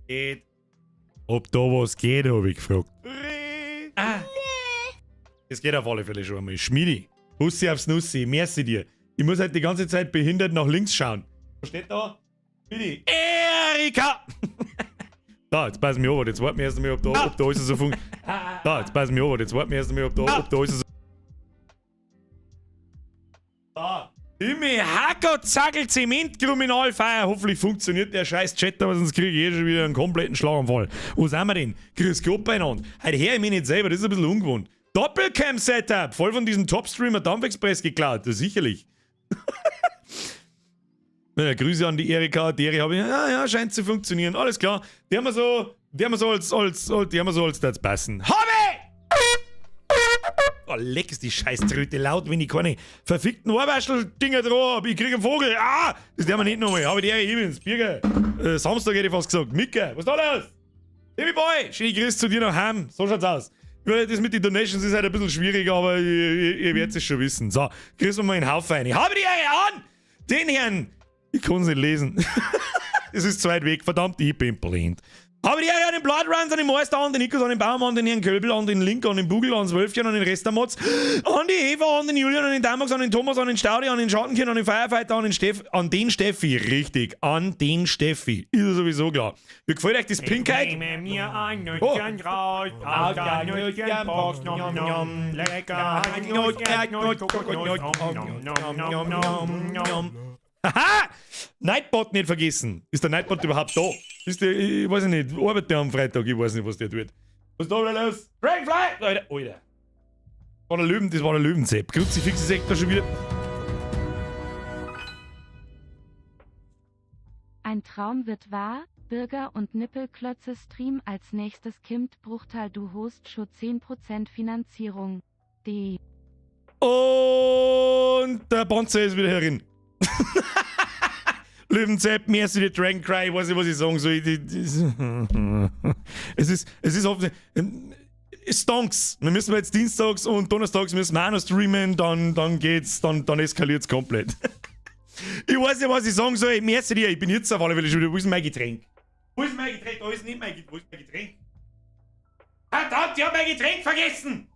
Geht. Ob da was geht, habe ich gefragt. Ah. Das geht auf alle Fälle schon einmal. Schmiedi. Bussi aufs Nussi. Merci dir. Ich muss halt die ganze Zeit behindert nach links schauen. Was steht da? Schmiedi. Erika! Da, jetzt pass mich auf, jetzt warten wir erst einmal, ob da alles so funktioniert. Da, jetzt pass mich auf, jetzt warten wir erst einmal, ob da alles so. Da. Himmel, Hacker, Zackel, Zement, Kriminalfeier. Hoffentlich funktioniert der scheiß Chat, aber sonst kriege ich eh schon wieder einen kompletten Schlaganfall. Wo sind wir denn? Grüß Gott beieinander. Heute höre ich mich nicht selber, das ist ein bisschen ungewohnt. Doppelcam-Setup, voll von diesem Top-Streamer Dampfexpress geklaut, das sicherlich. Ja, Grüße an die Erika, die Erika habe ich, ja, scheint zu funktionieren, alles klar. Die haben wir so als das passen. Habe! Oh, leck ist die Scheißtröte laut, wenn ich keine verfickten Ohrwaschel-Dinger dran hab. Ich krieg einen Vogel. Ah! Das werden wir nicht nochmal. Habe die Ehre, ich bin's. Birger. Samstag hätte ich fast gesagt. Micke, was ist da los? Timmy Boy, schöne Grüße zu dir nach Heim. So schaut's aus. Das mit den Donations ist halt ein bisschen schwierig, aber ihr werdet es schon wissen. So, grüßen wir mal einen Haufen rein. Habe die Ehre an! Den Herrn! Ich kann's nicht lesen. Es ist zu weit weg. Verdammt, ich bin blind. Habe die Ehre an den Blood Runs, an den Meister, an den Nikos, an den Baum, an den Herrn Kölbel, an den Link, an den Bugel, an das Wölfchen, an den Restermotz, an die Eva, an den Julian, an den Damax, an den Thomas, an den Staudi, an den Schattenkind, an den Firefighter, an den Steff, an den Steffi, richtig, an den Steffi. Ist ja sowieso klar. Wie gefällt euch das Pinkheit? Nehme mir ein Oh. Nüsschen raus, aus der Nüsschenbox, nom nom, lecker, Nuss, Erdnuss, Kokosnuss, nom nom nom nom nom. Haha! Nightbot nicht vergessen. Ist der Nightbot überhaupt da? Ist der, ich weiß nicht, arbeitet der am Freitag? Ich weiß nicht, was der tut. Was ist da wieder los? Dragonfly! Alter, Alter. War der Löwen, das war der Löwensepp. Kruzifix ist da schon wieder. Ein Traum wird wahr, Bürger und Nippelklötze Stream als nächstes Kimt Bruchtal du host schon 10% Finanzierung. D. Und der Bonzer ist wieder herin. Löwensepp, merci die Dragon Cry, ich weiß nicht, was ich sagen soll. Es ist offensichtlich. Stonks. Wir müssen jetzt dienstags und donnerstags müssen wir auch noch streamen, dann geht's, dann eskaliert's komplett. Ich weiß nicht, was ich sagen soll. Merci dir, ich bin jetzt auf alle Fälle schon wieder. Wo ist mein Getränk? Wo ist mein Getränk? Da ist nicht mein Getränk. Wo ist mein Getränk? Verdammt, ich hab mein Getränk vergessen!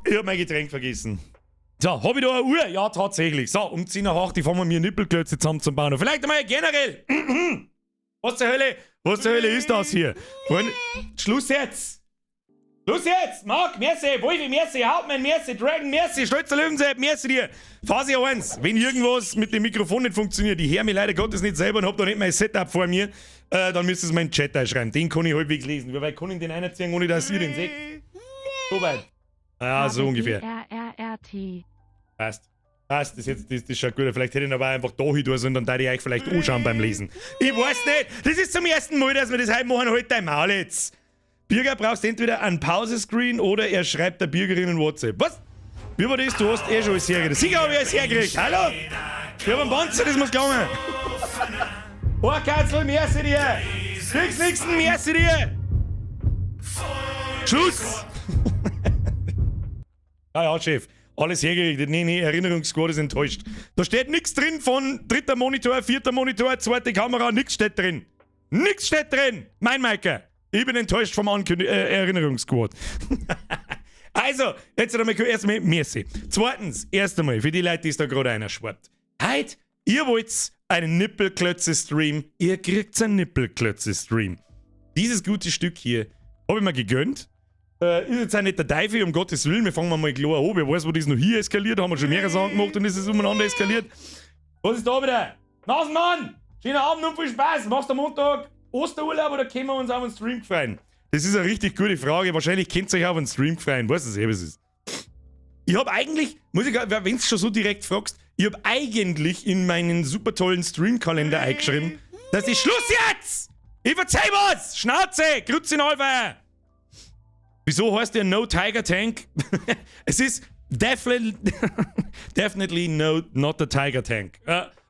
Ich hab mein Getränk vergessen. So, hab ich da eine Uhr? Ja, tatsächlich. So, um 10 nach 8, fangen wir mir Nippelklötze zusammen zum Bauen. Vielleicht einmal generell. Was zur Hölle? Was zur Hölle ist das hier? Freunde, Schluss jetzt! Schluss jetzt! Marc, merci, Wolfi, merci, Hauptmann, merci, Dragon, merci, Stolzer Löwensepp, merci dir. Phase 1, wenn irgendwas mit dem Mikrofon nicht funktioniert, ich höre mich leider Gottes nicht selber und hab da nicht mein Setup vor mir, dann müsst ihr es meinen Chat einschreiben. Den kann ich halbwegs lesen. Wie weit kann ich den einziehen, ohne dass ihr den seht? So weit. Ja, so ungefähr. R R R T. Passt. Passt, das, jetzt, das schaut gut. Vielleicht hätte ich ihn aber einfach da hin tun sollen, dann würde ich euch vielleicht anschauen beim Lesen. Ich weiß nicht. Das ist zum ersten Mal, dass wir das heute machen. Halt dein Maul jetzt. Birger brauchst entweder einen Pause-Screen oder er schreibt der Birgerin in WhatsApp. Was? Wie war das? Du hast eh schon alles hergekriegt. Sicher hab ich alles hergekriegt. Hallo? Ich hab einen Panzer, das muss gelangen. Ohrkatzel, merci dir. Nix, nixen, merci dir. Schluss. Ja, ja, Chef. Alles hergerichtet. Nee, nee, Erinnerungssquad ist enttäuscht. Da steht nichts drin von dritter Monitor, vierter Monitor, zweite Kamera, nichts steht drin. Nichts steht drin. Mein Maike. Ich bin enttäuscht vom Erinnerungssquad. Also, jetzt einmal erstmal merci. Zweitens, erst einmal, für die Leute, die es da gerade einer schwappt. Heute, ihr wollt einen Nippelklötze-Stream, ihr kriegt einen Nippelklötze-Stream. Dieses gute Stück hier habe ich mir gegönnt. Ist jetzt auch nicht der Teufel, um Gottes Willen. Wir fangen mal klar an. Wer weiß, wo das noch hier eskaliert. Haben wir schon mehrere Sachen gemacht und ist es umeinander eskaliert. Was ist da wieder? Nasenmann! Schönen Abend und viel Spaß. Machst du am Montag Osterurlaub oder können wir uns auf einen Stream freuen? Das ist eine richtig gute Frage. Wahrscheinlich könnt ihr euch auf einen Stream freuen. Weißt du, was es ist? Ich hab eigentlich, muss ich, wenn du schon so direkt fragst, ich hab eigentlich in meinen super tollen Streamkalender eingeschrieben, dass ich Schluss jetzt! Ich verzeih was! Schnauze! Grüezi Alpha! Wieso heißt der No Tiger Tank? Es ist definitely, definitely no, not the Tiger Tank.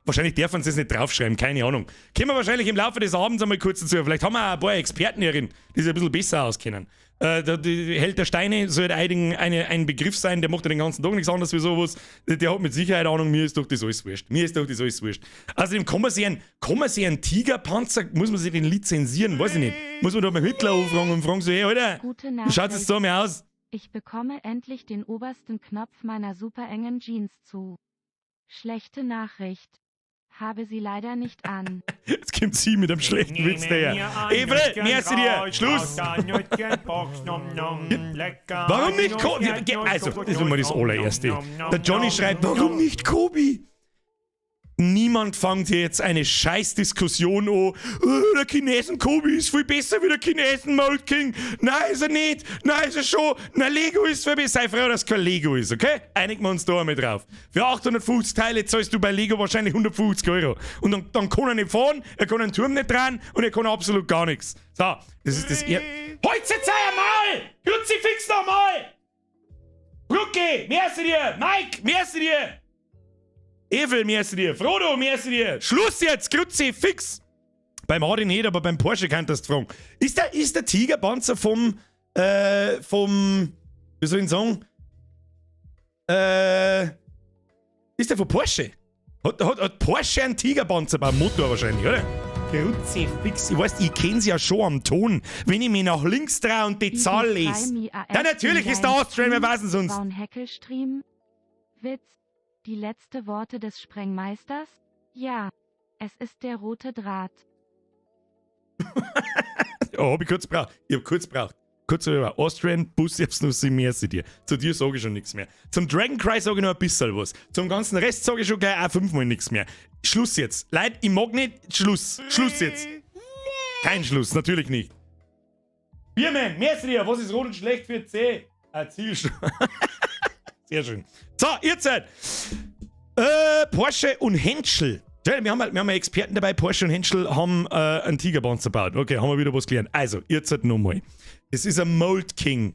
Wahrscheinlich dürfen sie es nicht draufschreiben, keine Ahnung. Kommen wir wahrscheinlich im Laufe des Abends einmal kurz dazu. Vielleicht haben wir auch ein paar Experten hierin, die sich ein bisschen besser auskennen. Der, die Held der Steine sollte ein Begriff sein, der macht ja den ganzen Tag nichts anderes wie sowas. Der hat mit Sicherheit Ahnung, mir ist doch das alles wurscht. Mir ist doch das alles wurscht. Außerdem kann man sich einen Tigerpanzer, muss man sich den lizenzieren, weiß ich nicht. Muss man da beim Hitler anfragen und fragen so, hey Alter, Gute wie schaut's jetzt Nachricht. da mal aus? Ich bekomme endlich den obersten Knopf meiner super engen Jeans zu. Schlechte Nachricht. Habe sie leider nicht an. Jetzt kommt sie mit einem schlechten Witz daher. Evre, merci dir. Schluss. Warum nicht Kobi? Also, das ist immer das allererste. Der Johnny schreibt, warum nicht Kobi? Niemand fängt hier jetzt eine Scheißdiskussion an. Oh, der Chinesen Kobi ist viel besser wie der Chinesen Mold King. Nein, ist er nicht. Nein, ist er schon. Na, Lego ist viel besser. Sei froh, dass kein Lego ist, okay? Einigen wir uns da einmal drauf. Für 850 Teile zahlst du bei Lego wahrscheinlich 150 Euro. Und dann kann er nicht fahren, er kann einen Turm nicht dran und er kann absolut gar nichts. So, das ist das er. Halt jetzt einmal! Kruzifix nochmal! Brücke, merci dir! Mike, merci dir! Evel, merci dir! Frodo, merci dir! Schluss jetzt! Kruzifix! Beim Audi nicht, aber beim Porsche könntest du fragen. Ist der Tigerpanzer vom, wie soll ich denn sagen? Ist der von Porsche? Hat Porsche einen Tigerpanzer beim Motor wahrscheinlich, oder? Kruzifix. Ich weiß, ich kenne sie ja schon am Ton. Wenn ich mich nach links drehe und die Zahl lese. Ja, natürlich ist der Austrian, wer weiß denn sonst? Bauen Heckelstream. Witz. Die letzte Worte des Sprengmeisters? Ja. Es ist der rote Draht. Ja, hab ich kurz braucht. Ich hab kurz braucht. Kurz über Austrian, Bus, ich hab's nur merci dir. Zu dir sage ich schon nichts mehr. Zum Dragon Cry sage ich noch ein bisschen was. Zum ganzen Rest sage ich schon gleich auch fünfmal nichts mehr. Schluss jetzt. Leute, ich mag nicht. Schluss. Schluss jetzt. Kein Schluss, natürlich nicht. Biermann, merci dir. Was ist rot und schlecht für C? Ein Zielschluss. Sehr schön. So, ihr seid. Porsche und Henschel. Ja, wir haben ja Experten dabei. Porsche und Henschel haben einen Tigerpanzer gebaut. Okay, haben wir wieder was gelernt. Also, ihr seid nochmal. Es ist ein Mold King.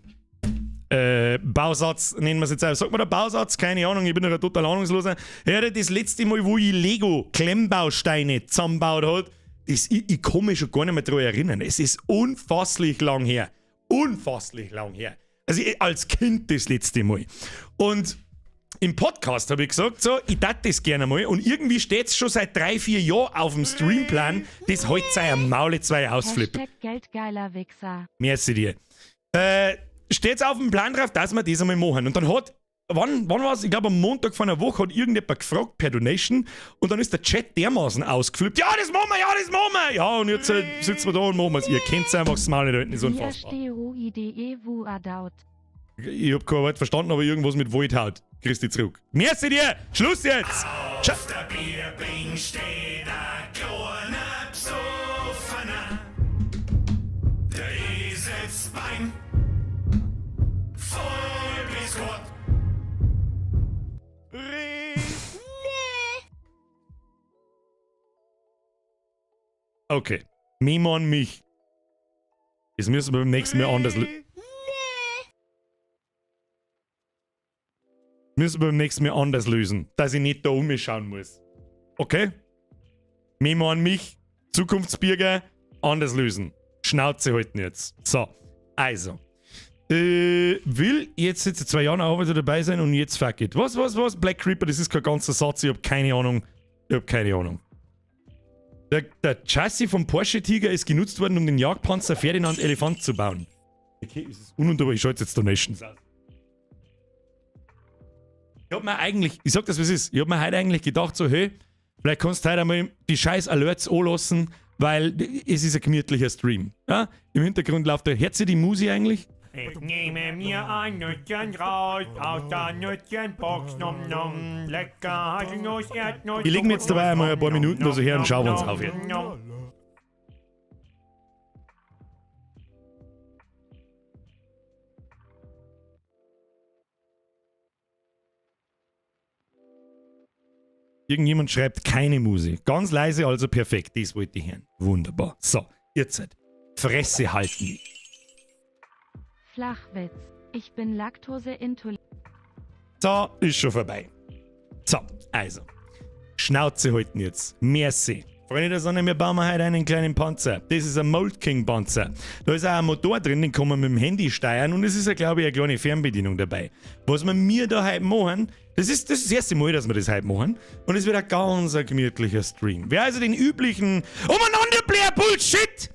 Bausatz, nennen wir es jetzt auch. Sagt man da Bausatz? Keine Ahnung, ich bin noch ein total ahnungsloser. Ja, das letzte Mal, wo ich Lego Klemmbausteine zusammengebaut hat, ich kann mich schon gar nicht mehr daran erinnern. Es ist unfasslich lang her. Unfasslich lang her. Also ich, als Kind das letzte Mal. Und im Podcast habe ich gesagt, so, ich tat das gerne mal. Und irgendwie steht es schon seit 3, 4 Jahren auf dem Streamplan, das halt sei am Maule zwei ausflippt. #Geldgeiler Wichser. Merci dir. Steht's auf dem Plan drauf, dass wir das einmal machen. Und dann hat, wann war's? Ich glaube am Montag vor einer Woche hat irgendjemand gefragt per Donation und dann ist der Chat dermaßen ausgeflippt. Ja, das machen wir, ja, das machen wir! Ja, und jetzt sitzen wir da und machen wir's. Ihr kennt einfach das Maul nicht halten, ist unfassbar. Ich hab kein Wort verstanden, aber irgendwas mit Waldhaut. Kriegst du zurück. Merci dir! Schluss jetzt! Ciao. Auf der Bierbink steht ein kleiner Psoffener. Der Eselsbein voll bis Gott. Re Okay. Memo an mich. Das müssen wir beim nächsten Mal anders lösen. Müssen wir beim nächsten Mal anders lösen, dass ich nicht da umschauen muss. Okay? Memo an mich, Zukunftsbürger, anders lösen. Schnauze halten jetzt. So, also. Will jetzt seit 2 Jahren auch wieder dabei sein und jetzt fuck it. Was, was, was? Black Creeper, das ist kein ganzer Satz, ich hab keine Ahnung. Ich hab keine Ahnung. Der Chassis vom Porsche Tiger ist genutzt worden, um den Jagdpanzer Ferdinand Elefant zu bauen. Okay, es ist ununterbar, ich schalte jetzt Donations aus. Ich hab mir eigentlich, ich sag das, wie es ist, ich hab mir heute eigentlich gedacht, so, hey, vielleicht kannst du heute einmal die scheiß Alerts anlassen, weil es ist ein gemütlicher Stream. Ja? Im Hintergrund läuft der, hört sie die Musi eigentlich? Ich nehme mir ein Nüsschen raus aus der Nüsschenbox, nom nom, lecker Haselnuss, Erdnuss. Ich leg mir jetzt dabei einmal ein paar Minuten da so her und schau, wann's nom, aufhört. nom. Irgendjemand schreibt keine Musik. Ganz leise, also perfekt. Das wollte ich hören. Wunderbar. So, ihr seid. Fresse halten. Flachwitz. Ich bin laktoseintolerant. So, ist schon vorbei. So, also. Schnauze halten jetzt. Merci. Freunde der Sonne, wir bauen heute einen kleinen Panzer. Das ist ein Mould King Panzer. Da ist auch ein Motor drin, den kann man mit dem Handy steuern und es ist ja, glaube ich, eine kleine Fernbedienung dabei. Was wir mir da heute machen, das ist das erste Mal, dass wir das heute machen, und es wird ein ganz ein gemütlicher Stream. Wer also den üblichen Umeinander-Bullshit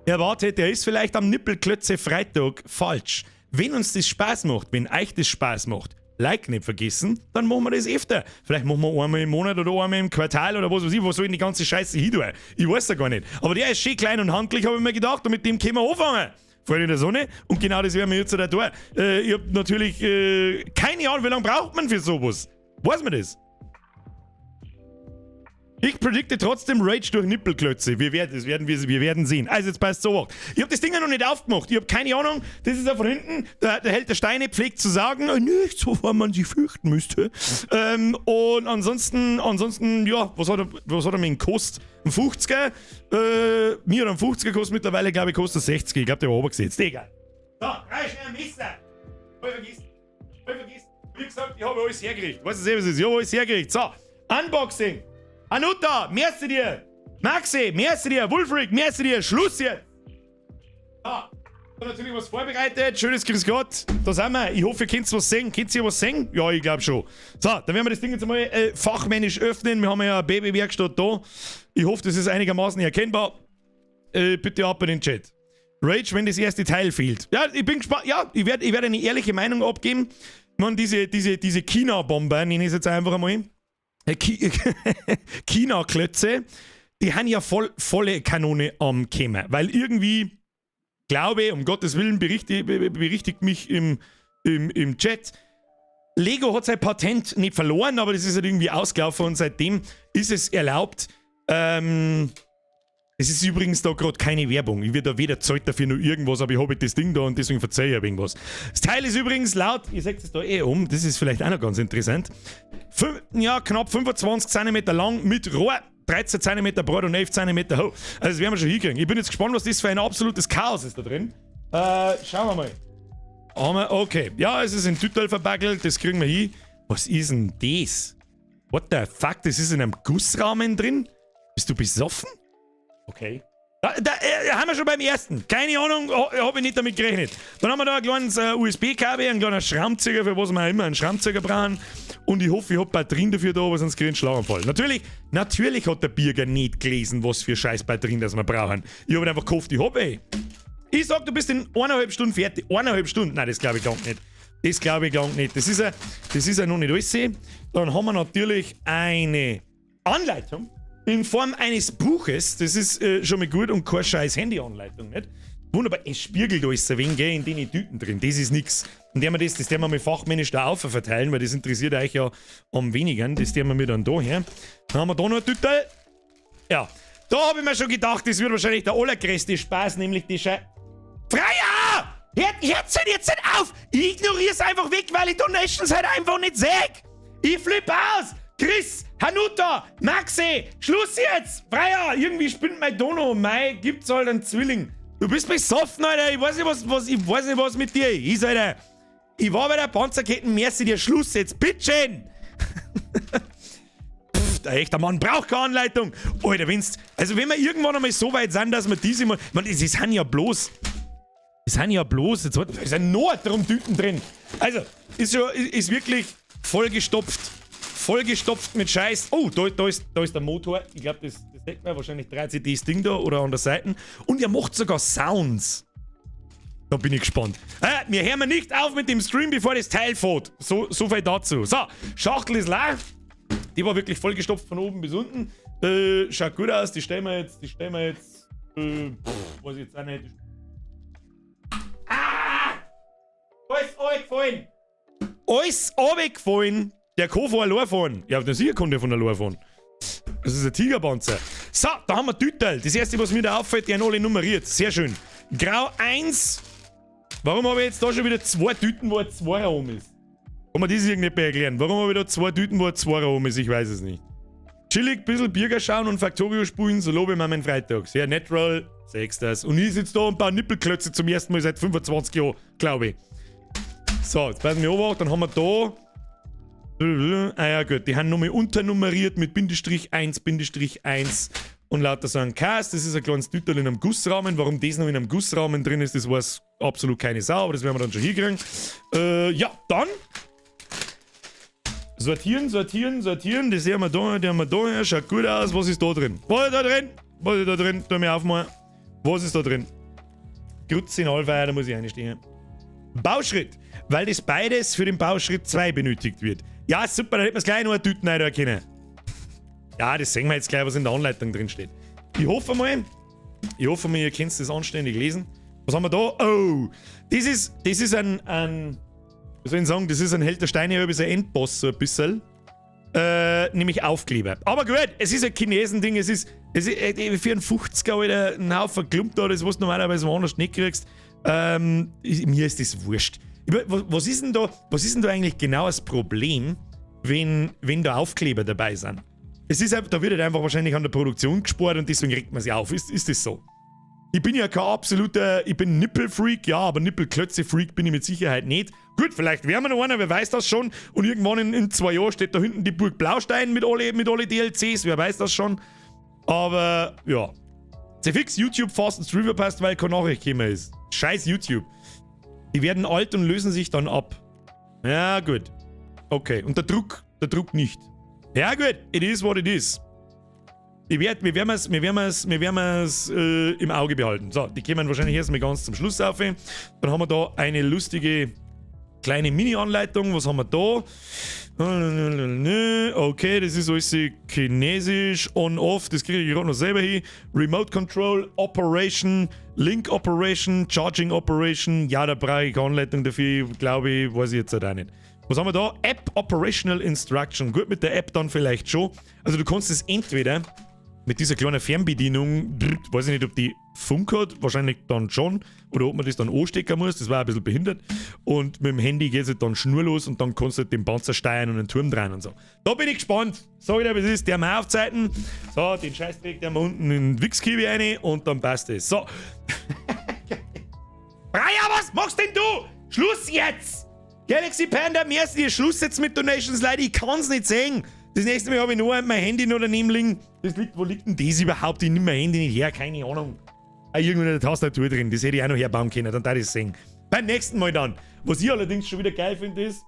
erwartet, der ist vielleicht am Nippelklötze Freitag falsch. Wenn uns das Spaß macht, wenn euch das Spaß macht, Like nicht vergessen, dann machen wir das öfter. Vielleicht machen wir einmal im Monat oder einmal im Quartal oder was weiß ich, wo soll ich denn die ganze Scheiße hin tun? Ich weiß ja gar nicht. Aber der ist schön klein und handlich, habe ich mir gedacht, und mit dem können wir anfangen. Freunde der Sonne. Und genau das werden wir jetzt da tun. Ich hab natürlich keine Ahnung, wie lange braucht man für sowas? Weiß man das? Ich predikte trotzdem Rage durch Nippelklötze. Wir werden sehen. Also jetzt passt so auf. Ich habe das Ding ja noch nicht aufgemacht. Ich habe keine Ahnung. Das ist ja von hinten. Der Held der Steine pflegt zu sagen, nichts, wovor man sich fürchten müsste. Und ansonsten, ja, was hat er mir gekostet? Ein 50er? Mir hat ein 50er gekostet, mittlerweile, glaube ich, kostet er 60. Ich glaube, der war runtergesetzt. Egal. So, rein schnell ein Messer. Voll vergessen. Voll vergessen. Wie gesagt, ich habe alles hergerichtet. Weißt du, was es ist? Ich habe alles hergerichtet. So, Unboxing. Anuta, merci dir! Maxi, merci dir! Wulfric, merci dir! Schluss jetzt! So, natürlich was vorbereitet. Schönes Grüß Gott. Da sind wir. Ich hoffe, ihr könnt was sehen. Könnt ihr was sehen? Ja, ich glaube schon. So, dann werden wir das Ding jetzt einmal fachmännisch öffnen. Wir haben ja eine Babywerkstatt da. Ich hoffe, das ist einigermaßen erkennbar. Bitte ab in den Chat. Rage, wenn das erste Teil fehlt. Ja, ich bin gespannt. Ja, ich werd eine ehrliche Meinung abgeben. Man, diese China-Bomber, nenne ich es jetzt einfach einmal. China-Klötze, die haben ja volle Kanone am Kämmer. Weil irgendwie, glaube ich, um Gottes Willen, berichtigt mich im Chat, Lego hat sein Patent nicht verloren, aber das ist halt irgendwie ausgelaufen und seitdem ist es erlaubt. Es ist übrigens da gerade keine Werbung. Ich werde da weder zahlt dafür noch irgendwas, aber ich habe das Ding da und deswegen verzeihe ich irgendwas. Das Teil ist übrigens laut, ihr seht es da eh um, das ist vielleicht auch noch ganz interessant. Fünf, ja, knapp 25 cm lang mit Rohr, 13 cm breit und 11 cm hoch. Also das werden wir schon hinkriegen. Ich bin jetzt gespannt, was das für ein absolutes Chaos ist da drin. Schauen wir mal. Haben okay. Ja, es ist in Tüttel verpackelt, das kriegen wir hin. Was ist denn das? What the fuck? Das ist in einem Gussrahmen drin? Bist du besoffen? Okay. Da haben wir schon beim ersten. Keine Ahnung, habe ich nicht damit gerechnet. Dann haben wir da ein kleines USB-Kabel, einen kleinen Schraubenzieher, für was wir auch immer einen Schraubenzieher brauchen. Und ich hoffe, ich habe Batterien dafür da, aber sonst kriege ich einen Schlaganfall. Natürlich hat der Birger nicht gelesen, was für scheiß Batterien das wir brauchen. Ich habe einfach gehofft, ich hab ey. Ich sag, du bist in 1,5 Stunden fertig. 1,5 Stunden? Nein, das glaube ich gar nicht. Das glaube ich gar nicht. Das ist ja noch nicht alles. Dann haben wir natürlich eine Anleitung in Form eines Buches. Das ist schon mal gut und keine scheiß Handy-Anleitung, nicht? Wunderbar, es spiegelt alles ein wenig, gell, in den Tüten drin. Das ist nix. Und der wir das werden wir mal fachmännisch da auf verteilen, weil das interessiert euch ja am wenigen. Das tun wir mir dann da her. Dann haben wir da noch ein Tütel. Ja, da habe ich mir schon gedacht, das wird wahrscheinlich der allergrößte Spaß, nämlich die Schei. Freier! Hört jetzt nicht auf! Ich ignoriere es einfach weg, weil ich Donations halt einfach nicht sehe. Ich flippe aus! Chris, Hanuta, Maxi, Schluss jetzt! Freier! Irgendwie spinnt mein Dono. Mei, gibt's halt einen Zwilling. Du bist besoffen, Alter. Ich weiß nicht, was mit dir ist, Alter. Ich war bei der Panzerketten, merci dir, Schluss jetzt, bitteschön! Pff, der echte Mann braucht keine Anleitung. Alter, also wenn wir irgendwann einmal so weit sind, dass wir diese mal, man, es sind ja bloß, jetzt, da ist ein Nordrum-Tüten drin. Also, ist schon, ist wirklich vollgestopft. Vollgestopft mit Scheiß. Oh, da ist der Motor. Ich glaube, das sieht man. Wahrscheinlich dreht sich das Ding da oder an der Seite. Und er macht sogar Sounds. Da bin ich gespannt. Wir hören nicht auf mit dem Stream, bevor das Teil fährt. So viel dazu. So, Schachtel ist leer. Die war wirklich vollgestopft von oben bis unten. Schaut gut aus. Die stellen wir jetzt. Pff, weiß ich jetzt auch nicht. Ah! Alles runtergefallen! Alles runtergefallen! Der kann von allein fahren. Ja, der sicher kann der von allein fahren. Das ist ein Tigerpanzer. So, da haben wir Tütel. Das erste, was mir da auffällt, die haben alle nummeriert. Sehr schön. Grau 1. Warum habe ich jetzt da schon wieder zwei Tüten, wo ein Zweier oben ist? Kann man das irgendwie erklären? Warum habe ich da zwei Tüten, wo ein Zweier oben ist? Ich weiß es nicht. Chillig, bisschen Birger schauen und Factorio spielen, so lobe ich mir meinen Freitag. Sehr natural, sagst das. Und ich sitze da und baue Nippelklötze zum ersten Mal seit 25 Jahren, glaube ich. So, jetzt passen wir auf, dann haben wir da. Ah ja, gut, die haben nochmal unternummeriert mit Bindestrich 1, Bindestrich 1. und lauter so ein Cast. Das ist ein kleines Tüterl in einem Gussrahmen. Warum das noch in einem Gussrahmen drin ist, das weiß absolut keine Sau, aber das werden wir dann schon hinkriegen. Ja, dann sortieren, sortieren, sortieren. Das haben wir da, die haben wir da. Schaut gut aus. Was ist da drin? Was ist da drin? Was ist da drin? Tu mir aufmachen. Was ist da drin? Grütze in Allfeier, da muss ich einstehen. Bauschritt, weil das beides für den Bauschritt 2 benötigt wird. Ja, super, da hätten wir es gleich noch eine Tüte rein können. Ja, das sehen wir jetzt gleich, was in der Anleitung drin steht. Ich hoffe mal, ihr könnt das anständig lesen. Was haben wir da? Oh, das ist ein, wie soll ich sagen, das ist ein Held der Steine, ein bisschen Endboss, so ein bisschen. Nämlich Aufkleber. Aber gut, es ist ein Chinesen-Ding, es ist für einen 50er, Alter, ein Haufen Klump da, das was du normalerweise woanders nicht kriegst. Mir ist das wurscht. Was ist denn da eigentlich genau das Problem, wenn da Aufkleber dabei sind? Es ist einfach, da wird halt einfach wahrscheinlich an der Produktion gespart und deswegen regt man sich auf. Ist das so? Ich bin ja kein absoluter, ich bin Nippel-Freak, ja, aber Nippelklötze-Freak bin ich mit Sicherheit nicht. Gut, vielleicht wären wir noch einer, wer weiß das schon. Und irgendwann in 2 Jahren steht da hinten die Burg Blaustein mit alle DLCs, wer weiß das schon. Aber, ja. Zefix, YouTube fast ins Stream verpasst, weil keine Nachricht gekommen ist. Scheiß YouTube. Die werden alt und lösen sich dann ab. Ja, gut. Okay, und der Druck nicht. Ja, gut, it is what it is. Wir werden es im Auge behalten. So, die kommen wahrscheinlich erstmal ganz zum Schluss auf. Dann haben wir da eine lustige kleine Mini-Anleitung. Was haben wir da? Okay, das ist alles chinesisch. On-off, das kriege ich gerade noch selber hin. Remote Control, Operation, Link Operation, Charging Operation. Ja, da brauche ich keine Anleitung dafür, glaube ich, weiß ich jetzt halt auch nicht. Was haben wir da? App Operational Instruction. Gut, mit der App dann vielleicht schon. Also du kannst es entweder mit dieser kleinen Fernbedienung, weiß ich nicht, ob die Funk hat, wahrscheinlich dann schon, oder ob man das dann anstecken muss, das war ein bisschen behindert. Und mit dem Handy geht es halt dann schnurlos und dann kannst du halt den Panzer steuern und den Turm drehen und so. Da bin ich gespannt. Sag ich dir, wie es ist, der haben Aufzeiten. So, den Scheißdreck, der haben wir unten in den Wichskiwi rein und dann passt es. So. Brian, was machst denn du? Schluss jetzt! Galaxy Panda, merci, Schluss jetzt mit Donations, Leute, ich kann's nicht sehen. Das nächste Mal habe ich nur mein Handy noch daneben liegen. Das liegt, wo liegt denn das überhaupt? Ich nehme mein Handy nicht her, keine Ahnung. Ah, irgendwo in der Tastatur drin, das hätte ich auch noch herbauen können, dann darf ich es sehen. Beim nächsten Mal dann. Was ich allerdings schon wieder geil finde, ist,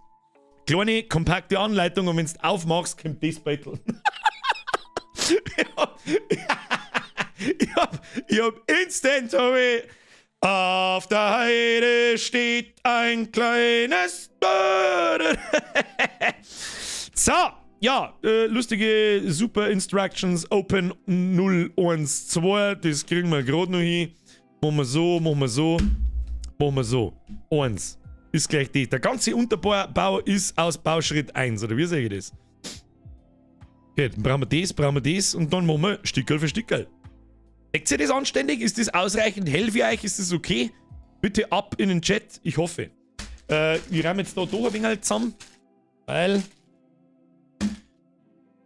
kleine, kompakte Anleitung und wenn du aufmachst, kommt das Battle. Ich hab instant, hab ich, auf der Heide steht ein kleines. So, ja, lustige Super Instructions Open 012, das kriegen wir gerade noch hin. Machen wir so, machen wir so, machen wir so. 1 ist gleich die. Der ganze Unterbau ist aus Bauschritt 1, oder wie sage ich das? Okay, dann brauchen wir das und dann machen wir Stickerl für Stickerl. Deckt ihr das anständig? Ist das ausreichend hell für euch? Ist das okay? Bitte ab in den Chat, ich hoffe. Wir räumen jetzt da doch ein wenig zusammen, weil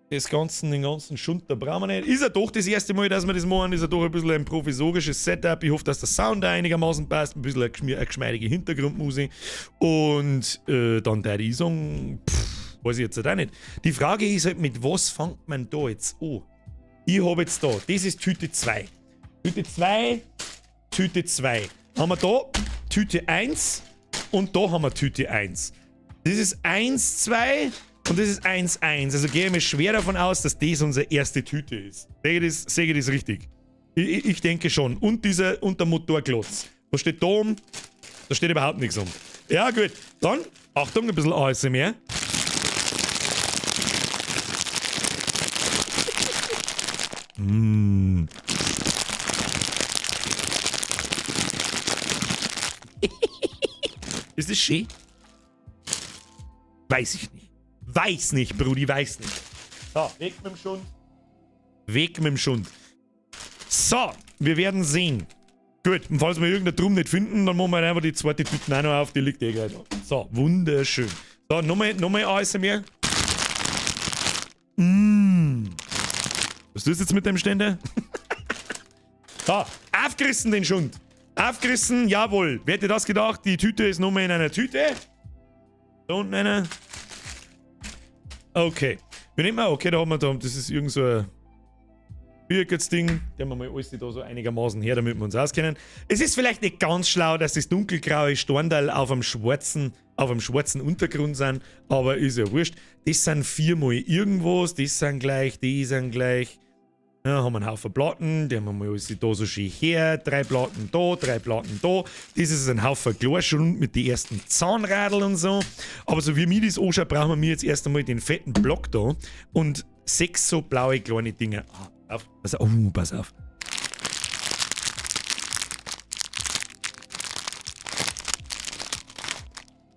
das ganzen, den ganzen Schund, da brauchen wir nicht. Ist ja doch das erste Mal, dass wir das machen. Ist ja doch ein bisschen ein provisorisches Setup. Ich hoffe, dass der Sound einigermaßen passt. Ein bisschen eine geschmeidige Hintergrundmusik. Und dann der ich sagen, pff, weiß ich jetzt halt auch nicht. Die Frage ist halt, mit was fängt man da jetzt an? Ich habe jetzt da, das ist Tüte 2. Tüte 2, Tüte 2. Haben wir da Tüte 1 und da haben wir Tüte 1. Das ist 1, 2 und das ist 1, 1. Also gehe ich mir schwer davon aus, dass das unsere erste Tüte ist. Sehe ich das richtig? Ich denke schon. Und dieser und der Motorklotz. Was steht da um? Da steht überhaupt nichts um. Ja gut, dann, Achtung, ein bisschen ASMR. Mmh. Ist das schön? Weiß ich nicht. Weiß nicht, Brudi, weiß nicht. So, weg mit dem Schund. Weg mit dem Schund. So, wir werden sehen. Gut, und falls wir irgendeinen Drum nicht finden, dann machen wir einfach die zweite Tüte auch noch auf, die liegt eh gleich da. So, wunderschön. So, nochmal ASMR. Mmh. Was tust du jetzt mit dem Ständer? So, aufgerissen den Schund. Aufgerissen, jawohl. Wer hätte das gedacht? Die Tüte ist nochmal in einer Tüte. Da unten einer. Okay. Wir nehmen mal, okay, da haben wir da, das ist irgend so ein Birgits-Ding, der wir mal alles da so einigermaßen her, damit wir uns auskennen. Es ist vielleicht nicht ganz schlau, dass das dunkelgraue Storndal auf einem schwarzen Untergrund sind, aber ist ja wurscht. Das sind viermal irgendwas, das sind gleich, die sind gleich. Ja, haben wir einen Haufen Platten, die haben wir mal alles da so schön her. Drei Platten da, drei Platten da. Das ist ein Haufen Glasschund mit den ersten Zahnradl und so. Aber so wie mir das anschaut, brauchen wir jetzt erst einmal den fetten Block da und sechs so blaue kleine Dinger. Ah, auf, pass auf, oh, pass auf.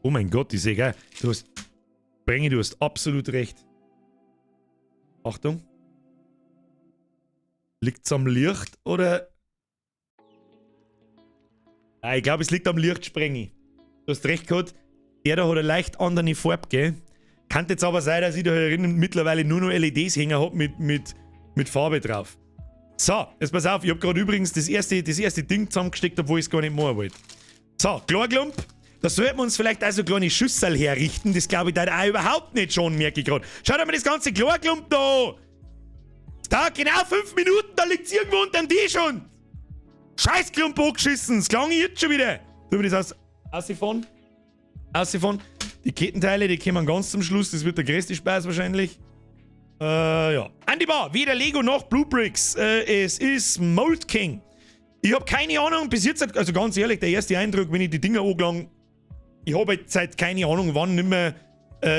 Oh mein Gott, ich sehe geil. Du hast, Brengi, du hast absolut recht. Achtung. Liegt's am Licht oder? Ah, ich glaube, es liegt am Licht, Sprengi. Du hast recht gehabt. Der da hat eine leicht andere Farbe, gell? Kann jetzt aber sein, dass ich da herinnen mittlerweile nur noch LEDs hängen hab mit Farbe drauf. So, jetzt pass auf, ich hab gerade übrigens das erste Ding zusammengesteckt, obwohl ich es gar nicht machen wollte. So, Klarklump. Da sollten wir uns vielleicht also kleine Schüssel herrichten. Das glaube ich da auch überhaupt nicht schon, merke ich gerade. Schaut mal das ganze Klarklump da! Da, genau 5 Minuten, da liegt's irgendwo unter dem Tisch und. Scheißklump angeschissen, das klang ich jetzt schon wieder. Tun wir das aus. Aussiphon? Aussiphon. Die Kettenteile, die kommen ganz zum Schluss, das wird der größte Spaß wahrscheinlich. Ja. Andy Bar, weder Lego noch BlueBrixx. Es ist Mould King. Ich habe keine Ahnung, bis jetzt, also ganz ehrlich, der erste Eindruck, wenn ich die Dinger angelange, ich habe halt seit keine Ahnung wann nicht mehr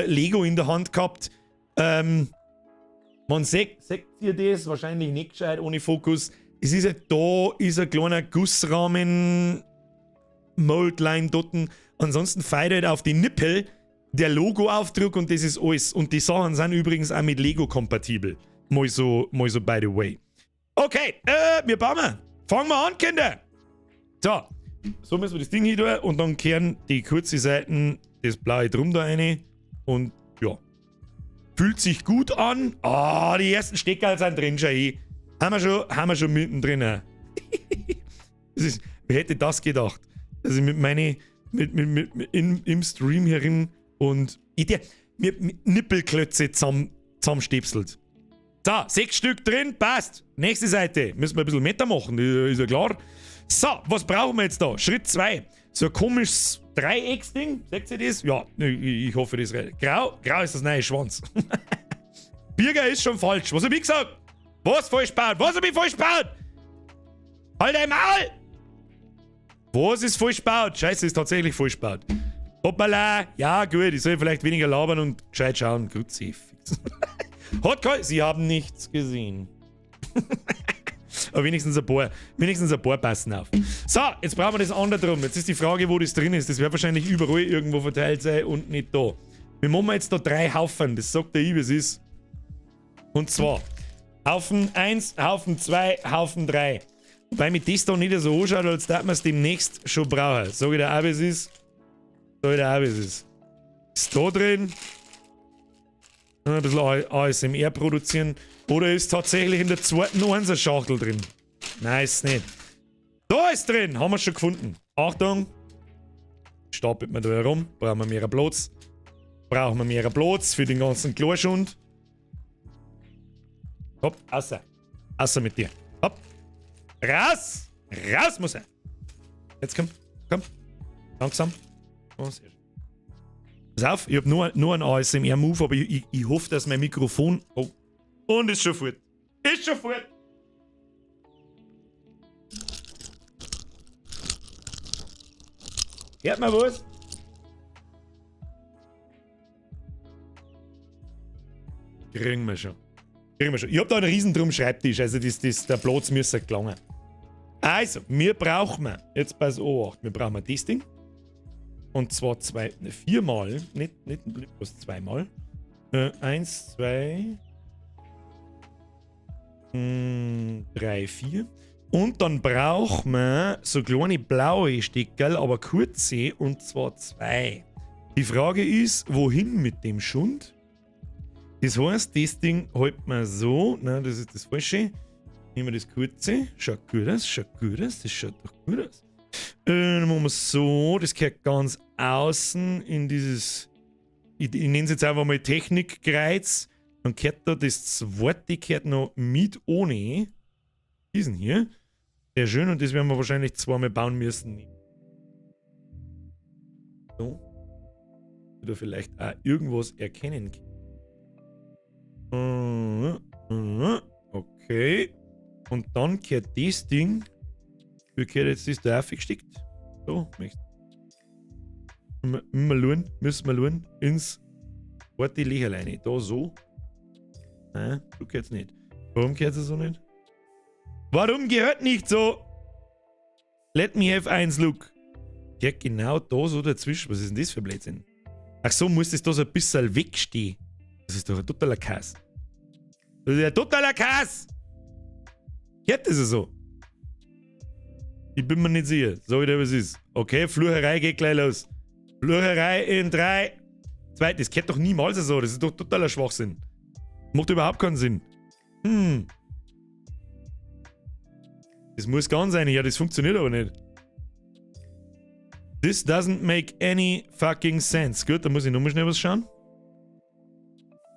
Lego in der Hand gehabt. Man sieht ihr das wahrscheinlich nicht gescheit ohne Fokus. Es ist halt da, ist ein kleiner Gussrahmen, Moldline dort. Ansonsten feiert halt auf die Nippel der Logo-Aufdruck und das ist alles. Und die Sachen sind übrigens auch mit Lego kompatibel. Mal so by the way. Okay, wir bauen. Fangen wir an, Kinder. So, so müssen wir das Ding hier tun und dann kehren die kurze Seiten das blaue Drum da rein und ja. Fühlt sich gut an. Ah, die ersten Steckerl sind drin schon. Eh. Haben wir schon mittendrin. Wer hätte das gedacht? Dass ich mit meine, mit in, im Stream herin und ich der, mir Nippelklötze zusammenstäpselt. So, sechs Stück drin, passt. Nächste Seite. Müssen wir ein bisschen Meter machen, ist ja klar. So, was brauchen wir jetzt da? Schritt 2. So ein komisches Dreiecksding. Seht ihr das? Ja, ich hoffe, das ist grau. Grau ist das neue Schwanz. Birger ist schon falsch. Was hab ich gesagt? Was falsch baut? Was hab ich falsch baut? Halt dein Maul! Was ist falsch baut? Scheiße, ist tatsächlich falsch baut. Hoppala. Ja, gut, ich soll vielleicht weniger labern und gescheit schauen. Kruzifix. Hot. Sie haben nichts gesehen. Aber wenigstens ein paar passen auf. So, jetzt brauchen wir das andere drum. Jetzt ist die Frage, wo das drin ist. Das wird wahrscheinlich überall irgendwo verteilt sein und nicht da. Wir machen jetzt da drei Haufen. Das sagt der ich, wie es ist. Und zwar Haufen 1, Haufen 2, Haufen 3. Wobei mit das da nicht so anschaut, als dass man es demnächst schon brauchen. Sag ich dir auch, wie es ist. Sag ich dir auch, wie es ist. Ist da drin. Ein bisschen ASMR produzieren. Oder ist tatsächlich in der zweiten Einser-Schachtel drin? Nein, ist nicht. Da ist drin! Haben wir schon gefunden. Achtung! Stapelt man da herum. Brauchen wir mehr Platz. Brauchen wir mehr Platz für den ganzen Klarschund. Hopp, außer. Außer mit dir. Hopp. Raus! Raus muss er! Jetzt komm, komm. Langsam. Oh, sehr schön. Pass auf, ich hab nur einen ASMR-Move, aber ich hoffe, dass mein Mikrofon. Oh. Und ist schon fort. Ist schon fort. Hört man was? Kriegen wir schon. Kriegen wir schon. Ich hab da einen riesen drum Schreibtisch, also der Platz müsste gelangen. Also, wir brauchen, jetzt pass auf, wir brauchen das Ding. Und zwar zwei, viermal, nicht bloß zweimal. Eins, zwei, drei, vier. Und dann brauchen wir so kleine blaue Steckerl, aber kurze, und zwar zwei. Die Frage ist, wohin mit dem Schund? Das heißt, das Ding hält man so, nein, das ist das Falsche. Nehmen wir das kurze, schaut gut aus, schaut gut aus, das schaut doch gut aus. Dann machen wir so, das gehört ganz außen in dieses, ich nenne es jetzt einfach mal Technikkreuz. Dann gehört da das zweite gehört noch mit ohne. Diesen hier. Sehr schön und das werden wir wahrscheinlich zweimal bauen müssen. So. Oder vielleicht auch irgendwas erkennen kann. Okay. Und dann kehrt das Ding. Wie kehrt jetzt das da aufgesteckt? So, möchte. Müssen wir schauen, ins Warte, die Löcherleine. Da so. Nein, so geht's nicht. Warum geht es so nicht? Warum gehört nicht so? Let me have eins look. Ja, genau da so dazwischen. Was ist denn das für Blödsinn? Ach so, muss das da so ein bisschen wegstehen. Das ist doch ein totaler Kass. Das ist ja totaler Kass! Geht das so? Ich bin mir nicht sicher. Sag ich dir, was ist. Okay, Flucherei geht gleich los. Flucherei in 3, 2. Das geht doch niemals so. Das ist doch totaler Schwachsinn. Macht überhaupt keinen Sinn. Das muss ganz sein. Ja, das funktioniert aber nicht. This doesn't make any fucking sense. Gut, dann muss ich nochmal schnell was schauen.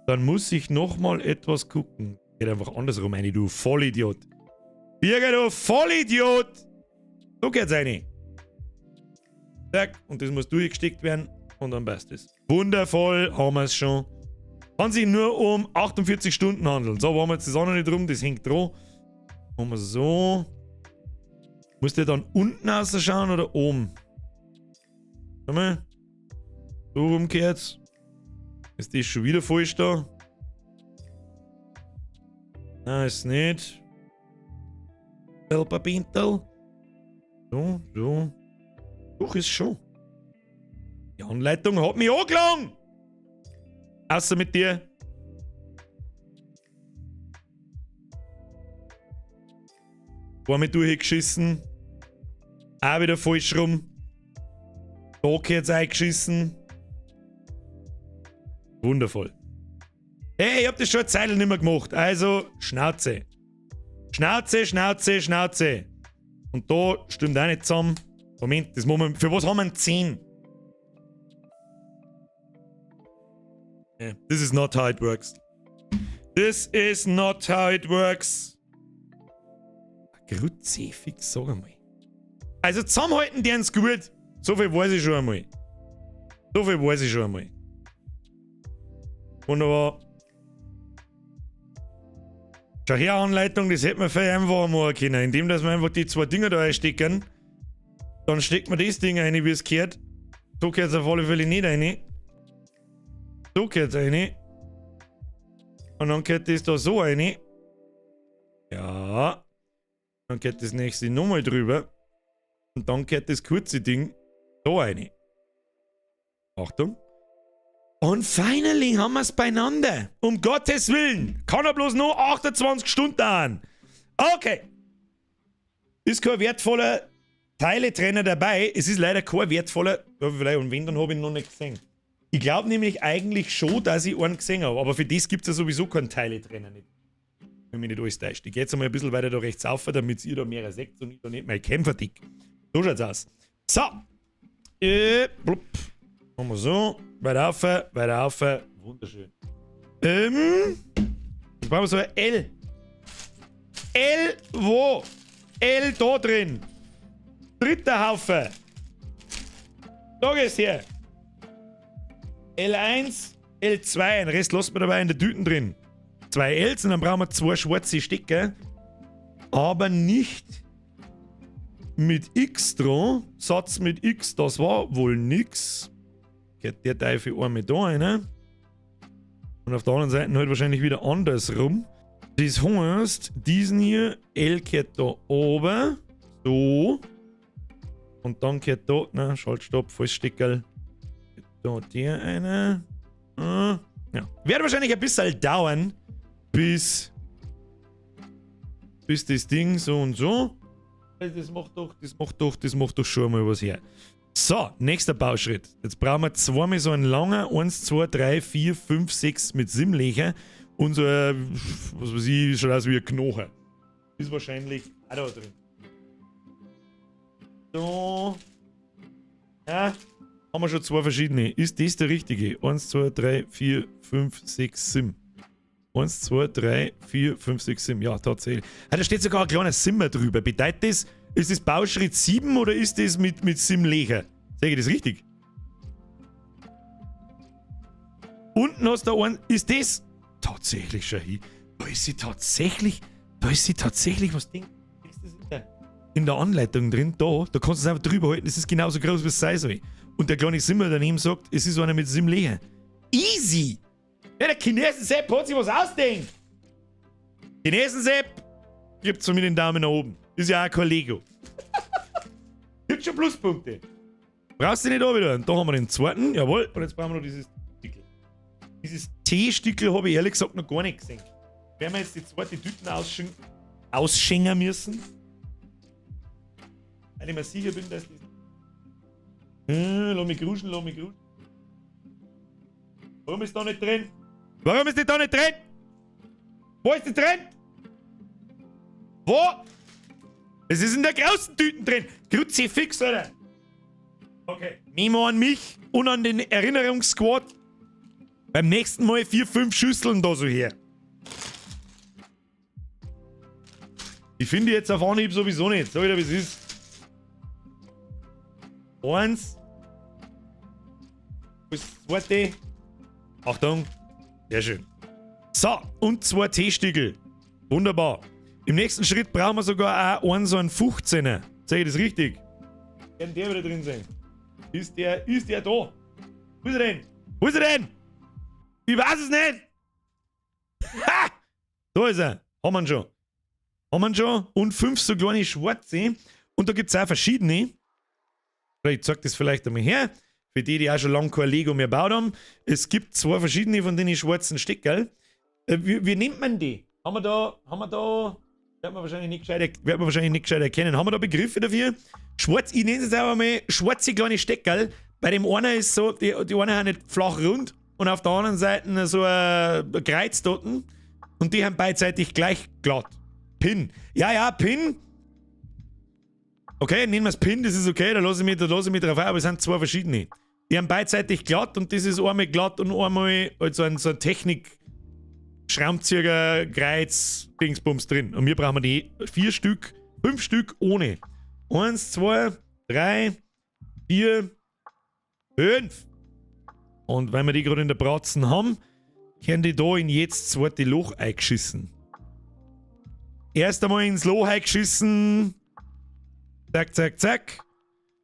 Dann muss ich nochmal etwas gucken. Geht einfach andersrum rein, du Vollidiot. Birger, du Vollidiot! So geht's rein. Zack, und das muss durchgesteckt werden und dann passt es. Wundervoll, haben wir es schon. Kann sich nur um 48 Stunden handeln. So, wollen wir jetzt das auch noch nicht drum, das hängt dran. Machen wir so. Muss der dann unten rausschauen oder oben? Schau mal. So rumkehrt's. Ist das schon wieder falsch da? Nein, ist nicht. Pintel. So, so. Doch, ist schon. Die Anleitung hat mich angelangt. Außer mit dir. War mich durchgeschissen. Auch wieder falsch rum. Da geht's eingeschissen. Wundervoll. Hey, ich hab das schon eine Zeit nicht mehr gemacht. Also, Schnauze. Schnauze, Schnauze, Schnauze. Und da stimmt auch nicht zusammen. Moment, das machen wir, für was haben wir denn 10? Yeah, this is not how it works. This is not how it works. Kruzifix, sag einmal. Also zusammenhalten die haben's gut. So viel weiß ich schon einmal. So viel weiß ich schon einmal. Wunderbar. Schau her, Anleitung, das hätten wir viel einfacher machen können. Indem, dass wir einfach die zwei Dinger da einstecken. Dann steckt man das Ding rein, wie es gehört. So gehört es auf alle Fälle nicht rein. So gehört es rein. Und dann gehört das da so rein. Ja. Dann geht das nächste nochmal drüber. Und dann geht das kurze Ding da rein. Achtung. Und finally haben wir's beieinander. Um Gottes Willen. Kann er bloß nur 28 Stunden dauern. Okay. Ist kein wertvoller Teiletrenner dabei. Es ist leider kein wertvoller. Ja, vielleicht, und wenn, dann hab ich ihn noch nicht gesehen. Ich glaub nämlich eigentlich schon, dass ich einen gesehen hab. Aber für das gibt's ja sowieso keinen Teiletrenner nicht. Wenn mich nicht alles täuscht. Ich geh jetzt einmal ein bisschen weiter da rechts auf, damit ihr da mehr seht und ich da nicht mein Kämpfer dick. So schaut's aus. So. Blub. Machen wir so. Weiter auf, weiter auf. Wunderschön. Jetzt brauchen wir so ein L. L wo? L da drin. Dritter Haufen. Da geht's her. L1, L2. Den Rest lassen wir dabei in der Tüten drin. 2 Ls und dann brauchen wir 2 schwarze Stecker. Aber nicht mit X dran. Satz mit X, das war wohl nix. Geht der Teufel einmal da rein. Und auf der anderen Seite halt wahrscheinlich wieder andersrum. Das heißt, diesen hier, L geht da oben. So. Und dann geht da, na, Schaltstopp, Falschsteckerl. Geht da der eine. Ja. Wird wahrscheinlich ein bisschen dauern, bis das Ding so und so. Das macht doch schon mal was her. So, nächster Bauschritt. Jetzt brauchen wir zweimal so einen langen, 1, 2, 3, 4, 5, 6 mit 7 Löcher und so ein, was weiß ich, schaut aus wie ein Knochen. Ist wahrscheinlich auch da drin. So. Ja, haben wir schon 2 verschiedene. Ist das der richtige? 1, 2, 3, 4, 5, 6, 7. 1, 2, 3, 4, 5, 6, 7. Ja, tatsächlich. Ah, da steht sogar ein kleiner Simmer drüber. Bedeutet das, ist das Bauschritt 7 oder ist das mit 7 Löcher? Sag ich das richtig? Unten hast du einen. Ist das tatsächlich schon hier? Da ist sie tatsächlich. Da ist sie tatsächlich was Ding. Ist das in der Anleitung drin? Da kannst du es einfach drüber halten. Das ist genauso groß, wie es sein soll. Und der kleine Simmer daneben sagt, es ist einer mit 7 Löchern. Easy! Ja, der Chinesen-Sepp hat sich was ausdenkt. Chinesen-Sepp gibt so mit den Daumen nach oben. Ist ja auch kein Lego. Gibt schon Pluspunkte. Brauchst du nicht da wieder. Und da haben wir den zweiten. Jawohl. Und jetzt brauchen wir noch dieses Stickel. Dieses T-Stickel habe ich ehrlich gesagt noch gar nicht gesehen. Werden wir jetzt die zweite Tüten ausschenken müssen? Weil ich mir sicher bin, dass das. Lass mich gruschen, lass mich gruschen. Warum ist da nicht drin? Warum ist die da nicht drin? Wo ist die drin? Wo? Es ist in der großen Tüten drin. Kruzifix, Alter. Okay. Memo an mich und an den Erinnerungssquad. Beim nächsten Mal 4, 5 Schüsseln da so her. Ich finde jetzt auf Anhieb sowieso nicht. Sag ich dir, wie es ist. 1. Wo ist das zweite? Achtung. Sehr schön. So, und 2 Teestiegel. Wunderbar. Im nächsten Schritt brauchen wir sogar auch einen so einen 15er. Sag ich das richtig? Kann der wieder drin sein? Ist der da? Wo ist er denn? Wo ist er denn? Ich weiß es nicht! Ha! Da ist er. Haben wir ihn schon. Haben wir ihn schon. Und 5 so kleine schwarze. Und da gibt's auch verschiedene. Ich zeig das vielleicht einmal her. Für die, die auch schon lange kein Lego mehr gebaut haben. Es gibt 2 verschiedene von den schwarzen Steckerl. Wie nennt man die? Haben wir da, werden wir wahrscheinlich nicht gescheit, werden wir wahrscheinlich nicht gescheit erkennen. Haben wir da Begriffe dafür? Schwarz, ich nenne es jetzt einfach mal schwarze kleine Steckerl. Bei dem einen ist so, die einen haben nicht flach rund und auf der anderen Seite so ein Kreuz dort. Und die haben beidseitig gleich glatt. Pin. Ja, ja, Pin. Okay, nehmen wir es Pin, das ist okay, da lasse ich mich drauf ein, aber es sind 2 verschiedene. Die haben beidseitig glatt und das ist einmal glatt und einmal halt so ein Technik- Schraubenzieher, Kreuz, Dingsbums drin. Und wir brauchen die 4 Stück, 5 Stück ohne. 1, 2, 3, 4, 5. Und weil wir die gerade in der Bratzen haben, können die da in jedes zweite Loch eingeschissen. Erst einmal ins Loch eingeschissen. Zack, zack, zack.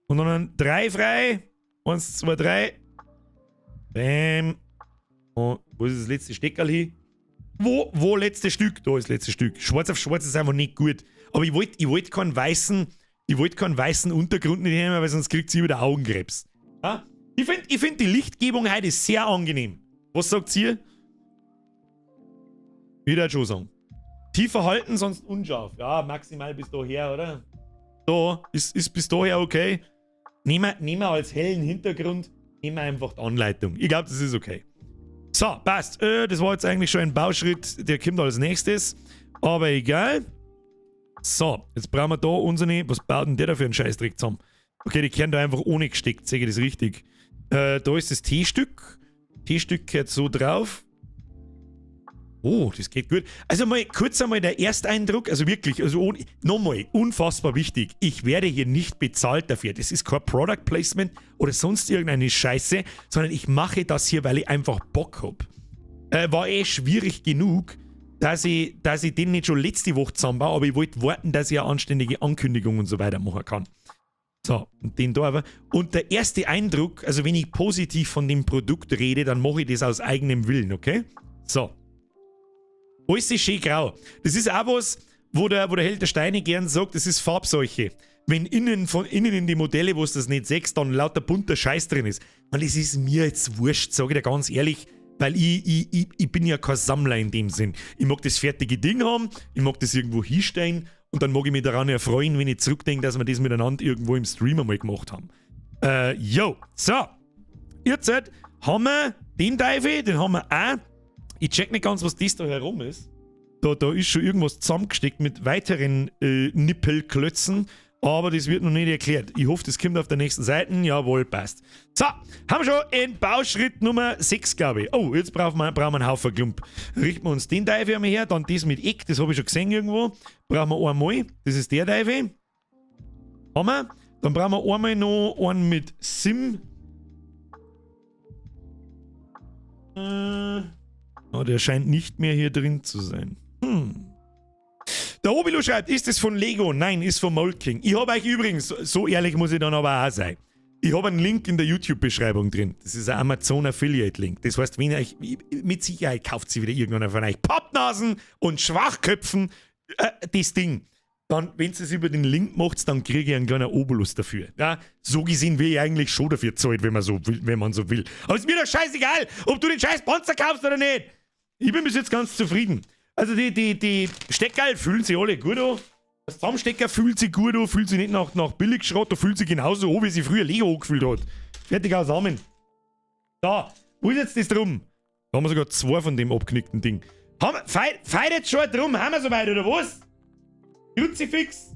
Und dann 3 frei. 1, 2, 3. Bäm. Und wo ist das letzte Steckerl hin? Wo letztes Stück? Da ist das letzte Stück. Schwarz auf schwarz ist einfach nicht gut. Aber ich wollt keinen weißen, Untergrund nicht nehmen, weil sonst kriegt sie wieder Augenkrebs. Ja? Ich find die Lichtgebung heute sehr angenehm. Was sagt ihr? Ich würde schon sagen. Tiefer halten, sonst unscharf. Ja, maximal bis daher, oder? Da, ist bis daher okay. Nehmen wir als hellen Hintergrund, nehmen wir einfach die Anleitung. Ich glaube, das ist okay. So, passt. Das war jetzt eigentlich schon ein Bauschritt, der kommt als nächstes. Aber egal. So, jetzt brauchen wir da unsere... Was baut denn der da für einen Scheißdreck zusammen? Okay, die kehren da einfach ohne gesteckt, sehe ich das richtig. Da ist das T-Stück. T-Stück gehört so drauf. Oh, das geht gut. Also mal kurz einmal der Ersteindruck, also wirklich, also nochmal, unfassbar wichtig. Ich werde hier nicht bezahlt dafür. Das ist kein Product Placement oder sonst irgendeine Scheiße, sondern ich mache das hier, weil ich einfach Bock hab. War eh schwierig genug, dass ich den nicht schon letzte Woche zusammenbaue, aber ich wollte warten, dass ich eine anständige Ankündigung und so weiter machen kann. So, und den da aber. Und der erste Eindruck, also wenn ich positiv von dem Produkt rede, dann mache ich das aus eigenem Willen, okay? So. Alles ist schön grau. Das ist auch was, wo der Held der Steine gern sagt, das ist Farbseuche. Wenn innen in die Modelle, wo du das nicht siehst, dann lauter bunter Scheiß drin ist. Und das ist mir jetzt wurscht, sage ich dir ganz ehrlich, weil ich bin ja kein Sammler in dem Sinn. Ich mag das fertige Ding haben, ich mag das irgendwo hinstellen und dann mag ich mich daran erfreuen, wenn ich zurückdenke, dass wir das miteinander irgendwo im Stream einmal gemacht haben. Jo, so. Jetzt haben wir den Teufel, den haben wir auch. Ich check nicht ganz, was das da herum ist. Da ist schon irgendwas zusammengesteckt mit weiteren Nippelklötzen. Aber das wird noch nicht erklärt. Ich hoffe, das kommt auf der nächsten Seite. Jawohl, passt. So, haben wir schon in Bauschritt Nummer 6, glaube ich. Oh, jetzt brauchen wir einen Haufen Klump. Richten wir uns den Teufel einmal her, dann das mit Eck, das habe ich schon gesehen irgendwo. Brauchen wir einmal. Das ist der Teufel. Haben wir. Dann brauchen wir einmal noch einen mit SIM. Oh, der scheint nicht mehr hier drin zu sein. Der Obilo schreibt, ist es von Lego? Nein, ist von Mould King. Ich habe euch übrigens, so ehrlich muss ich dann aber auch sein, ich habe einen Link in der YouTube-Beschreibung drin. Das ist ein Amazon Affiliate-Link. Das heißt, wenn ihr euch, mit Sicherheit kauft sie wieder irgendeiner von euch Pappnasen und Schwachköpfen das Ding. Dann, wenn ihr es über den Link macht, dann kriege ich einen kleinen Obolus dafür. Ja, so gesehen wäre ich eigentlich schon dafür zahlt, wenn man so will. Aber ist mir doch scheißegal, ob du den scheiß Panzer kaufst oder nicht. Ich bin bis jetzt ganz zufrieden. Also die Steckerl fühlen sich alle gut an. Das Zusammenstecker fühlt sich gut an, fühlt sich nicht nach Billigschrott, da fühlt sich genauso an, wie sie früher Lego angefühlt hat. Fertig aus Amen. Da, wo ist jetzt das drum? Da haben wir sogar zwei von dem abknickten Ding. Haben wir, feit jetzt schon drum, haben wir soweit, oder was? Kruzifix.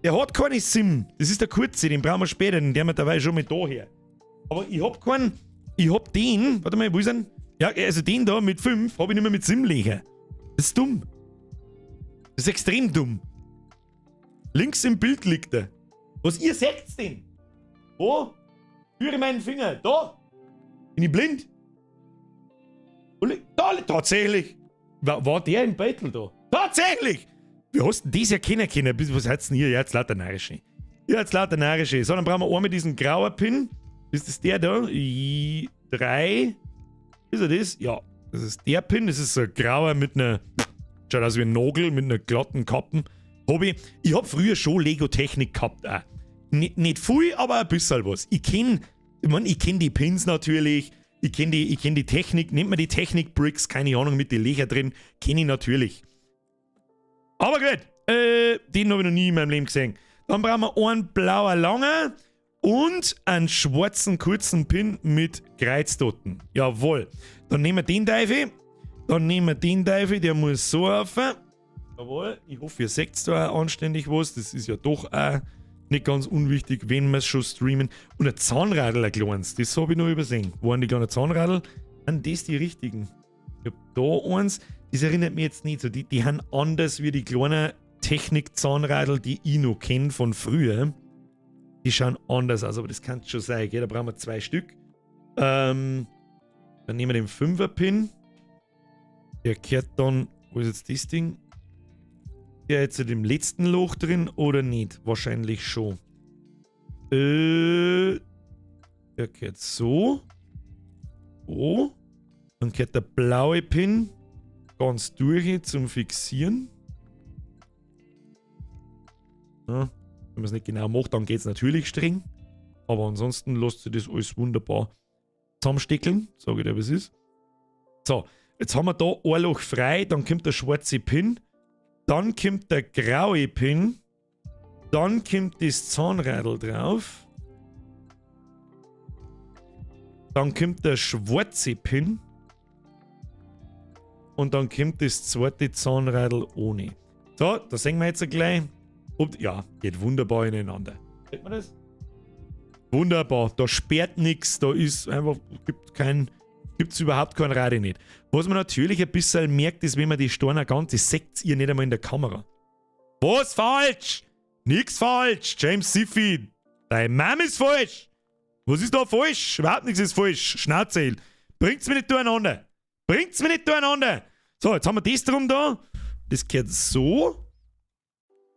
Der hat keine SIM. Das ist der kurze, den brauchen wir später, den der wir dabei schon mit da her. Aber ich hab keinen, ich hab den, warte mal, wo ist denn? Ja, also den da mit 5 hab ich nicht mehr mit SIM-Löcher. Das ist dumm. Das ist extrem dumm. Links im Bild liegt er. Was, ihr seht's denn? Wo? Führe meinen Finger. Da. Bin ich blind? Da, tatsächlich. War der im Beutel da? Tatsächlich! Wie hast denn das erkennen können? Was heißt denn hier? Ja, jetzt lauter Narische. Ja, jetzt lauter Narische. So, dann brauchen wir einmal diesen grauen Pin. Ist das der da? I, 3. Ist er das? Ja. Das ist der Pin. Das ist so ein grauer mit einer... Schaut aus wie ein Nagel mit einer glatten Kappen. Hab ich. Ich hab früher schon Lego-Technik gehabt auch. Nicht viel, aber ein bisschen was. Ich kenn, ich mein, ich kenn die Pins natürlich. Ich kenn die Technik. Nennt man die Technik-Bricks, keine Ahnung, mit den Löchern drin. Kenn ich natürlich. Aber gut, den hab ich noch nie in meinem Leben gesehen. Dann brauchen wir einen blauen langen und einen schwarzen kurzen Pin mit Kreuzdoten. Jawohl. Dann nehmen wir den Teufel. Dann nehmen wir den Teufel, der muss so auf. Jawohl, ich hoffe, ihr seht da auch anständig was. Das ist ja doch auch nicht ganz unwichtig, wenn wir es schon streamen. Und ein Zahnradl, ein kleines, das habe ich noch übersehen. Wo waren die kleinen Zahnradl? Sind das die richtigen? Ich hab da eins, das erinnert mich jetzt nicht so. Die haben anders wie die kleinen Technik-Zahnradl, die ich noch kenne von früher. Die schauen anders aus, aber das kann schon sein, gell? Da brauchen wir 2 Stück. Dann nehmen wir den 5er-Pin. Der kehrt dann, wo ist jetzt das Ding? Der jetzt in dem letzten Loch drin oder nicht? Wahrscheinlich schon. Der kehrt so. Oh. Dann kehrt der blaue Pin ganz durch zum Fixieren. Ja, wenn man es nicht genau macht, dann geht's natürlich streng. Aber ansonsten lässt sich das alles wunderbar zusammensteckeln. Sag ich dir, was ist. So, jetzt haben wir da ein Loch frei. Dann kommt der schwarze Pin. Dann kommt der graue Pin. Dann kommt das Zahnradl drauf. Dann kommt der schwarze Pin. Und dann kommt das zweite Zahnradl ohne. So, da sehen wir jetzt gleich. Und, ja, geht wunderbar ineinander. Sieht man das? Wunderbar, da sperrt nix, da ist einfach, gibt kein, gibt's überhaupt kein Rade nicht. Was man natürlich ein bisschen merkt, ist, wenn man die Steine ganz, das seht ihr nicht einmal in der Kamera. Was falsch? Nix falsch, James Siffy. Deine Mom ist falsch. Was ist da falsch? Überhaupt nichts ist falsch. Schnauze. Bringt's mir nicht durcheinander. Bringt's mir nicht durcheinander. So, jetzt haben wir das drum da. Das gehört so.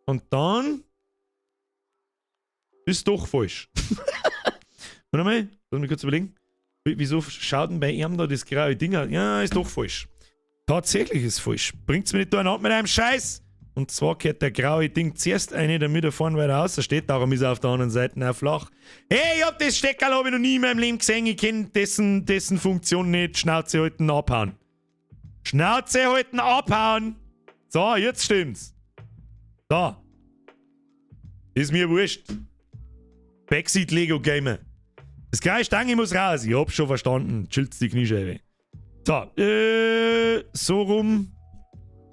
Und dann ist doch falsch. Warte mal, lass mich kurz überlegen. Wieso schaut denn bei ihm da das graue Ding aus? Ja, ist doch falsch. Tatsächlich ist falsch. Bringt's mir nicht durcheinander mit einem Scheiß. Und zwar gehört der graue Ding zuerst rein, damit er vorne weiter raus steht. Darum ist er auf der anderen Seite auch flach. Hey, ich hab das Steckerl hab ich noch nie in meinem Leben gesehen. Ich kenn dessen Funktion nicht. Schnauze halten, abhauen. Schnauze halten, abhauen. So, jetzt stimmt's. Da. Ist mir wurscht. Backseat Lego Gamer. Das kleine Stange muss raus. Ich hab's schon verstanden. Chillt's die Kniescheibe. So, so rum.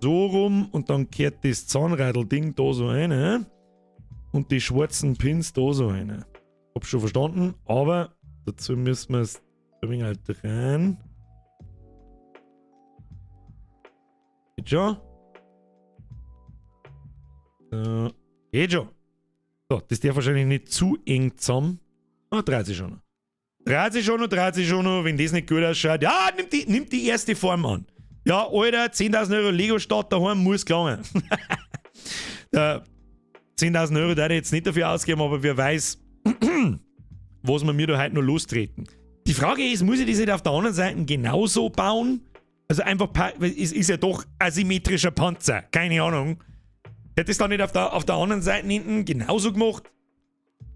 So rum. Und dann kehrt das Zahnradl-Ding da so rein. Hä? Und die schwarzen Pins da so rein. Hab schon verstanden, aber dazu müssen wir es ein wenig halt drehen. Geht schon. So, geht schon. So, das darf wahrscheinlich nicht zu eng zusammen. Ah, dreht sich schon noch. Dreht sich schon noch, dreht sich schon noch, wenn das nicht gut ausschaut. Ja, nimmt die erste Form an. Ja, Alter, 10.000 Euro Lego-Stadt daheim muss gelangen. 10.000 Euro da ich jetzt nicht dafür ausgeben, aber wer weiß, was wir mir da heute noch lostreten. Die Frage ist, muss ich das nicht auf der anderen Seite genauso bauen? Also einfach, es ist ja doch asymmetrischer Panzer, keine Ahnung. Hätte es dann nicht auf der anderen Seite hinten genauso gemacht?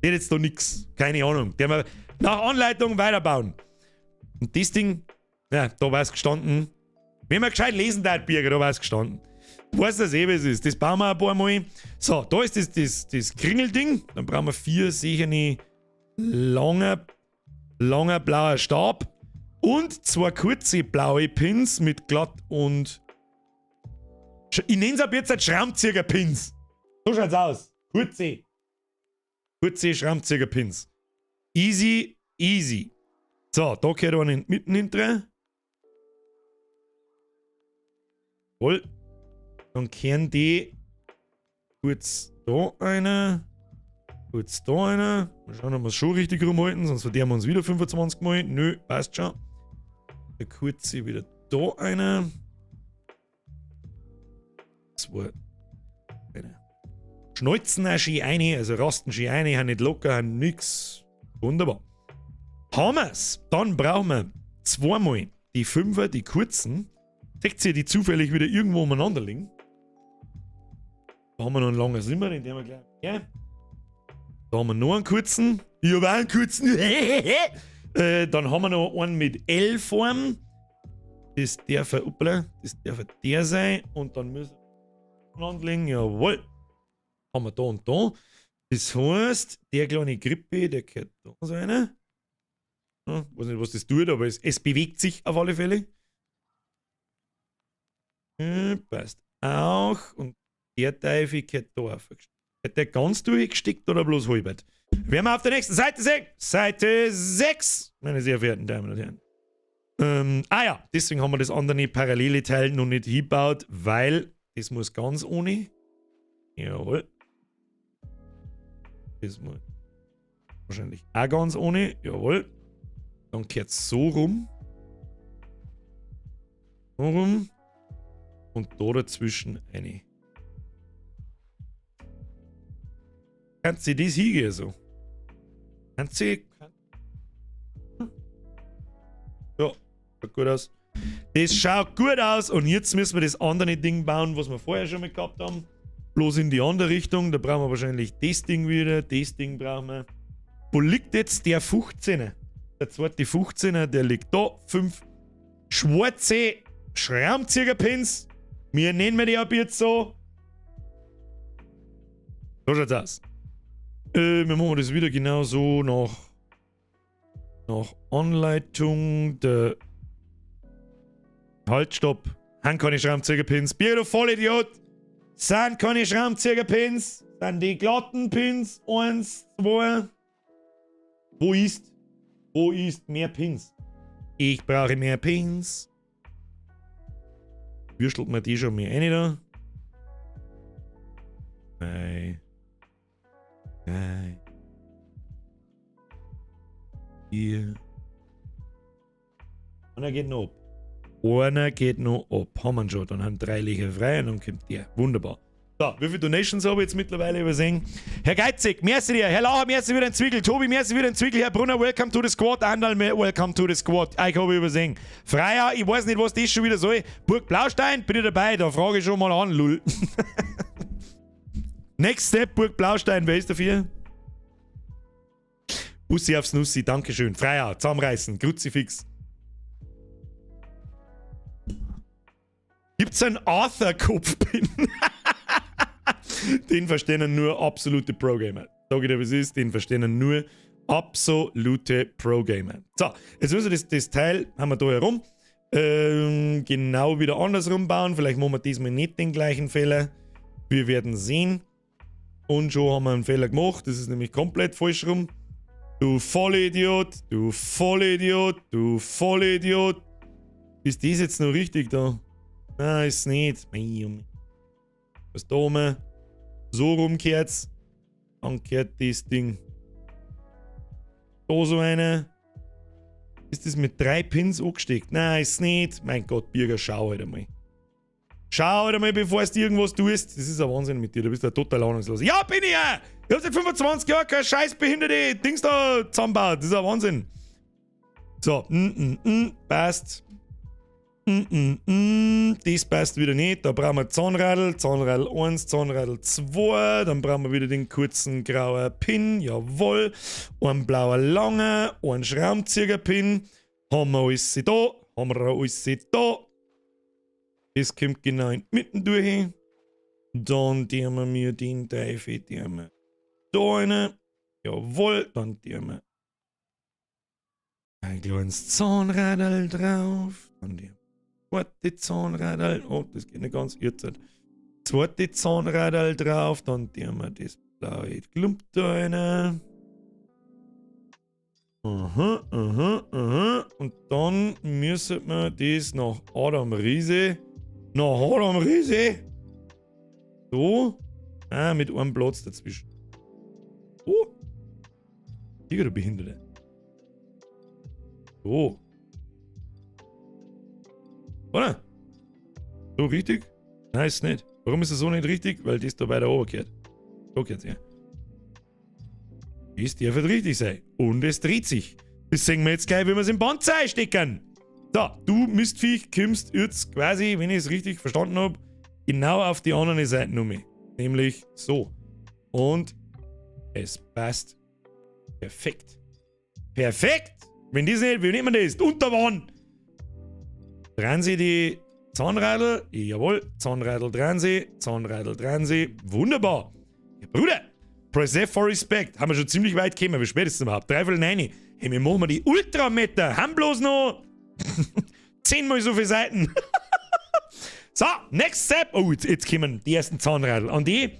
Der hat jetzt da nix, keine Ahnung. Der wir nach Anleitung weiterbauen. Und das Ding, ja, da war es gestanden. Wenn man gescheit lesen darf, Birger, da war es gestanden. Weiß das eh, wie es ist. Das bauen wir ein paar Mal. So, da ist das Kringelding. Dann brauchen wir vier sicher langer, langer blauer Stab. Und zwei kurze blaue Pins mit glatt und. Ich nenne es ab jetzt als Schraubenzieher-Pins. So schaut's aus. Kurze. Kurze Schraubenzieher-Pins. Easy, easy. So, da gehört einer mitten hinten. Jawohl. Dann kehren die kurz da eine, kurz da eine. Mal schauen, ob wir es schon richtig rumhalten, sonst verderben wir uns wieder 25 Mal. Nö, passt schon. Der kurze wieder da eine. Zwei. Eine. Schneuzen auch schön eine, also rasten schön eine, haben nicht locker, haben nix. Wunderbar. Haben wir's. Dann brauchen wir zweimal die Fünfer, die kurzen. Seht ihr die zufällig wieder irgendwo umeinander liegen? Da haben wir noch einen langen Simmer, den wir gleich. Ja. Da haben wir noch einen kurzen. Ich habe auch einen kurzen. Dann haben wir noch einen mit L-Form. Das darf, uppala, das darf der sein. Und dann müssen wir umeinander liegen. Jawohl. Haben wir da und da. Das heißt, der kleine Grippe, der gehört da so einer. Ja, weiß nicht, was das tut, aber es bewegt sich auf alle Fälle. Passt auch. Und der Teufel gehört da auf. Hat der ganz durchgesteckt oder bloß halbert? Werden wir auf der nächsten Seite sehen. Seite 6, meine sehr verehrten Damen und Herren. Ah ja, deswegen haben wir das andere parallele Teil noch nicht hingebaut, weil das muss ganz ohne. Jawohl. Das muss wahrscheinlich auch ganz ohne. Jawohl. Dann kehrt es so rum. So rum. Und da dazwischen eine. Kannst du das hingehen so? Kannst du. Ja, schaut gut aus. Das schaut gut aus. Und jetzt müssen wir das andere Ding bauen, was wir vorher schon mal gehabt haben. Bloß in die andere Richtung. Da brauchen wir wahrscheinlich das Ding wieder. Das Ding brauchen wir. Wo liegt jetzt der 15er? Der zweite 15er, der liegt da. 5 schwarze Schraubenzieherpins. Wir nennen wir die ab jetzt so. So schaut's aus. Wir machen das wieder genauso nach Anleitung der. Halt, stopp. Haben keine Schraubenzieherpins. Bier, du Vollidiot! Sind keine Schraubenzieherpins. Sind die glatten Pins. 1, 2. Wo ist? Wo ist mehr Pins? Ich brauche mehr Pins. Würstelt mir die schon mehr rein da? 2. 3. 4. Einer geht noch ab. Einer geht noch ab. Haben wir schon. Dann haben 3 Löcher frei und dann kommt der. Wunderbar. So, wie viele Donations habe ich jetzt mittlerweile übersehen? Herr Geizig, merci dir. Herr Lauer, merci wieder ein Zwickel. Tobi, merci wieder ein Zwickel. Herr Brunner, welcome to the squad. Andal, welcome to the squad. Ich habe übersehen. Freier, ich weiß nicht, was das schon wieder soll. Burg Blaustein, bin ich dabei. Da frage ich schon mal an, lul. Next step, Burg Blaustein, wer ist dafür? Bussi aufs Nussi, Dankeschön. Freier, zusammenreißen, Kruzifix. Gibt's einen Arthur-Kopfpin? Den verstehen nur absolute Pro-Gamer. Sag ich dir, wie es ist, den verstehen nur absolute Pro-Gamer. So, jetzt müssen wir das Teil, haben wir da herum, genau wieder andersrum bauen. Vielleicht machen wir diesmal nicht den gleichen Fehler. Wir werden sehen. Und schon haben wir einen Fehler gemacht. Das ist nämlich komplett falsch rum. Du Vollidiot, du Vollidiot, du Vollidiot. Ist das jetzt noch richtig da? Nein, ist nicht. Mei, Was da oben? So rumkehrt's. Dann kehrt das Ding. Da so eine. Ist das mit 3 Pins angesteckt? Nein, ist nicht. Mein Gott, Birger, schau halt einmal. Schau halt einmal, bevor du irgendwas tust. Das ist ein Wahnsinn mit dir. Du bist ja total ahnungslos. Ja, bin ich ja! Ich hab seit 25 Jahren kein scheiß behinderte Dings da zusammengebaut. Das ist ein Wahnsinn. So, passt. Das passt wieder nicht. Da brauchen wir Zahnradl. Zahnradl 1, Zahnradl 2. Dann brauchen wir wieder den kurzen grauen Pin. Jawohl. Ein blauer langer. Ein Schraubenzieher-Pin. Haben wir alles da. Haben wir alles da. Das kommt genau in die Mitte durch. Dann tun wir den Teufel, tun wir da rein. Jawohl, dann tun wir ein kleines Zahnradl drauf. Dann die zweite Zahnradl. Oh, das geht nicht ganz. Jetzt. Zweite Zahnradl drauf. Dann tun wir das blaue Klump da rein. Aha. Und dann müssen wir das nach Adam Riese. Nach Adam Riese. So. Ah, mit einem Platz dazwischen. Oh. Digga, du Behinderte. So. Oder? So richtig? Nein, ist nicht. Warum ist das so nicht richtig? Weil das da weiter oben gehört. So geht's ja. Das darf richtig sein. Und es dreht sich. Das sehen wir jetzt gleich, wenn wir es im Band stecken. So, du Mistviech kommst jetzt quasi, wenn ich es richtig verstanden habe, genau auf die andere Seite um. Nämlich so. Und es passt perfekt. Perfekt! Wenn das nicht, wie nennt man das? Unterwand! Drehen Sie die Zahnradl. Jawohl, Zahnradl drehen Sie. Zahnradl drehen Sie. Wunderbar. Ja, Bruder, Press F for Respect. Haben wir schon ziemlich weit gekommen. Wie spät ist es überhaupt? 8:45. Hey, wir machen die Ultrameter. Haben bloß noch 10-mal so viele Seiten. So, next step. Oh, jetzt kommen die ersten Zahnradl. An die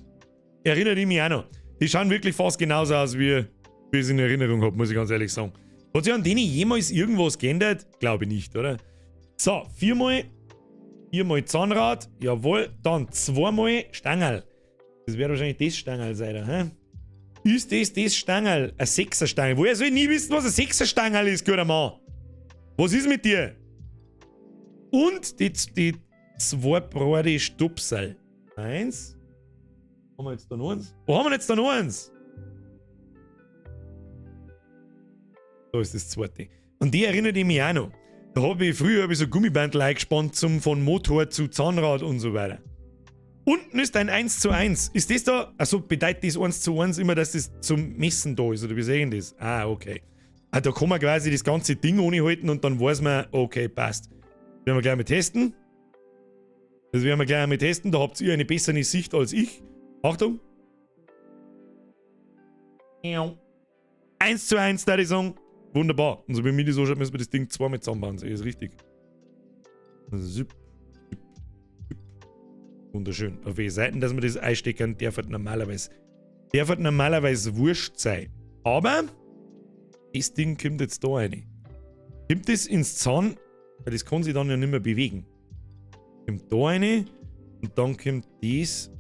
erinnere ich mich auch noch. Die schauen wirklich fast genauso aus, wie ich es in Erinnerung habe, muss ich ganz ehrlich sagen. Hat sich an denen jemals irgendwas geändert? Glaube ich nicht, oder? So, viermal Zahnrad, jawohl, dann zweimal Stangerl. Das wäre wahrscheinlich das Stangerl sein, hä? Ist das das Stangerl? Ein Sechserstangerl? Woher soll ich nie wissen, was ein Sechserstangerl ist, guter Mann? Was ist mit dir? Und die zwei breite Stupsel. Eins. Haben wir jetzt da noch eins? Wo haben wir jetzt da noch eins? Da ist das zweite. Und die erinnert ich mich auch noch. Da habe ich früher hab ich so Gummibandel eingespannt zum, von Motor zu Zahnrad und so weiter. Unten ist ein 1:1. Ist das da? Also bedeutet das 1:1 immer, dass das zum Messen da ist? Oder wie sehen das? Ah, okay. Ah, da kann man quasi das ganze Ding ohne halten und dann weiß man, okay, passt. Das werden wir gleich mal testen. Das werden wir gleich mal testen. Da habt ihr eine bessere Sicht als ich. Achtung. 1:1, da ich sagen. Wunderbar. Und so wie mir das anschaut, müssen wir das Ding zweimal zusammenbauen. Das ist richtig. Zip, zip, zip. Wunderschön. Auf welche Seiten, dass man das einstecken, darf halt normalerweise. Darf halt normalerweise wurscht sein. Aber das Ding kommt jetzt da rein. Kommt das ins Zahn, weil das kann sich dann ja nicht mehr bewegen. Kommt da rein und dann kommt das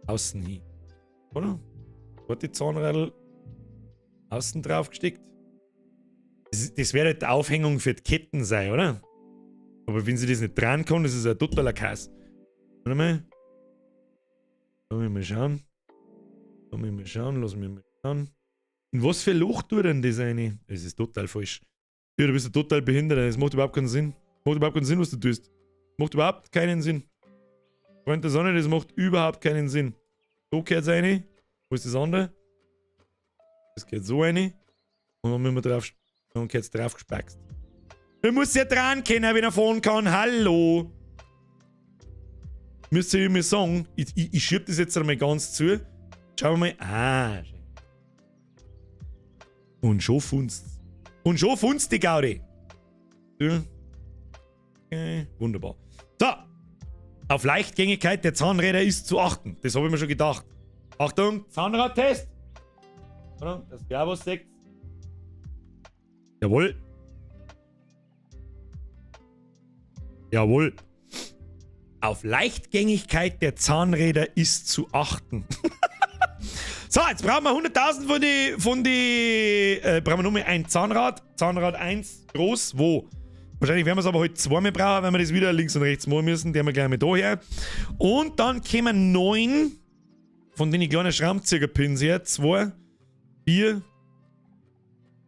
außen hin. Oder? Warte, Zahnradl außen drauf gesteckt. Das wäre halt die Aufhängung für die Ketten sein, oder? Aber wenn sie das nicht dran kann, das ist ein totaler Kass. Warte mal. Lass mich mal schauen. Lass mich mal schauen, lass mich mal schauen. In was für ein Loch tut denn das rein? Das ist total falsch. Ja, du bist ja total behindert. Das macht überhaupt keinen Sinn. Macht überhaupt keinen Sinn, was du tust. Macht überhaupt keinen Sinn. Freund der Sonne, das macht überhaupt keinen Sinn. So gehört's rein. Wo ist das andere? Das geht so rein. Und dann müssen wir drauf. Dann geht's drauf gespackst. Man muss ja dran kennen, wenn er fahren kann. Hallo! Müsst ihr mir sagen, ich schieb das jetzt einmal ganz zu. Schauen wir mal. Ah. Und schon funzt. Und schon funzt die Gaudi. Okay. Wunderbar. So. Auf Leichtgängigkeit der Zahnräder ist zu achten. Das habe ich mir schon gedacht. Achtung, Zahnradtest. Achtung, dass ihr auch was seht. Jawohl. Jawohl. Auf Leichtgängigkeit der Zahnräder ist zu achten. So, jetzt brauchen wir 100.000 von die, brauchen wir nur mehr ein Zahnrad. Zahnrad 1, groß, wo? Wahrscheinlich werden wir es aber heute zweimal brauchen, wenn wir das wieder links und rechts machen müssen. Die haben wir gleich mit da her. Und dann kommen neun von den kleinen Schraubenzieherpins her. 2, 4,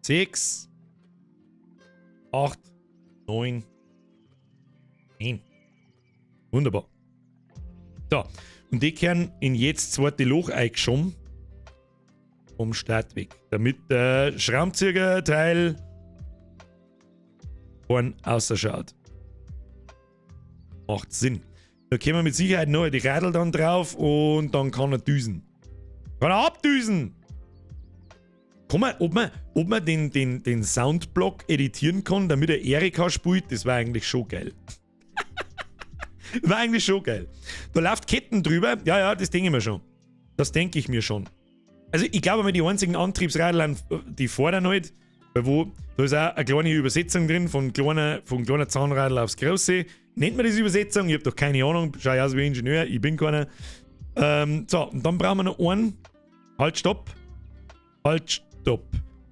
6, 8, 9, 10. Wunderbar. So, und die kehren in jedes zweite Loch eingeschoben vom Startweg, damit der Schraubenzieherteil vorn ausschaut. Macht Sinn. Da kommen wir mit Sicherheit noch die Radl dann drauf und dann kann er düsen. Kann er abdüsen! Kann man, ob man den Soundblock editieren kann, damit er Erika spielt, das war eigentlich schon geil. War eigentlich schon geil. Da läuft Ketten drüber. Ja, das denke ich mir schon. Das denke ich mir schon. Also ich glaube mal, die einzigen Antriebsradl, die fordern halt, weil wo, da ist auch eine kleine Übersetzung drin von kleiner Zahnradl aufs Große. Nennt man das Übersetzung? Ich habe doch keine Ahnung. Schau aus wie Ingenieur, ich bin keiner. So, und dann brauchen wir noch einen. Halt, stopp. Halt, stopp.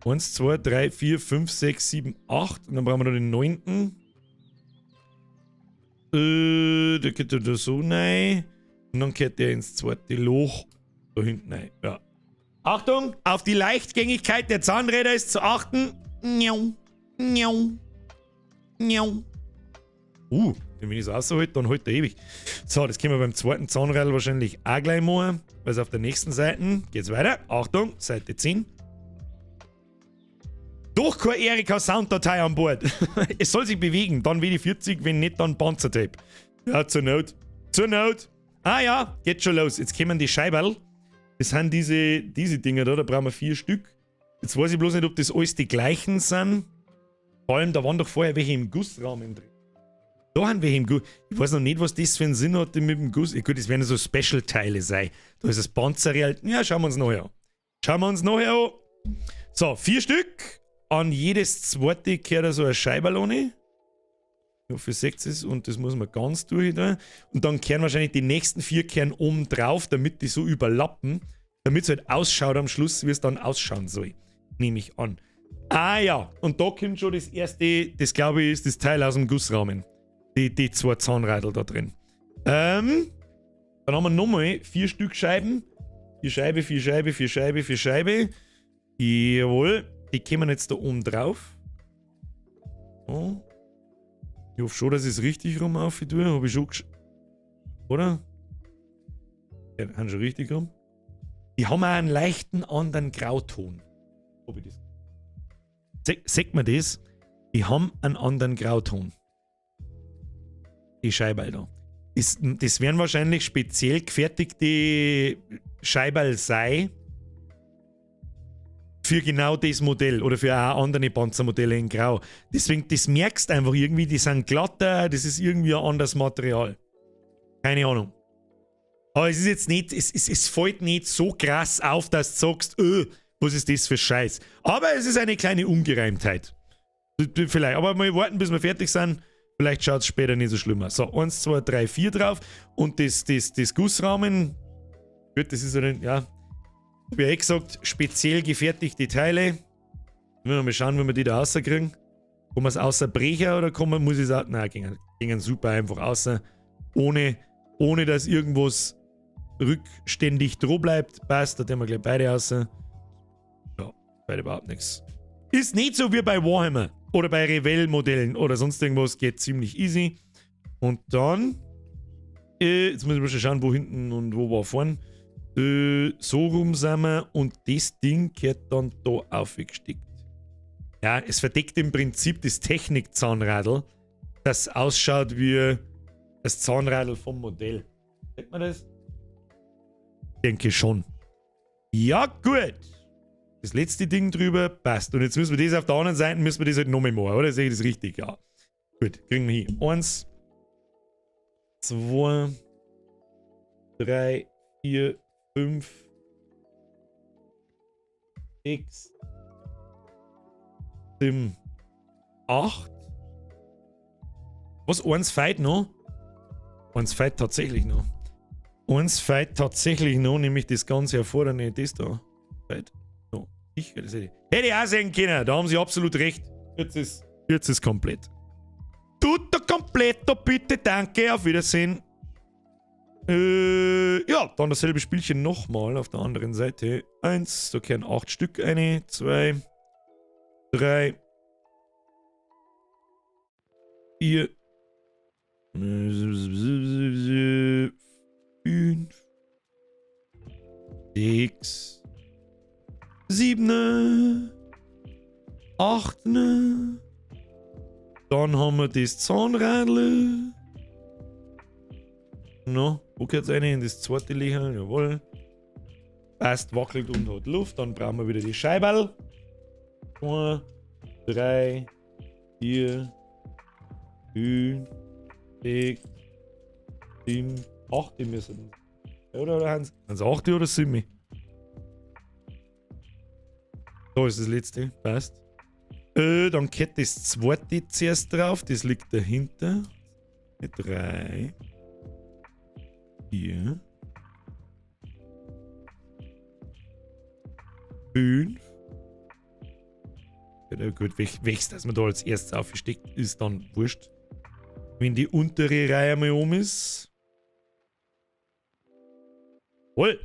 1, 2, 3, 4, 5, 6, 7, 8. Und dann brauchen wir noch den neunten. Der geht da so rein. Und dann geht der ins zweite Loch. Da hinten rein. Ja. Achtung, auf die Leichtgängigkeit der Zahnräder ist zu achten. Njau, njau, njau. Wenn ich es raushalte, dann hält er ewig. So, das können wir beim zweiten Zahnrad wahrscheinlich auch gleich machen, weil es auf der nächsten Seite geht's weiter. Achtung, Seite 10. Doch keine Erika Sounddatei an Bord. Es soll sich bewegen, dann WD-40, wenn nicht, dann Panzertape. Ja, zur Not. Zur Not. Ah ja, geht schon los. Jetzt kommen die Scheiberl. Das sind diese Dinger da, da brauchen wir vier Stück. Jetzt weiß ich bloß nicht, ob das alles die gleichen sind. Vor allem, da waren doch vorher welche im Gussrahmen drin. Da haben welche im Guss. Ich weiß noch nicht, was das für einen Sinn hat mit dem Guss. Gut, das werden so Special-Teile sein. Da ist das Panzerreal. Ja, schauen wir uns nachher an. Schauen wir uns nachher an. So, vier Stück. An jedes zweite gehört da so ein Scheiberl. Ich hoffe, ihr seht es und das muss man ganz durch da. Und dann kehren wahrscheinlich die nächsten vier kehren oben drauf, damit die so überlappen, damit es halt ausschaut am Schluss, wie es dann ausschauen soll. Nehme ich an. Ah ja, und da kommt schon das erste, das, glaube ich, ist das Teil aus dem Gussrahmen. Die zwei Zahnradl da drin. Dann haben wir nochmal vier Stück Scheiben. Vier Scheibe, vier Scheibe, vier Scheibe, vier Scheibe. Jawohl, die kommen jetzt da oben drauf. So. Ich hoffe schon, dass ich es richtig rum auf tue. Habe ich schon, oder? Ja, haben schon richtig rum. Die haben auch einen leichten anderen Grauton. Ob ich das. Sagt man das? Die haben einen anderen Grauton. Die Scheiberl da. Das werden wahrscheinlich speziell gefertigte Scheiberl sein für genau das Modell oder für auch andere Panzermodelle in Grau. Deswegen, das merkst du einfach irgendwie, die sind glatter, das ist irgendwie ein anderes Material. Keine Ahnung. Aber es ist jetzt nicht, es fällt nicht so krass auf, dass du sagst, öh, was ist das für Scheiß. Aber es ist eine kleine Ungereimtheit. Vielleicht. Aber mal warten, bis wir fertig sind. Vielleicht schaut es später nicht so schlimm aus. So, 1, 2, 3, 4 drauf. Und das Gussrahmen, gut, das ist ja, ja, wie eh gesagt, speziell gefertigte Teile. Müssen wir mal schauen, wie wir die da rauskriegen. Kann man es außer oder kann man, muss ich sagen, nein, gingen super einfach außer, ohne dass irgendwas rückständig droh bleibt. Passt, da tun wir gleich beide außer. Ja, beide überhaupt nichts. Ist nicht so wie bei Warhammer oder bei Revell-Modellen oder sonst irgendwas, geht ziemlich easy. Und dann, jetzt muss ich mal schon schauen, wo hinten und wo war vorn. So rum sind wir und das Ding gehört dann da aufgesteckt. Ja, es verdeckt im Prinzip das Technik-Zahnradl, das ausschaut wie das Zahnradl vom Modell. Sieht man das? Denke schon. Ja, gut. Das letzte Ding drüber passt. Und jetzt müssen wir das auf der anderen Seite, müssen wir das halt nochmal machen, oder? Sehe ich das richtig? Ja. Gut, kriegen wir hin. 1, 2, 3, 4, 5, 6, 7, 8. Was? Eins fehlt noch? Eins fehlt tatsächlich noch. Eins fehlt tatsächlich noch, nämlich das ganze erfordernde, das da. Fehlt noch. Ich, das hätte ich auch sehen können, da haben sie absolut recht. Jetzt ist komplett. Tutto completo, bitte, danke, auf Wiedersehen. Ja, dann dasselbe Spielchen nochmal auf der anderen Seite. Eins, da kehren acht Stück eine, zwei, drei, vier, fünf, sechs, sieben, acht. Dann haben wir das Zahnradl. No, wo geht's rein? In das zweite Löcherl, jawohl. Passt, wackelt und hat Luft. Dann brauchen wir wieder die Scheiberl. 2, 3, 4, 5, 6, 7, 8 müssen. Oder haben es 8 oder 7? Da ist das letzte, passt. Dann geht das zweite zuerst drauf, das liegt dahinter. 3, 4, 5. Ja, gut, welches, dass man da als erstes aufgesteckt ist, dann wurscht. Wenn die untere Reihe mal um ist. Wohl.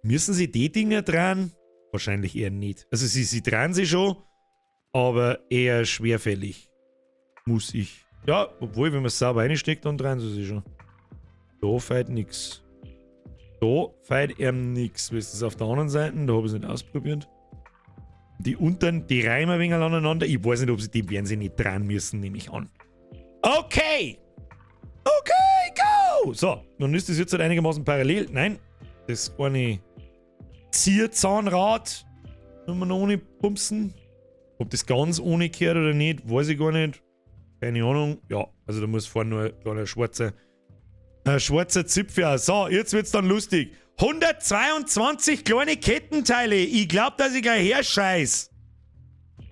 Müssen sie die Dinger dran? Wahrscheinlich eher nicht. Also sie dran sich schon, aber eher schwerfällig. Muss ich. Ja, obwohl, wenn man es sauber reinsteckt, dann drehen sie sich schon. Da fehlt nix. Da fehlt ihm nix. Wie ist das auf der anderen Seite? Da habe ich es nicht ausprobiert. Die unteren, die reimen ein wenig aneinander. Ich weiß nicht, ob sie die werden sie nicht dran müssen, nehme ich an. Okay! Okay, go! So, nun ist das jetzt halt einigermaßen parallel. Nein, das eine Zierzahnrad. Nur noch ohne Pumsen. Ob das ganz ohne gehört oder nicht, weiß ich gar nicht. Keine Ahnung. Ja, also da muss vorne nur ein kleiner schwarzer Zipfel. So, jetzt wird's dann lustig. 122 kleine Kettenteile. Ich glaub, dass ich gleich herscheiß.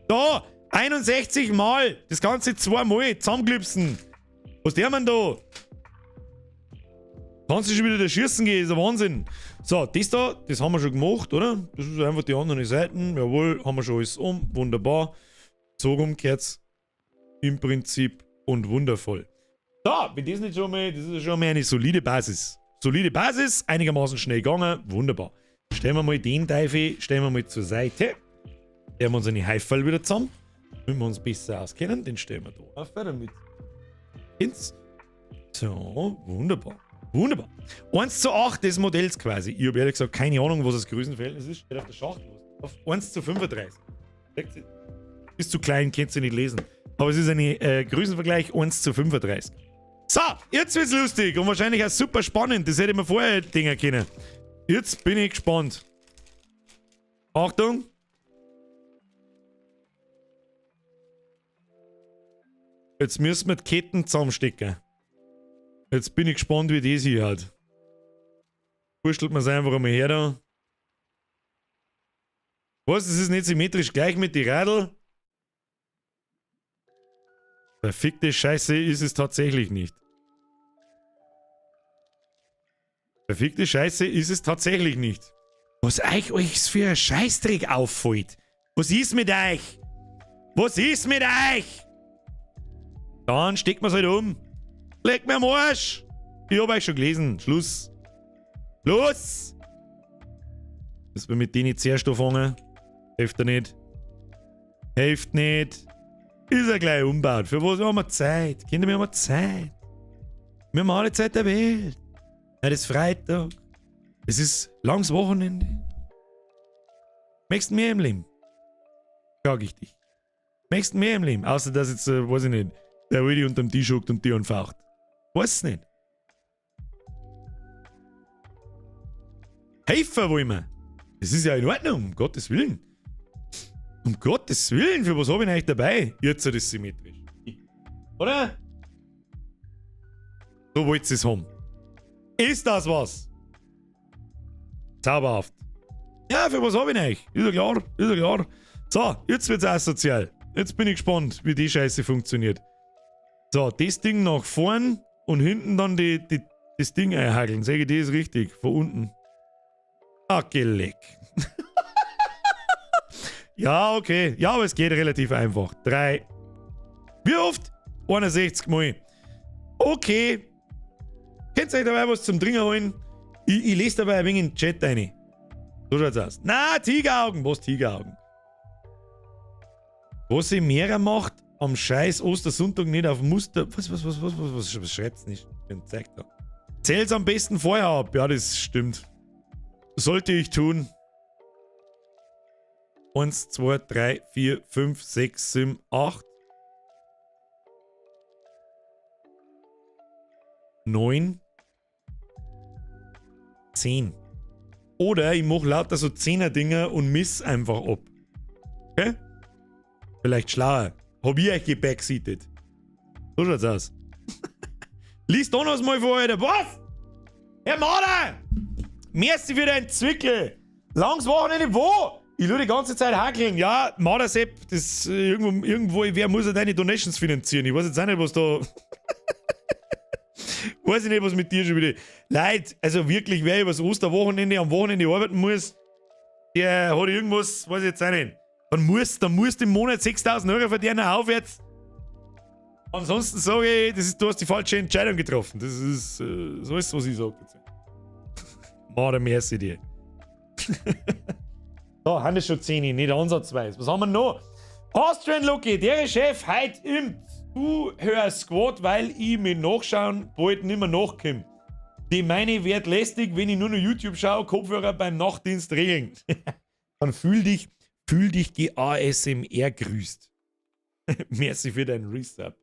Da, 61 Mal. Das Ganze zweimal zusammenglipsen. Was der man da? Kannst du schon wieder da schießen gehen, ist ein Wahnsinn. So, das da, das haben wir schon gemacht, oder? Das ist einfach die anderen Seiten. Jawohl, haben wir schon alles um. Wunderbar. So rum geht's im Prinzip und wundervoll. So, wenn das nicht schon mal, das ist schon mal eine solide Basis. Solide Basis, einigermaßen schnell gegangen, wunderbar. Stellen wir mal den Teufel, stellen wir mal zur Seite. Stellen wir uns eine Heifel wieder zusammen. Damit wir uns besser auskennen, den stellen wir da auf, damit. So, wunderbar. Wunderbar. 1:8 des Modells quasi. Ich habe ehrlich gesagt keine Ahnung, was das Größenverhältnis ist. Steht auf der Schachtel. Auf 1:35. Ist zu klein, könnt ihr nicht lesen. Aber es ist ein Größenvergleich 1:35. So, jetzt wird's lustig und wahrscheinlich auch super spannend. Das hätte ich mir vorher denken können. Jetzt bin ich gespannt. Achtung. Jetzt müssen wir die Ketten zusammenstecken. Jetzt bin ich gespannt, wie das hier hat. Wurschtelt man's einfach einmal her da. Was? Das ist nicht symmetrisch gleich mit den Radl? Verfickte Scheiße ist es tatsächlich nicht. Verfickte Scheiße ist es tatsächlich nicht. Was euch für ein Scheißdreck auffällt. Was ist mit euch? Was ist mit euch? Dann steckt man's halt um. Leck mir am Arsch! Ich hab euch schon gelesen. Schluss. Los! Dass wir mit denen zuerst anfangen. Hilft er nicht. Hilft nicht. Ist er gleich umbaut. Für was haben wir Zeit? Kinder, wir haben Zeit. Wir haben alle Zeit der Welt. Heute ist Freitag. Es ist langes Wochenende. Möchtest du mehr im Leben? Frag ich dich. Möchtest du mehr im Leben? Außer dass jetzt, weiß ich nicht, der Willi unterm Tisch hockt und die anfaucht. Weiß nicht. Helfen wollen wir. Das ist ja in Ordnung, um Gottes Willen. Um Gottes Willen, für was hab ich denn eigentlich dabei? Jetzt ist es symmetrisch. Oder? So wollt ihr es haben. Ist das was? Zauberhaft. Ja, für was hab ich euch? Ist ja klar, ist ja klar. So, jetzt wird's asozial. Jetzt bin ich gespannt, wie die Scheiße funktioniert. So, das Ding nach vorn und hinten dann das Ding einhakeln. Sag ich, das ist richtig. Von unten. Ah, geleck. Ja, okay. Ja, aber es geht relativ einfach. 3. Wie oft? 61 Mal. Okay. Könnt ihr euch dabei was zum Trinken holen? Ich lese dabei ein wenig in den Chat rein. So schaut's aus. Na, Tigeraugen. Was Tigeraugen? Was sie mehrer macht, am scheiß Ostersonntag nicht auf Muster. Was, was, was, was, was, was, was schreibt's nicht? Den zeigt da. Zähl's am besten vorher ab. Ja, das stimmt. Sollte ich tun. 1, 2, 3, 4, 5, 6, 7, 8. 9. 10. Oder ich mach lauter so 10er-Dinger und miss einfach ab. Okay? Vielleicht schlauer. Hab ich euch gebackseatet. So schaut's aus. Lies doch noch mal vor, Alter. Was? Herr Mader! Merci für dein Zwickel! Langes Wochenende wo? Ich will die ganze Zeit hakeln. Ja, Mader Sepp, das irgendwo, wer muss ja deine Donations finanzieren? Ich weiß jetzt auch nicht, was da. Weiß ich nicht, was mit dir schon wieder. Leute, also wirklich, wer übers Osterwochenende am Wochenende arbeiten muss, der hat irgendwas, weiß ich jetzt auch nicht. Dann musst du im Monat 6.000 Euro verdienen, aufwärts. Ansonsten sage ich, du hast die falsche Entscheidung getroffen. Das ist so ist, was ich sage. Mader, merci dir. Da haben wir schon 10, nicht ansatzweise. Was haben wir noch? Austrian Lucky, der Chef heute im Zuhör-Squad, weil ich mit Nachschauen bald nimmer nachkomme. Die meine wird lästig, wenn ich nur noch YouTube schaue, Kopfhörer beim Nachtdienst regeln. Dann fühl dich GASMR grüßt. Merci für deinen Resub.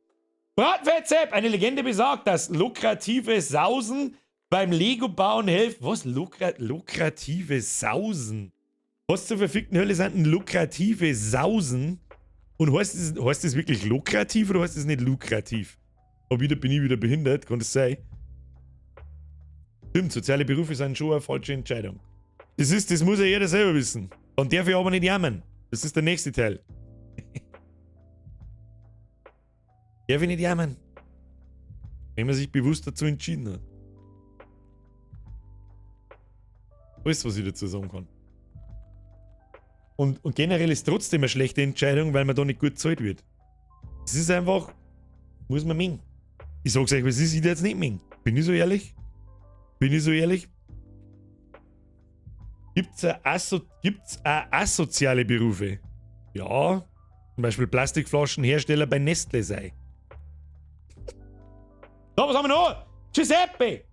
Bratfett-Sepp, eine Legende besagt, dass lukrative Sausen beim Lego-Bauen helfen. Was? Lukrative Sausen? Was zur verfickten Hölle sind denn lukrative Sausen? Und heißt das wirklich lukrativ oder heißt das nicht lukrativ? Aber wieder bin ich wieder behindert, kann das sein? Stimmt, soziale Berufe sind schon eine falsche Entscheidung. Das muss ja jeder selber wissen. Dann darf ich aber nicht jammern. Das ist der nächste Teil. Darf ich nicht jammern? Wenn man sich bewusst dazu entschieden hat. Alles, was ich dazu sagen kann. Und generell ist trotzdem eine schlechte Entscheidung, weil man da nicht gut gezahlt wird. Es ist einfach, muss man mengen. Ich sag's euch, was ist, ich jetzt nicht mengen. Bin ich so ehrlich? Bin ich so ehrlich? Gibt's auch asoziale Berufe? Ja, zum Beispiel Plastikflaschenhersteller bei Nestle sei. So, was haben wir noch? Giuseppe!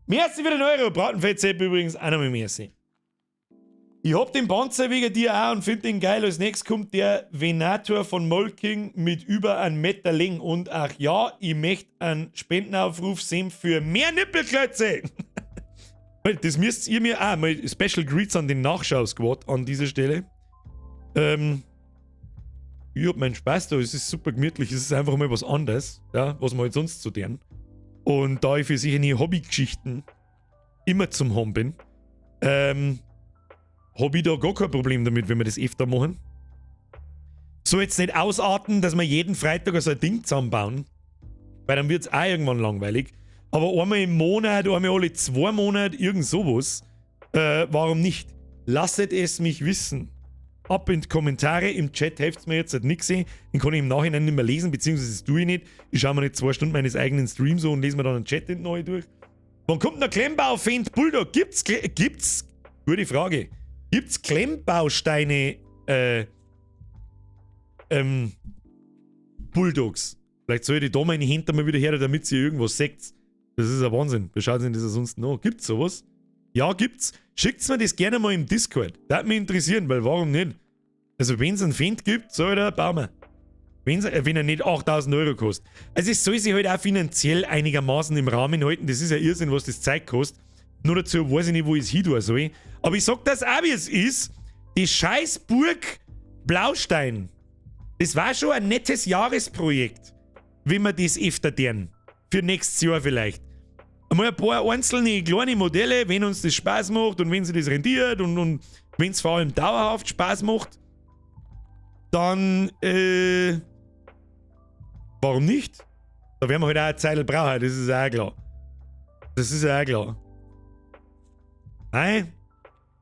Merci für den Euro. Bratenfett-Sepp übrigens auch nochmal merci. Ich hab den Panzer wegen dir auch und find den geil. Als nächstes kommt der Venator von Molking mit über 1 Meter Länge. Und ach ja, ich möchte einen Spendenaufruf sehen für mehr Nippelklötze. Das müsst ihr mir auch mal. Special Greets an den Nachschau-Squad an dieser Stelle. Ich hab meinen Spaß da, es ist super gemütlich, es ist einfach mal was anderes, ja, was man halt sonst so tun. Und da ich für solche Hobbygeschichten immer zum haben bin, hab ich da gar kein Problem damit, wenn wir das öfter machen. Soll jetzt nicht ausarten, dass wir jeden Freitag so ein Ding zusammenbauen, weil dann wird's auch irgendwann langweilig. Aber einmal im Monat, einmal alle 2 Monate, irgend sowas, warum nicht? Lasset es mich wissen. Ab in die Kommentare, im Chat helft's mir jetzt halt nix. Den kann ich im Nachhinein nicht mehr lesen, beziehungsweise das tue ich nicht. Ich schaue mir nicht 2 Stunden meines eigenen Streams so und lese mir dann den Chat hinten neu durch. Wann kommt der Klemmbau Fendt Bulldog? Gibt's, gute Frage. Gibt's Klemmbausteine, Bulldogs? Vielleicht soll ich die da mal in die Hände mal wieder her, damit sie irgendwas seht. Das ist ein Wahnsinn. Wie schaut denn das sonst noch? Gibt's sowas? Ja, gibt's. Schickt's mir das gerne mal im Discord. Das würde mich interessieren, weil warum nicht? Also, wenn's einen Fendt gibt, soll der bauen wir. Wenn er nicht 8.000 Euro kostet. Also, es soll sich halt auch finanziell einigermaßen im Rahmen halten. Das ist ja Irrsinn, was das Zeug kostet. Nur dazu weiß ich nicht, wo ich es hin tun soll. Aber ich sag das auch, wie es ist. Die Scheißburg Blaustein. Das war schon ein nettes Jahresprojekt, wenn wir das öfter tun. Für nächstes Jahr vielleicht. Einmal ein paar einzelne kleine Modelle, wenn uns das Spaß macht und wenn sich das rentiert und Wenn es vor allem dauerhaft Spaß macht, dann, warum nicht? Da werden wir halt auch eine Zeit brauchen, das ist auch klar. Das ist auch klar. Nein.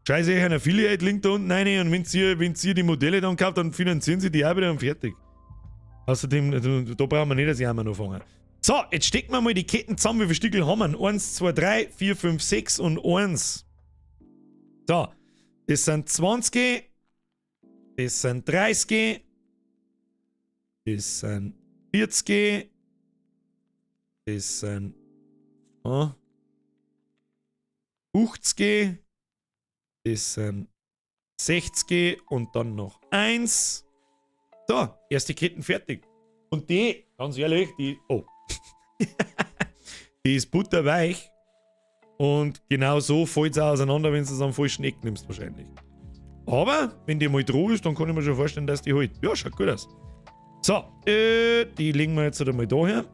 Scheiße, euch einen Affiliate-Link da unten rein und wenn ihr die Modelle dann kauft, dann finanzieren sie die auch wieder und fertig. Außerdem, da brauchen wir nicht das Jammer anfangen. So, jetzt stecken wir mal die Ketten zusammen. Wie viele Stückel haben wir? 1, 2, 3, 4, 5, 6 und 1. So, das sind 20. Das sind 30. Das sind 40. Das sind oh, 50. Das sind 60 und dann noch 1. So, erste Ketten fertig. Und die, ganz ehrlich, die, oh, die ist butterweich. Und genau so fällt es auch auseinander, wenn du es am falschen Eck nimmst, wahrscheinlich. Aber, wenn die mal dran ist, dann kann ich mir schon vorstellen, dass die halt. Ja, schaut gut aus. So, die legen wir jetzt einmal da her.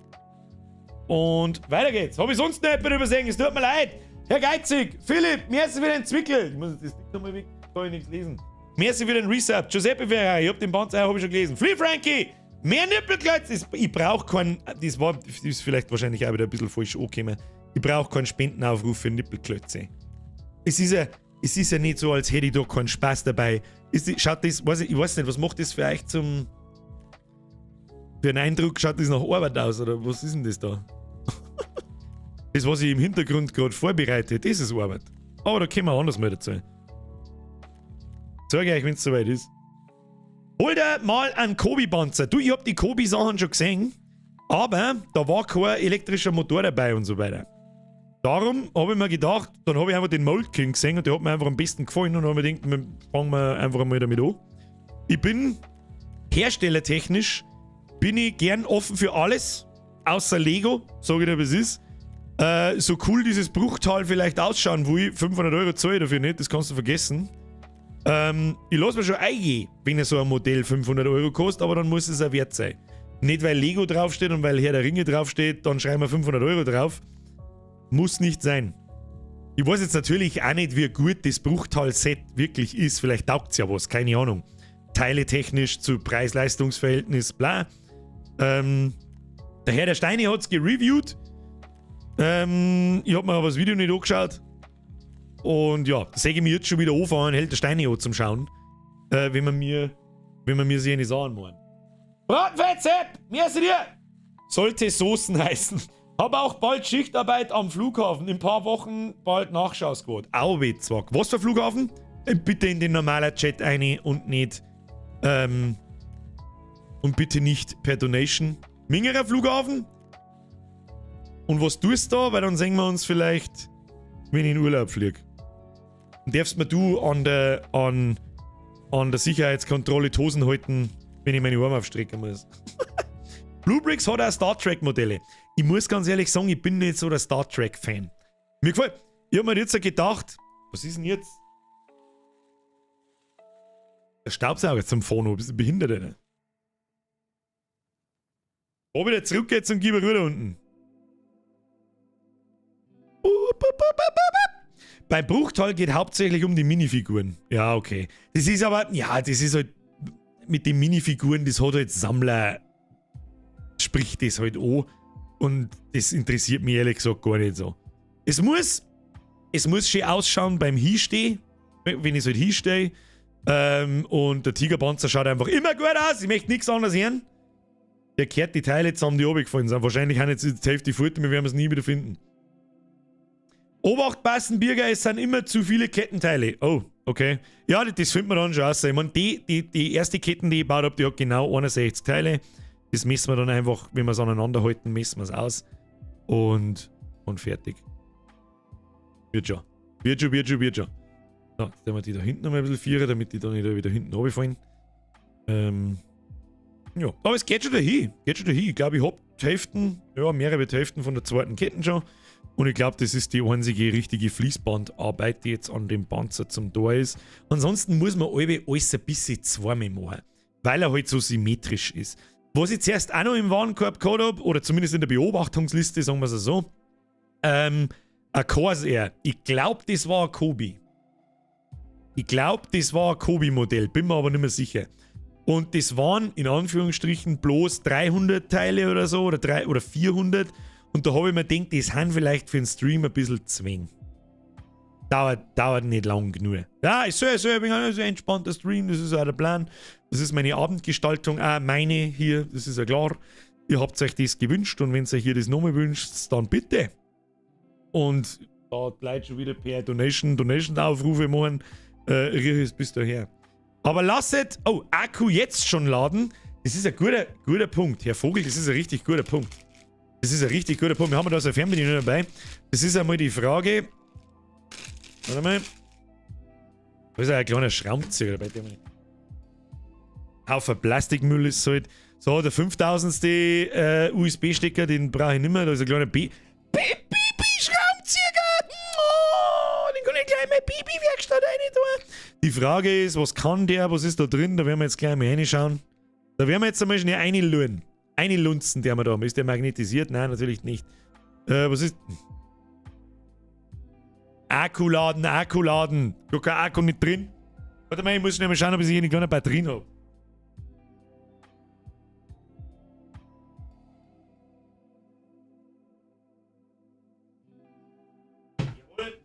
Und weiter geht's. Habe ich sonst noch etwas übersehen? Es tut mir leid. Herr Geizig, Philipp, merci für den Zwickel. Ich muss das Ding nochmal weg, kann ich nichts lesen. Merci für den Resub. Giuseppe Ferrari, ich hab den Panzer, hab ich schon gelesen. Free Frankie, mehr Nippelklötz. Ich brauche keinen, das ist vielleicht wahrscheinlich auch wieder ein bisschen falsch angekommen. Ich brauche keinen Spendenaufruf für Nippelklötze. Es ist ja nicht so, als hätte ich da keinen Spaß dabei. Schaut das, weiß ich, ich weiß nicht, was macht das für euch für einen Eindruck? Schaut das nach Arbeit aus oder was ist denn das da? Das, was ich im Hintergrund gerade vorbereite, das ist Arbeit. Aber da kommen wir anders mal dazu. Zeige ich euch, wenn es soweit ist. Hol dir mal einen Cobi-Panzer. Du, ich hab die Cobi-Sachen schon gesehen, aber da war kein elektrischer Motor dabei und so weiter. Darum habe ich mir gedacht, dann habe ich einfach den Mould King gesehen und der hat mir einfach am besten gefallen und habe mir gedacht, fangen wir einfach mal damit an. Ich bin herstellertechnisch bin ich gern offen für alles, außer Lego, sage ich dir, wie es ist. So cool dieses Bruchtal vielleicht ausschauen will, 500 € zahle ich dafür nicht, das kannst du vergessen. Ich lasse mir schon eingehen, wenn so ein Modell 500 € kostet, aber dann muss es auch wert sein. Nicht, weil Lego draufsteht und weil Herr der Ringe draufsteht, dann schreiben wir 500 € drauf. Muss nicht sein. Ich weiß jetzt natürlich auch nicht, wie gut das Bruchtal-Set wirklich ist. Vielleicht taugt es ja was, keine Ahnung. Teiletechnisch zu Preis-Leistungs-Verhältnis, bla. Der Herr der Steine hat es gereviewt. Ich habe mir aber das Video nicht angeschaut. Und ja, sehe ich mir jetzt schon wieder anfangen, hält der Steine an zum Schauen. Wenn man mir sie nicht sagen wollen. Bratenfett, merci dir! Sollte Soßen heißen. Hab auch bald Schichtarbeit am Flughafen. In ein paar Wochen bald Nachschausquote. Au, Zwack. Was für Flughafen? Bitte in den normalen Chat eine und nicht. Und bitte nicht per Donation. Mingerer Flughafen? Und was tust du da? Weil dann sehen wir uns vielleicht, wenn ich in Urlaub fliege. Darfst mir du an der Sicherheitskontrolle die Hosen halten, wenn ich meine Arme aufstrecken muss? BlueBrixx hat auch Star Trek Modelle. Ich muss ganz ehrlich sagen, ich bin nicht so der Star Trek Fan. Mir gefällt. Ich habe mir jetzt gedacht, was ist denn jetzt? Der Staubsauger zum Phono, bist du behindert, oder? Wo wieder zurück jetzt und gib rüber unten. Bei Bruchtal geht hauptsächlich um die Minifiguren. Ja, okay. Das ist aber, ja, das ist halt mit den Minifiguren, das hat halt Sammler, spricht das halt an. Und das interessiert mich ehrlich gesagt gar nicht so. Es muss schön ausschauen beim Hinstehen, wenn ich halt hinstehe. Und der Tigerpanzer schaut einfach immer gut aus. Ich möchte nichts anderes hören. Der kehrt die Teile zusammen, die runtergefallen sind. Wahrscheinlich haben jetzt die Hälfte fort, wir werden es nie wieder finden. Obacht passen, Birger, es sind immer zu viele Kettenteile. Oh, okay. Ja, das findet man dann schon aus. Ich meine, die erste Ketten, die ich gebaut habe, die hat genau 61 Teile. Das messen wir dann einfach, wenn wir es aneinander halten, messen wir es aus. Und fertig. Wird schon. Wird schon, wird schon, wird schon. So, jetzt tun wir die da hinten noch mal ein bisschen vieren, damit die dann nicht wieder hinten runterfallen. Ja, aber es geht schon dahin. Geht schon dahin. Ich glaube, ich habe die Hälften, ja, mehrere Hälften von der zweiten Ketten schon. Und ich glaube, das ist die einzige richtige Fließbandarbeit, die jetzt an dem Panzer zum Tor ist. Ansonsten muss man alle alles ein bisschen zweimal machen, weil er halt so symmetrisch ist. Was ich zuerst auch noch im Warenkorb gehabt habe, oder zumindest in der Beobachtungsliste, sagen wir es so, ein Corsair. Ich glaube, das war ein Cobi. Ich glaube, das war ein Cobi-Modell, bin mir aber nicht mehr sicher. Und das waren in Anführungsstrichen bloß 300 Teile oder so, oder, drei, oder 400. Und da habe ich mir gedacht, das sind vielleicht für den Stream ein bisschen zwing. Dauert nicht lang genug. Ja, ich soll, ich bin ein entspannter Stream, das ist auch der Plan. Das ist meine Abendgestaltung, auch meine hier, das ist ja klar. Ihr habt euch das gewünscht und wenn ihr euch hier das nochmal wünscht, dann bitte. Und da die Leute schon wieder per Donation-Aufrufe machen, riech es bis daher. Aber lasset, oh, Akku jetzt schon laden. Das ist ein guter Punkt. Herr Vogel, das ist ein richtig guter Punkt. Das ist ein richtig guter Punkt. Wir haben da so eine Fernbedienung dabei. Das ist einmal die Frage. Warte mal. Da ist ein kleiner Schraubenzieher dabei. Haufen Plastikmüll ist halt. So, der 5000. USB-Stecker, den brauche ich nicht mehr. Da ist ein kleiner Baby-Schraubenzieher. Oh, den kann ich gleich in meine Baby-Werkstatt rein tun. Die Frage ist, was kann der, was ist da drin? Da werden wir jetzt gleich mal reinschauen. Da werden wir jetzt einmal schnell reinlunzen. Einlunzen, der wir da haben. Ist der magnetisiert? Nein, natürlich nicht. Was ist... Akku laden, Akku laden. Da kein Akku nicht drin. Warte mal, ich muss schnell mal schauen, ob ich hier eine kleine Batterien habe. Jawohl.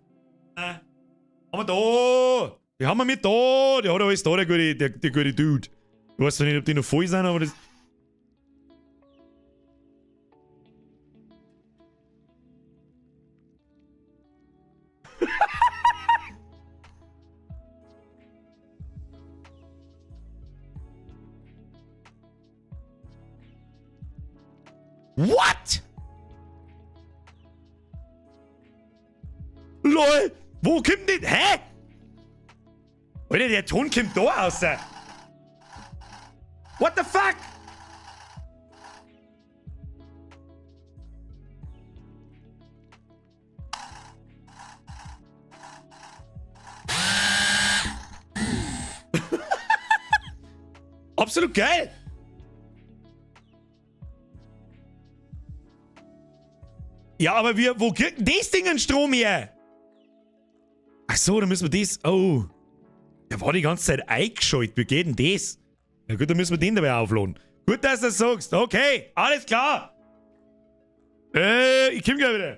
Haben wir da! Die haben wir mit da! Der hat alles da, der gute Dude. Ich weiß zwar nicht, ob die noch voll sind, aber das... What? LOL! Wo kommt denn... Hä? Alter, der Ton kommt da raus. What the fuck? Absolut geil! Ja, aber wo kriegt denn das Ding einen Strom her? Ach so, da müssen wir das... Oh. Der war die ganze Zeit eingeschaltet. Wie geht denn das? Na gut, dann müssen wir den dabei aufladen. Gut, dass du das sagst. Okay, alles klar. Ich komm gleich wieder.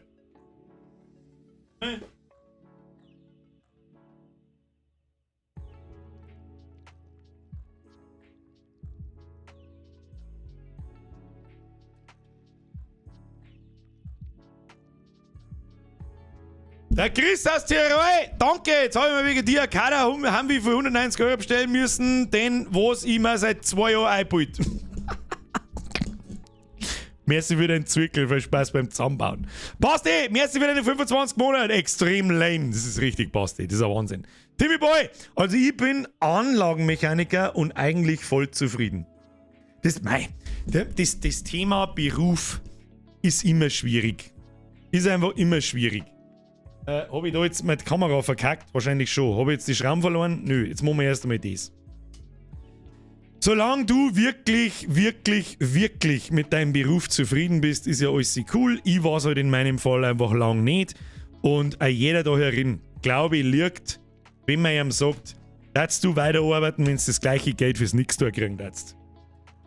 Der Chris aus Tirol, danke, jetzt habe ich mir wegen dir keiner haben wir für 190 Euro bestellen müssen, denn was ich mir seit 2 Jahren einbild. Merci für den Zwickel, viel Spaß beim Zusammenbauen. Basti, merci für deine 25 Monate, extrem lame, das ist richtig, Basti, das ist ein Wahnsinn. Timmy Boy, also ich bin Anlagenmechaniker und eigentlich voll zufrieden. Das Thema Beruf ist immer schwierig. Ist einfach immer schwierig. Habe ich da jetzt meine Kamera verkackt? Wahrscheinlich schon. Habe ich jetzt die Schrauben verloren? Nö, jetzt machen wir erst einmal das. Solange du wirklich, wirklich, wirklich mit deinem Beruf zufrieden bist, ist ja alles cool. Ich war's halt in meinem Fall einfach lang nicht. Und auch jeder da herin, glaube ich, liegt, wenn man ihm sagt, darfst du weiterarbeiten, wenn du das gleiche Geld fürs Nix da kriegen darfst.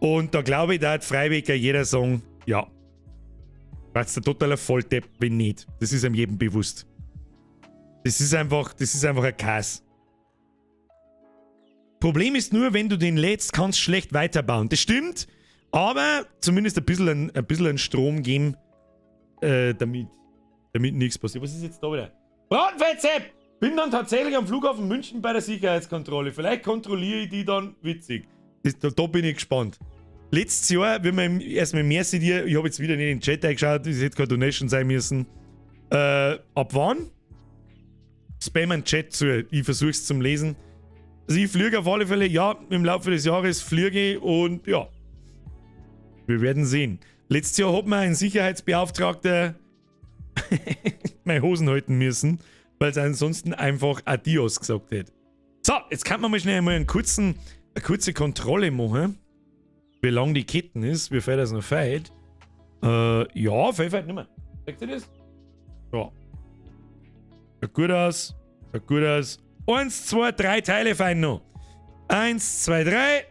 Und da glaube ich, da hat freiwillig jeder sagen, ja. Weil's der totaler Volldepp, wenn nicht. Das ist einem jedem bewusst. Das ist einfach ein Kass. Problem ist nur, wenn du den lädst, kannst du schlecht weiterbauen. Das stimmt, aber zumindest ein bisschen einen Strom geben, damit nichts passiert. Was ist jetzt da wieder? Bratenfettsepp! Bin dann tatsächlich am Flughafen München bei der Sicherheitskontrolle. Vielleicht kontrolliere ich die dann witzig. Da bin ich gespannt. Letztes Jahr, wenn wir erstmal mehr dir, ich habe jetzt wieder nicht in den Chat eingeschaut, es hätte keine Donation sein müssen. Ab wann? Spam einen Chat zu, ich versuch's zum Lesen. Also ich fliege auf alle Fälle, ja, im Laufe des Jahres fliege ich und ja. Wir werden sehen. Letztes Jahr hat mir ein Sicherheitsbeauftragter meine Hosen halten müssen, weil es ansonsten einfach Adios gesagt hätte. So, jetzt kann man mal schnell mal eine kurze Kontrolle machen, wie lang die Ketten ist, wie viel das noch fehlt. Ja, viel fehlt nicht mehr. Seht ihr das? Ja. Schaut gut aus. Schaut gut aus. Eins, zwei, drei Teile fein noch. Eins, zwei, drei.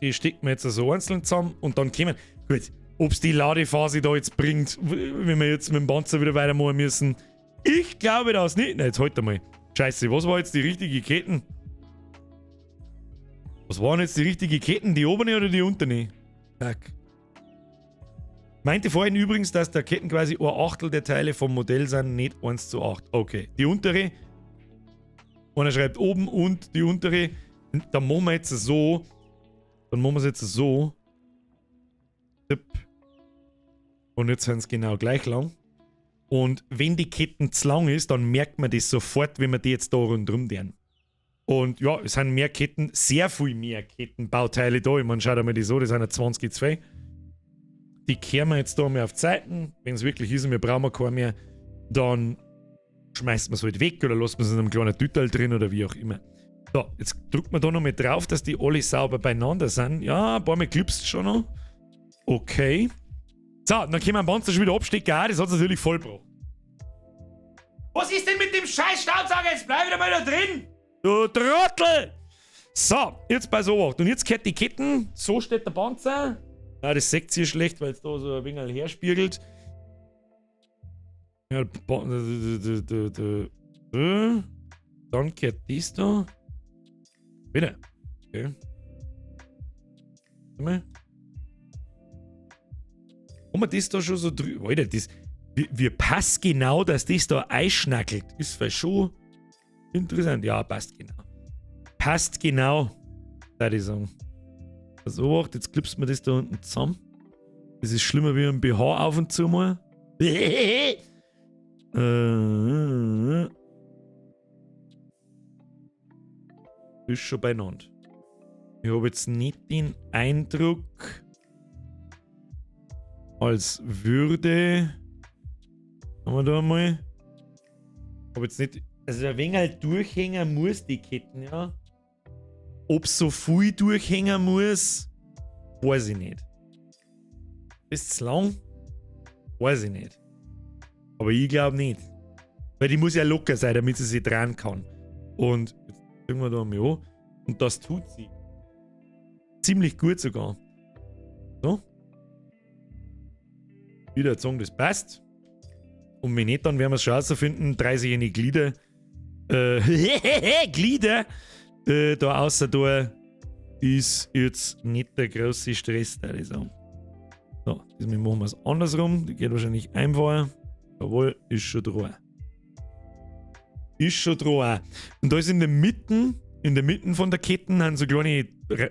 Die stecken wir jetzt so einzeln zusammen und dann kommen. Gut, ob es die Ladephase da jetzt bringt, wenn wir jetzt mit dem Panzer wieder weitermachen müssen. Ich glaube das nicht. Na, jetzt halt einmal. Scheiße, was war jetzt die richtige Ketten? Was waren jetzt die richtige Ketten? Die obere oder die untere? Fuck. Meinte vorhin übrigens, dass der Ketten quasi ein Achtel der Teile vom Modell sind, nicht 1:8. Okay, die untere. Einer schreibt oben und die untere. Dann machen wir jetzt so. Dann machen wir es jetzt so. Tipp. Und jetzt sind es genau gleich lang. Und wenn die Ketten zu lang ist, dann merkt man das sofort, wenn wir die jetzt da rundherum deren. Und ja, es sind mehr Ketten, sehr viel mehr Kettenbauteile da. Ich meine, schaut einmal die so, das sind ja 20 zwei. Die kehren wir jetzt da mal auf Zeiten. Wenn es wirklich ist und wir brauchen keine mehr, dann schmeißt man es halt weg oder lässt man es in einem kleinen Tüterl drin oder wie auch immer. So, jetzt drückt man da noch mal drauf, dass die alle sauber beieinander sind. Ja, ein paar Mal klipst schon noch. Okay. So, dann können wir am Panzer schon wieder abstecken. Ah, das hat natürlich voll gebracht. Was ist denn mit dem scheiß Staubsauger? Jetzt bleib wieder mal da drin! Du Trottel! So, jetzt bei so Und jetzt kehrt die Ketten. So steht der Panzer. Ja, das seht ihr schlecht, weil es da so ein wenig herspiegelt. Ja, dann kehrt das da. Wieder. Okay. Warte mal. Haben wir das da schon so drüber? Alter, das. Wie passt genau, dass das da einschnackelt? Ist vielleicht schon interessant. Ja, passt genau. Passt genau, würde ich sagen. So, jetzt klipst man das da unten zusammen. Das ist schlimmer wie ein BH auf und zu mal. Ist schon beieinander. Ich habe jetzt nicht den Eindruck, als würde. Haben wir da mal. Hab jetzt nicht. Also ein wenig halt durchhängen muss die Ketten, ja. Ob so viel durchhängen muss, weiß ich nicht. Ist zu lang? Weiß ich nicht. Aber ich glaube nicht. Weil die muss ja locker sein, damit sie sich drehen kann. Und jetzt drücken wir da mal an. Und das tut sie. Ziemlich gut sogar. So. Wieder sagen, das passt. Und wenn nicht, dann werden wir es schon herausfinden. 30 eine Glieder. Glieder. Da außer da ist jetzt nicht der große Stress, da ich sagen. So, diesmal machen wir es andersrum. Die geht wahrscheinlich einfacher. Jawohl, ist schon dran. Ist schon dran. Und da ist in der Mitte von der Kette haben so kleine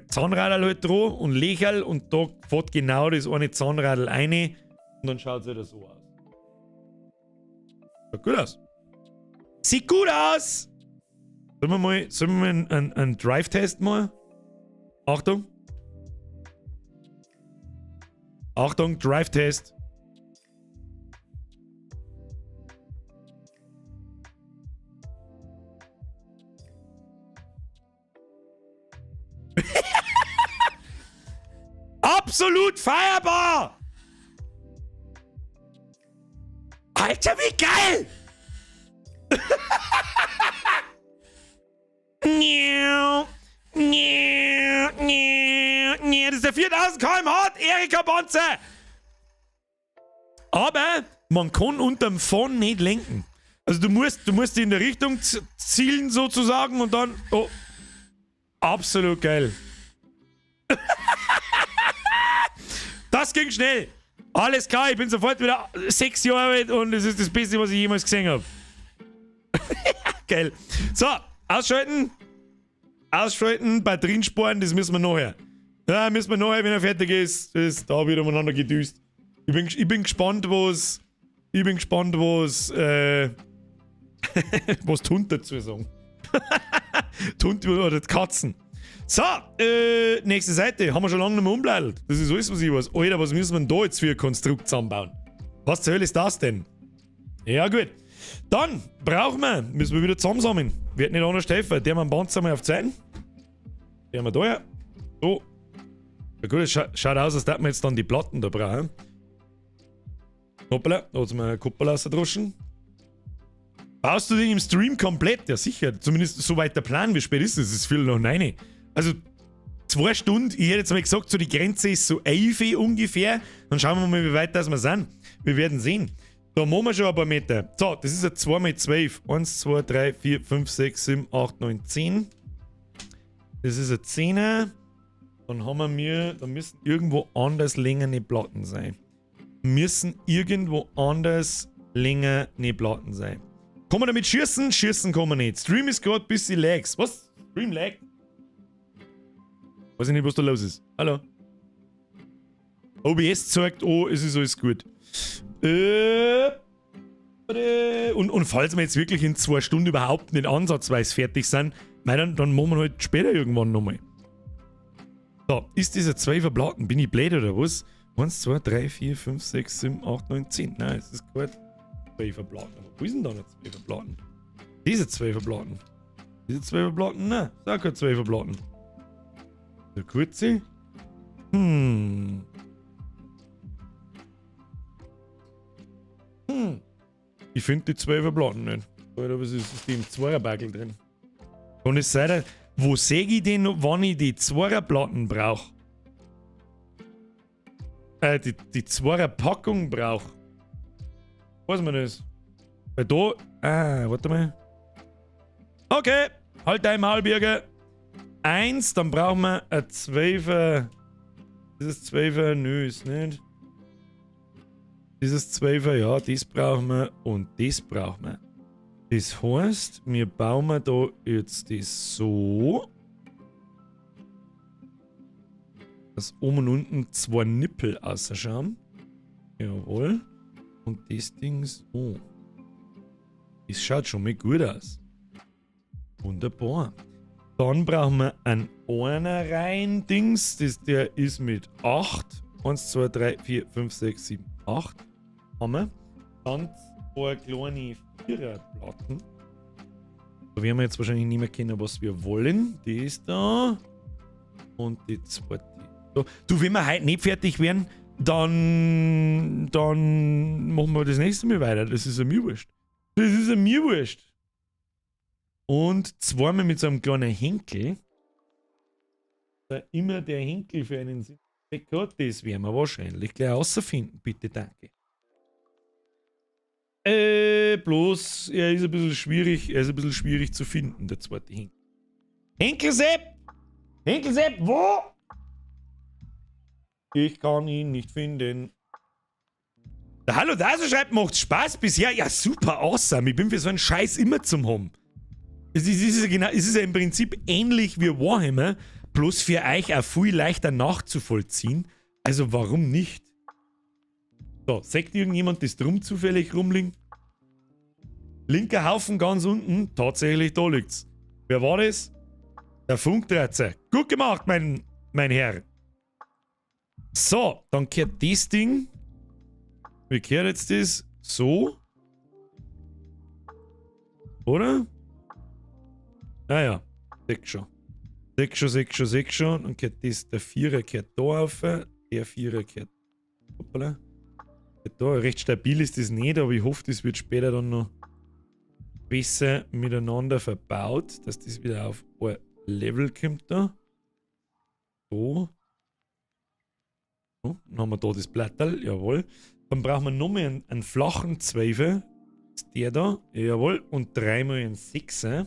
Zahnradl halt dran und Löcherl und da fährt genau das eine Zahnradl rein und dann schaut es wieder so aus. Sieht gut aus. Sieht gut aus! Sollen wir mal einen Drive-Test machen? Achtung! Achtung, Drive-Test! Absolut feierbar! Alter, wie geil! Das ist der 4000 km/h Erika Panzer! Aber man kann unterm Fahren nicht lenken. Also du musst in der Richtung zielen sozusagen und dann... Oh, absolut geil. Das ging schnell. Alles klar, ich bin sofort wieder 6 Jahre alt und es ist das Beste, was ich jemals gesehen habe. Geil. So, ausschalten. Ausschalten, Batterien sparen, das müssen wir nachher. Ja, müssen wir nachher, wenn er fertig ist. Das ist da wieder umeinander gedüst. Ich bin gespannt, was. Ich bin gespannt, was. Was die Hunde dazu sagen. Die Hunde oder die Katzen. So, nächste Seite. Haben wir schon lange nicht mehr umblättert. Das ist alles, was ich weiß. Alter, was müssen wir denn da jetzt für ein Konstrukt zusammenbauen? Was zur Hölle ist das denn? Ja, gut. Dann brauchen wir, müssen wir wieder zusammensammeln. Wird nicht anders helfen. Der haben wir mal auf Zeiten. Den haben wir da ja. So. Ja gut, es schaut aus, als hätten wir jetzt dann die Platten da brauchen. Hoppala, da hat es mir eine Kuppel rausgedroschen. Baust du den im Stream komplett? Ja, sicher. Zumindest soweit der Plan. Wie spät ist es? Es ist 9:15. Also 2 Stunden, ich hätte jetzt mal gesagt, so die Grenze ist so 11 ungefähr. Dann schauen wir mal, wie weit das wir sind. Wir werden sehen. Da machen wir schon ein paar Meter. So, das ist ein 2x12. 1, 2, 3, 4, 5, 6, 7, 8, 9, 10. Das ist ein 10er. Dann haben wir mir, da müssen irgendwo anders längere Platten sein. Müssen irgendwo anders längere Platten sein. Kann man damit schießen? Schießen kann man nicht. Stream ist gerade ein bisschen lags. Was? Stream lag? Weiß ich nicht, was da los ist. Hallo? OBS zeigt, oh, es ist alles gut. Und falls wir jetzt wirklich in 2 Stunden überhaupt nicht ansatzweise fertig sind, mei, dann machen wir halt später irgendwann nochmal. So, ist dieser 12er Platten? Bin ich blöd oder was? 1, 2, 3, 4, 5, 6, 7, 8, 9, 10. Nein, es ist gut. 12er Platten. Aber wo ist denn da noch 12er Platten? Diese 12er Platten. Diese 12er Platten? Nein, ist auch keine 12er Platten. So kurze. Ich finde die 12er Platten nicht. Oder was ist das im Zweierbackel drin? Und es sei denn, wo sehe ich denn, wann ich die Zweierplatten brauche? Die Zweierpackung brauche. Weiß man das? Weil da. Ah, warte mal. Okay, halt dein Maul, Birger. Eins, dann brauchen wir ein 12er. Dieses 12er, nö, ist nicht. Dieses 12er, ja, das brauchen wir und das brauchen wir. Das heißt, wir bauen da jetzt das so, dass oben und unten zwei Nippel ausschauen. Jawohl. Und das Ding so. Das schaut schon mal gut aus. Wunderbar. Dann brauchen wir einen einer rein Dings. Der ist mit 8. 1, 2, 3, 4, 5, 6, 7, 8. Haben wir. Dann zwei kleine Viererplatten. Da werden wir jetzt wahrscheinlich nicht mehr kennen, was wir wollen. Die ist da. Und die zweite. So. Du, wenn wir heute nicht fertig werden, dann machen wir das nächste Mal weiter. Das ist ja mir wurscht. Das ist ja mir wurscht. Und zweimal mit so einem kleinen Henkel. Da immer der Henkel für einen Sinn hat, das werden wir wahrscheinlich gleich rausfinden. Bitte, danke. Bloß, er ist ein bisschen schwierig, er ist ein bisschen schwierig zu finden, der zweite Henkel. Henkelsepp! Henkelsepp, wo? Ich kann ihn nicht finden. Der Hallo Daso schreibt, macht Spaß bisher. Ja, super awesome. Ich bin für so einen Scheiß immer zum haben. Es ist ja genau, es ist ja im Prinzip ähnlich wie Warhammer, bloß für euch auch viel leichter nachzuvollziehen. Also warum nicht? So, sagt irgendjemand das drum zufällig rumliegen? Linker Haufen ganz unten, tatsächlich da liegt's. Wer war das? Der Funkdrahzer. Gut gemacht, mein Herr. So, dann kehrt das Ding. Wie kehrt jetzt das? So. Oder? Naja, sechs schon. Sechs schon, sechs schon, sechs schon. Dann kehrt das, der Vierer kehrt da auf. Der Vierer kehrt. Hoppala. Da, recht stabil ist das nicht, aber ich hoffe, das wird später dann noch besser miteinander verbaut, dass das wieder auf ein Level kommt da. So. So, dann haben wir da das Blatterl, jawohl. Dann brauchen wir nochmal einen flachen Zwölfer. Das ist der da, jawohl. Und dreimal einen Sechser.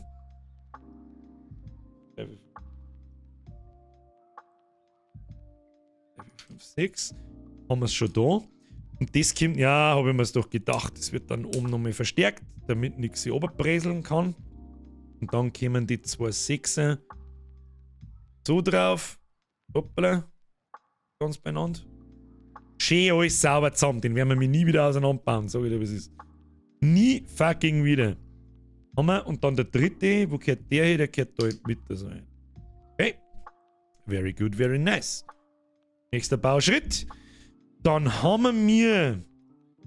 3, 4, 5, 6. Haben wir es schon da. Und das kommt, ja, habe ich mir es doch gedacht, das wird dann oben nochmal verstärkt, damit nichts sich runterbreseln kann. Und dann kommen die zwei Sechser so drauf. Hoppala. Ganz beieinander. Schön alles sauber zusammen, den werden wir mir nie wieder auseinanderbauen, sag ich dir, was ist. Nie fucking wieder. Haben wir. Und dann der dritte, wo gehört der hier? Der gehört da in die Mitte so rein. Okay. Very good, very nice. Nächster Bauschritt. Dann haben wir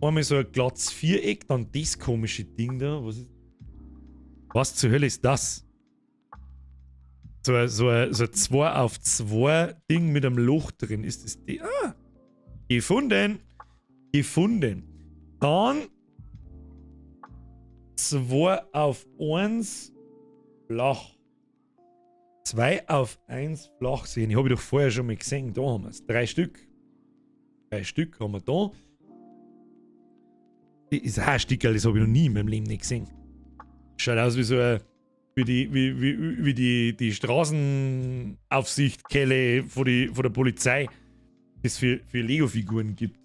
einmal so ein glattes Viereck, dann das komische Ding da. Was zur Hölle ist das? So ein 2 auf 2 Ding mit einem Loch drin. Ist das die? Ah! Gefunden! Gefunden. Dann 2 auf 1 flach. 2 auf 1 flach sehen. Ich habe ich doch vorher schon mal gesehen. Da haben wir es. Drei Stück. Drei Stück haben wir da. Das ist auch ein Stickerl, das habe ich noch nie in meinem Leben nicht gesehen. Schaut aus wie so ein, wie die, wie, wie, wie die, die Straßenaufsichtkelle von der Polizei, die es für Lego-Figuren gibt.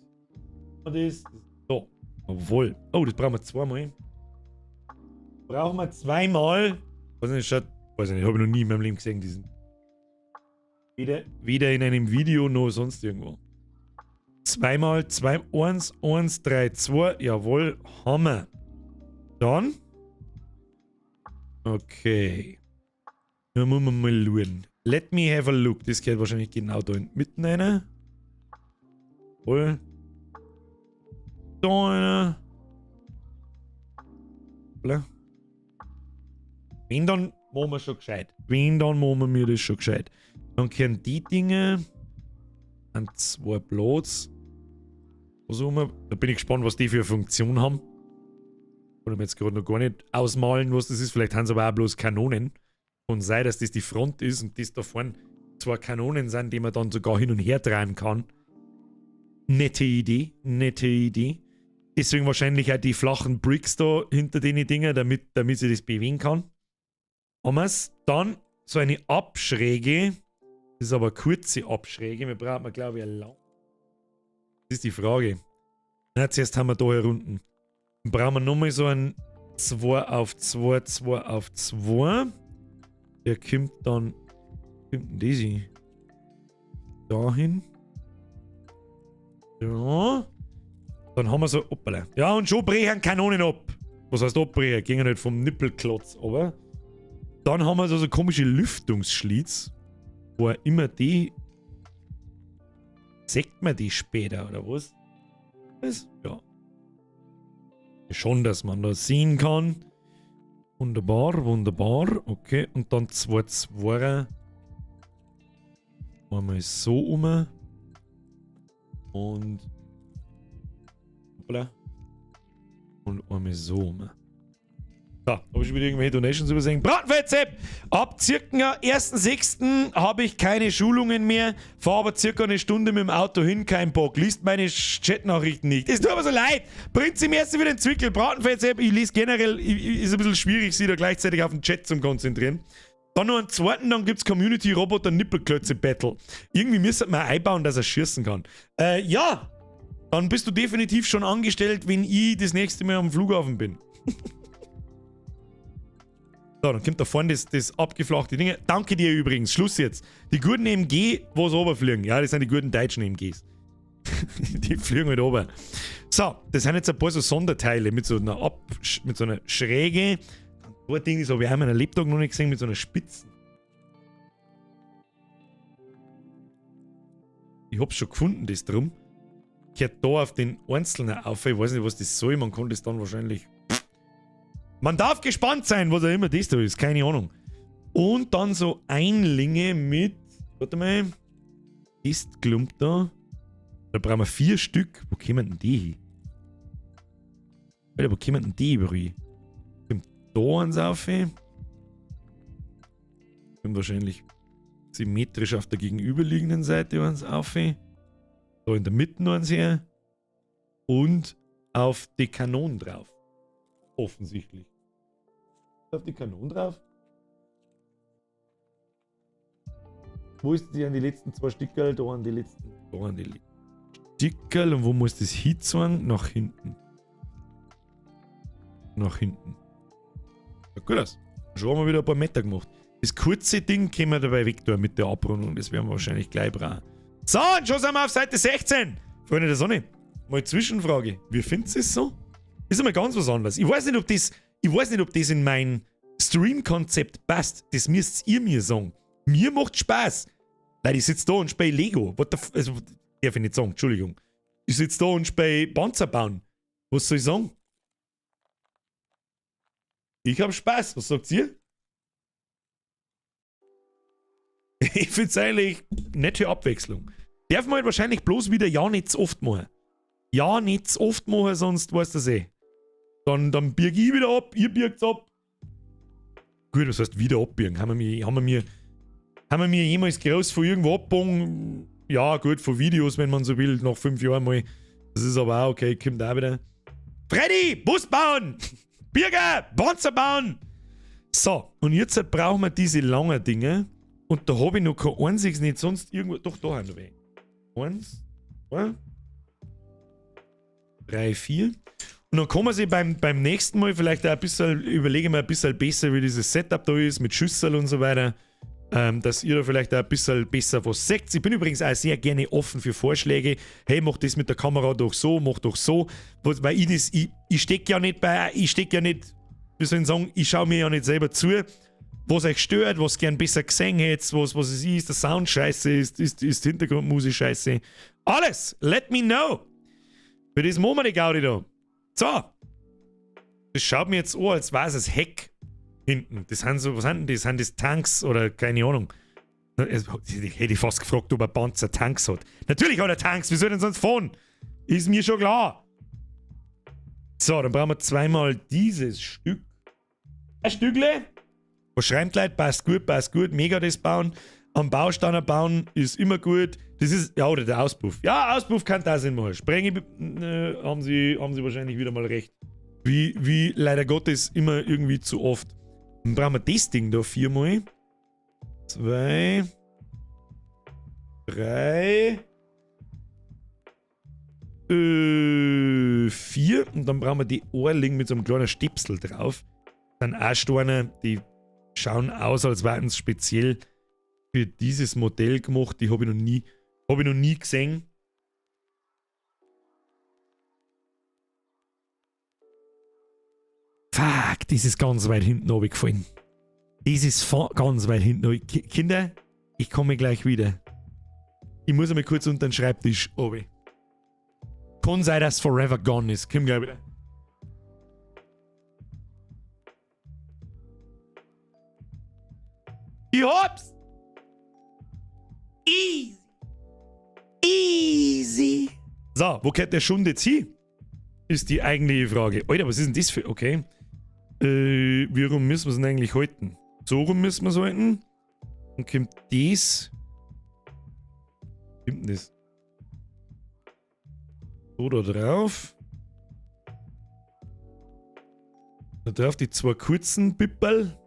Das ist da. Jawohl. Oh, das brauchen wir zweimal. Brauchen wir zweimal. Weiß nicht, schaut, weiß nicht, habe ich noch nie in meinem Leben gesehen, diesen. Weder in einem Video noch sonst irgendwo. Zweimal, zwei, eins, eins, drei, zwei. Jawohl, haben wir. Dann. Okay. Dann müssen wir mal schauen. Let me have a look. Das geht wahrscheinlich genau da in mitten rein. Jawohl. Da einer. Hoppla. Wenn, dann machen wir schon gescheit. Wenn, dann machen wir das schon gescheit. Dann können die Dinge an zwei Platz. Was haben wir? Da bin ich gespannt, was die für eine Funktion haben. Kann ich mir jetzt gerade noch gar nicht ausmalen, was das ist. Vielleicht haben sie aber auch bloß Kanonen. Kann sein, dass das die Front ist und das da vorne zwei Kanonen sind, die man dann sogar hin und her drehen kann. Nette Idee, nette Idee. Deswegen wahrscheinlich auch die flachen Bricks da hinter den Dingen, damit sie das bewegen kann. Haben wir's. Dann so eine Abschräge. Das ist aber eine kurze Abschräge. Wir brauchen, glaube ich, eine lange. Das ist die Frage. Na, zuerst haben wir da hier unten. Dann brauchen wir nochmal so ein 2 auf 2, 2 auf 2. Der kommt dann. Kommt denn das hin? Dahin. Ja. Dann haben wir so. Hoppala. Ja, und schon brechen Kanonen ab. Was heißt abbrechen? Gingen nicht vom Nippelklotz, aber. Dann haben wir so komische Lüftungsschlitz, wo er immer die. Sagt man die später, oder was? Was? Ja. Schon, dass man das sehen kann. Wunderbar, wunderbar. Okay, und dann zwei Zweier. Einmal so um. Und. Hoppala. Und einmal so um. Da, habe ich schon wieder irgendwelche Donations übersehen. Bratenfettsepp! Ab circa 1.6. habe ich keine Schulungen mehr, fahre aber circa eine Stunde mit dem Auto hin, kein Bock. Liest meine Chatnachrichten nicht. Es tut mir so leid. Prinzi, merci für den Zwickel. Bratenfettsepp, ich lese generell, ist ein bisschen schwierig, sich da gleichzeitig auf den Chat zu konzentrieren. Dann noch einen zweiten, dann gibt's Community Roboter Nippelklötze Battle. Irgendwie müsste man einbauen, dass er schießen kann. Ja, dann bist du definitiv schon angestellt, wenn ich das nächste Mal am Flughafen bin. So, dann kommt da vorne das abgeflachte Ding. Danke dir übrigens. Schluss jetzt. Die guten MG, wo sie runterfliegen. Ja, das sind die guten deutschen MGs. Die fliegen halt runter. So, das sind jetzt ein paar so Sonderteile mit so einer Schräge. So ein Ding, das habe ich auch in meiner Lebtag noch nicht gesehen, mit so einer Spitzen. Ich hab's schon gefunden, das drum. Gehört da auf den Einzelnen auf. Ich weiß nicht, was das soll. Man kann das dann wahrscheinlich. Man darf gespannt sein, was auch immer das da ist. Keine Ahnung. Und dann so Einlinge mit. Warte mal. Ist Klump da. Da brauchen wir 4 Stück. Wo kommen denn die hin? Alter, wo kommen denn die überall? Kommt da eins auf? Kommt wahrscheinlich symmetrisch auf der gegenüberliegenden Seite eins auf. Da in der Mitte noch eins her. Und auf die Kanonen drauf. Offensichtlich. Auf die Kanonen drauf? Wo ist die an die letzten 2 Stickerl? Da an die letzten. Da an die letzten Stickerl. Und wo muss das hinzwang? Nach hinten. Nach hinten. Ja, gut aus. Schon haben wir wieder ein paar Meter gemacht. Das kurze Ding können wir dabei weg tun mit der Abrundung. Das werden wir wahrscheinlich gleich brauchen. So, und schon sind wir auf Seite 16. Freunde der Sonne. Mal Zwischenfrage. Wie findest du es so? Ist einmal ganz was anderes. Ich weiß nicht, ob das, ich weiß nicht, ob das in mein Stream-Konzept passt. Das müsst ihr mir sagen. Mir macht Spaß. Weil ich sitze da und spiele Lego. What the f-, also, darf ich nicht sagen, Entschuldigung. Ich sitze da und spiele Panzer bauen. Was soll ich sagen? Ich hab Spaß. Was sagt ihr? Ich find's eigentlich nette Abwechslung. Darf man halt wahrscheinlich bloß wieder ja nicht zu oft machen. Ja, nicht zu oft machen, sonst weißt du das eh. Dann birg ich wieder ab, ihr birgt ab. Gut, was heißt wieder abbiegen? Haben wir mir jemals groß von irgendwo abgebogen? Ja, gut, von Videos, wenn man so will, nach 5 Jahren mal. Das ist aber auch okay, kommt auch wieder. Freddy, Bus bauen! Birger, Panzer bauen! So, und jetzt brauchen wir diese langen Dinge. Und da habe ich noch kein einziges, nicht sonst irgendwo. Doch, da haben wir noch 1, 2, 3, 4. Und dann kann man sich beim nächsten Mal vielleicht auch ein bisschen überlegen, wir ein bisschen besser, wie dieses Setup da ist, mit Schüssel und so weiter. Dass ihr da vielleicht auch ein bisschen besser was seht. Ich bin übrigens auch sehr gerne offen für Vorschläge. Hey, mach das mit der Kamera doch so, mach doch so. Weil ich das, ich steck ja nicht bei, ich steck ja nicht, wie soll ich sagen, ich schau mir ja nicht selber zu, was euch stört, was gern besser gesehen hättet, was es ist, der Sound scheiße ist, ist Hintergrundmusik scheiße. Alles! Let me know! Für das machen wir die Gaudi da. So. Das schaut mir jetzt an, als wäre es ein Heck hinten. Das sind so, was sind denn das? Sind das Tanks oder keine Ahnung? Hätte ich fast gefragt, ob ein Panzer Tanks hat. Natürlich hat er Tanks, wie soll er denn sonst fahren? Ist mir schon klar. So, dann brauchen wir zweimal dieses Stück. Ein Stückle. Was schreibt Leute? Passt gut, mega das bauen. Am Bausteiner bauen ist immer gut. Das ist, ja, oder der Auspuff. Ja, Auspuff kann da Sinn machen. Sprenge, haben sie wahrscheinlich wieder mal recht. Wie leider Gottes immer irgendwie zu oft. Dann brauchen wir das Ding da 4-mal. 2, 3, 4. Und dann brauchen wir die Ohrlinge mit so einem kleinen Stipsel drauf. Dann auch Steine, die schauen aus, als wären sie speziell für dieses Modell gemacht. Die habe ich noch nie gesehen. Fuck, das ist ganz weit hinten runtergefallen. Das ist ganz weit hinten runter. Kinder, ich komme gleich wieder. Ich muss einmal kurz unter den Schreibtisch runter. Kann sein, dass forever gone ist. Komm gleich wieder. Ich hab's! Easy! Easy! So, wo geht der Schund jetzt hin? Ist die eigentliche Frage. Alter, was ist denn das für... Okay. Wie rum müssen wir es denn eigentlich halten? So rum müssen wir es halten. Dann kommt das. Kommt denn das? So da drauf. Da drauf die zwei kurzen Pipperl.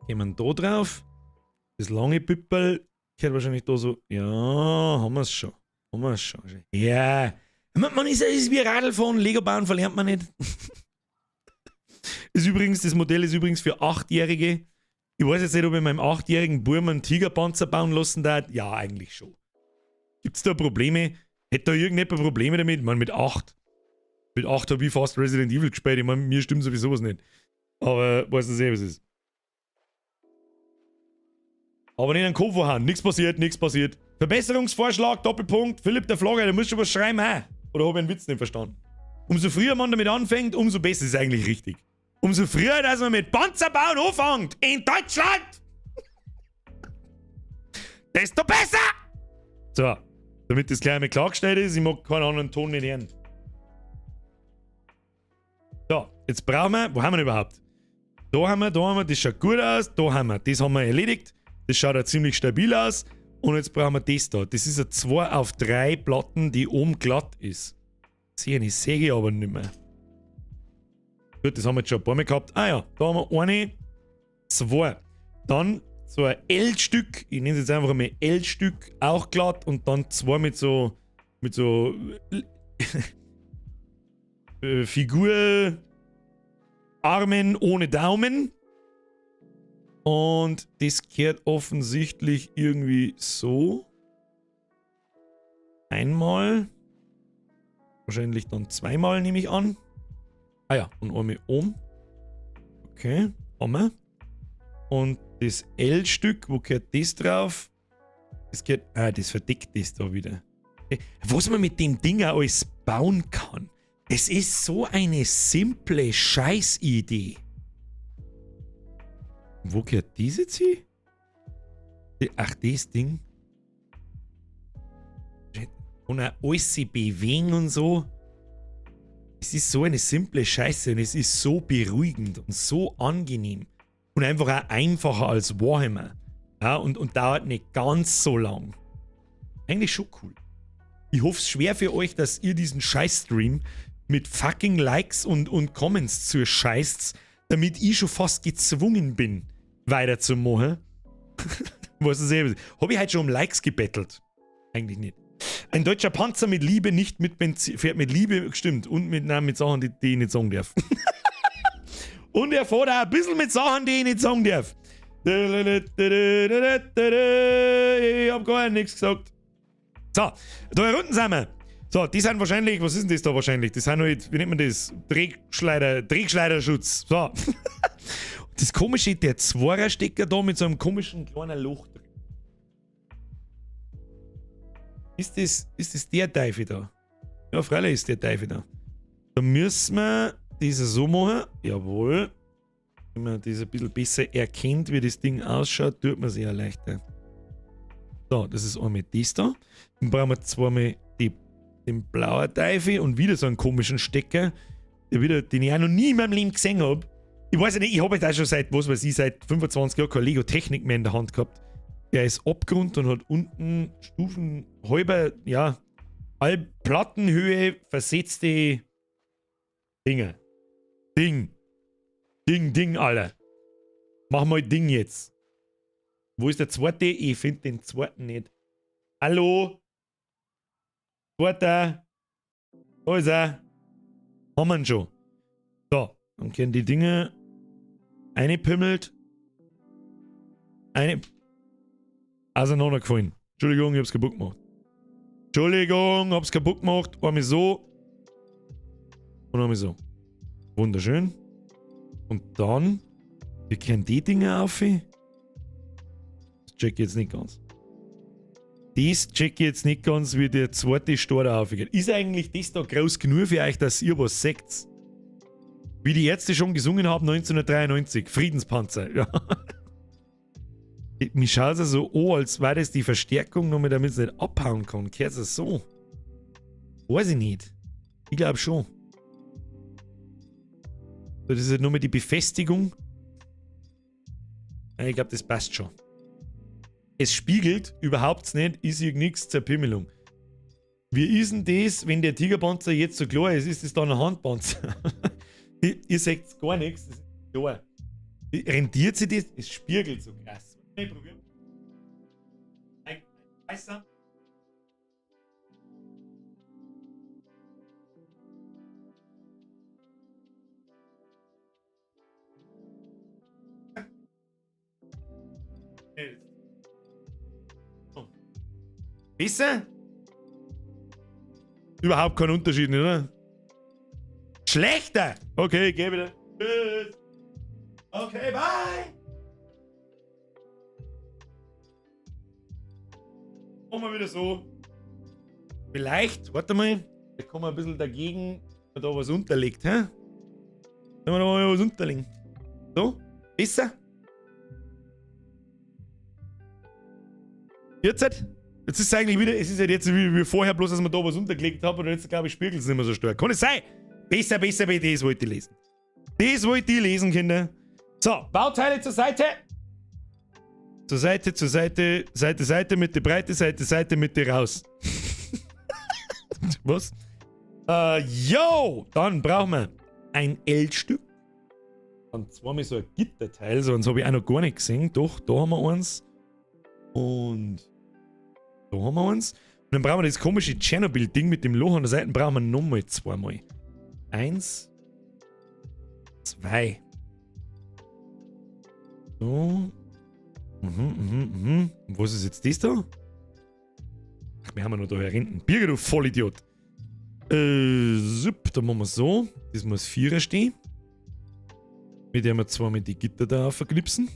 Kommen da drauf. Das lange Pipperl gehört wahrscheinlich da so. Ja, haben wir es schon. Haben wir es schon. Ja. Man ist, es ist wie Radlfahren, Lego bauen verlernt man nicht. Ist übrigens, das Modell ist übrigens für 8-Jährige. Ich weiß jetzt nicht, ob ich meinem 8-jährigen Burm einen Tigerpanzer bauen lassen darf. Ja, eigentlich schon. Gibt's da Probleme? Hätte da irgendjemand Probleme damit? Ich meine, mit 8. Mit 8 habe ich fast Resident Evil gespielt. Ich meine, mir stimmt sowieso was nicht. Aber weiß nicht, was es ist. Aber nicht in den Kopf hauen. Nichts passiert, nichts passiert. Verbesserungsvorschlag, Doppelpunkt. Philipp der Vlogger, der muss schon was schreiben, hä? Oder habe ich einen Witz nicht verstanden? Umso früher man damit anfängt, umso besser ist eigentlich richtig. Umso früher, dass man mit Panzerbauen anfängt in Deutschland, desto besser! So, damit das gleich einmal klargestellt ist, ich mag keinen anderen Ton nicht hören. So, jetzt brauchen wir, wo haben wir denn überhaupt? Da haben wir, das schaut gut aus, da haben wir, das haben wir erledigt. Das schaut auch ziemlich stabil aus. Und jetzt brauchen wir das da. Das ist eine 2 auf 3 Platten, die oben glatt ist. Sehe ich, sehe ich aber nicht mehr. Gut, das haben wir jetzt schon ein paar Mal gehabt. Ah ja, da haben wir eine, zwei. Dann so ein L-Stück, ich nenne es jetzt einfach mal L-Stück, auch glatt. Und dann zwei mit so Figur, Armen ohne Daumen. Und das kehrt offensichtlich irgendwie so. Einmal. Wahrscheinlich dann zweimal, nehme ich an. Ah ja, und einmal oben. Okay, haben wir. Und das L-Stück, wo gehört das drauf? Das gehört, ah, das verdeckt das da wieder. Was man mit dem Ding auch alles bauen kann. Es ist so eine simple Scheißidee. Wo gehört das jetzt hin? Ach, das Ding. Und auch alles sich bewegen und so. Es ist so eine simple Scheiße und es ist so beruhigend und so angenehm. Und einfach auch einfacher als Warhammer. Ja, und dauert nicht ganz so lang. Eigentlich schon cool. Ich hoffe es schwer für euch, dass ihr diesen Scheiß-Stream mit fucking Likes und Comments zuscheißt, damit ich schon fast gezwungen bin, weiterzumachen. Was ist eben? Habe ich heute schon um Likes gebettelt? Eigentlich nicht. Ein deutscher Panzer mit Liebe, nicht mit Benzin, fährt mit Liebe, stimmt, und mit, nein, mit Sachen, die ich nicht sagen darf. Und er fährt auch ein bisschen mit Sachen, die ich nicht sagen darf. Ich hab gar nichts gesagt. So, da unten sind wir. So, die sind wahrscheinlich, was ist denn das da wahrscheinlich? Das sind halt, wie nennt man das? Drehschleider, Drehschleiderschutz. So. Das komische, der Zweierstecker da mit so einem komischen kleinen Loch drin. Ist das der Teufel da? Ja, freilich ist der Teufel da. Da müssen wir diese so machen. Jawohl. Wenn man das ein bisschen besser erkennt, wie das Ding ausschaut, tut man sich ja leichter. So, das ist einmal das da. Dann brauchen wir zweimal den blauen Teufel und wieder so einen komischen Stecker, den ich auch noch nie in meinem Leben gesehen hab. Ich weiß ja nicht, ich hab halt auch schon seit, was weiß ich, seit 25 Jahren keine Lego Technik mehr in der Hand gehabt. Der ist abgerundet und hat unten Stufen halber, ja, halb Plattenhöhe versetzte Dinge. Ding. Ding, Ding, Alter. Mach mal Ding jetzt. Wo ist der zweite? Ich find den zweiten nicht. Hallo? Zweiter. Da ist er. Haben wir ihn schon. So, dann können die Dinge eingepimmelt. Eine. Auseinandergefallen. Entschuldigung, ich hab's kaputt gemacht. Entschuldigung, hab's kaputt gemacht. Einmal so. Und einmal so. Wunderschön. Und dann, wir können die Dinger auf. Das check ich jetzt nicht ganz. Das check ich jetzt nicht ganz, wie der zweite Stor da aufgeht. Ist eigentlich das da groß genug für euch, dass ihr was seht? Wie die Ärzte schon gesungen haben 1993. Friedenspanzer. Ja. Mich schaut es so an, als wäre das die Verstärkung, nur damit es nicht abhauen kann. Gehört es so? Weiß ich nicht. Ich glaub schon. So, das ist halt nur mal die Befestigung. Ja, ich glaub, das passt schon. Es spiegelt überhaupt nicht, ist hier nichts zur Pimmelung. Wie ist denn das, wenn der Tigerpanzer jetzt so klar ist? Ist das dann ein Handpanzer? Ihr seht gar nichts, das ist klar. Rentiert sich das? Es spiegelt so krass. Ich probieren. Besser. Besser? Überhaupt kein Unterschied, oder? Schlechter! Okay, geh wieder. Tschüss. Okay, bye! Machen wir wieder so. Vielleicht, warte mal, da kommen wir ein bisschen dagegen, wenn man da was unterlegt, hä? Wenn wir da mal was unterlegen. So, besser? Jetzt? Jetzt ist es eigentlich wieder, es ist halt jetzt wie vorher, bloß dass man da was untergelegt hat und jetzt, glaube ich, spiegelt es nicht mehr so stark. Kann es sein? Besser, besser, besser, das wollte ich lesen. Das wollte ich lesen, Kinder. So, Bauteile zur Seite. Zur Seite, zur Seite, Seite, Seite, Mitte, Breite, Seite, Seite, Mitte, raus. Was? Yo! Dann brauchen wir ein L-Stück. Und zweimal so ein Gitterteil, so eins habe ich auch noch gar nicht gesehen. Doch, da haben wir eins. Und da haben wir eins. Und dann brauchen wir das komische Tschernobyl-Ding mit dem Loch an der Seite, brauchen wir nochmal zweimal. 1, 2. So. Und was ist jetzt das da? Ach, wir haben ja noch da hinten. Birger, du Vollidiot. Sup, da machen wir so. Das muss 4er stehen. Mit dem wir zweimal die Gitter da verknipsen.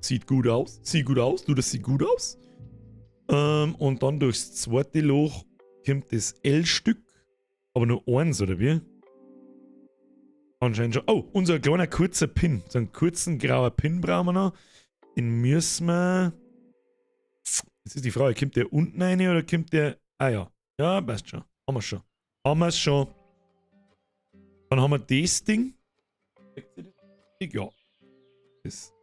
Sieht gut aus. Sieht gut aus. Du, das sieht gut aus. Und dann durchs zweite Loch kommt das L-Stück. Aber nur eins, oder wie? Anscheinend schon. Oh, unser kleiner kurzer Pin. So einen kurzen grauer Pin brauchen wir noch. Den müssen wir. Jetzt ist die Frage, kommt der unten rein oder kommt der. Ah ja. Ja, passt schon. Haben wir schon. Haben wir schon. Dann haben wir das Ding. Ja. Das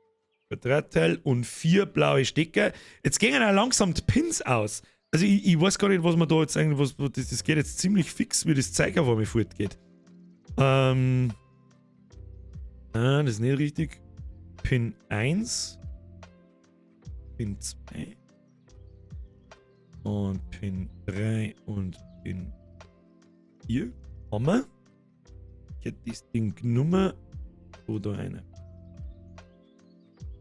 Quadratteil und 4 blaue Stecker. Jetzt gehen auch langsam die Pins aus. Also ich weiß gar nicht, was man da jetzt eigentlich, was, das geht jetzt ziemlich fix, wie das Zeug auf einmal fortgeht. Ah, das ist nicht richtig. Pin 1. Pin 2. Und Pin 3 und Pin 4. Haben wir. Ich hätte das Ding genommen. Oder eine.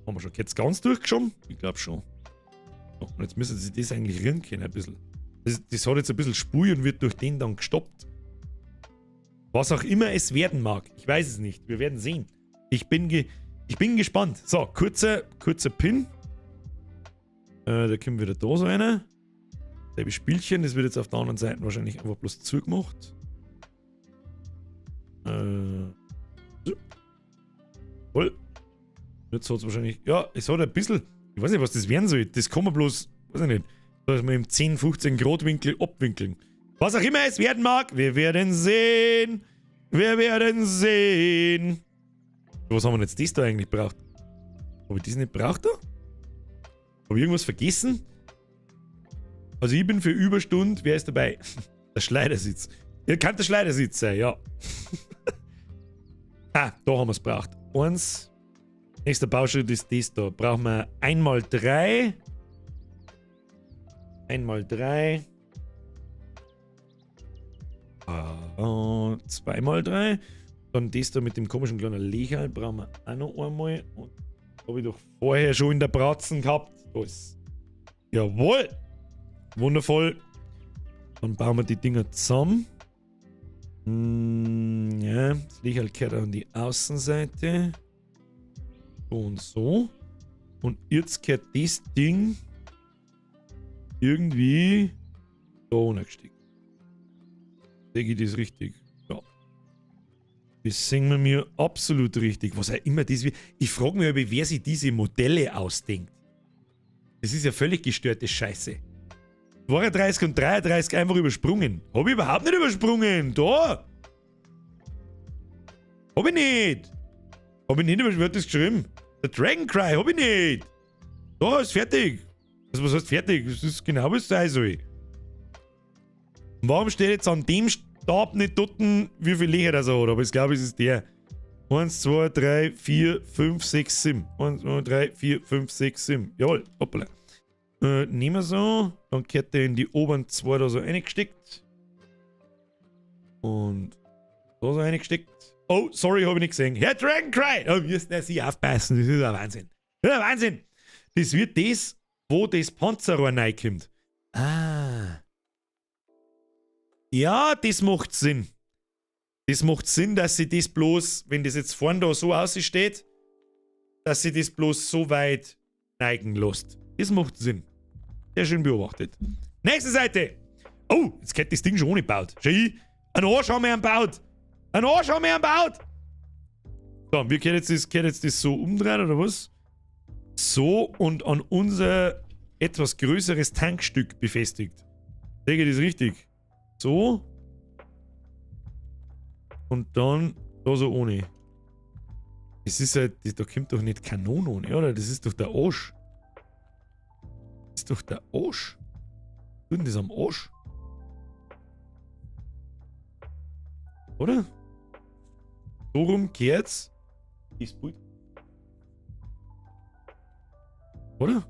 Haben wir schon. Jetzt ganz durchgeschoben? Ich glaub schon. So, und jetzt müssen sie das eigentlich rühren können, ein bisschen. Das hat jetzt ein bisschen Spur und wird durch den dann gestoppt. Was auch immer es werden mag. Ich weiß es nicht. Wir werden sehen. Ich bin gespannt. So, kurzer Pin. Da kommt wieder da so einer. Selbe Spielchen. Das wird jetzt auf der anderen Seite wahrscheinlich einfach bloß zugemacht. So. Voll. Jetzt hat's wahrscheinlich... Ja, es hat ein bisschen... Ich weiß nicht, was das werden soll. Das kann man bloß... Weiß ich nicht. Da ist man im 10, 15 Grad Winkel abwinkeln. Was auch immer es werden mag, wir werden sehen. Wir werden sehen. Was haben wir denn jetzt das da eigentlich braucht? Hab ich das nicht braucht da? Hab ich irgendwas vergessen? Also ich bin für Überstunde. Wer ist dabei? Der Schleudersitz. Ihr könnt der Schleudersitz sein, ja. Ah, da haben wir's braucht. 1. Nächster Bauschritt ist das da. Brauchen wir einmal 3. Einmal 3. 2 mal 3. Dann das da mit dem komischen kleinen Lecherl brauchen wir auch noch einmal. Und habe ich doch vorher schon in der Bratzen gehabt. Da ist. Jawohl! Wundervoll. Dann bauen wir die Dinger zusammen. Ja, das Lecherl gehört an die Außenseite. So und so. Und jetzt gehört das Ding irgendwie da runtergesteckt. Denke ich das richtig? Ja. Das sehen wir mir absolut richtig. Was auch immer das wird. Ich frage mich aber, wer sich diese Modelle ausdenkt. Das ist ja völlig gestörte Scheiße. 32 und 33 einfach übersprungen. Hab ich überhaupt nicht übersprungen. Da! Hab ich nicht! Hab ich nicht übersprungen. Wer hat das geschrieben? Der Dragon Cry, hab ich nicht! Da ist fertig. Also was heißt fertig? Das ist genau, was es sein soll. Und warum steht jetzt an dem Stab nicht dort, wie viel Löcher das er hat? Aber ich glaube, es ist der. 1, 2, 3, 4, 5, 6, 7. 1, 2, 3, 4, 5, 6, 7. Jawohl, hoppala. Nehmen wir so. Dann kehrt der in die oberen 2 da so reingesteckt. Und da so reingesteckt. Oh, sorry, hab ich nicht gesehen. Herr Dragon Cry! Da müsst ihr sich aufpassen. Das ist ein Wahnsinn. Das ist ein Wahnsinn. Das wird das, wo das Panzerrohr reinkommt. Ah. Ja, das macht Sinn. Das macht Sinn, dass sie das bloß, wenn das jetzt vorne da so aussteht, dass sie das bloß so weit neigen lässt. Das macht Sinn. Sehr schön beobachtet. Nächste Seite. Oh, jetzt geht das Ding schon ohne gebaut. Schau ich. Ein Arsch haben wir gebaut. Ein Arsch haben wir gebaut. So, wir können jetzt das so umdrehen, oder was? So und an unser etwas größeres Tankstück befestigt. Denke ich das richtig? So. Und dann da so ohne. Das ist halt, da kommt doch nicht Kanone ohne, oder? Das ist doch der Arsch. Das ist doch der Arsch. Was tut denn das am Arsch? Oder? So rum kehrt's. Ist gut. Oder?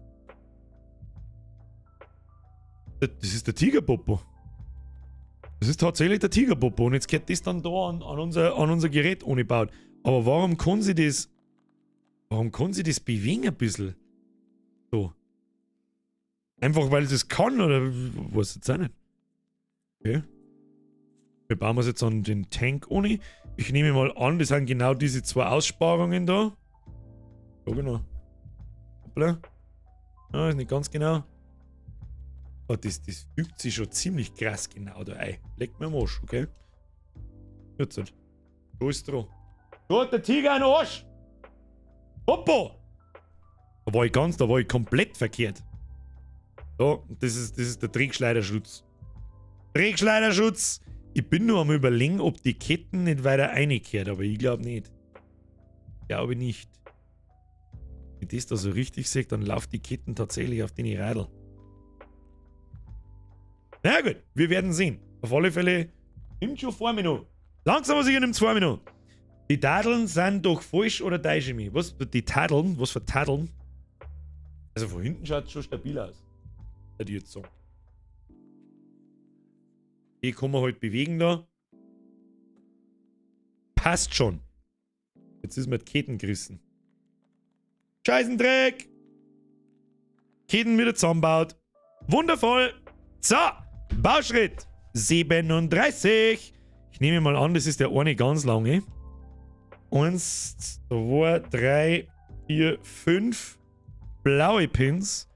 Das ist der Tigerpopo. Das ist tatsächlich der Tigerpopo. Und jetzt geht das dann da an unser Gerät angebaut. Aber warum kann sie das... Warum kann sie das bewegen ein bisschen? So. Einfach weil sie es kann, oder was jetzt auch nicht. Okay. Wir bauen es jetzt an den Tank ohne. Ich nehme mal an, das sind genau diese zwei Aussparungen da. Ja, genau. Hoppla. Ah, ist nicht ganz genau. Oh, das fügt sich schon ziemlich krass genau da ein. Leckt mir am Arsch, okay? Jetzt halt. Da ist dran. Da hat der Tiger einen Arsch! Hoppo! Da war ich ganz, da war ich komplett verkehrt. So, das ist der Trickschleiderschutz. Drehschleiderschutz. Ich bin nur am Überlegen, ob die Ketten nicht weiter reingehört, aber ich glaube nicht. Glaube nicht. Wenn ich das da so richtig sehe, dann lauft die Ketten tatsächlich auf den Radl. Na gut, wir werden sehen. Auf alle Fälle nimmt schon vor mir noch. Langsam aber sicher nimmt es vor mir noch. Die Tadeln sind doch falsch oder täusche ich mich? Was? Die Tadeln? Was für Tadeln? Also von hinten schaut es schon stabil aus. Würde ich jetzt sagen. Die kann man halt bewegen da. Passt schon. Jetzt ist mir die Ketten gerissen. Scheißendreck! Ketten wieder zusammenbaut. Wundervoll! So, Bauschritt 37. Ich nehme mal an, das ist der eine ganz lange. 1, 2, 3, 4, 5 blaue Pins,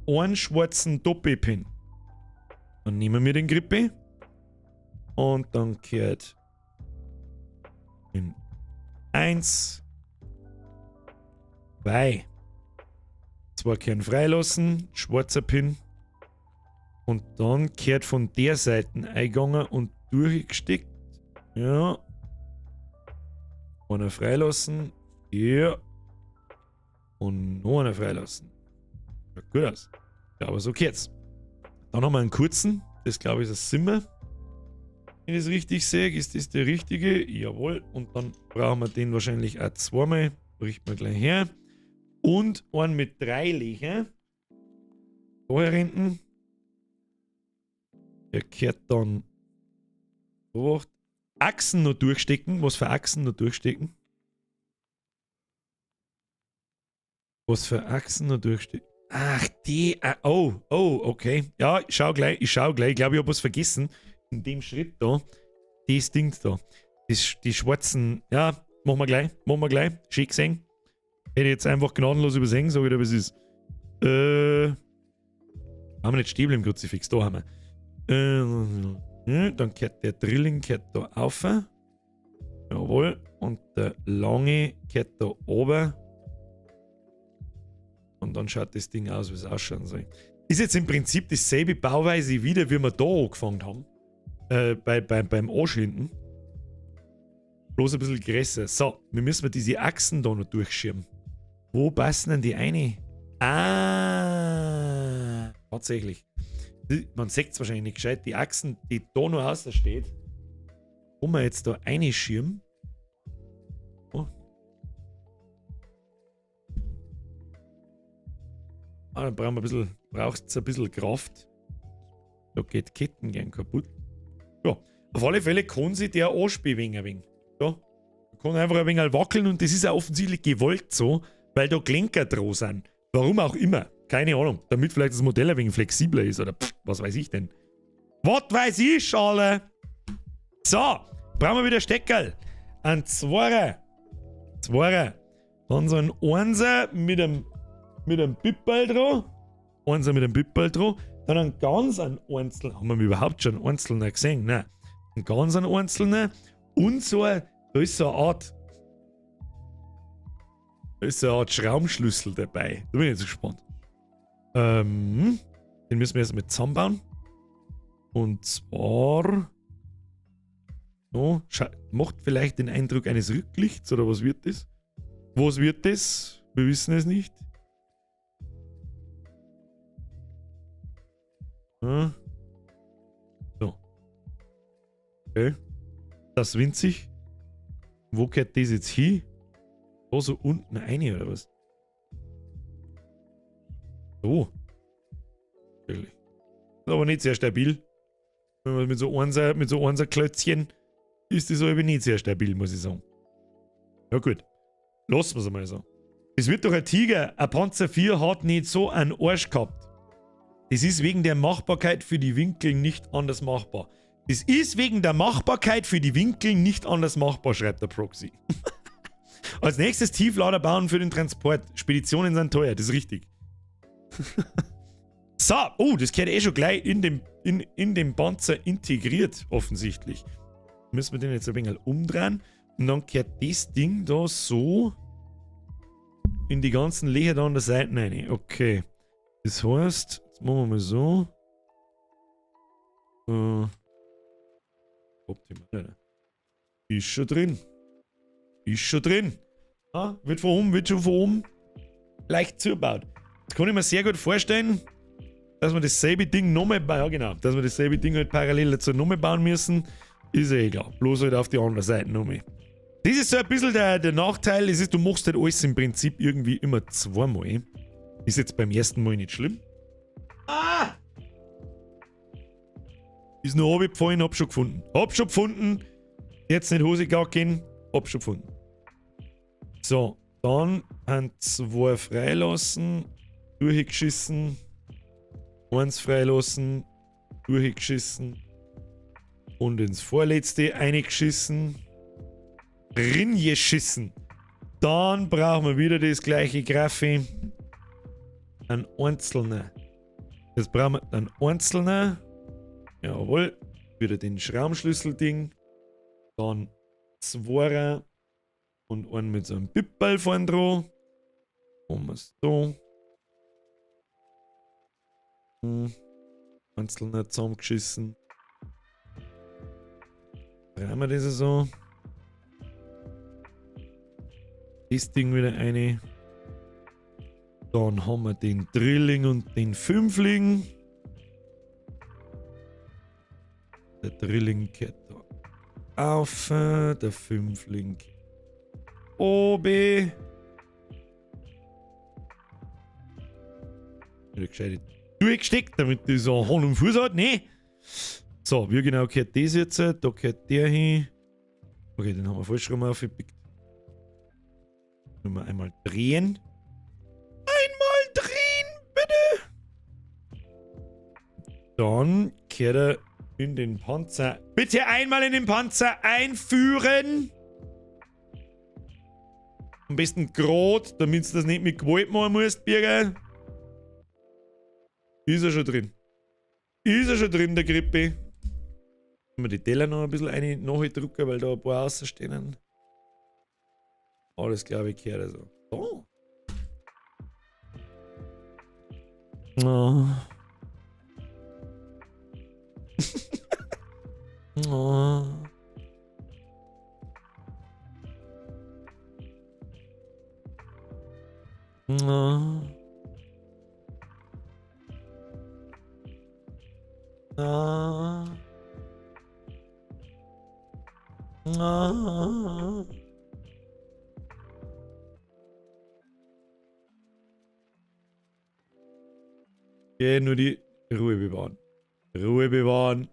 einen schwarzen Doppelpin. Dann nehmen wir den Grippe und dann kehrt in 1, 2, 2 Kehren freilassen, schwarzer Pin und dann kehrt von der Seite eingegangen und durchgesteckt. Ja. Einer freilassen. Ja. Und noch einer freilassen. Schaut gut aus. Ja, aber so geht's. Dann haben wir einen kurzen. Das glaube ich ist ein Simmer. Wenn ich das richtig sehe, ist das der richtige. Jawohl. Und dann brauchen wir den wahrscheinlich auch zweimal. Richten wir gleich her. Und einen mit 3 Löchern. Da hinten. Der kehrt dann. So. Achsen noch durchstecken. Was für Achsen noch durchstecken? Was für Achsen noch durchstecken? Ach, die. Oh, oh, okay. Ja, ich schau gleich. Ich schau gleich. Ich glaube, ich hab was vergessen. In dem Schritt da. Das Ding da. Das, die schwarzen. Ja, machen wir gleich. Machen wir gleich. Schön gesehen. Hätte ich jetzt einfach gnadenlos übersehen, sag ich dir, was ist. Haben wir nicht Stäbel im Kruzifix? Da haben wir. Dann kehrt der Drilling kehrt da auf. Jawohl. Und der lange kehrt da oben. Und dann schaut das Ding aus, wie es ausschauen soll. Ist jetzt im Prinzip dieselbe Bauweise wieder, wie wir da angefangen haben. Beim Arsch hinten. Bloß ein bisschen größer. So, wir müssen diese Achsen da noch durchschirmen. Wo passen denn die eine? Ah, tatsächlich. Man sieht es wahrscheinlich nicht gescheit. Die Achsen, die da noch außer steht, wo wir jetzt da einschirmen. Oh. Ah, dann brauchen wir ein bisschen, braucht es ein bisschen Kraft. Da geht Ketten gern kaputt. Ja, auf alle Fälle kann sich der Arsch bewegen ein wenig. Ja, kann einfach ein wenig wackeln und das ist auch offensichtlich gewollt so, weil da Klenker dran sind. Warum auch immer. Keine Ahnung. Damit vielleicht das Modell ein wenig flexibler ist oder pff, was weiß ich denn. Was weiß ich, alle? So, brauchen wir wieder Steckerl. Ein Zweier. Zweier. Dann so ein Einser mit einem Pipperl dran. Einser mit einem Pipperl dran. Dann ein ganz ein Einzelner. Haben wir überhaupt schon einen Einzelner gesehen? Nein. Ein ganz ein Einzelner. Und so ein, da ist so eine Art. Da ist so eine Art Schraubenschlüssel dabei. Da bin ich jetzt gespannt. Den müssen wir jetzt mit zusammenbauen. Und zwar. So, macht vielleicht den Eindruck eines Rücklichts oder was wird das? Was wird das? Wir wissen es nicht. So. Okay. Das ist winzig. Wo geht das jetzt hin? Da so unten rein oder was? So. Natürlich. Ist aber nicht sehr stabil. Wenn man mit so Einser Klötzchen ist das aber nicht sehr stabil, muss ich sagen. Ja gut. Lassen wir es einmal so. Es wird doch ein Tiger, ein Panzer 4 hat nicht so einen Arsch gehabt. Das ist wegen der Machbarkeit für die Winkel nicht anders machbar. Das ist wegen der Machbarkeit für die Winkel nicht anders machbar, schreibt der Proxy. Als nächstes Tieflader bauen für den Transport. Speditionen sind teuer, das ist richtig. So, oh, das gehört eh schon gleich in dem Panzer integriert, offensichtlich. Müssen wir den jetzt ein wenig umdrehen. Und dann gehört das Ding da so in die ganzen Löcher da an der Seite rein. Okay. Das heißt, jetzt machen wir mal so. Optimal, ne? Ist schon drin. Ist schon drin. Ja, wird von oben, wird schon von oben leicht zugebaut. Das kann ich mir sehr gut vorstellen, dass wir dasselbe Ding nochmal bauen. Ja, genau. Dass wir dasselbe Ding halt parallel dazu nochmal bauen müssen. Ist ja egal. Bloß halt auf die andere Seite nochmal. Das ist so ein bisschen der Nachteil. Es ist, du machst halt alles im Prinzip irgendwie immer zweimal. Ist jetzt beim ersten Mal nicht schlimm. Ah! Ist nur runtergefallen, hab schon gefunden. Hab schon gefunden. Jetzt nicht Hose gehen, hab schon gefunden. So, dann haben zwei freilassen, durchgeschissen, eins freilassen, durchgeschissen und ins vorletzte eingeschissen, ringeschissen. Dann brauchen wir wieder das gleiche Graffi. Ein einzelner. Jetzt brauchen wir einen einzelnen. Jawohl. Wieder den Schraubenschlüssel-Ding. Dann zwei und einen mit so einem Pippel vorn dran. Machen wir es so. Einzelner zusammengeschissen. Drehen wir das so. Das Ding wieder eine. Dann haben wir den Drilling und den Fünfling. Der Drilling geht da auf, der Fünfling oben. Wieder gescheit durchgesteckt, damit das so Hand und Fuß hat, ne? So, wie genau gehört das jetzt? Da gehört der hin. Okay, den haben wir falsch rum aufgepickt. Nur mal einmal drehen. Einmal drehen, bitte! Dann kehrt er in den Panzer. Bitte einmal in den Panzer einführen! Am besten grad, damit du das nicht mit Gewalt machen musst, Birger. Ist er schon drin. Ist er schon drin, der Grippe. Können wir die Teller noch ein bisschen eine nachdrücken, weil da ein paar außerstehen. Alles, glaube ich, gehört also. So. Oh. Oh. Oh. Oh. Oh. Okay, nur die Ruhe bewahren. Ruhe bewahren.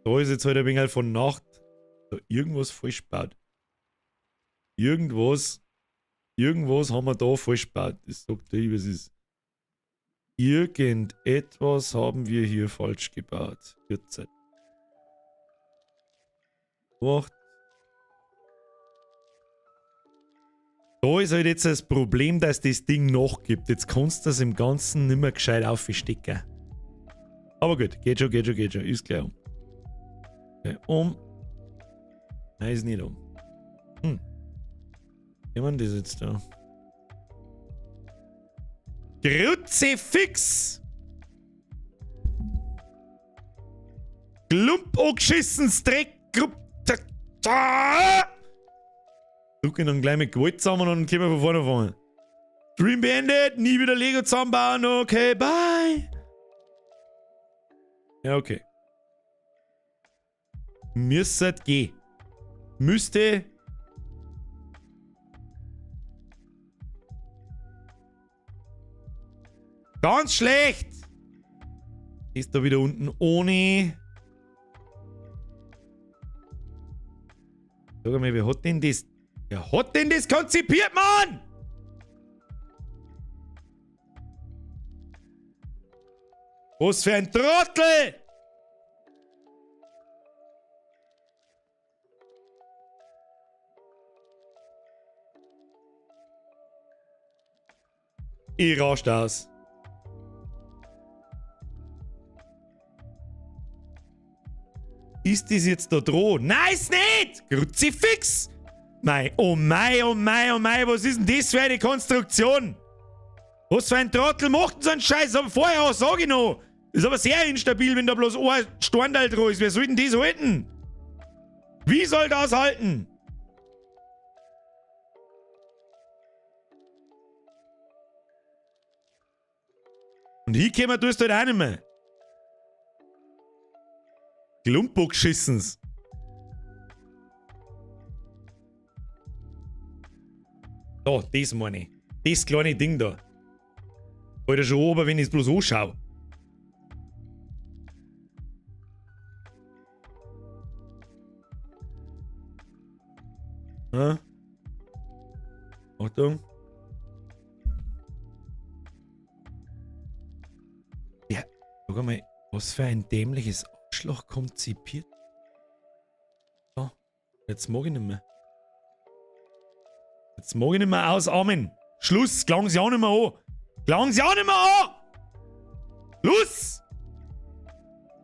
Da ist jetzt halt ein wenig von Nacht da irgendwas falsch gebaut. Irgendwas haben wir da falsch gebaut. Das sagt der, was ist. Irgendetwas haben wir hier falsch gebaut. 14. 8. Da ist halt jetzt das Problem, dass das Ding nachgibt. Jetzt kannst du das im Ganzen nicht mehr gescheit aufstecken. Aber gut, geht schon, geht schon, geht schon. Ist gleich um. Okay, um. Nein, ist nicht um. Wie man das jetzt da? Kruzifix! Klump angeschissenes Dreck! Drücken dann gleich mit Gewalt zusammen und dann können wir von vorne fangen. Stream beendet, nie wieder Lego zusammenbauen, okay, bye! Ja, okay. Müsste gehen. Müsste. Ganz schlecht! Ist da wieder unten ohne. Sag mal, wer hat denn das? Wer hat denn das konzipiert, Mann? Was für ein Trottel! Ich rast aus. Ist das jetzt da dran? Nein, ist nicht! Kruzifix! Mei, oh mei, oh mei, oh mei, was ist denn das für eine Konstruktion? Was für ein Trottel macht denn so einen Scheiß? Aber vorher, sag ich noch! Ist aber sehr instabil, wenn da bloß ein Stornteil dran ist. Wer soll denn das halten? Wie soll das halten? Und hier kommen tust du halt auch nicht mehr. Klumpo geschissens. Da, das meine ich. Das kleine Ding da. Alter, schon oben, wenn ich es bloß anschaue. Ja. Achtung. Ja, schau mal, was für ein dämliches Arschloch konzipiert. So, jetzt mag ich nicht mehr. Jetzt mag ich nicht mehr ausarmen. Schluss, klang sie auch nicht mehr an. Klang sie auch nicht mehr an! Schluss!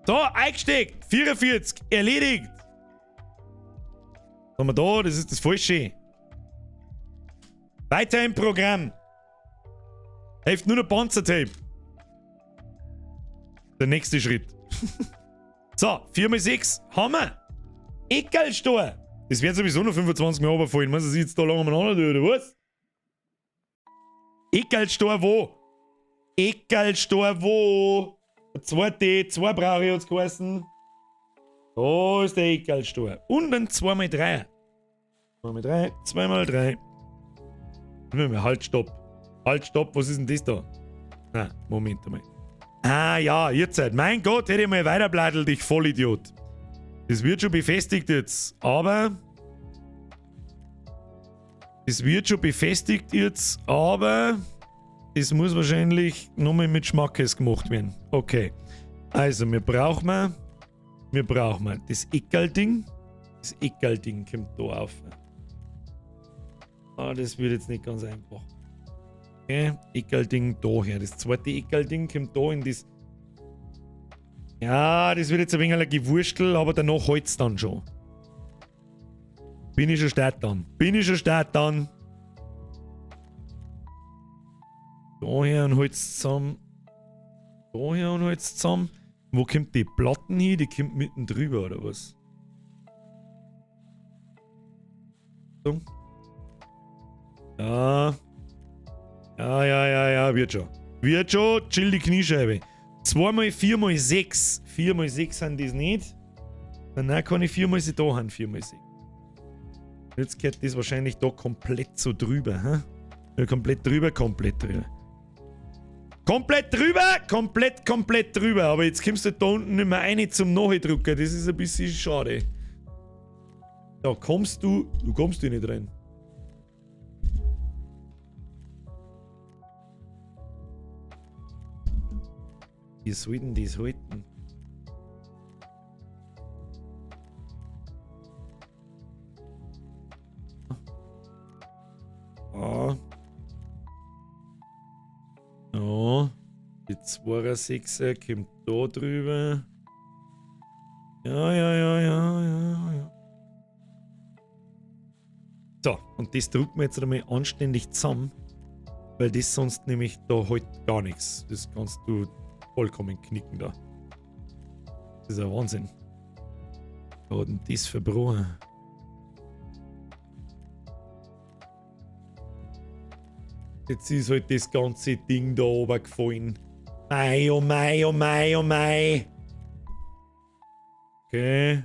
So, eingesteckt. 44, erledigt. Was haben wir da? Das ist das Falsche. Weiter im Programm. Hilft nur noch Panzertape. Der nächste Schritt. So, 4 mal 6 haben wir. Eckerlstor. Das wird sowieso noch 25 Mal runterfallen. Muss ich jetzt da lange umeinander tun, oder was? Eckerlstor wo? Eckerlstor wo? Der zweite, zwei brauche ich jetzt geheißen. Da ist der Eckerlstor. Und ein 2 mal 3. 2 mal 3, 2 mal 3. Halt, stopp. Halt, stopp, was ist denn das da? Na, Moment einmal. Ah ja, jetzt halt. Mein Gott, hätte ich mal weiterblattelt, ich Vollidiot. Das wird schon befestigt jetzt, aber... Das wird schon befestigt jetzt, aber... Das muss wahrscheinlich nochmal mit Schmackes gemacht werden. Okay. Also, wir brauchen... Wir brauchen das Eckerl-Ding. Das Eckerl-Ding kommt da auf. Ah, das wird jetzt nicht ganz einfach. Okay, Eckerl-Ding da her. Das zweite Eckerl-Ding kommt da in das... Ja, das wird jetzt ein wenig ein Gewurstel, aber danach halt's dann schon. Bin ich schon stark dann. Bin ich schon stark dann. Da her und halt's zusammen. Da her und halt's zusammen. Wo kommt die Platten hin? Die kommt mitten drüber, oder was? So. Ja. Ja, ja, ja, ja, wird schon. Wird schon, chill die Kniescheibe. 2 mal 4 mal 6. 4 mal 6 sind das nicht. Nein, kann ich 4 mal 6 da haben, 4 mal 6. Jetzt geht das wahrscheinlich da komplett so drüber. Hä? Ja, komplett drüber, komplett drüber. Komplett drüber, komplett, komplett drüber. Aber jetzt kommst du da unten nicht mehr rein zum Nachdrucken. Das ist ein bisschen schade. Da kommst du, du kommst hier nicht rein. Wie soll denn das halten? Ah. Ja. Die 2er kommt da drüber. Ja, ja, ja, ja, ja, ja. So, und das drücken wir jetzt einmal anständig zusammen, weil das sonst nämlich da halt gar nichts. Das kannst du vollkommen knicken da. Das ist ein Wahnsinn. Da hat denn das verbrochen. Jetzt ist halt das ganze Ding da oben gefallen. Mei, oh mei, oh mei, oh mei. Okay.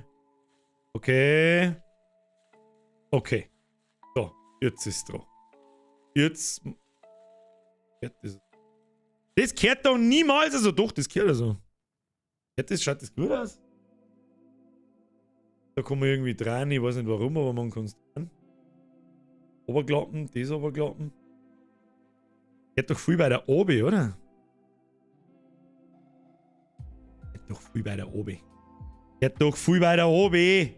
Okay. Okay. So, jetzt ist es dran. Jetzt. Das kehrt doch niemals. Also doch, das kehrt also. Das schaut das gut aus? Da kann man irgendwie dran, ich weiß nicht warum, aber man kann es dran. Oberklappen, das oberklappen. Geht doch viel bei der Obi, oder? Geht doch viel bei der Obi. Geht doch viel bei der Obi.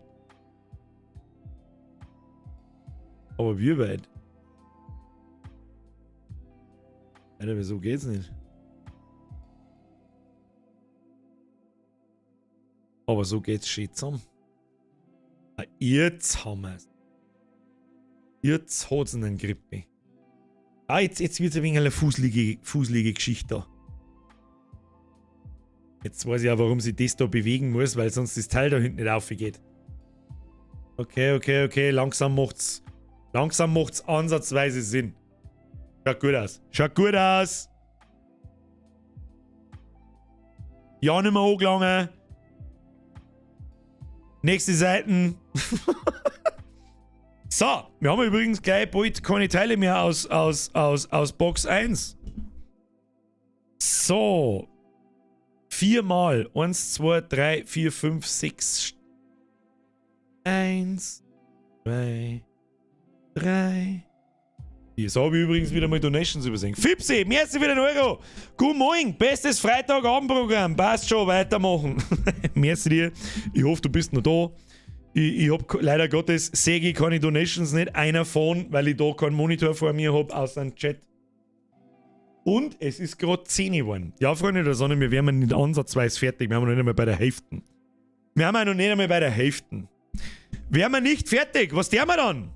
Aber wie weit? Alter, wieso geht's nicht? Aber so geht's schön zusammen. Ah, jetzt haben wir's. Jetzt hat's einen Grippe. Ah, jetzt wird's ein wenig eine fuselige Geschichte da. Jetzt weiß ich auch, warum sich das da bewegen muss, weil sonst das Teil da hinten nicht aufgeht. Okay. Langsam macht's ansatzweise Sinn. Schaut gut aus. Schaut gut aus. Ja, nicht mehr angelangen. Nächste Seiten. So, wir haben übrigens gleich bald keine Teile mehr aus Box 1. So. 4-mal. 1, 2, 3, 4, 5, 6. 1, 2, 3. Jetzt habe ich übrigens wieder mal Donations übersehen. Fipsi, merci für den Euro. Guten Morgen, bestes Freitagabendprogramm. Passt schon, weitermachen. Merci dir. Ich hoffe, du bist noch da. Ich hab leider Gottes, sehe ich keine Donations, nicht einer von, weil ich da keinen Monitor vor mir hab, außer einen Chat. Und es ist gerade 10 Uhr geworden. Ja, Freunde der Sonne, wir wären nicht ansatzweise fertig. Wir haben noch nicht einmal bei der Hälfte. Wir haben noch nicht einmal bei der Hälfte. Wären wir nicht fertig? Was tun wir dann?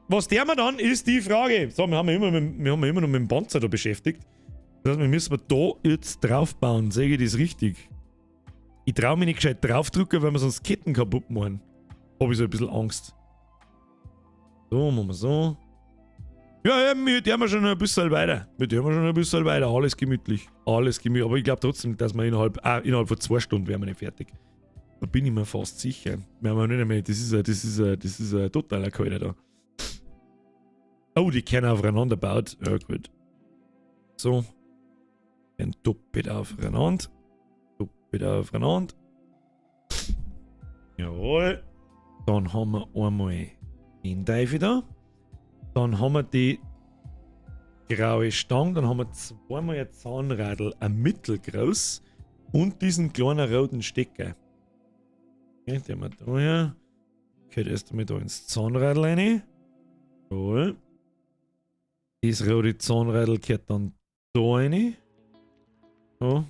Was tun wir dann, ist die Frage. So, wir haben immer noch mit dem Panzer da beschäftigt. Das heißt, wir müssen da jetzt draufbauen. Sehe ich das richtig? Ich traue mich nicht gescheit draufdrücken, weil wir sonst Ketten kaputt machen. Hab ich so ein bisschen Angst. So, machen wir so. Ja, wir tun schon ein bisschen weiter. Wir tun schon ein bisschen weiter. Alles gemütlich. Alles gemütlich. Aber ich glaube trotzdem, dass wir innerhalb von 2 Stunden wären wir nicht fertig. Da bin ich mir fast sicher. Wir haben ja nicht einmal, das ist ein totaler Kalter da. Oh, die können aufeinander gebaut. Ja, gut. So. Ein doppelt aufeinander. Doppelt aufeinander. Jawohl. Dann haben wir einmal den Teufel da. Dann haben wir die graue Stange. Dann haben wir zweimal ein Zahnradl, ein mittelgroß. Und diesen kleinen roten Stecker. Okay, den haben wir da her. Geht erst einmal da ins Zahnradl rein. Jawohl. Das rote Zahnradl gehört dann da rein. So.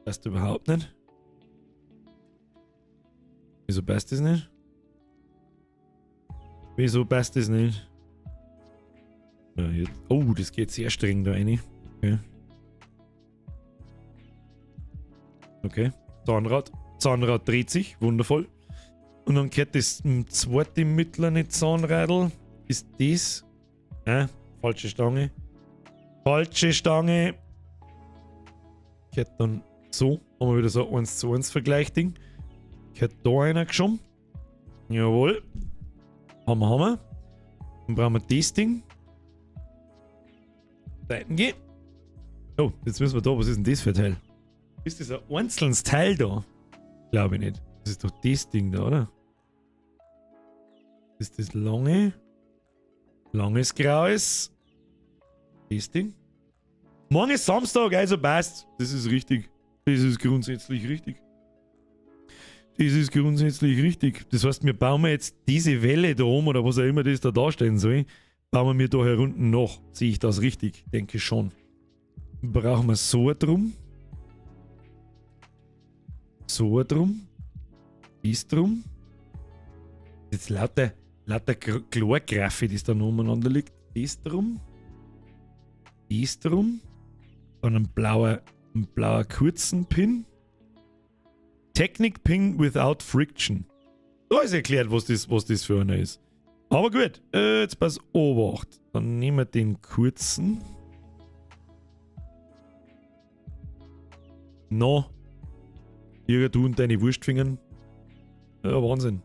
Passt überhaupt nicht. Wieso passt das nicht? Wieso passt das nicht? Ja, jetzt. Oh, das geht sehr streng da rein. Okay. Okay. Zahnrad. Zahnrad dreht sich. Wundervoll. Und dann gehört das zweite mittlere Zahnradl. Ist das? Falsche Stange. Falsche Stange. Gehört dann so. Haben wir wieder so 1:1 Vergleich-Ding. Gehört da einer geschoben. Jawohl. Haben wir. Dann brauchen wir das Ding. Seiten gehen. Oh, jetzt müssen wir da. Was ist denn das für ein Teil? Ist das ein einzelnes Teil da? Glaube ich nicht. Das ist doch das Ding da, oder? Ist das lange? Langes Graues. Das Ding. Morgen ist Samstag, also passt. Das ist richtig. Das ist grundsätzlich richtig. Das ist grundsätzlich richtig. Das heißt, wir bauen jetzt diese Welle da oben oder was auch immer das da darstellen soll, bauen wir da herunten noch. Sehe ich das richtig? Denke schon. Brauchen wir so drum. So drum. Ist drum. Jetzt lauter Chlorgraffe, das da noch umeinander liegt. Das drum. Das drum. Dann ein blauer kurzen Pin. Technic Pin without friction. Da ist erklärt, was das für einer ist. Aber gut, jetzt pass Obacht. Dann nehmen wir den kurzen. No. Jürgen, du und deine Wurstfingern. Ja, Wahnsinn.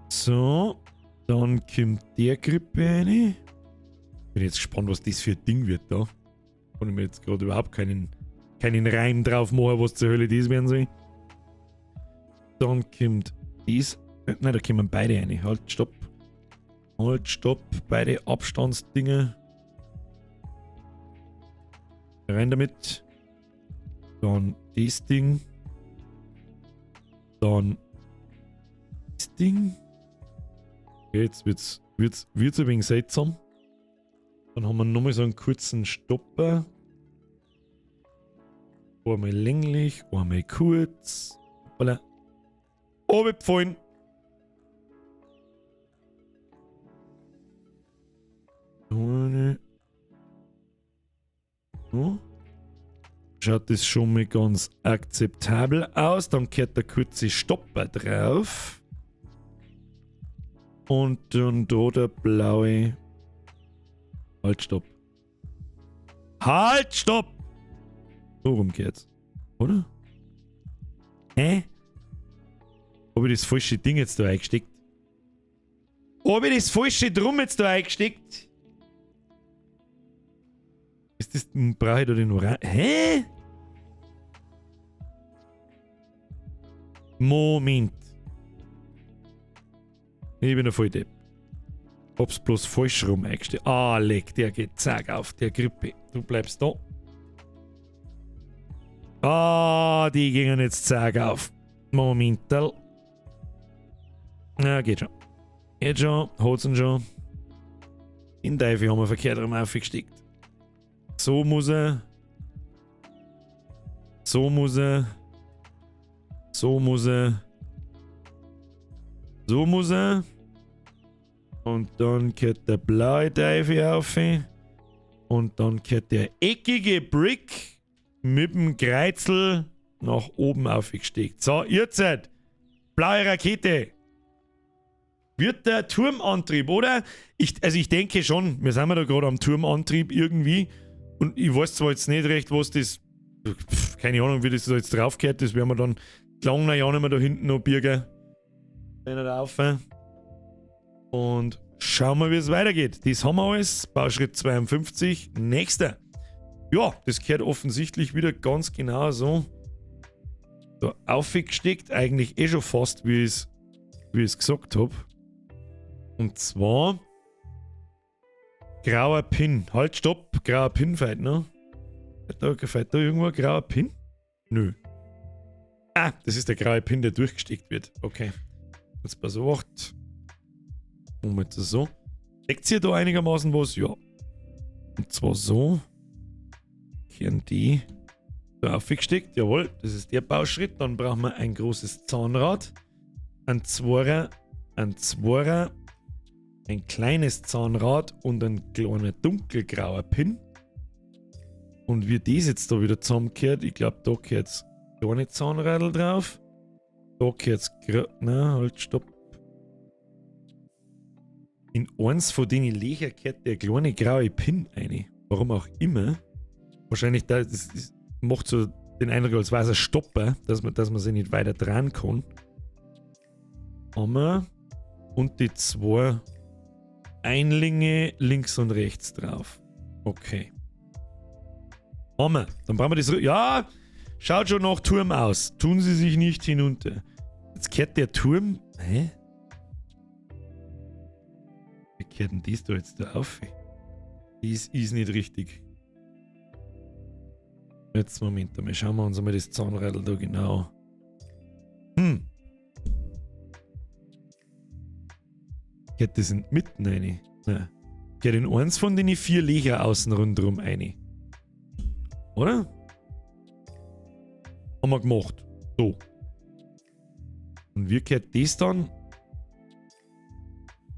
So. Dann kommt der Grippe rein. Bin jetzt gespannt, was das für ein Ding wird da. Kann ich mir jetzt gerade überhaupt keinen Reim drauf machen, was zur Hölle das werden soll. Dann kommt das. Nein, da kommen beide rein. Halt, stopp. Halt, stopp. Beide Abstandsdinge. Rein damit. Dann das Ding. Dann das Ding. Okay, jetzt wird's ein wenig seltsam. Dann haben wir nochmal so einen kurzen Stopper. Einmal länglich, einmal kurz. Hoppala. Runtergefallen. Eine. So. Schaut das schon mal ganz akzeptabel aus. Dann kehrt der kurze Stopper drauf. Und dann da der blaue. Halt, stopp. Halt, stopp! So rum geht's. Oder? Hä? Hab ich das falsche Ding jetzt da eingesteckt? Hab ich das falsche Drum jetzt da eingesteckt? Ist das. Brauche ich da den Orange? Hä? Moment. Ich bin der Volldepp. Hab's bloß falsch rum eingesteckt. Ah, leck, der geht zack auf, der Grippe. Du bleibst da. Ah, die gingen jetzt zack auf. Momental. Ja, geht schon. Geht schon, hat's ihn schon. In Teufel haben wir verkehrt rum aufgesteckt. So muss er. So muss er. So muss er. So muss er. Und dann geht der blaue Teufel auf. Und dann geht der eckige Brick mit dem Kreuzel nach oben aufgesteckt. So, ihr seid. Blaue Rakete. Wird der Turmantrieb, oder? Also ich denke schon, wir sind ja da gerade am Turmantrieb irgendwie. Und ich weiß zwar jetzt nicht recht, was das. Pf, keine Ahnung, wie das da jetzt draufgehört. Das werden wir dann lang ja nicht mehr da hinten noch birgen. Wenn er da auf. Und schauen wir, wie es weitergeht. Das haben wir alles. Bauschritt 52. Nächster. Ja, das gehört offensichtlich wieder ganz genau so. Da aufgesteckt. Eigentlich eh schon fast, wie ich es gesagt habe. Und zwar grauer Pin. Halt, stopp. Grauer Pin fehlt noch. Fehlt da irgendwo ein grauer Pin? Nö. Ah, das ist der graue Pin, der durchgesteckt wird. Okay. Jetzt pass auf. Moment, so. Deckt ihr da einigermaßen was? Ja. Und zwar so. Hier die da aufgesteckt. Jawohl, das ist der Bauschritt. Dann brauchen wir ein großes Zahnrad. Ein Zweier, ein Zweier, ein kleines Zahnrad und ein kleiner dunkelgrauer Pin. Und wie das jetzt da wieder zusammenkehrt, ich glaube, da gehört jetzt kleine Zahnradl drauf. Da gehört jetzt. Na, halt, stopp. In eins von den Löcher gehört der kleine graue Pin rein. Warum auch immer. Wahrscheinlich, das macht so den Eindruck, als wäre es ein Stopper, dass man sich nicht weiter dran kann. Hammer. Und die zwei Einlinge links und rechts drauf. Okay. Hammer. Dann brauchen wir das. Ja, schaut schon nach Turm aus. Tun Sie sich nicht hinunter. Jetzt kehrt der Turm. Hä? Wie kehrt denn das da jetzt da auf? Das ist nicht richtig. Jetzt Moment einmal. Schauen wir uns einmal das Zahnradl da genau. Geht das in mitten rein? Nein. Geht in eins von den 4 Löcher außen rundherum rein. Oder? Haben wir gemacht. So. Und wie geht das dann?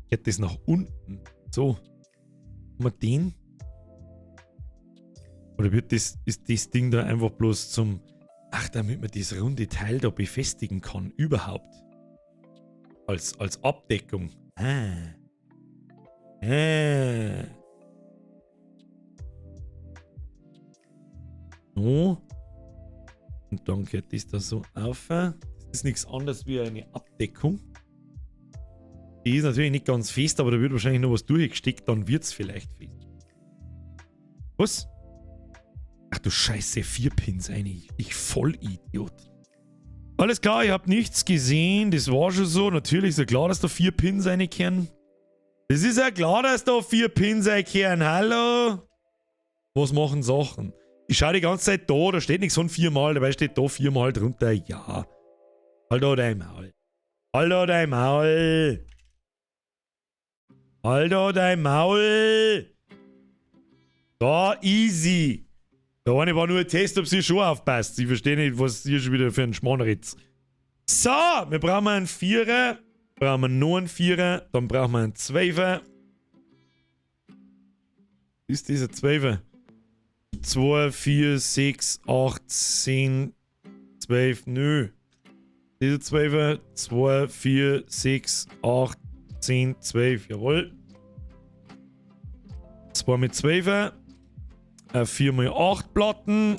Geht das nach unten? So. Haben wir den? Oder wird das, ist das Ding da einfach bloß zum... Ach, damit man das runde Teil da befestigen kann. Überhaupt. Als Abdeckung. Ah. Ah. So. Und dann geht das da so auf. Das ist nichts anderes wie eine Abdeckung. Die ist natürlich nicht ganz fest, aber da wird wahrscheinlich noch was durchgesteckt, dann wird es vielleicht fest. Was? Ach du Scheiße, 4 Pins eigentlich. Ich Vollidiot. Alles klar, ich hab nichts gesehen. Das war schon so. Natürlich ist ja klar, dass da 4 Pins reinkehren. Das ist ja klar, dass da 4 Pins reinkehren. Hallo? Was machen Sachen? Ich schaue die ganze Zeit da, da steht nichts von 4 Mal, dabei steht da 4 Mal drunter. Ja. Halt da dein Maul. Halt da dein Maul. Halt da dein Maul. Da, easy. Da eine war nur ein Test, ob sie schon aufpasst. Ich verstehe nicht, was ihr schon wieder für einen Schmarrn redet. So, wir brauchen einen Vierer. Brauchen wir noch einen Vierer. Dann brauchen wir einen Zwölfer. Ist dieser Zwölfer? 2, 4, 6, 8, 10, 12, nö. Diese 12, 2, 4, 6, 8, 10, 12, jawohl. 2 mit 12, 4 mal 8 Platten.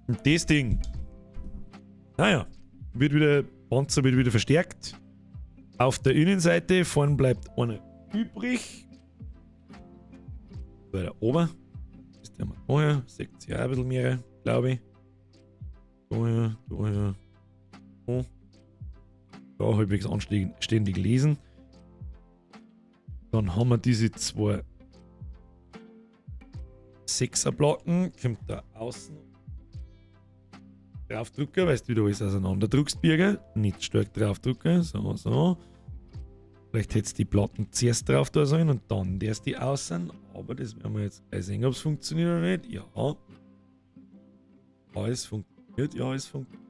Und das Ding. Naja, wird wieder, Panzer wird wieder verstärkt. Auf der Innenseite, vorn bleibt einer übrig. Weiter oben. Ist der mal da hier. Seht ihr auch ein bisschen mehr, glaube ich. Da hier, da hier. Da. Da halbwegs anständig lesen. Dann haben wir diese zwei 6er-Platten. Kommt da außen draufdrücken, weil du wieder alles auseinander drückst, Birger. Nicht stark draufdrücken. So, so. Vielleicht hättest du die Platten zuerst drauf da sollen und dann erst die außen. Aber das werden wir jetzt gleich sehen, ob es funktioniert oder nicht. Ja. Ja, es funktioniert. Ja, es funktioniert.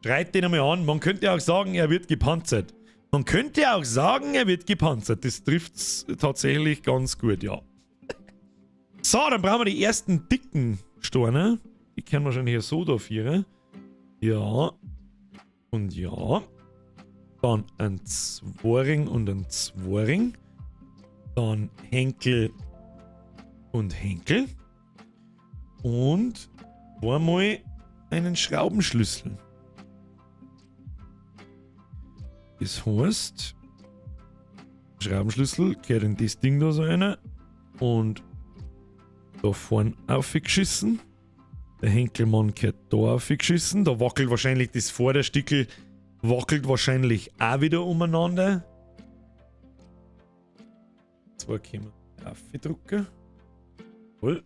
Schreit den einmal an. Man könnte auch sagen, er wird gepanzert. Man könnte auch sagen, er wird gepanzert. Das trifft's tatsächlich ganz gut, ja. So, dann brauchen wir die ersten dicken Steine. Die können wahrscheinlich so da vieren. Ja. Und ja. Dann ein Zworing und ein Zworing. Dann Henkel und Henkel. Und einmal einen Schraubenschlüssel. Das heißt, Schraubenschlüssel gehört in das Ding da so rein. Und da vorne aufgeschissen. Der Henkelmann gehört da aufgeschissen. Da wackelt wahrscheinlich das Vorderstickel, wackelt wahrscheinlich auch wieder umeinander. Zwei können wir aufdrücken. Jawohl.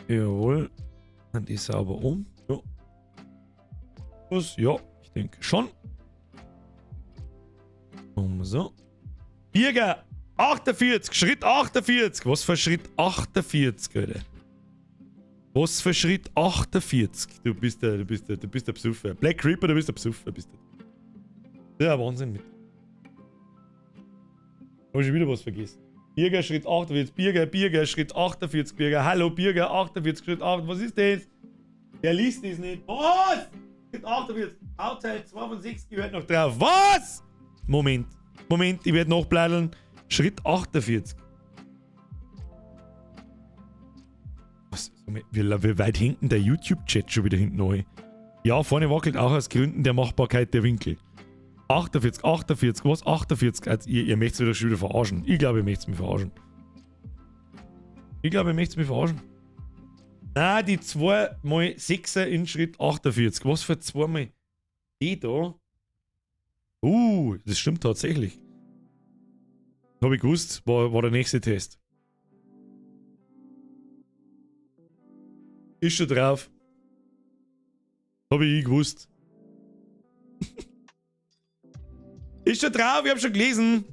Jawohl. Dann die sauber um. Ja. Was? Ja, ich denke schon. Und so. Birger! 48! Schritt 48! Was für Schritt 48, Alter? Was für Schritt 48? Du bist der, du bist der, du bist der Besucher. Black Reaper, du bist der Besucher, bist du. Ja, Wahnsinn mit. Hab ich schon wieder was vergessen. Birger, Schritt 48, Birger, Birger, Schritt 48, Birger, hallo, Birger, 48, Schritt 8, was ist das? Der liest das nicht. Was? Schritt 48, Bauteil 2 von 6 gehört noch drauf. Was? Moment, Moment, ich werde nachbleideln. Schritt 48. Was? Wie weit hängt denn der YouTube-Chat schon wieder hinten neu? Ja, vorne wackelt auch aus Gründen der Machbarkeit der Winkel. 48, 48, was? 48? Also ihr möchtet mich doch schon wieder verarschen. Ich glaube, ihr möchtet mich verarschen. Ich glaube, ihr möchtet mich verarschen. Na, die 2 mal 6er in Schritt 48. Was für 2 mal die da? Das stimmt tatsächlich. Hab ich gewusst, war der nächste Test. Ist schon drauf. Hab ich gewusst. Ist schon drauf, ich hab schon gelesen.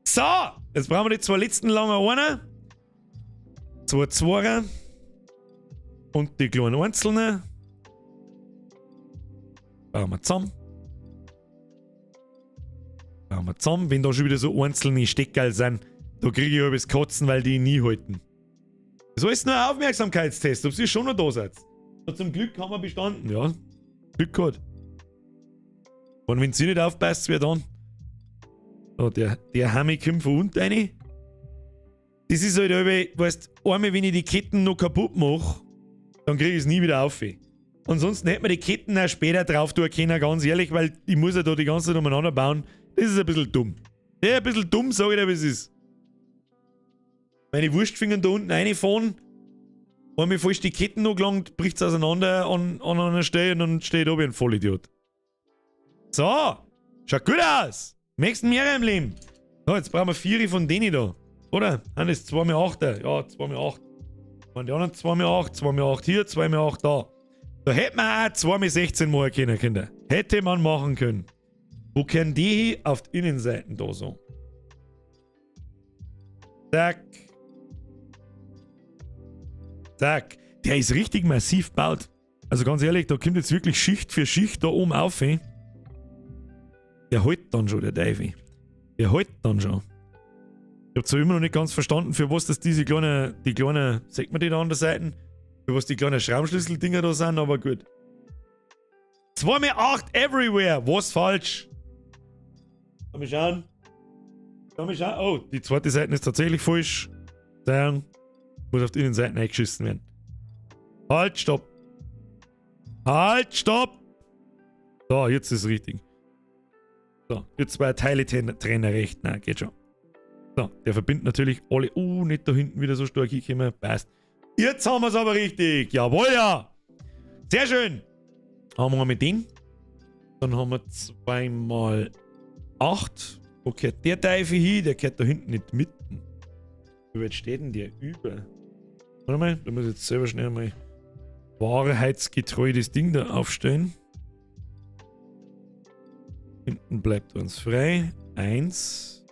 So, jetzt brauchen wir die zwei letzten langen einer. Zwei Zweier. Und die kleinen Einzelnen. Bauen wir zusammen. Bauen wir zusammen. Wenn da schon wieder so einzelne Steckerl sind, da kriege ich halbes Kotzen, weil die nie halten. Das ist nur ein Aufmerksamkeitstest, ob ihr schon noch da seid. Ja, zum Glück haben wir bestanden, ja. Glück gehabt. Und wenn sie nicht aufpasst, wer dann? Oh, der Hammy kommt von unten rein. Das ist halt, weißt, einmal wenn ich die Ketten noch kaputt mache, dann krieg ich es nie wieder auf. Ansonsten hätte man die Ketten auch später drauf tun können, ganz ehrlich, weil ich muss ja da die ganze Zeit umeinander bauen. Das ist ein bisschen dumm. Ja, ein bisschen dumm, sag ich dir, wie es ist. Meine Wurstfinger da unten reinfahren, einmal falsch die Ketten noch gelangt, bricht's auseinander an einer Stelle und dann stehe ich da wie ein Vollidiot. So, schaut gut aus. Nächsten mehrere im Leben. So, jetzt brauchen wir 4 von denen da. Oder? Nein, das ist 2 mal 8. Ja, 2 mal 8. Und die anderen 2 mal 8, 2 mal 8 hier, 2 mal 8 da. Da hätte man auch 2 mal 16 machen können, Kinder. Hätte man machen können. Wo können die hin? Auf die Innenseiten da so. Zack. Zack. Der ist richtig massiv gebaut. Also ganz ehrlich, da kommt jetzt wirklich Schicht für Schicht da oben auf. Ey. Der hält dann schon, der Teufel. Der hält dann schon. Ich hab zwar immer noch nicht ganz verstanden, für was das diese kleinen, die kleinen, sieht man die da an der Seite? Für was die kleinen Schraubenschlüssel-Dinger da sind, aber gut. 2 mal 8 everywhere. Was falsch? Lass mich schauen. Lass mich schauen. Oh, die zweite Seite ist tatsächlich falsch. Dann muss auf die Innenseiten eingeschissen werden. Halt, stopp. Halt, stopp. So, jetzt ist es richtig. So, jetzt zwei Teile trennen recht. Nein, geht schon. So, der verbindet natürlich alle. Nicht da hinten wieder so stark hinkommen. Passt. Jetzt haben wir's aber richtig. Jawohl, ja. Sehr schön. Haben wir mit den. Dann haben wir 2 mal 8. Wo gehört der Teufel hin? Der gehört da hinten nicht mitten. Wie weit steht denn der über? Warte mal, da muss ich jetzt selber schnell mal wahrheitsgetreu das Ding da aufstellen. Hinten bleibt uns frei. 1.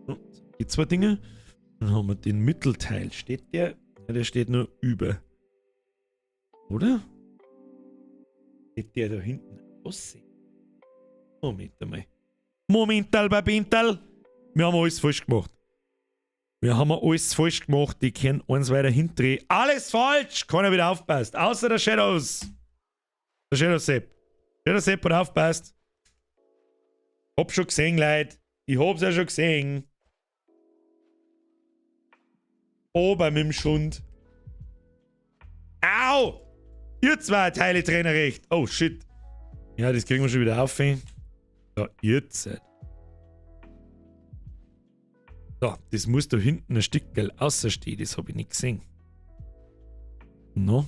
So, die zwei Dinge. Dann haben wir den Mittelteil. Steht der? Ja, der steht nur über. Oder? Steht der da hinten aussehen? Moment einmal. Momental, Babintal. Wir haben alles falsch gemacht. Wir haben alles falsch gemacht. Die können eins weiter hindrehen. Alles falsch! Keiner wieder aufpasst. Außer der Shadows. Der Shadow Sepp. Shadow Sepp hat aufpasst. Hab schon gesehen, Leute. Ich hab's ja schon gesehen. Ober mit dem Schund. Au! Ihr zwei Teile Trainerrecht. Oh shit. Ja, das kriegen wir schon wieder auf. So, jetzt. So, das muss da hinten ein Stückchen außerstehen. Das hab ich nicht gesehen. No.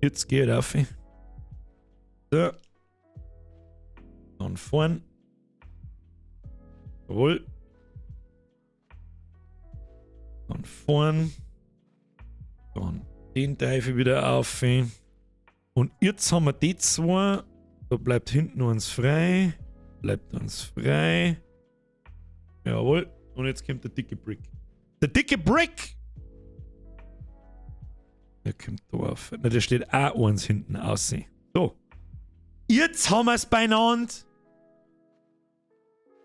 Jetzt geht auf. So. Dann vorn. Jawohl. Dann vorn. Dann den Teufel wieder auf. Und jetzt haben wir die zwei. Da bleibt hinten eins frei. Bleibt eins frei. Jawohl. Und jetzt kommt der dicke Brick. Der dicke Brick! Der kommt da auf. Na, der steht auch eins hinten aussehen. So. Jetzt haben wir's beieinander.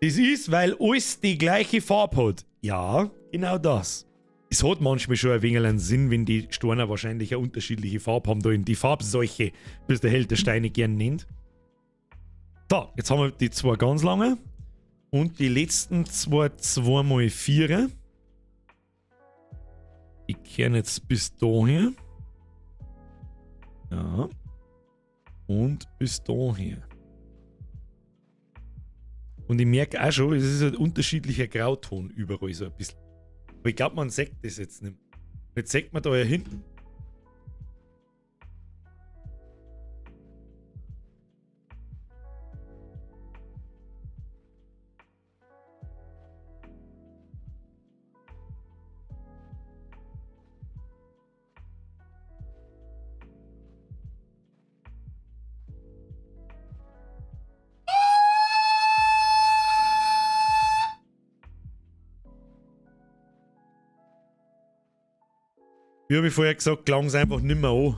Das ist, weil alles die gleiche Farbe hat. Ja, genau das. Es hat manchmal schon ein wenig einen Sinn, wenn die Steine wahrscheinlich eine unterschiedliche Farbe haben, da in die Farbseuche, wie es der Held der Steine gern nennt. So, jetzt haben wir die zwei ganz lange und die letzten zwei 2x4. Die kehren jetzt bis dahin. Ja. Und bis dahin. Und ich merke auch schon, es ist ein unterschiedlicher Grauton überall so ein bisschen. Aber ich glaub, man sieht das jetzt nicht mehr. Jetzt sieht man da ja hinten. Wie hab ich vorher gesagt, klang's einfach nimmer an.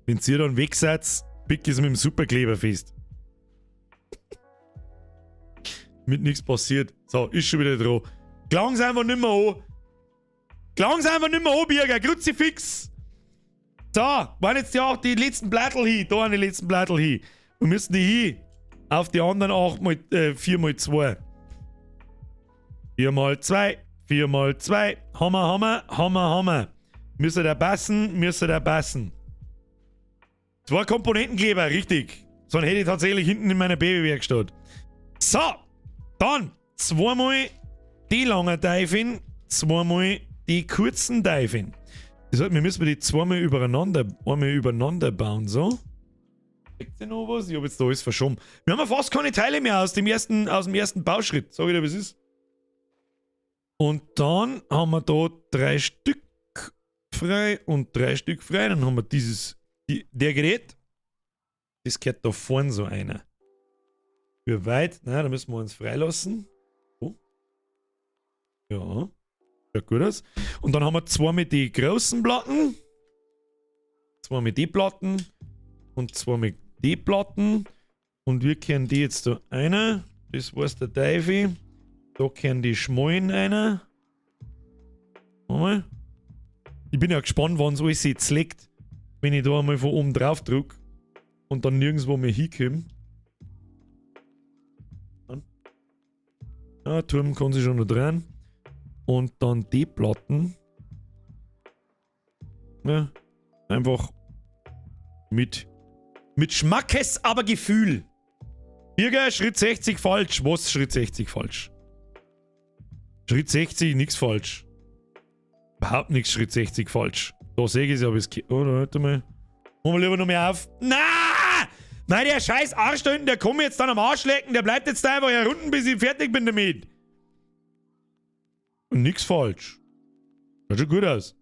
Wenn ihr dann weg seid, pick ich's mit dem Superkleber fest. Mit nichts passiert. So, ist schon wieder dran. Klang's einfach nimmer an. Klang's einfach nimmer an, Birger. Kruzifix. So, waren jetzt ja auch die letzten Blattel hin. Da waren die letzten Blattel hin. Wir müssen die hin. Auf die anderen 8 mal 4 mal 2. 4 mal 2. 4 mal 2. Hammer, Hammer, Hammer, Hammer. Müsste der passen, müsste der passen. 2 Komponentenkleber, richtig. So einen hätte ich tatsächlich hinten in meiner Babywerkstatt. So, dann zweimal die langen Teufel, zweimal die kurzen Teufel. Das heißt, wir müssen die zweimal übereinander, einmal übereinander bauen, so. Seht ihr noch was? Ich hab jetzt da alles verschoben. Wir haben ja fast keine Teile mehr aus dem ersten Bauschritt. Sag ich dir, was ist. Und dann haben wir da 3 Stück frei und 3 Stück frei. Dann haben wir dieses Der Gerät, das gehört da vorne so einer. Wie weit? Na, da müssen wir uns freilassen. Oh. Ja. Schaut gut aus. Und dann haben wir zwei mit den großen Platten. Zwei mit den Platten. Und zwei mit den Platten. Und wir kehren die jetzt da einer. Das war's der Teufel. Da kehren die Schmollen einer. Mal. Ich bin ja gespannt, wann es alles jetzt legt. Wenn ich da einmal von oben drauf drück und dann nirgendwo mehr hinkomme. Ja, Turm kann sich schon noch drehen. Und dann die Platten. Ja, einfach mit Schmackes, aber Gefühl. Birger, Schritt 60 falsch. Was Schritt 60 falsch? Schritt 60, nix falsch. Überhaupt nix Schritt 60 falsch. Da sehe ich es ja, aber es geht. Oh, warte mal. Machen wir lieber noch mehr auf. Na! Nein, der scheiß Arsch da hinten, der kommt mir jetzt dann am Arsch lecken. Der bleibt jetzt da einfach hier unten, bis ich fertig bin damit. Und nix falsch. Schaut schon gut aus.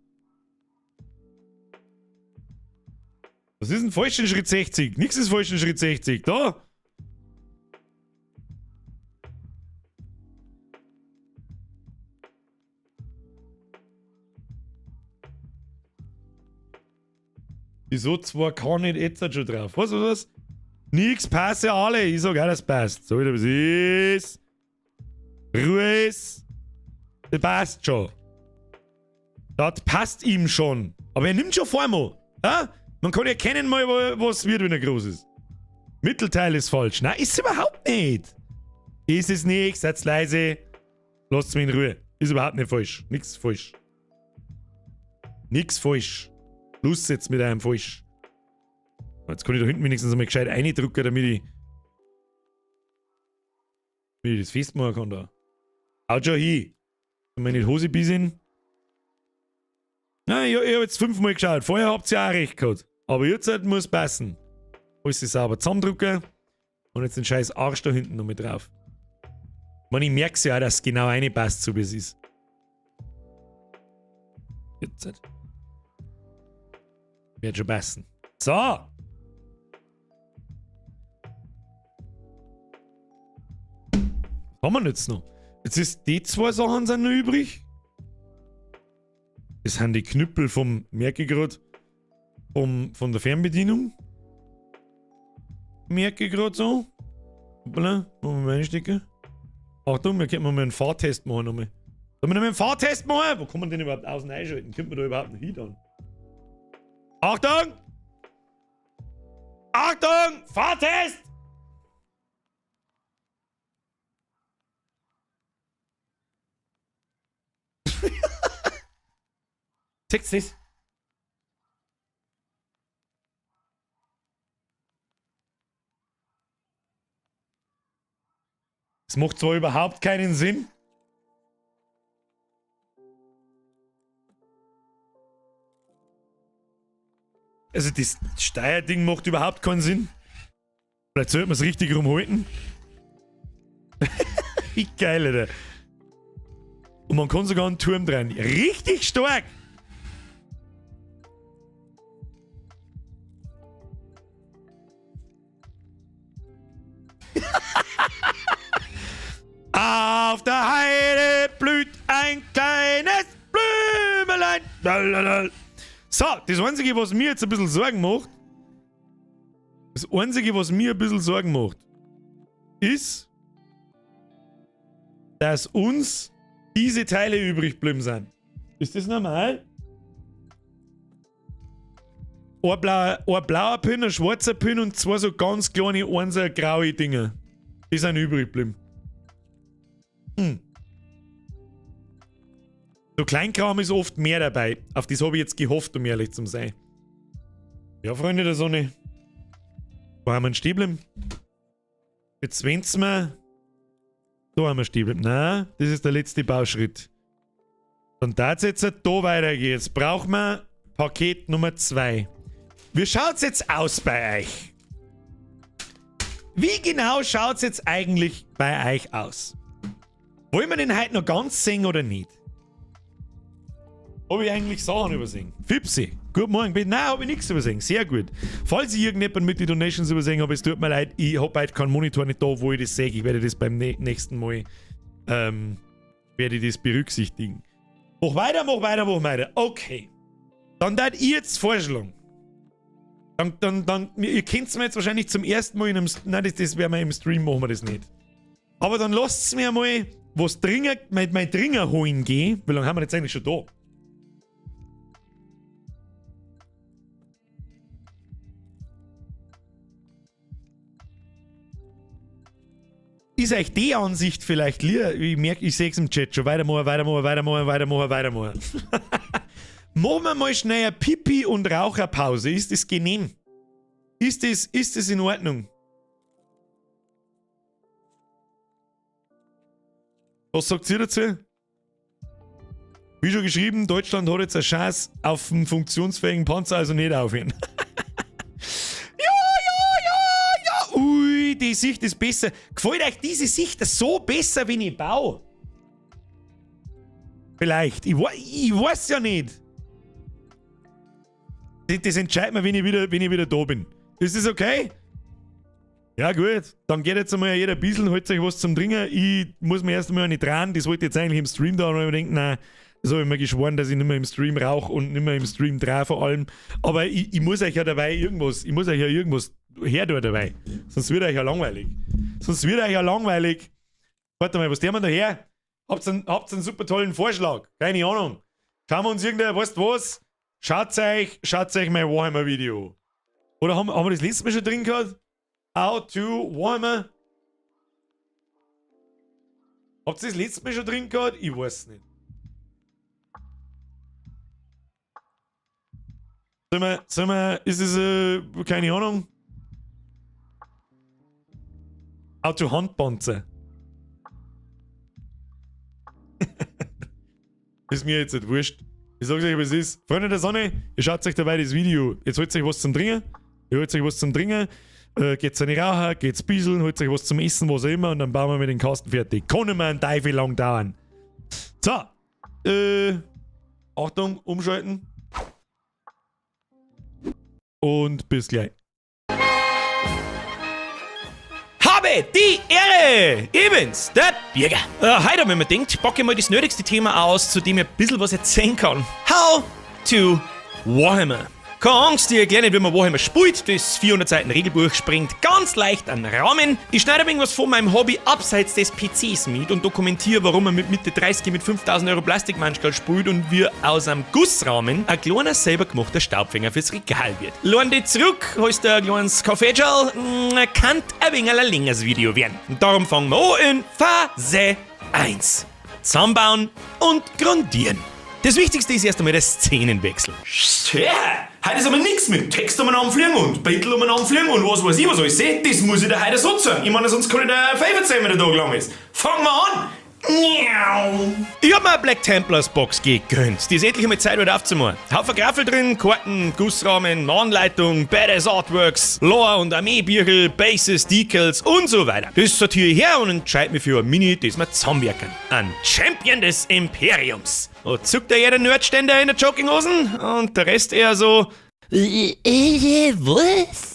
Was ist denn falsch in Schritt 60? Nix ist falsch in Schritt 60. Da! Wieso 2K nicht jetzt schon drauf? Was, was, was? Nix, passt ja alle. Ich sag auch, das passt. So, wieder was ist. Ruhe ist. Das passt schon. Das passt ihm schon. Aber er nimmt schon Form. Ja? Man kann erkennen mal, was wird, wenn er groß ist. Mittelteil ist falsch. Nein, ist es überhaupt nicht. Ist es nicht. Seid leise. Lasst mich in Ruhe. Ist überhaupt nicht falsch. Nix falsch. Nix falsch. Schluss jetzt mit einem falsch. Jetzt kann ich da hinten wenigstens einmal gescheit reindrücken, damit ich das festmachen kann da. Haut schon hin. Meine Hose bisschen. Nein, ich hab jetzt 5-mal geschaut. Vorher habt ihr auch recht gehabt. Aber jetzt muss passen. Alles ist sauber zusammendrücken. Und jetzt den scheiß Arsch da hinten noch mit drauf. Ich meine, ich merk's ja auch, dass es genau reinpasst, so wie es ist. Jetzt. Wird schon passen. So! Was haben wir denn jetzt noch? Jetzt ist die zwei Sachen sind noch übrig. Das sind die Knüppel vom, merke ich grad, von der Fernbedienung. Merke ich grad so. Hoppala, wollen wir mal einstecken. Achtung, wir könnten mal einen Fahrtest machen nochmal. Sollen wir noch mal einen Fahrtest machen? Wo kann man den überhaupt außen einschalten? Könnte man da überhaupt noch hin dann? Achtung! Achtung! Fahrtest! Seht's das? Das macht zwar überhaupt keinen Sinn. Also das Steuerding macht überhaupt keinen Sinn. Vielleicht sollte man es richtig rumhalten. Wie geil, Alter. Und man kann sogar einen Turm drehen. Richtig stark! Auf der Heide blüht ein kleines Blümelein. Lalalala. So, das Einzige, was mir jetzt ein bisschen Sorgen macht, das Einzige, was mir ein bisschen Sorgen macht, ist, dass uns diese Teile übrig geblieben sind. Ist das normal? Ein blauer Pin, ein schwarzer Pin und zwei so ganz kleine, einser graue Dinger. Die sind übrig geblieben. Hm. So Kleinkram ist oft mehr dabei. Auf das habe ich jetzt gehofft, um ehrlich zu sein. Ja, Freunde der Sonne. Wo haben wir stehen geblieben? Jetzt wenn's wir. Da haben wir stehen geblieben. Nein, das ist der letzte Bauschritt. Dann darf's jetzt da weitergehen. Jetzt brauchen wir Paket Nummer 2. Wie schaut's jetzt aus bei euch? Wie genau schaut's jetzt eigentlich bei euch aus? Wollen wir den heute noch ganz sehen oder nicht? Hab ich eigentlich Sachen übersehen? Fipsi, Guten Morgen. Nein, habe ich nichts übersehen. Sehr gut. Falls ich irgendjemand mit den Donations übersehen habe, es tut mir leid, ich habe heute keinen Monitor nicht da, wo ich das sehe. Ich werde das beim nächsten Mal werde ich das berücksichtigen. Mach weiter, mach weiter, mach weiter. Okay. Dann darf ich jetzt vorschlagen. Dann, ihr kennt's mir jetzt wahrscheinlich zum ersten Mal in einem. Nein, das werden wir im Stream, machen wir das nicht. Aber dann lasst's mir mal was dringend, mein Dringer holen gehen. Wie lange haben wir jetzt eigentlich schon da? Ist euch die Ansicht vielleicht lieber? Ich merke, ich sehe es im Chat schon. Weitermachen, weitermachen, weitermachen, weitermachen, weitermachen. Machen wir mal schnell eine Pipi- und Raucherpause. Ist das genehm? Ist das in Ordnung? Was sagt ihr dazu? Wie schon geschrieben, Deutschland hat jetzt eine Chance auf einen funktionsfähigen Panzer, also nicht aufhören. Ja. Ui, die Sicht ist besser. Gefällt euch diese Sicht so besser, wenn ich baue? Vielleicht. Ich weiß ja nicht. Das entscheidet man, wenn ich wieder da bin. Ist das okay? Ja, gut. Dann geht jetzt einmal jeder ein bisschen, holt sich was zum Trinken. Ich muss mir erst einmal nicht dran. Das wollte ich jetzt eigentlich im Stream da, aber ich denke, nein, das habe ich mir geschworen, dass ich nicht mehr im Stream rauche und nicht mehr im Stream drehe vor allem. Aber ich muss euch ja dabei irgendwas, ich muss euch ja irgendwas her dabei. Sonst wird euch ja langweilig. Sonst wird euch ja langweilig. Warte mal, was der wir da her? Habt einen super tollen Vorschlag? Keine Ahnung. Schauen wir uns irgendein, weißt du was? Schaut euch mein Warhammer-Video. Oder haben wir das letzte Mal schon drin gehabt? How to Warhammer? Habt ihr das letzte Mal schon drin gehabt? Ich weiß nicht. Sollen wir, ist es, keine Ahnung? How to Handpanzer. Ist mir jetzt nicht wurscht. Ich sag's euch, wie es ist. Freunde der Sonne, ihr schaut euch dabei das Video. Jetzt holt euch was zum Trinken. Ihr holt euch was zum Trinken. Geht's eine Raucher, geht's bieseln, holt euch was zum Essen, was auch immer, und dann bauen wir mit den Kasten fertig. Kann nicht mehr einen Teufel lang dauern. So. Achtung, umschalten. Und bis gleich. Habe die Ehre! Ich bin's, der Birger. Heute hab ich mir gedacht, packe ich mal das nötigste Thema aus, zu dem ich ein bisschen was erzählen kann. How to Warhammer. Keine Angst, ich erkläre nicht, wie man Warhammer spielt. Das 400 Seiten Regelbuch sprengt ganz leicht an Rahmen. Ich schneide ein wenig was von meinem Hobby abseits des PCs mit und dokumentiere, warum man mit Mitte 30 mit 5000 € Plastikmanschgal spielt und wie aus einem Gussrahmen ein kleiner selber gemachter Staubfänger fürs Regal wird. Lehn dich zurück, holst dir ein kleines Kaffeeschal, kann ein wenig ein längeres Video werden. Und darum fangen wir an in Phase 1. Zusammenbauen und grundieren. Das Wichtigste ist erst einmal der Szenenwechsel. Ja, heute ist aber nix mit Text umeinander fliegen und Bettel umeinander fliegen und was weiß ich was alles. Das muss ich dir heute so sagen. Ich meine, sonst kann ich dir Pfeife erzählen, wenn der Tag lang ist. Fangen wir an! Ich hab mir eine Black Templars Box gegönnt. Die ist endlich einmal Zeit, wieder aufzumachen. Haufen Graffel drin, Karten, Gussrahmen, Anleitung, Badass Artworks, Lore und Armeebüchel, Bases, Decals und so weiter. Das sortiere ich her und entscheide mich für ein Mini, das wir zusammenwerken. Ein Champion des Imperiums. Da zuckt ja jeder Nerdständer in der Jogginghosen und der Rest eher so. Was?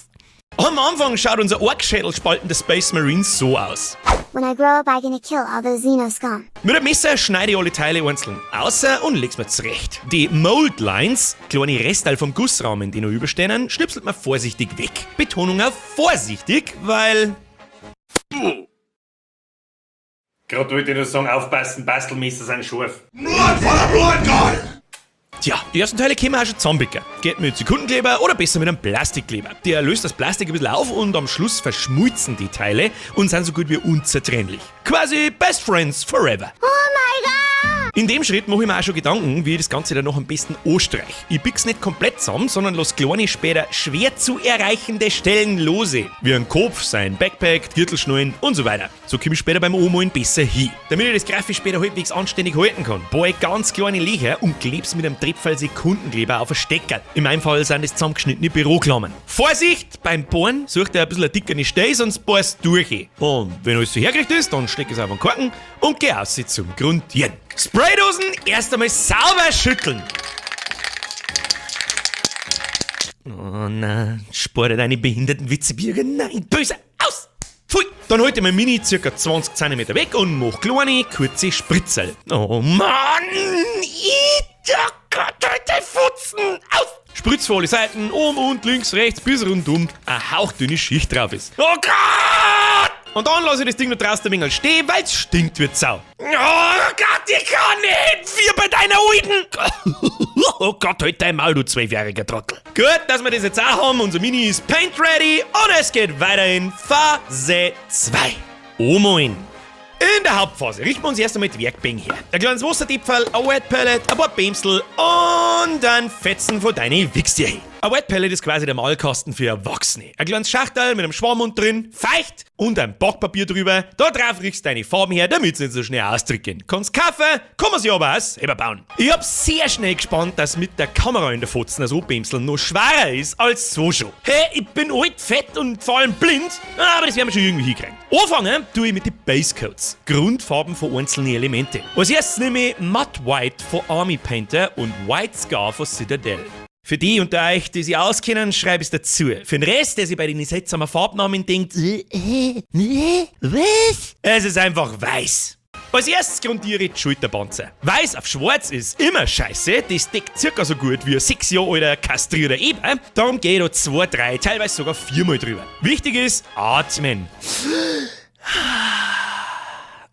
Am Anfang schaut unser Orkschädel spaltender Space Marine so aus. When I grow up, I gonna kill all those Xeno scum. Mit dem Messer schneide ich alle Teile einzeln außer und leg's mir zurecht. Die Mold Lines, kleine Restteil vom Gussrahmen, die noch überstehen, schnipselt man vorsichtig weg. Betonung auf vorsichtig, weil. Gerade wollte ich nur sagen, aufpassen, Bastelmesser sind scharf. Tja, die ersten Teile können wir auch schon zusammenbicken. Geht mit Sekundenkleber oder besser mit einem Plastikkleber. Der löst das Plastik ein bisschen auf und am Schluss verschmolzen die Teile und sind so gut wie unzertrennlich. Quasi Best Friends Forever. Oh my God! In dem Schritt mache ich mir auch schon Gedanken, wie ich das Ganze dann noch am besten anstreich. Ich bick's nicht komplett zusammen, sondern lass kleine, später schwer zu erreichende Stellen lose. Wie ein Kopf, sein Backpack, die Gürtelschnallen und so weiter. So komme ich später beim Anmalen besser hin. Damit ich das grafisch später halbwegs anständig halten kann, bohr ich ganz kleine Löcher und kleb's mit einem Tröpferl Sekundenkleber auf ein Steckerl. In meinem Fall sind es zusammengeschnittene Büroklammern. Vorsicht! Beim Bohren such dir ein bisschen eine dickere Stelle, sonst bohrst du durch. Und wenn alles so hergerichtet ist, dann steck es auf den Korken und geh aus zum Grundieren. Spraydosen erst einmal sauber schütteln. Oh nein, spare deine behinderten Witze, Birger. Nein, böse, aus! Pfui! Dann halte ich mein Mini circa 20 cm weg und mach kleine, kurze Spritzel. Oh Mann! Ich, Gott, die Futzen! Aus! Spritz für alle Seiten, oben und links, rechts, bis rundum eine hauchdünne Schicht drauf ist. Oh Gott! Und dann lasse ich das Ding noch draußen ein wenig stehen, weil's stinkt wie Sau. Oh Gott, ich kann nicht! Wie bei deiner Alten! Oh Gott, halt dein Maul, du 12-jähriger Trottel. Gut, dass wir das jetzt auch haben. Unser Mini ist paint ready und es geht weiter in Phase 2. Oh moin. In der Hauptphase richten wir uns erst einmal die Werkbänk her. Ein kleines Wassertipferl, ein Wet Palette, ein paar Bämsel und ein Fetzen von deine Wichstier hin. Ein Wet Palette ist quasi der Malkasten für Erwachsene. Ein kleines Schachtel mit einem Schwamm drin, feucht und ein Backpapier drüber. Da drauf riechst du deine Farben her, damit sie nicht so schnell austrocknen. Kannst kaufen, kann man sie aber auch selber bauen. Ich hab sehr schnell gespannt, dass mit der Kamera in der Fotzen das Bämseln noch schwerer ist als so schon. Hey, ich bin alt, fett und vor allem blind, aber das werden wir schon irgendwie hinkriegen. Anfangen tue ich mit den Base Coats, Grundfarben von einzelnen Elemente. Als erstes nehme ich Matte White von Army Painter und White Scar von Citadel. Für die unter euch, die sich auskennen, schreibe ich es dazu. Für den Rest, der sich bei den seltsamen Farbnamen denkt, was? Es ist einfach weiß. Als erstes grundiere ich die Schulterpanzer. Weiß auf schwarz ist immer scheiße, das deckt circa so gut wie ein 6 Jahre alter kastrierter Eber. Darum gehe ich da 2, 3, teilweise sogar 4-mal drüber. Wichtig ist, atmen.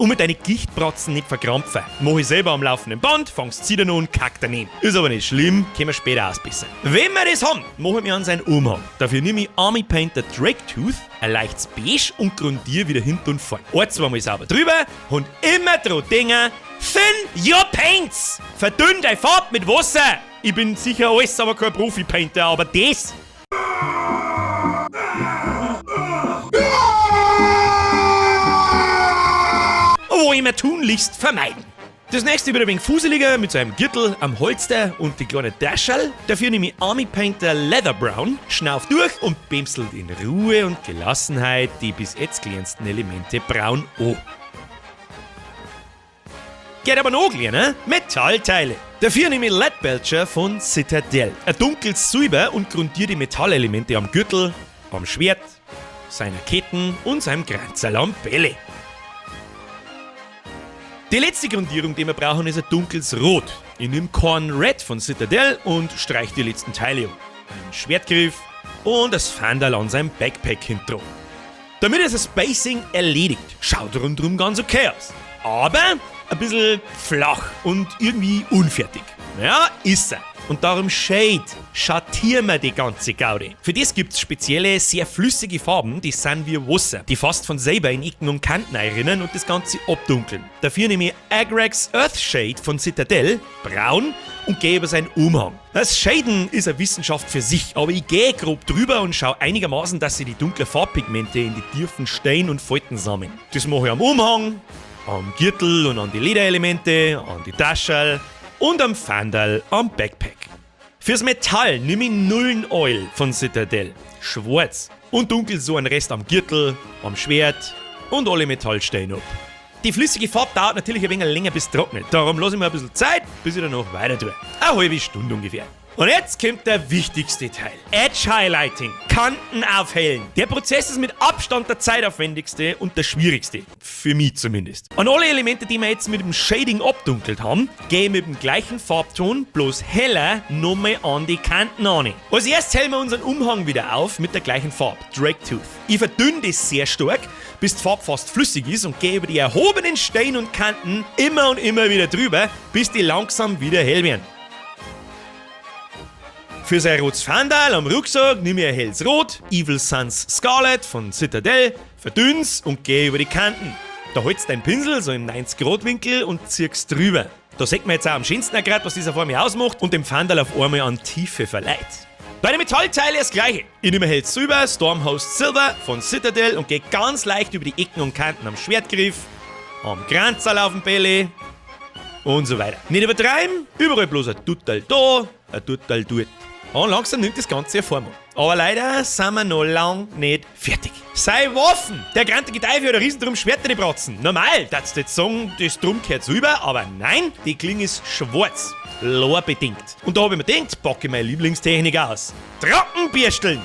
Und mit deinen Gichtbratzen nicht verkrampfen. Mach ich selber am laufenden Band, fangst Zittern und kack daneben. Ist aber nicht schlimm, können wir später ausbessern. Wenn wir das haben, machen wir an seinen Umhang. Dafür nehme ich Army Painter Draktooth, ein leichtes Beige und grundiere wieder hinten und vorn. Ein, zweimal sauber drüber und immer dran denken, thin your paints! Verdünn deine Farbe mit Wasser! Ich bin sicher alles, aber kein Profi-Painter, aber das wo immer tunlichst vermeiden. Das nächste wird ein wenig fuseliger mit seinem Gürtel am Holster und die kleine Taschel. Dafür nehme ich Army Painter Leather Brown, schnauf durch und bämselt in Ruhe und Gelassenheit die bis jetzt kleinsten Elemente braun an. Geht aber noch kleiner, Metallteile. Dafür nehme ich Leadbelcher von Citadel. Ein dunkles Silber und grundiere die Metallelemente am Gürtel, am Schwert, seiner Ketten und seinem Kranzerl am Bälle. Die letzte Grundierung, die wir brauchen, ist ein dunkles Rot. Ich nehme Khorne Red von Citadel und streich die letzten Teile um. Ein Schwertgriff und das Fandal an seinem Backpack hinten. Damit ist das Basing erledigt. Schaut rundherum ganz okay aus. Aber ein bisschen flach und irgendwie unfertig. Ja, ist er. Und darum Shade, schattieren wir die ganze Gaudi. Für das gibt's spezielle, sehr flüssige Farben, die sind wie Wasser, die fast von selber in Ecken und Kanten einrinnen und das Ganze abdunkeln. Dafür nehme ich Agrax Earthshade von Citadel, braun, und gehe über seinen Umhang. Das Shaden ist eine Wissenschaft für sich, aber ich gehe grob drüber und schaue einigermaßen, dass sie die dunklen Farbpigmente in die tiefen Stein und Falten sammeln. Das mache ich am Umhang, am Gürtel und an die Lederelemente, an die Taschel und am Fandal am Backpack. Fürs Metall nehme ich Nuln Oil von Citadel, schwarz und dunkel so ein Rest am Gürtel, am Schwert und alle Metallsteine ab. Die flüssige Farbe dauert natürlich ein wenig länger bis trocknet, darum lasse ich mir ein bisschen Zeit, bis ich danach weiter tue. Eine halbe Stunde ungefähr. Und jetzt kommt der wichtigste Teil. Edge Highlighting. Kanten aufhellen. Der Prozess ist mit Abstand der zeitaufwendigste und der schwierigste. Für mich zumindest. Und alle Elemente, die wir jetzt mit dem Shading abdunkelt haben, gehen mit dem gleichen Farbton, bloß heller, nochmal an die Kanten an. Als erstes hellen wir unseren Umhang wieder auf mit der gleichen Farbe, Draktooth. Ich verdünne das sehr stark, bis die Farbe fast flüssig ist und gehe über die erhobenen Steine und Kanten immer und immer wieder drüber, bis die langsam wieder hell werden. Für sein rotes Fandal am Rucksack nehme ich ein helles Rot, Evil Sunz Scarlet von Citadel, verdünn's und gehe über die Kanten. Da holst deinen Pinsel so im 90-Grad-Winkel und ziehst drüber. Da sieht man jetzt auch am schönsten grad, was dieser Form ausmacht und dem Fandal auf einmal an Tiefe verleiht. Bei den Metallteilen das gleiche. Ich nehme helles Silber, Stormhost Silver von Citadel und gehe ganz leicht über die Ecken und Kanten am Schwertgriff, am Kranzerl auf dem Belly und so weiter. Nicht übertreiben, überall bloß ein Tuttal da, ein Tuttal dort. Und langsam nimmt das Ganze eine Form an. Aber leider sind wir noch lang nicht fertig. Sei Waffen! Der grantige Teufel hat ein Riesendrum Schwerter die Bratzen. Normal, darfst du jetzt sagen, das Drum gehört selber, aber nein, die Klinge ist schwarz. Lorbedingt. Und da hab ich mir gedacht, packe ich meine Lieblingstechnik aus. Trockenbürsteln!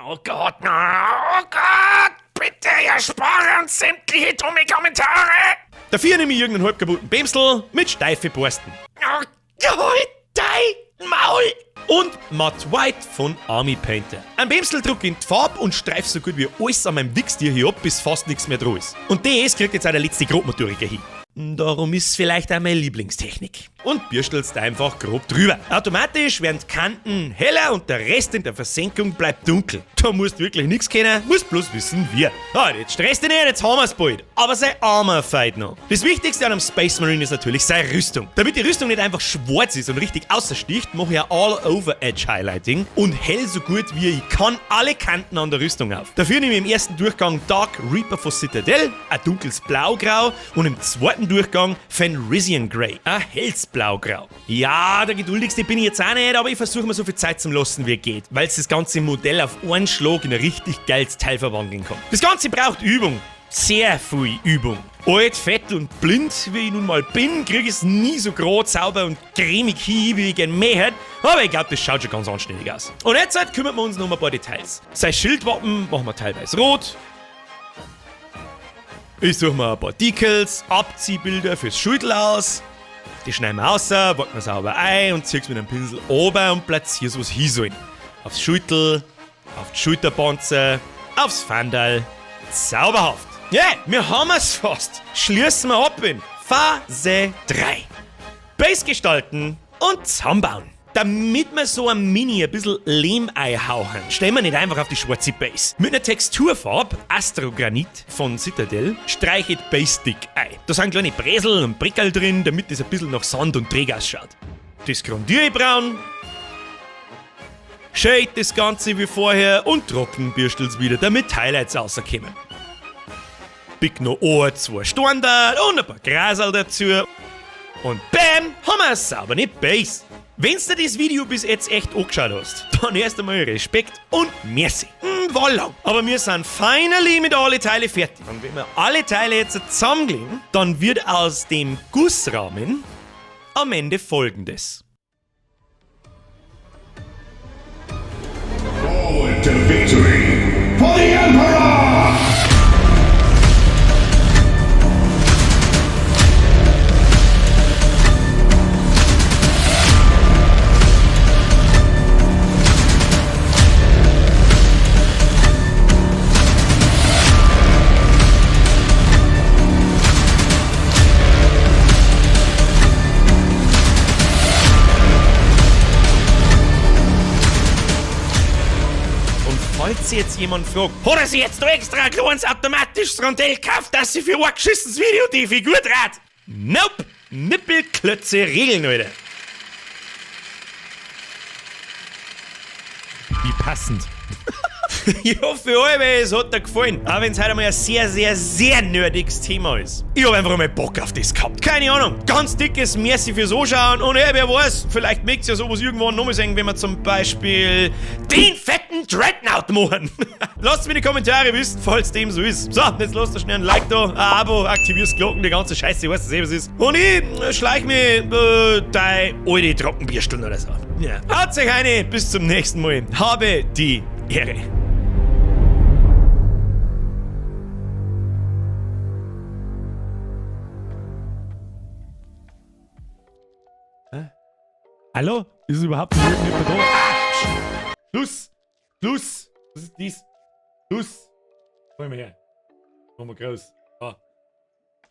Oh Gott, oh Gott! Bitte erspare uns sämtliche dumme Kommentare! Dafür nehme ich irgendeinen halb kaputten Bämsel mit steife Borsten. Oh Gott, dein Maul! Und Matt White von Army Painter. Ein Bämsel druck in die Farbe und streif so gut wie alles an meinem Wichstier hier ab, bis fast nichts mehr dran ist. Und das kriegt jetzt auch der letzte Grobmaturiker hin. Darum ist vielleicht auch meine Lieblingstechnik. Und bürstelst einfach grob drüber. Automatisch werden die Kanten heller und der Rest in der Versenkung bleibt dunkel. Da musst wirklich nichts kennen, musst bloß wissen wie. Ah, jetzt stress dich nicht, jetzt haben wir's bald. Aber sei armer Feit noch. Das Wichtigste an einem Space Marine ist natürlich seine Rüstung. Damit die Rüstung nicht einfach schwarz ist und richtig außersticht, mache ich ein All-Over-Edge-Highlighting und hell so gut wie ich kann alle Kanten an der Rüstung auf. Dafür nehme ich im ersten Durchgang Dark Reaper von Citadel, ein dunkles Blaugrau, und im zweiten Durchgang Fenrisian Grey, ein helles Blaugrau. Ja, der geduldigste bin ich jetzt auch nicht, aber ich versuche mir so viel Zeit zum Lassen wie geht, weil es das ganze Modell auf einen Schlag in ein richtig geiles Teil verwandeln kann. Das Ganze braucht Übung. Sehr viel Übung. Alt, fett und blind, wie ich nun mal bin, krieg ich's nie so grad sauber und cremig hin, wie ich gern möchte. Aber ich glaub, das schaut schon ganz anständig aus. Und jetzt halt kümmern wir uns noch um ein paar Details. Sein Schildwappen machen wir teilweise rot. Ich suche mir ein paar Decals, Abziehbilder fürs Schultel aus. Die schneiden wir raus, packen wir sauber ein und zieh's mit einem Pinsel ober und platzier's, wo's hin soll. Aufs Schultel, auf die Schulterpanzer, aufs Fandal. Zauberhaft! Ja, yeah, wir haben es fast. Schließen wir ab in Phase 3. Base gestalten und zusammenbauen. Damit wir so ein Mini ein bisschen Lehm einhauchen, stellen wir nicht einfach auf die schwarze Base. Mit einer Texturfarbe, Astrogranit von Citadel, streiche ich die Base dick ein. Da sind kleine Bresel und Brickerl drin, damit es ein bisschen nach Sand und Dreck ausschaut. Das grundiere ich braun, shade das Ganze wie vorher und trockenbürstel's wieder, damit Highlights rauskommen. Pick noch ein, zwei Standard und ein paar Grasel dazu. Und bam, haben wir eine saubere Base. Wenn's dir das Video bis jetzt echt angeschaut hast, dann erst einmal Respekt und Merci. War lang. Aber wir sind finally mit alle Teile fertig. Und wenn wir alle Teile jetzt zusammenlegen, dann wird aus dem Gussrahmen am Ende Folgendes. Forward to victory for the Emperor! Und falls sich jetzt jemand fragt, hat er sich jetzt da extra ein kleines automatisches Rondell gekauft, dass sie für ein geschissenes Video die Figur dreht? Nope! Nippelklötze regeln, Alter. Wie passend. Ich hoffe, alle, es hat dir gefallen. Auch wenn's heute mal ein sehr, sehr, sehr nerdiges Thema ist. Ich hab einfach mal Bock auf das gehabt. Keine Ahnung. Ganz dickes Merci fürs Anschauen. Und hey, wer weiß, vielleicht möcht's ja sowas irgendwann nochmal sehen, wenn wir zum Beispiel den fetten Dreadnought machen. Lasst mir in die Kommentare wissen, falls dem so ist. So, jetzt lasst doch schnell ein Like da, ein Abo, aktivierst Glocken, die ganze Scheiße, ich weiß, was es ist. Und ich schleich mir deine alte Trockenbürsteln oder so. Ja. Haut euch eine, bis zum nächsten Mal. Habe die Ehre. Hallo? Ist überhaupt nicht irgendjemand da? Ah! Schluss! Schluss! Was ist dies? Schluss! Komm mal her. Komm mal groß. Ah.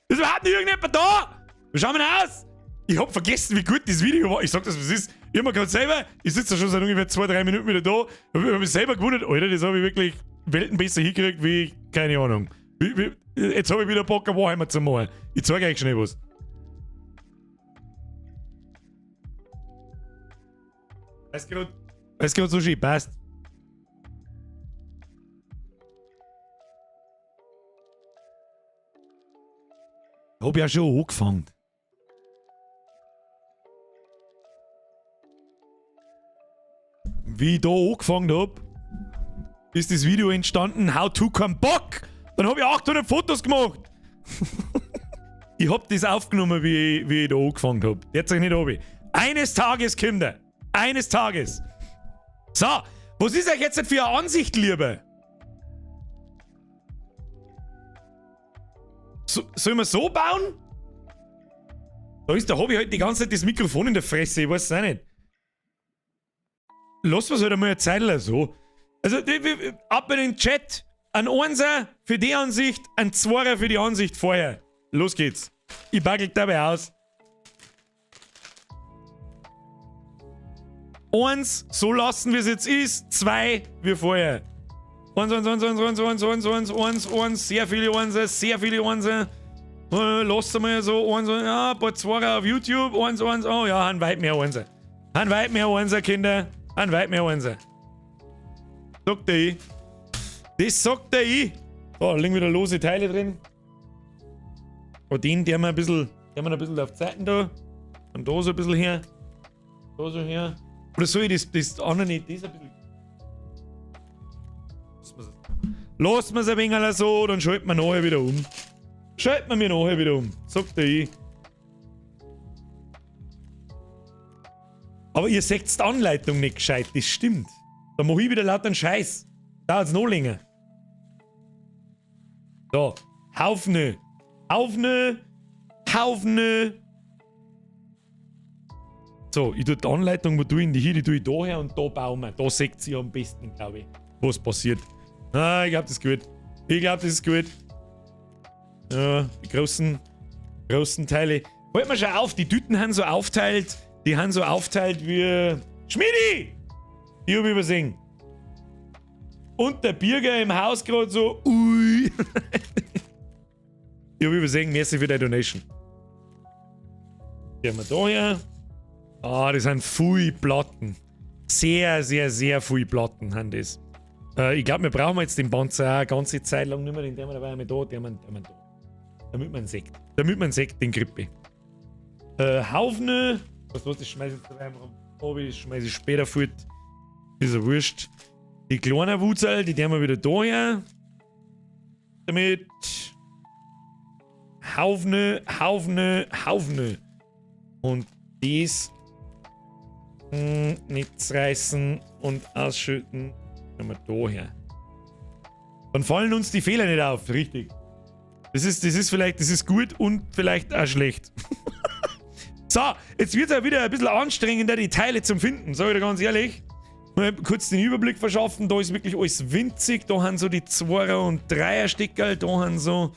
Ist überhaupt nicht irgendjemand da? Wie schauen wir denn aus? Ich hab vergessen, wie gut das Video war. Ich sag das, was es ist. Ich hab mir grad selber, ich sitze ja schon seit ungefähr 2-3 Minuten wieder da, hab mich selber gewundert, Alter, das hab ich wirklich Welten besser hingekriegt, wie, keine Ahnung. Jetzt hab ich wieder Bock, ein Warhammer zu machen. Ich zeig euch schnell was. Es geht so schön, passt. Hab ja schon angefangen. Wie ich da angefangen hab, ist das Video entstanden, How to kein Bock! Dann hab ich 800 Fotos gemacht! Ich hab das aufgenommen, wie ich da angefangen hab. Jetzt euch nicht obi. Eines Tages, Kinder! Eines Tages! So, was ist euch jetzt für eine Ansicht, Liebe? So, sollen wir so bauen? Da ist der Hobby halt die ganze Zeit das Mikrofon in der Fresse, ich weiß es auch nicht. Lass uns halt einmal eine Zeit lang so. Also, ab in den Chat. Ein Einser für die Ansicht, ein Zweier für die Ansicht vorher. Los geht's. Ich bagel dabei aus. Eins, so lassen wie es jetzt ist. Zwei, wie vorher. Eins, eins, eins, eins, eins, eins, eins, eins, eins, eins, sehr viele Einser, sehr viele Einser. Lass mal so, eins, ja, ein paar Zweier auf YouTube, eins, eins, oh ja, ein weit mehr Einser. Ein weit mehr Einser, Kinder. Ein weit mehr Einser. Sagt der ich. Das sagt der ich. Da liegen wieder lose Teile drin. Und den, der wir ein bisschen, der wir ein bisschen auf Zeiten da. Und da so ein bisschen her. Da so her. Oder soll ich das andere nicht? Das ein bisschen. Lassen wir es ein wenig so, dann schalten wir nachher wieder um. Schalten wir mir nachher wieder um, sagt der ich. Aber ihr seht die Anleitung nicht gescheit, das stimmt. Da mach ich wieder lauter einen Scheiß. Dauert's noch länger. So, Haufne. Haufne. Haufne. So, ich tue die Anleitung, wo tue ich die hier, die tue ich da her und da bauen wir. Da seht ihr am besten, glaube ich, was passiert. Ah, ich glaube, das ist gut. Ich glaube, das ist gut. Ja, die großen, großen Teile. Halt mir schon auf, die Tüten haben so aufteilt. Die haben so aufteilt wie. Schmidi! Ich hab übersehen. Und der Birger im Haus gerade so. Ui. Ich hab übersehen, merci für deine Donation. Die haben wir da her. Ah, das sind viele Platten. Sehr, sehr, sehr viele Platten haben das. Ich glaube, wir brauchen jetzt den Panzer auch eine ganze Zeit lang nicht mehr. Den haben wir dabei da, den haben wir da. Damit man sieht. Damit man sieht, den Grippe. Haufen. Was, das schmeiß ich jetzt dabei rum. Oh, das schmeiß ich später fort. Ist ja wurscht. Die kleinen Wutzel, die haben wir wieder da her. Damit. Haufen, Haufen, Haufen. Und dies nicht reißen und ausschütten. Haben wir da her. Dann fallen uns die Fehler nicht auf, richtig. Das ist vielleicht, das ist gut und vielleicht auch schlecht. So, jetzt wird es ja wieder ein bisschen anstrengender, die Teile zum Finden, sag ich dir ganz ehrlich. Mal kurz den Überblick verschaffen, da ist wirklich alles winzig, da haben so die 2er und 3er Stickerl, da haben so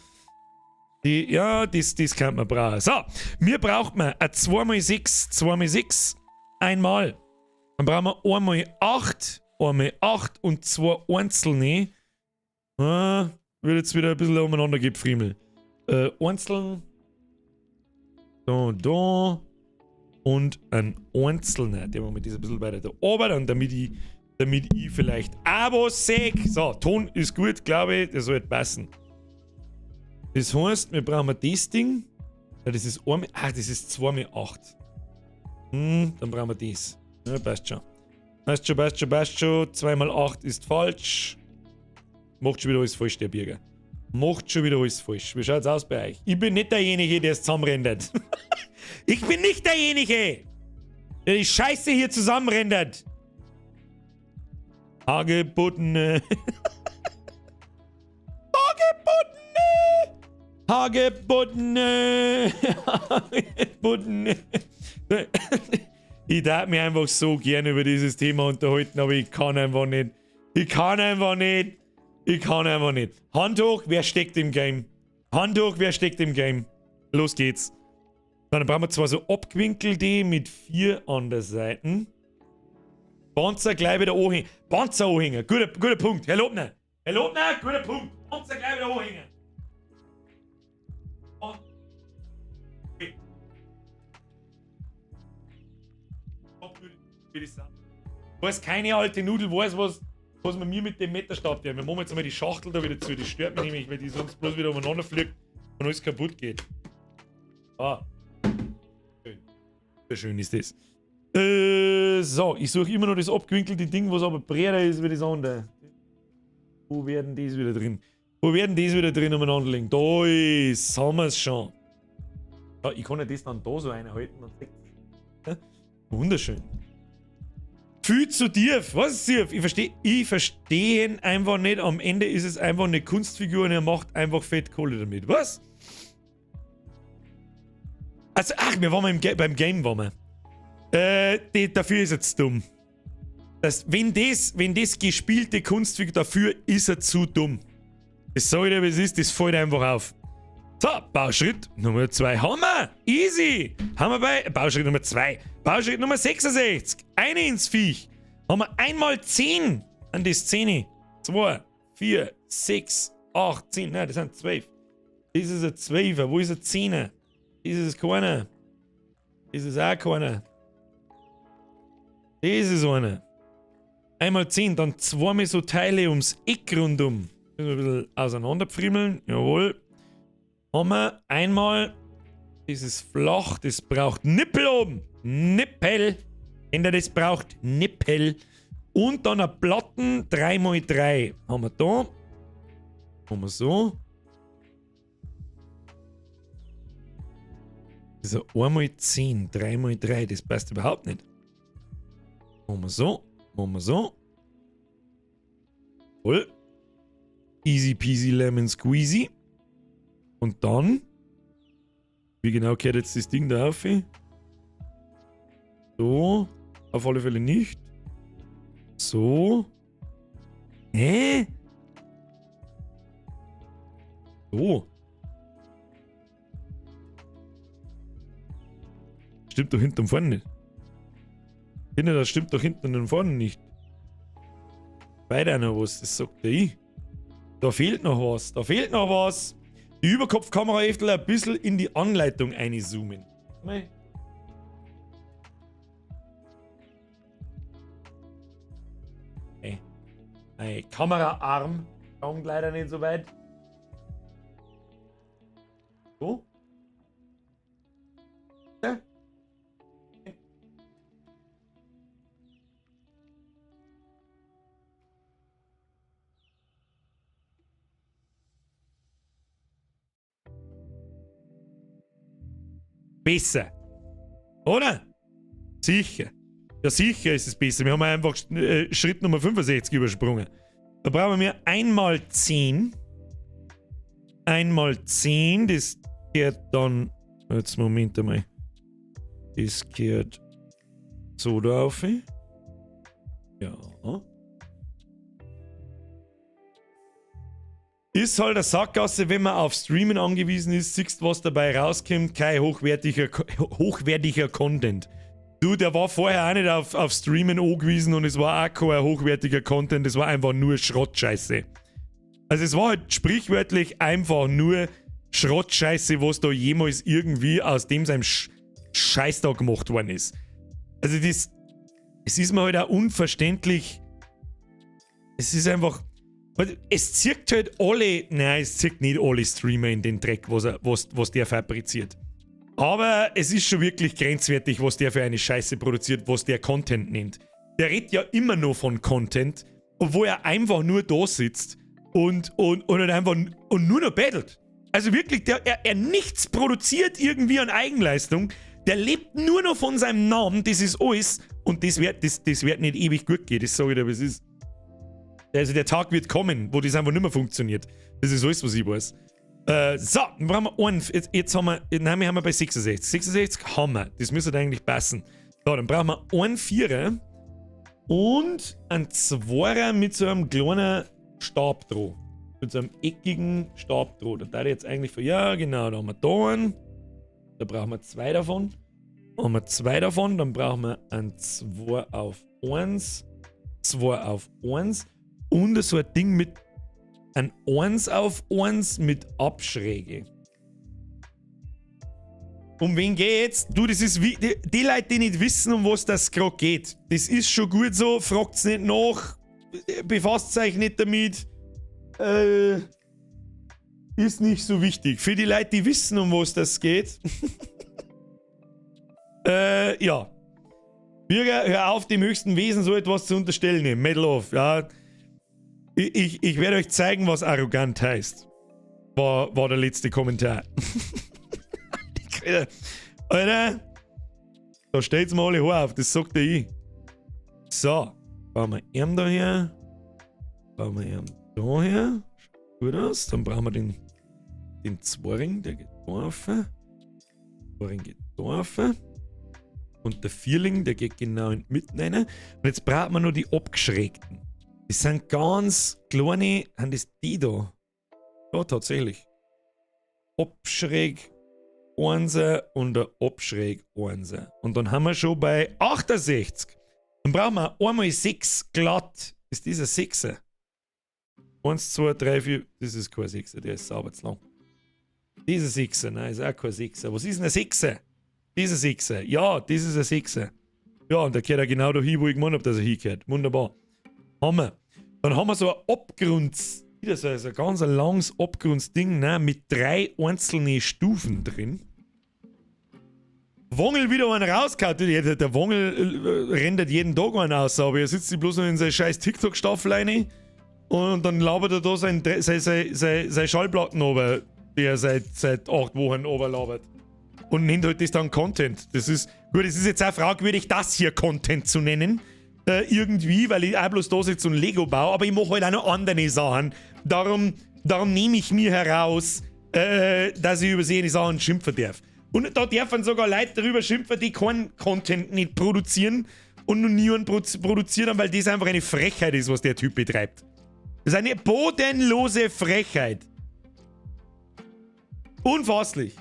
die, ja, das kann man brauchen. So, mir braucht man ein 2x6, 2x6, einmal. Dann brauchen wir einmal 8, einmal 8 und 2 einzelne. Ah, wird jetzt wieder ein bisschen umeinander gefriemelt. Einzeln. So, da. Und ein einzelner. Der machen wir das ein bisschen weiter da oben, dann damit ich vielleicht aber seh. So, Ton ist gut, glaube ich. Das sollte passen. Das heißt, wir brauchen das Ding. Ja, das ist einmal, das ist 2x8. Dann brauchen wir das. Ja, passt schon. Passt schon, passt schon, passt schon. 2x8 ist falsch. Macht schon wieder alles falsch, der Birger. Macht schon wieder alles falsch. Wie schaut's aus bei euch? Ich bin nicht derjenige, der es zusammenrendert. Ich bin nicht derjenige, der die Scheiße hier zusammenrendert. Hagebuttene. Hagebuttene. Hagebuttene. Hagebuttene. Ich darf mich einfach so gerne über dieses Thema unterhalten, aber ich kann einfach nicht. Ich kann einfach nicht. Ich kann einfach nicht. Hand hoch, wer steckt im Game? Hand hoch, wer steckt im Game? Los geht's. Dann brauchen wir zwar so abgewinkelte mit 4 an der Seite. Panzer gleich wieder anhängen. Panzer anhängen. Guter Punkt. Herr Lobner. Herr Lobner, guter Punkt. Panzer gleich wieder anhängen. Weiß keine alte Nudel, weiß was man mir mit dem Meterstab der. Wir machen jetzt einmal die Schachtel da wieder zu. Das stört mich nämlich, weil die sonst bloß wieder umeinander fliegt und alles kaputt geht. Ah. Schön. Sehr schön ist das. So, ich suche immer noch das abgewinkelte Ding, was aber breiter ist wie das andere. Wo werden das wieder drin? Wo werden das wieder drin umeinander liegen? Da ist, haben wir es schon. Ja, ich kann ja das dann da so einhalten. Und ja, wunderschön. Viel zu tief. Was ist tief? Ich verstehe ihn einfach nicht. Am Ende ist es einfach eine Kunstfigur und er macht einfach fett Kohle damit. Was? Also, ach, wir waren mal beim Game, waren wir. Dafür ist er zu dumm. Wenn das gespielte Kunstfigur, dafür ist er zu dumm. Das sag ich dir, wie es ist, das fällt einfach auf. So, Bauschritt Nummer 2 haben wir. Easy. Haben wir bei Bauschritt Nummer 2. Bauschritt Nummer 66. Eine ins Viech. Haben wir einmal 10 an die Szene. 2, 4, 6, 8, 10. Nein, das sind 12. Das ist ein 12er. Wo ist ein 10er? Das ist keiner. Das ist auch keiner. Das ist einer. Einmal 10, dann zweimal so Teile ums Eck rundum. Müssen wir ein bisschen auseinanderpfrimmeln. Jawohl. Haben wir einmal, das ist flach, das braucht Nippel oben. Nippel. Kinder, das braucht Nippel. Und dann eine Platten 3×3. Haben wir da. Haben wir so. Das ist 1×10, 3×3, das passt überhaupt nicht. Machen wir so, machen wir so. Jawohl. Easy peasy lemon squeezy. Und dann, wie genau kehrt jetzt das Ding da auf? So, auf alle Fälle nicht. So. Hä? So. Stimmt doch hinten und vorne nicht. Kinder, das stimmt doch hinten und vorne nicht. Weiter noch was, das sagt der ich. Da fehlt noch was, da fehlt noch was. Die Überkopfkamera öfter ein bisschen in die Anleitung einzoomen. Hey. Hey, Kameraarm kommt leider nicht so weit. So. Ja. Besser. Oder? Sicher. Ja, sicher ist es besser. Wir haben einfach Schritt Nummer 65 übersprungen. Da brauchen wir einmal 10. Einmal 10, das gehört dann... Jetzt Moment einmal. Das gehört so da auf. Ja. Ist halt eine Sackgasse, wenn man auf Streamen angewiesen ist, siehst, was dabei rauskommt, kein hochwertiger Content. Du, der war vorher auch nicht auf Streamen angewiesen und es war auch kein hochwertiger Content, es war einfach nur Schrottscheiße. Also es war halt sprichwörtlich einfach nur Schrottscheiße, was da jemals irgendwie aus dem seinem Scheiß da gemacht worden ist. Also das, es ist mir halt auch unverständlich, es ist einfach... Weil es zirkt halt alle, nein, es zirkt nicht alle Streamer in den Dreck, was der fabriziert. Aber es ist schon wirklich grenzwertig, was der für eine Scheiße produziert, was der Content nennt. Der redet ja immer nur von Content, obwohl er einfach nur da sitzt und halt einfach und nur noch bettelt. Also wirklich, er nichts produziert irgendwie an Eigenleistung. Der lebt nur noch von seinem Namen, das ist alles. Und das wird nicht ewig gut gehen, das sag ich dir, aber es ist... Also der Tag wird kommen, wo das einfach nicht mehr funktioniert. Das ist alles, was ich weiß. So, dann brauchen wir einen. Jetzt haben wir, nein, wir haben bei 66. 66 haben wir. Das müsste eigentlich passen. So, dann brauchen wir einen Vierer und einen Zweier mit so einem kleinen Stab dran. Mit so einem eckigen Stab dran. Da darf ich jetzt eigentlich von, ja, genau, da haben wir da einen. Da brauchen wir zwei davon. Haben wir zwei davon, dann brauchen wir ein 2 auf 1, 2 auf 1 und so ein Ding mit ein 1 auf 1 mit Abschräge. Um wen geht's? Du, das ist wie, die Leute, die nicht wissen, um was das gerade geht. Das ist schon gut so, fragt's nicht nach, befasst euch nicht damit. Ist nicht so wichtig. Für die Leute, die wissen, um was das geht. Ja. Birger, hör auf, dem höchsten Wesen so etwas zu unterstellen. Medal of, ja. Ich werde euch zeigen, was arrogant heißt. War der letzte Kommentar. Alter, da stellt's mir alle Haare auf, das sagt der ich. So, bauen wir ihn da her. Bauen wir ihn da her. Schaut gut aus. Dann brauchen wir den Zweiring, der geht da rauf. Zweiring geht da rauf. Und der Vierling, der geht genau in die Mitte rein. Und jetzt braucht man nur die abgeschrägten. Das sind ganz kleine, sind das die da? Ja, tatsächlich. Abschräg 1 und der Abschräg 1. Und dann haben wir schon bei 68. Dann brauchen wir einmal 6 glatt. Ist dieser 6er? 1, 2, 3, 4. Das ist kein 6er, der ist sauber zu lang. Dieser 6er, nein, ist auch kein 6er. Was ist denn ein 6er? Dieser 6er. Ja, das ist ein 6er. Ja, und der gehört ja genau da hin, wo ich gemeint habe, dass er hingehört. Wunderbar. Haben wir. Dann haben wir so ein Abgrunds, wieder so ein ganz langes Abgrundsding, ne, mit drei einzelnen Stufen drin. Wongel wieder einen rausgehauen. Der Wongel rendert jeden Tag einen aus, aber er sitzt sich bloß noch in seine scheiß TikTok-Staffel rein und dann labert er da sein Schallplatten runter, die er seit 8 Wochen runterlabert. Und nennt halt das dann Content. Das ist, gut, es ist jetzt auch fragwürdig, das hier Content zu nennen. Irgendwie, weil ich auch bloß da sitze und Lego baue, aber ich mache halt auch noch andere Sachen. Darum nehme ich mir heraus, dass ich über solche Sachen schimpfen darf. Und da dürfen sogar Leute darüber schimpfen, die keinen Content nicht produzieren und noch nie einen produziert haben, weil das einfach eine Frechheit ist, was der Typ betreibt. Das ist eine bodenlose Frechheit. Unfasslich.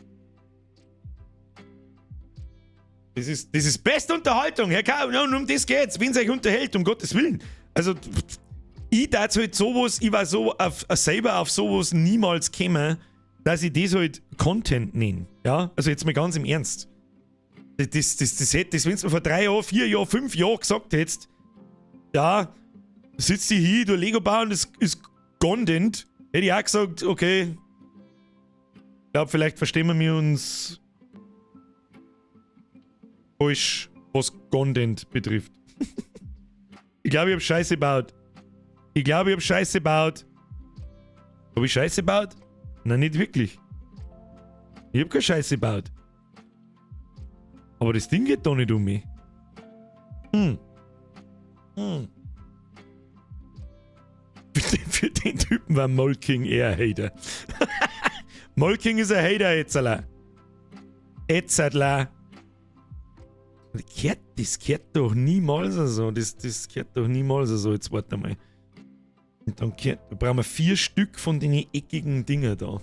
Das ist beste Unterhaltung, Herr K. Ja, und um das geht's, wenn's euch unterhält, um Gottes Willen. Also, ich darf halt sowas, ich war so auf, selber auf sowas niemals gekommen, dass ich das halt Content nenne. Ja, also jetzt mal ganz im Ernst. Das, wenn du mir vor 3 Jahren, 4 Jahren, 5 Jahren gesagt hättest, ja, sitzt die hier, du Lego bauen, das ist Content, hätte ich auch gesagt, okay, ich glaub, vielleicht verstehen wir uns falsch, was Content betrifft. Ich glaube, ich hab Scheiße gebaut. Ich glaube, ich hab Scheiße gebaut. Hab ich Scheiße gebaut? Nein, nicht wirklich. Ich hab keine Scheiße gebaut. Aber das Ding geht da nicht um mich. Für den Typen war Molking eher ein Hater. Molking ist ein Hater jetzt allein. Jetzt allein. Das gehört doch niemals so. Das gehört doch niemals so. Jetzt warte mal. Und dann da brauchen wir 4 Stück von den eckigen Dinger da.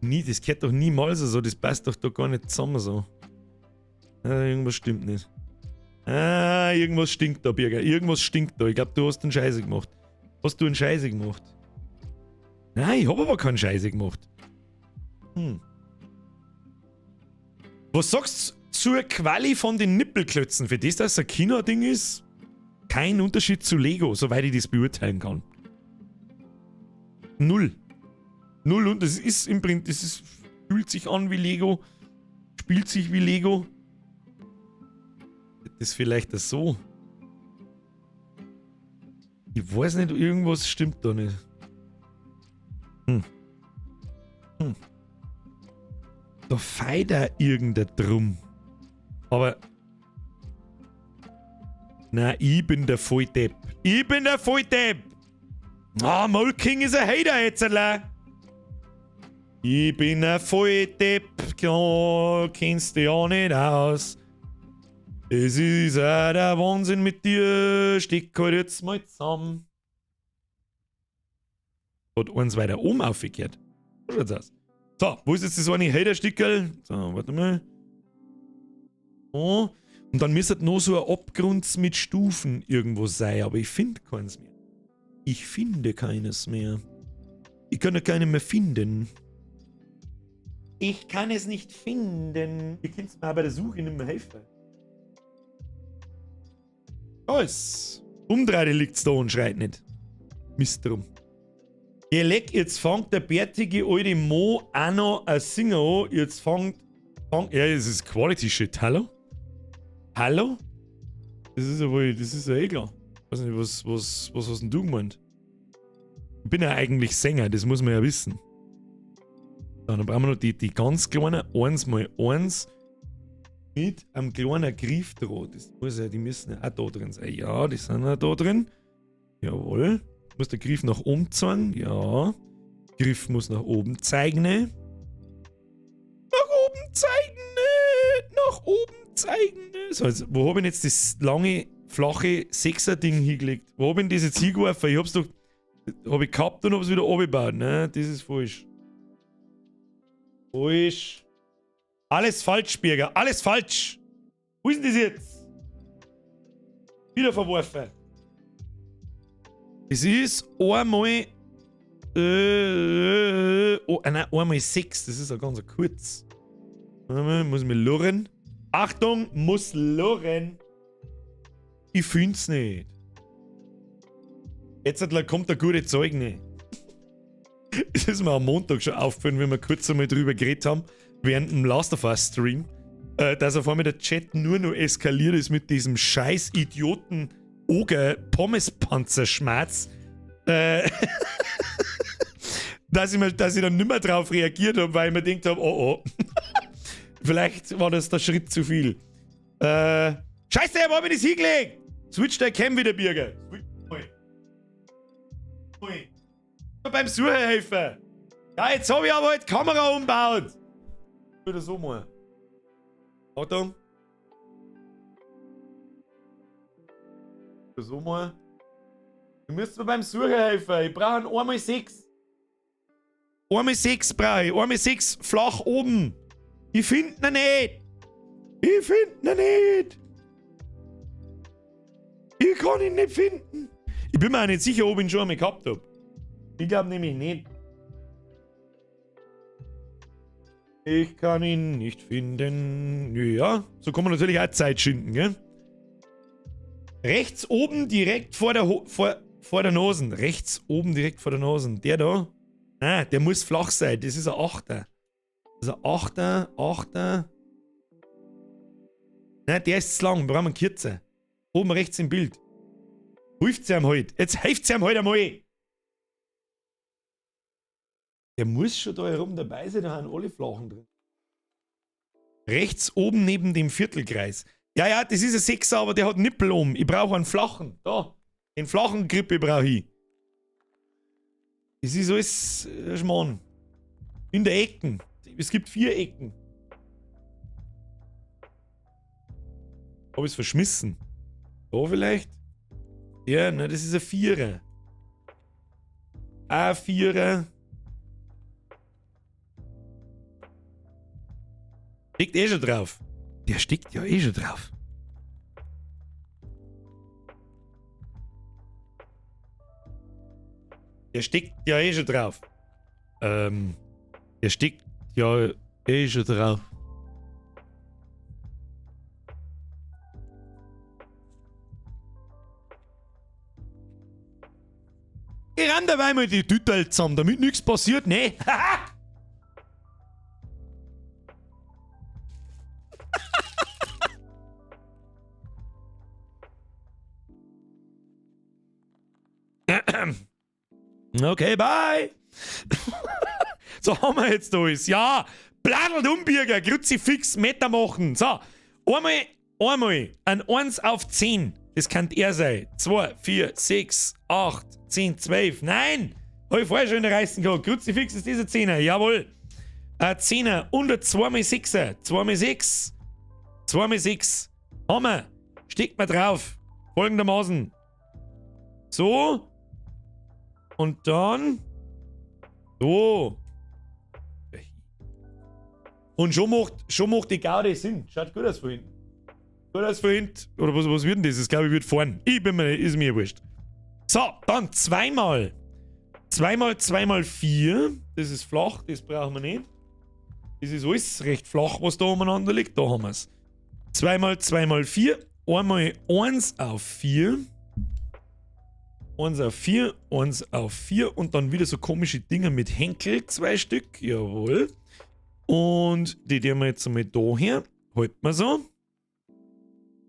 Nie, das gehört doch niemals so. Das passt doch da gar nicht zusammen so. Ah, irgendwas stimmt nicht. Ah, irgendwas stinkt da, Birger. Irgendwas stinkt da. Ich glaub, du hast einen Scheiße gemacht. Hast du einen Scheiße gemacht? Nein, ich hab aber keinen Scheiße gemacht. Was sagst du zur Quali von den Nippelklötzen? Für das, dass es ein China-Ding ist, kein Unterschied zu Lego, soweit ich das beurteilen kann. Null. Null und das ist im Prinzip, das ist, fühlt sich an wie Lego, spielt sich wie Lego. Das ist vielleicht das so. Ich weiß nicht, irgendwas stimmt da nicht. Da feit auch irgendein drum. Aber. Na, ich bin der Volldepp. Ich bin der Volldepp! Ah, Molking ist ein Hater jetzt, allein. Ich bin ein Volldepp, ja, kennst dich auch nicht aus. Es ist auch der Wahnsinn mit dir, steck halt jetzt mal zusammen. Hat eins weiter oben aufgekehrt. So schaut's aus. So, wo ist jetzt das eine Hater-Stickerl? So, warte mal. So. Und dann müsste noch so ein Abgrund mit Stufen irgendwo sein, aber ich finde keins mehr. Ich finde keines mehr. Ich kann ja keine mehr finden. Ich kann es nicht finden. Ihr könnt mir bei der Suche nicht mehr helfen. Alles. Umdreht liegt's da und schreit nicht. Mist drum. Geh leck, jetzt fängt der bärtige alte Mo auch noch ein Singer an. Jetzt fängt, ja, es ist Quality Shit. Hallo? Hallo? Das ist ja wohl, das ist ja eh klar. Weiß nicht, was hast denn du gemeint? Ich bin ja eigentlich Sänger, das muss man ja wissen. So, dann brauchen wir noch die ganz kleinen 1 mal 1 mit einem kleinen Griff dran. Das muss ja, die müssen ja auch da drin sein. Ja, die sind auch da drin. Jawohl. Muss der Griff nach oben zeigen? Ja. Griff muss nach oben zeigen. Ne? Nach oben zeigen. Ne? Nach oben zeigen. Ne? So, jetzt, wo hab ich denn jetzt das lange, flache Sechser-Ding hingelegt? Wo hab ich denn das jetzt hingeworfen? Ich hab's doch. Hab ich gehabt und hab's wieder abgebaut. Ne? Das ist falsch. Falsch. Alles falsch, Birger. Alles falsch. Wo ist denn das jetzt? Wieder verworfen. Es ist einmal. Oh, nein, einmal 6. Das ist ja ganz kurz. Einmal muss mich lurren. Achtung, muss lurren. Ich find's nicht. Jetzt kommt der gute Zeug nicht. Es ist mir am Montag schon aufgefallen, wenn wir kurz einmal drüber geredet haben, während dem Last of Us Stream, dass auf einmal der Chat nur noch eskaliert ist mit diesem scheiß Idioten Oger Pommespanzerschmerz. Dass ich dann nimmer drauf reagiert hab, weil ich mir gedacht hab, oh oh. Vielleicht war das der Schritt zu viel. Scheiße, wo hab ich das hingelegt? Switch der Cam wieder, Birger. Switch. Beim Suchen helfen. Ja, jetzt hab ich aber halt die Kamera umgebaut. Wieder so mal. Achtung. Wieder so mal. Du müsst mir beim Suchen helfen. Ich brauche einen 1x6. 1x6 brauche ich. 1x6 flach oben. Ich find ihn nicht. Ich find ihn nicht. Ich kann ihn nicht finden. Ich bin mir auch nicht sicher, ob ich ihn schon einmal gehabt hab. Ich glaub nämlich nicht. Ich kann ihn nicht finden. Ja, so kann man natürlich auch Zeit schinden, gell? Rechts oben direkt vor der Ho-, vor, vor der Nosen. Rechts oben direkt vor der Nosen. Der da. Ah, der muss flach sein. Das ist ein Achter. Das ist ein Achter, Achter. Nein, der ist zu lang. Wir brauchen einen kürzer. Oben rechts im Bild. Hilft's ihm halt. Jetzt hilft's ihm halt einmal. Der muss schon da herum dabei sein, da haben alle Flachen drin. Rechts oben neben dem Viertelkreis. Ja, ja, das ist ein Sechser, aber der hat Nippel um. Ich brauche einen flachen. Da. Den flachen Grippe brauche ich. Das ist alles Schmarrn. In der Ecken. Es gibt 4 Ecken. Hab ich's verschmissen? Da vielleicht? Ja, ne, das ist ein Vierer. Ein Vierer. Steckt eh schon drauf. Der steckt ja eh schon drauf. Der steckt ja eh schon drauf. Der steckt ja eh schon drauf. Ich renn dabei mal die Tüte zusammen, damit nichts passiert, ne? Okay, bye. So haben wir jetzt alles. Ja, Bladel Umbirger, Kruzifix, Meter machen. So, einmal ein 1 auf 10. Das kann er sein. 2, 4, 6, 8, 10, 12. Nein! Hab ich vorher schon reißen gehabt. Kruzifix ist dieser 10er. Jawohl. Ein 10er und ein 2 mal 6er. 2 mal 6. 2 mal 6. Haben wir. Steckt mal drauf. Folgendermaßen. So. Und dann. So. Und schon macht die Gaudi Sinn. Schaut gut aus von hinten. Gut aus von hinten. Oder was wird denn das? Das glaube ich wird fahren. Ich bin mir, ist mir wurscht. So, dann zweimal. Zweimal, zweimal 4. Das ist flach, das brauchen wir nicht. Das ist alles recht flach, was da umeinander liegt. Da haben wir's. Zweimal, zweimal 4. Einmal 1 auf 4. 1 auf 4, 1 auf 4 und dann wieder so komische Dinger mit Henkel, 2 Stück, jawohl. Und die tun wir jetzt einmal da her, halten wir so.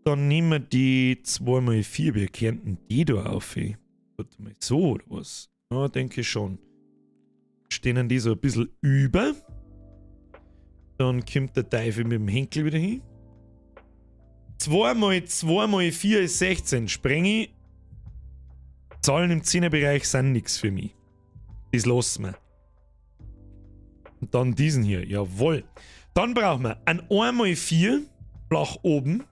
Dann nehmen wir die 2x4. Wir könnten die da auf. Warte mal, so oder was? Ja, denke ich schon. Stehen die so ein bisschen über. Dann kommt der Teufel mit dem Henkel wieder hin. 2 mal 2 mal 4 ist 16. Spreng ich. Zahlen im 10er-Bereich sind nichts für mich. Das lassen wir. Und dann diesen hier. Jawohl. Dann brauchen wir ein 1x4 flach oben.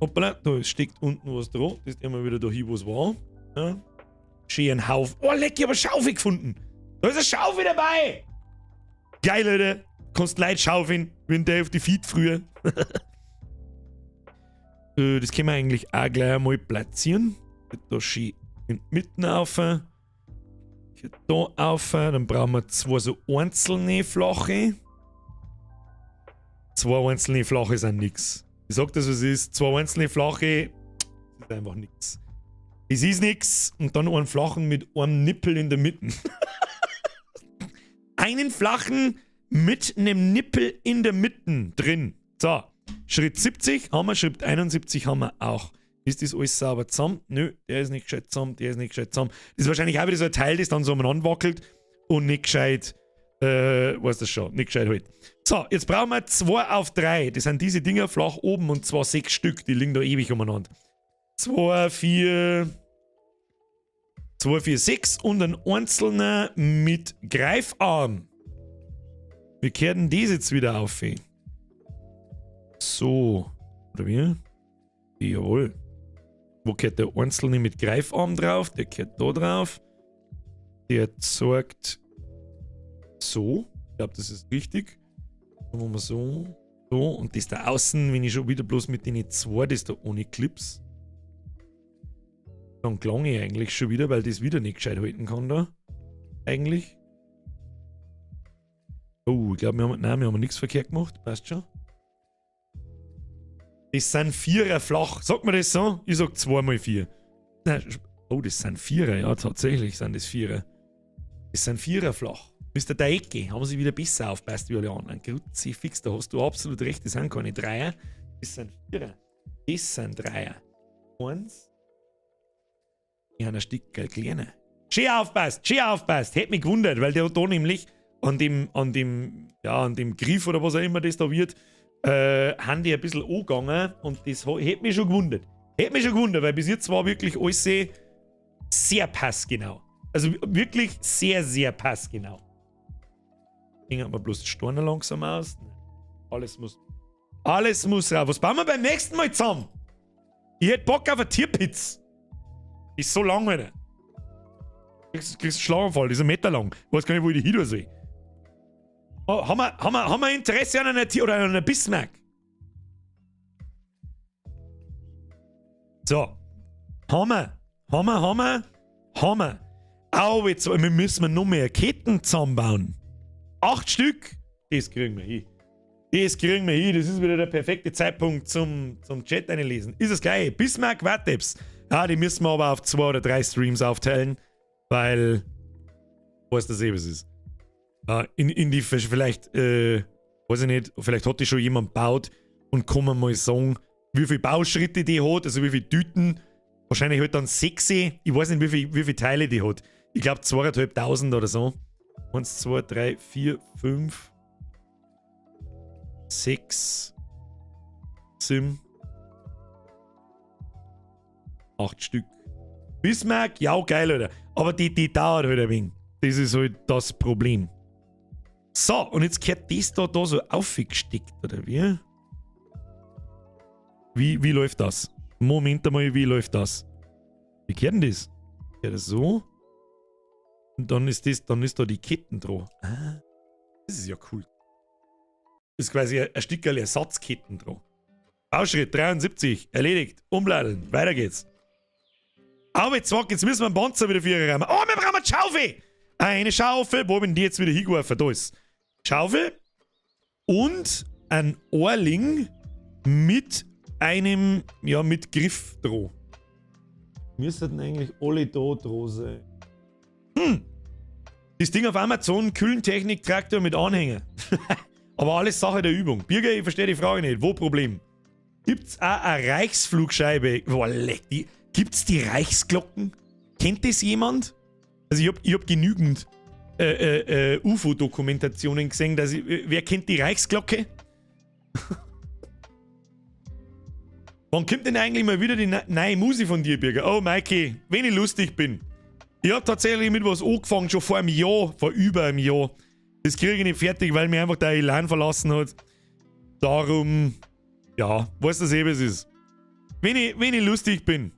Hoppala, da steckt unten was dran. Das ist immer wieder da hin, wo es war. Ja. Schön Haufen. Oh, leck, ich hab eine Schaufel gefunden. Da ist eine Schaufel dabei. Geil, Leute. Kannst Leute schaufeln, wenn der auf die Feed früher. Das können wir eigentlich auch gleich einmal platzieren. Da schön in die Mitte auf. Hier da auf. Dann brauchen wir zwei so einzelne flache. Zwei einzelne flache sind nix. Ich sag das, was es ist. Zwei einzelne flache ist einfach nix. Es ist nix. Und dann einen flachen mit einem Nippel in der Mitte. Einen flachen mit einem Nippel in der Mitte drin. So, Schritt 70 haben wir, Schritt 71 haben wir auch. Ist das alles sauber zusammen? Nö, der ist nicht gescheit zusammen, der ist nicht gescheit zusammen. Das ist wahrscheinlich auch wieder so ein Teil, das dann so umeinander wackelt und nicht gescheit, weiß das schon, nicht gescheit halt. So, jetzt brauchen wir 2 auf 3. Das sind diese Dinger flach oben und zwar 6 Stück, die liegen da ewig umeinander. 2, 4, 2, 4, 6 und ein einzelner mit Greifarm. Wir kehren das jetzt wieder auf. So. Oder wie? Jawohl. Wo kehrt der einzelne mit Greifarm drauf? Der kehrt da drauf. Der zeigt so. Ich glaube, das ist richtig. Dann machen wir so. So. Und das da außen, wenn ich schon wieder bloß mit den zwei, das da ohne Clips. Dann klang ich eigentlich schon wieder, weil das wieder nicht gescheit halten kann da. Eigentlich. Oh, ich glaube, wir haben, nein, wir haben nichts verkehrt gemacht. Passt schon. Das sind Vierer flach. Sagt man das so? Ich sag 2 mal 4. Nein, oh, das sind Vierer. Ja, tatsächlich sind das Vierer. Das sind Vierer flach. Mr. Daecke, haben sie wieder besser aufpasst wie alle anderen. Kruzifix, da hast du absolut recht. Das sind keine Dreier. Das sind Vierer. Das sind Dreier. Eins. Ich habe ein Stück kleiner. Schön aufpasst, schön aufpasst. Hätte mich gewundert, weil der da nämlich an dem Griff oder was auch immer das da wird, haben die ein bisschen angegangen und das hätte mich schon gewundert. Hätte mich schon gewundert, weil bis jetzt war wirklich alles sehr, sehr passgenau. Also wirklich sehr, sehr passgenau. Hängen wir bloß die Steine langsam aus. Alles muss raus. Was bauen wir beim nächsten Mal zusammen? Ich hätte Bock auf eine Tierpitz. Ist so lang, Alter. Kriegst einen Schlaganfall, das ist 1 Meter lang. Ich weiß gar nicht, wo ich die hin soll. Oh, haben wir Interesse an einer Tier oder an einer Bismarck? So. Haben wir. Au, jetzt wir müssen noch mehr Ketten zusammenbauen. 8 Stück. Das kriegen wir hin. Das kriegen wir hin. Das ist wieder der perfekte Zeitpunkt zum Chat einlesen. Ist es geil. Bismarck Wattebs. Ja, die müssen wir aber auf 2 oder 3 Streams aufteilen, weil weiß das eh, was ist. In die, vielleicht, weiß ich nicht, vielleicht hat die schon jemand gebaut und kann man mal sagen, wie viele Bauschritte die hat, also wie viele Tüten. Wahrscheinlich halt dann 6, ich weiß nicht, wie viele Teile die hat. Ich glaube 2500 oder so. 1, 2, 3, 4, 5, 6, 7, 8 Stück. Bismarck, ja, geil, oder? Aber die dauert halt ein wenig. Das ist halt das Problem. So, und jetzt gehört das da so aufgesteckt, oder wie? Wie läuft das? Moment einmal, wie läuft das? Wie gehört denn das? Gehört das so? Und dann ist das, dann ist da die Ketten dran. Ah, das ist ja cool. Das ist quasi ein Stückerl Ersatzketten dran. Bauschritt 73, erledigt. Umbladeln, weiter geht's. Aber jetzt, jetzt müssen wir einen Panzer wieder für ihre. Oh, wir brauchen eine Schaufel! Eine Schaufel, wo bin die jetzt wieder hingeworfen? Da ist Schaufel und ein Ohrling mit einem, ja, mit Griff dran. Müssten eigentlich alle da dran sein. Hm. Das Ding auf Amazon, Kühlentechnik-Traktor mit Anhänger. Aber alles Sache der Übung. Birger, ich verstehe die Frage nicht. Wo Problem? Gibt's auch eine Reichsflugscheibe? Boah, leck, die, gibt's die Reichsglocken? Kennt das jemand? Also ich hab, ich hab genügend äh, äh, äh UFO-Dokumentationen gesehen, dass ich, wer kennt die Reichsglocke? Wann kommt denn eigentlich mal wieder die neue Musik von dir, Birger? Oh, Mikey, wenn ich lustig bin. Ich hab tatsächlich mit was angefangen, schon vor einem Jahr, vor über einem Jahr. Das kriege ich nicht fertig, weil mir einfach der Elan verlassen hat. Darum, ja, weißt du eh, wie es ist. Wenn ich, wenn ich lustig bin.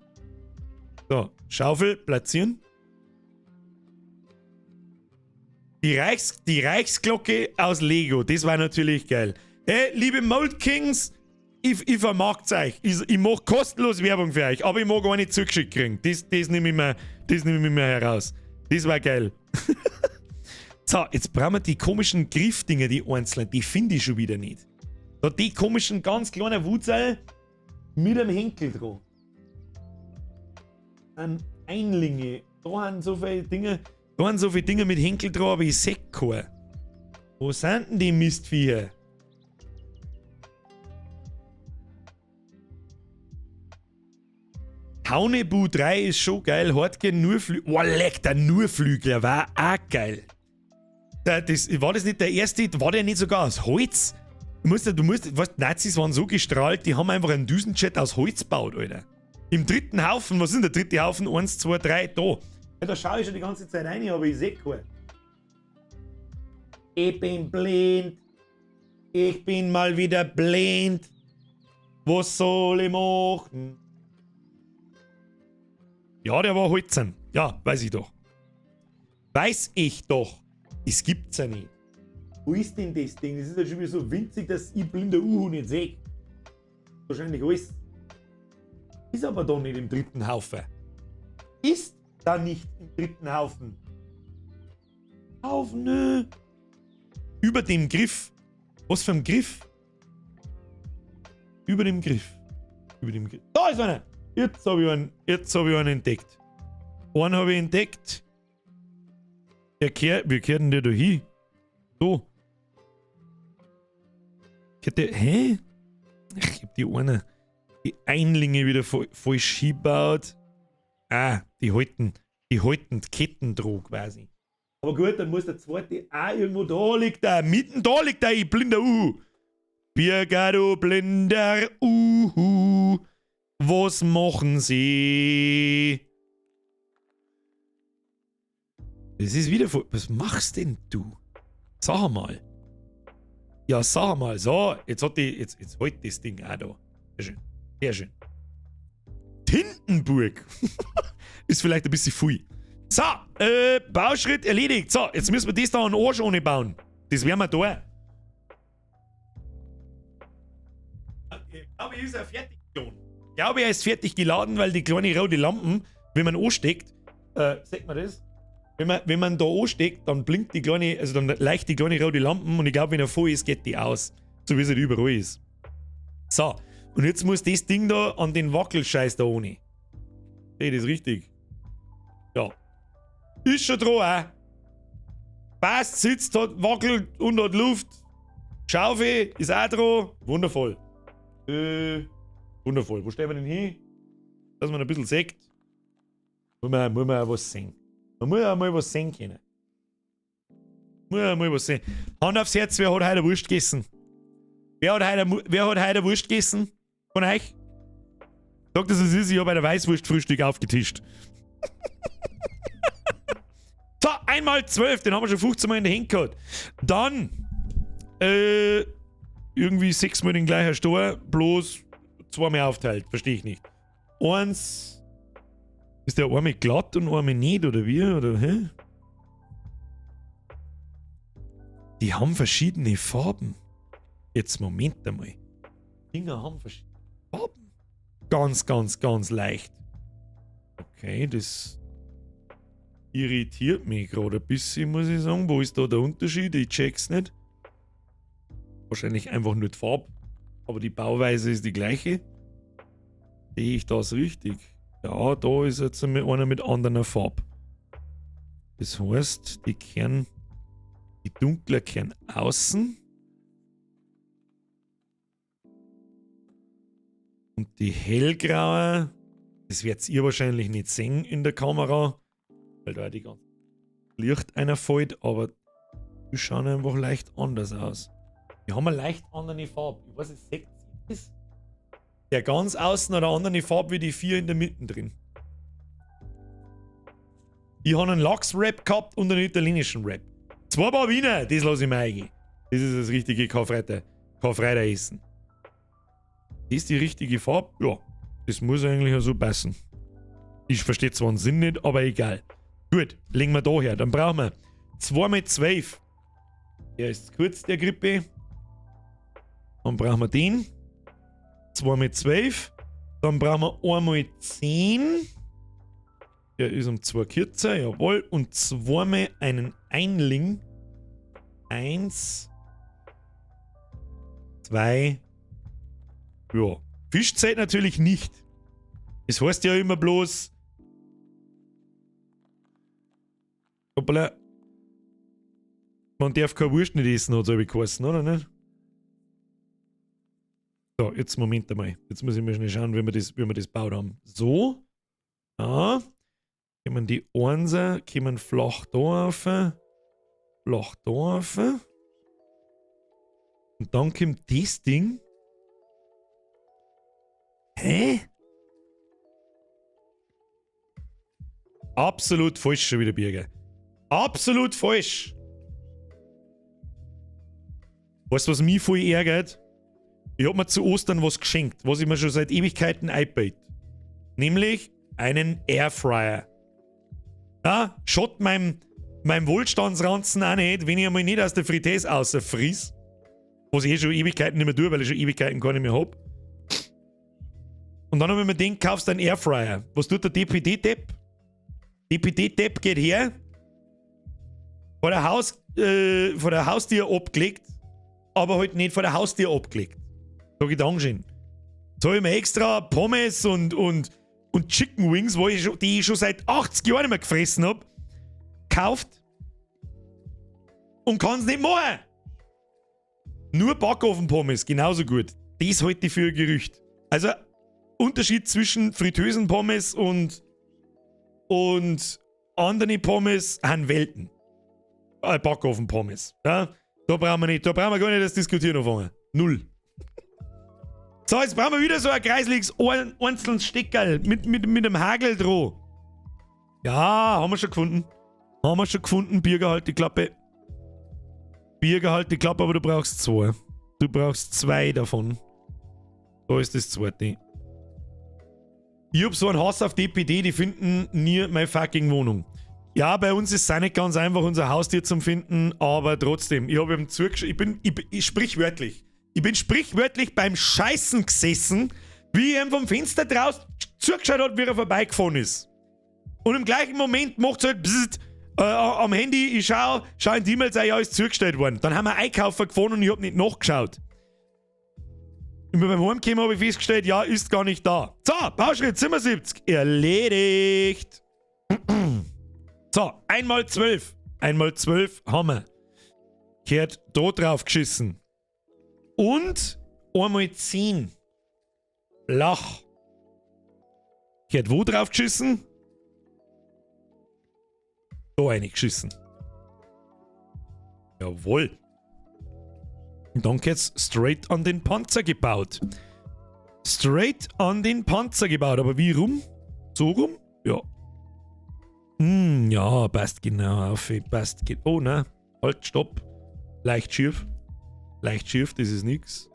So, Schaufel platzieren. Die, Reichs, die Reichsglocke aus Lego, das war natürlich geil. Hey, liebe Mold Kings, ich, ich vermarkt's euch. Ich, ich mach kostenlos Werbung für euch, aber ich mag auch nicht zugeschickt kriegen. Das, das nehme ich mir, das nehme ich mir heraus. Das war geil. so, jetzt brauchen wir die komischen Griffdinger, die einzelnen, die finde ich schon wieder nicht. Da die komischen ganz kleinen Wurzel mit einem Henkel dran. Ein Einlinge. Da haben so viele Dinge, da haben so viele Dinge mit Henkel dran, aber ich seh keine. Wo sind denn die Mistviecher? Haunebu 3 ist schon geil. Hartge Nurflügler. Oh, leck, der Nurflügler war auch geil. Der, das, war das nicht der erste? War der nicht sogar aus Holz? Du musst, du musst, weißt, Nazis waren so gestrahlt, die haben einfach einen Düsenjet aus Holz gebaut, Alter. Im dritten Haufen, was ist denn der dritte Haufen? Eins, zwei, drei, da. Ja, da schaue ich schon die ganze Zeit rein, aber ich sehe keinen. Ich bin blind. Ich bin mal wieder blind. Was soll ich machen? Ja, der war Holzern. Ja, weiß ich doch. Weiß ich doch. Es gibt's ja nicht. Wo ist denn das Ding? Das ist ja schon wieder so winzig, dass ich blinder Uhu nicht sehe. Wahrscheinlich alles. Ist aber da nicht im dritten Haufen. Ist da nicht im dritten Haufen. Haufen, nö. Über dem Griff. Was für ein Griff? Über dem Griff. Über dem Griff. Da ist einer! Jetzt habe ich einen, jetzt hab ich einen entdeckt. Einen habe ich entdeckt. Der kehrt, wie kehrt denn der da hin? So. Kehrt der, hä? Ich hab die eine, die Einlinge wieder falsch hingebaut. Ah, die halten, die halten die Ketten dran quasi. Aber gut, dann muss der zweite auch irgendwo da liegt er. Mitten da liegt er, ich blinder Uhu. Birger, du blinder Uhu. Was machen Sie? Das ist wieder voll. Was machst denn du? Sag mal. Ja, sag mal. So, jetzt hat die. Jetzt, jetzt halt das Ding auch da. Sehr schön. Sehr schön. Tintenburg. ist vielleicht ein bisschen viel. So, äh, Bauschritt erledigt. So, jetzt müssen wir das da an den Arsch ohne bauen. Das werden wir da. Ich glaube, ist er fertig geladen. Ich glaube, er ist fertig geladen, weil die kleine rote Lampen, wenn man ansteckt, äh, sieht man das? Wenn man, wenn man da ansteckt, dann blinkt die kleine, also dann leicht die kleine rote Lampen und ich glaube, wenn er voll ist, geht die aus. So wie es halt überall ist. So, und jetzt muss das Ding da an den Wackelscheiß da ohne. Sehe ich das richtig? Ja. Ist schon dran, auch. Passt, sitzt, hat, wackelt und hat Luft. Schaufel ist auch dran. Wundervoll. Äh, wundervoll. Wo stellen wir denn hin? Dass man ein bisschen sieht. Muss man, muss man auch was sehen. Man muss auch mal was sehen können. Muss auch mal was sehen. Hand aufs Herz, wer hat heute eine Wurst gegessen? Wer hat heute, wer hat heute eine Wurst gegessen? Von euch? Sagt, dass es ist, ich habe eine Weißwurstfrühstück aufgetischt. so, einmal 12, den haben wir schon 15 Mal in der Hand gehabt. Dann, äh, irgendwie sechsmal den gleichen Stor, bloß zweimal aufteilt. Verstehe ich nicht. Eins. Ist der einmal glatt und einmal nicht, oder wie? Oder, hä? Die haben verschiedene Farben. Jetzt Moment einmal. Dinger haben verschiedene Farben. Ganz, ganz, ganz leicht. Okay, das irritiert mich gerade ein bisschen, muss ich sagen. Wo ist da der Unterschied? Ich check's nicht. Wahrscheinlich einfach nur die Farbe. Aber die Bauweise ist die gleiche. Sehe ich das richtig? Ja, da ist jetzt einer mit anderer Farbe. Das heißt, die Kern, die dunkle Kern außen. Und die hellgraue, das werdet ihr wahrscheinlich nicht sehen in der Kamera, weil da die ganze Licht einer fällt, aber die schauen einfach leicht anders aus. Die haben eine leicht andere Farbe. Ich weiß nicht, seht ihr das? Der ganz außen hat eine andere Farbe wie die vier in der Mitte drin. Ich habe einen Lachs-Wrap gehabt und einen italienischen Wrap. Zwei Paar Wiener, das lasse ich mir eingehen. Das ist das richtige Karfreitag-Essen. Das ist die richtige Farbe? Ja, das muss eigentlich ja so passen. Ich verstehe zwar den Sinn nicht, aber egal. Gut, legen wir da her. Dann brauchen wir 2 mit 12. Der ist kurz, der Grippe. Dann brauchen wir den. 2 mit 12. Dann brauchen wir einmal 10. Der ist um 2 kürzer, jawohl. Und zweimal einen Einling. 1, 2, ja. Fisch zählt natürlich nicht. Es heißt ja immer bloß. Hoppala. Man darf keine Wurst nicht essen, hat es geheißen, oder nicht? So, jetzt Moment einmal. Jetzt muss ich mal schnell schauen, wie wir das gebaut haben. So. Ja. Kommen die Einser, kommen flach da rauf. Flach da rauf. Und dann kommt das Ding. Hä? Absolut falsch schon wieder, Birger. Absolut falsch. Weißt du, was mich voll ärgert? Ich hab mir zu Ostern was geschenkt, was ich mir schon seit Ewigkeiten einbaut. Nämlich einen Airfryer. Ja, schaut meinem Wohlstandsranzen auch nicht, wenn ich einmal nicht aus der Fritteuse rausfriss. Was ich eh schon Ewigkeiten nicht mehr tue, weil ich schon Ewigkeiten gar nicht mehr hab. Und dann hab ich mir gedacht, kaufst du einen Airfryer. Was tut der DPD-Depp? DPD-Depp geht her, vor der Haustür abgelegt, aber halt nicht vor der Haustür abgelegt. Sag ich Dankeschön. Jetzt hab ich mir extra Pommes und Chicken Wings, die ich schon seit 80 Jahren nicht mehr gefressen hab, gekauft und kann's nicht machen. Nur Backofen-Pommes, genauso gut. Das halte ich für ein Gerücht. Also, Unterschied zwischen Fritteusen-Pommes und anderen Pommes haben Welten. Backofen-Pommes. Ja? Da brauchen wir nicht, da brauchen wir gar nicht das Diskutieren anfangen. Null. So, jetzt brauchen wir wieder so ein kreisliges einzelnes Steckerl mit einem Hagel dran. Ja, haben wir schon gefunden. Haben wir schon gefunden. Birger, halt die Klappe. Birger, halt die Klappe, aber du brauchst zwei. Du brauchst zwei davon. Da ist das zweite. Ich hab so einen Hass auf DPD, die finden nie meine fucking Wohnung. Ja, bei uns ist es auch nicht ganz einfach, unser Haustier zu finden, aber trotzdem, ich hab ihm zugeschaut, ich bin, ich, ich, sprichwörtlich, ich bin sprichwörtlich beim Scheißen gesessen, wie ich ihm vom Fenster draußen zugeschaut hat, wie er vorbeigefahren ist. Und im gleichen Moment macht's halt bzzzt, am Handy, ich schau in die E-Mails, ja, ist zugestellt worden. Dann haben wir einkaufen gefahren und ich hab nicht nachgeschaut. Und beim Heimkommen hab ich festgestellt, ja, ist gar nicht da. So, Bauschritt 77, erledigt. So, einmal 12. Einmal 12 haben wir. Kehrt da drauf geschissen. Und einmal 10. Lach. Kehrt wo drauf geschissen? Da reingeschissen. Jawohl. Und dann geht's straight an den Panzer gebaut. Straight an den Panzer gebaut. Aber wie rum? So rum? Ja. Ja, passt genau auf. Passt. Oh, nein. Halt, stopp. Leicht schief. Leicht schief, das ist nix.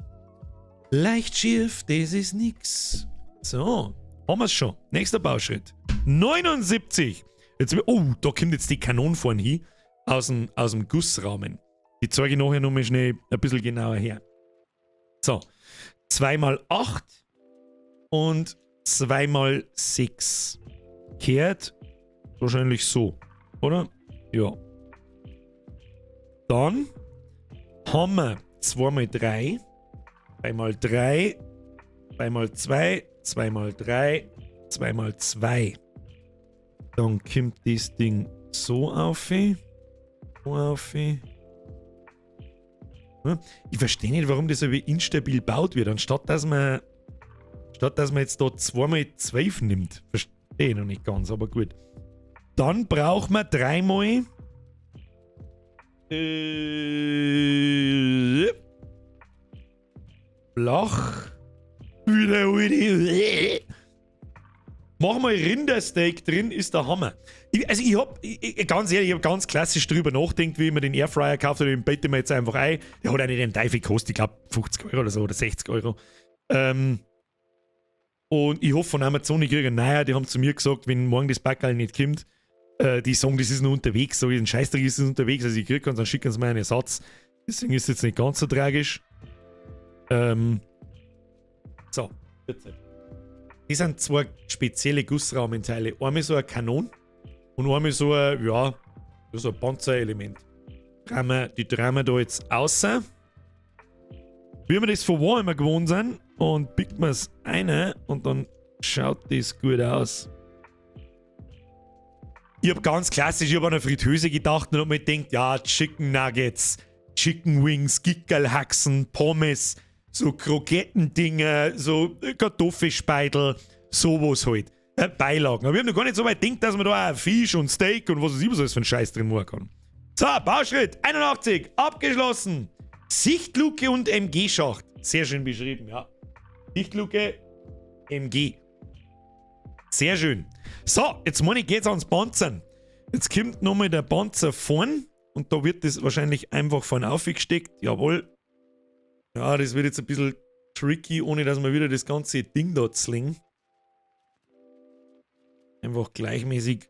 Leicht schief, das ist nix. So, haben wir's schon. Nächster Bauschritt. 79. Jetzt, oh, da kommt jetzt die Kanone vorne hin. Aus dem Gussrahmen. Die zeige ich nachher nochmal schnell ein bisschen genauer her. So, 2 mal 8 und 2 mal 6. Kehrt wahrscheinlich so, oder? Ja. Dann haben wir 2 mal 3, 2 mal 3, 2 mal 2, 2 mal 3, 2 mal 2. Dann kommt das Ding so auf. So auf. Ich verstehe nicht, warum das so instabil gebaut wird, anstatt dass man Statt dass man jetzt da 2x12 nimmt. Verstehe ich noch nicht ganz, aber gut. Dann braucht man dreimal. Flach. Wieder, wieder. Mach mal Rindersteak drin, ist der Hammer. Ich, also ich hab, ich, ganz ehrlich, ich hab ganz klassisch drüber nachgedacht, wie ich mir den Airfryer gekauft habe, den bette mir jetzt einfach ein. Der hat auch nicht den Teufel gekostet, ich glaube 50 € oder so oder 60 Euro. Und ich hoffe von Amazon, ich kriege einen neuen. Die haben zu mir gesagt, wenn morgen das Packerl nicht kommt, die sagen, das ist noch unterwegs, so ein Scheißdreck ist es unterwegs, also ich kriege und dann schicken sie mir einen Ersatz. Deswegen ist es jetzt nicht ganz so tragisch. So, 14. Das sind zwei spezielle Gussrahmenteile. Einmal so ein Kanon und einmal so ein, ja, so ein Panzerelement. Die drehen wir da jetzt außer. Wie wir das von Warhammer gewohnt sind, und biegt man es eine und dann schaut das gut aus. Ich hab ganz klassisch, ich hab an eine Fritteuse gedacht und hab mir gedacht, ja, Chicken Nuggets, Chicken Wings, Gickerlhaxen, Pommes, so Krokettendinger, so Kartoffelspeidel, sowas halt. Beilagen. Aber ich hab noch gar nicht so weit gedacht, dass man da auch Fisch und Steak und was weiß ich was alles für einen Scheiß drin machen kann. So, Bauschritt 81, abgeschlossen. Sichtluke und MG-Schacht. Sehr schön beschrieben, ja. Sichtluke, MG. Sehr schön. So, jetzt meine ich, geht's ans Panzern. Jetzt kommt nochmal der Panzer vorn und da wird das wahrscheinlich einfach vorn aufgesteckt. Jawohl. Ja, das wird jetzt ein bisschen tricky, ohne dass wir wieder das ganze Ding da zwingen. Einfach gleichmäßig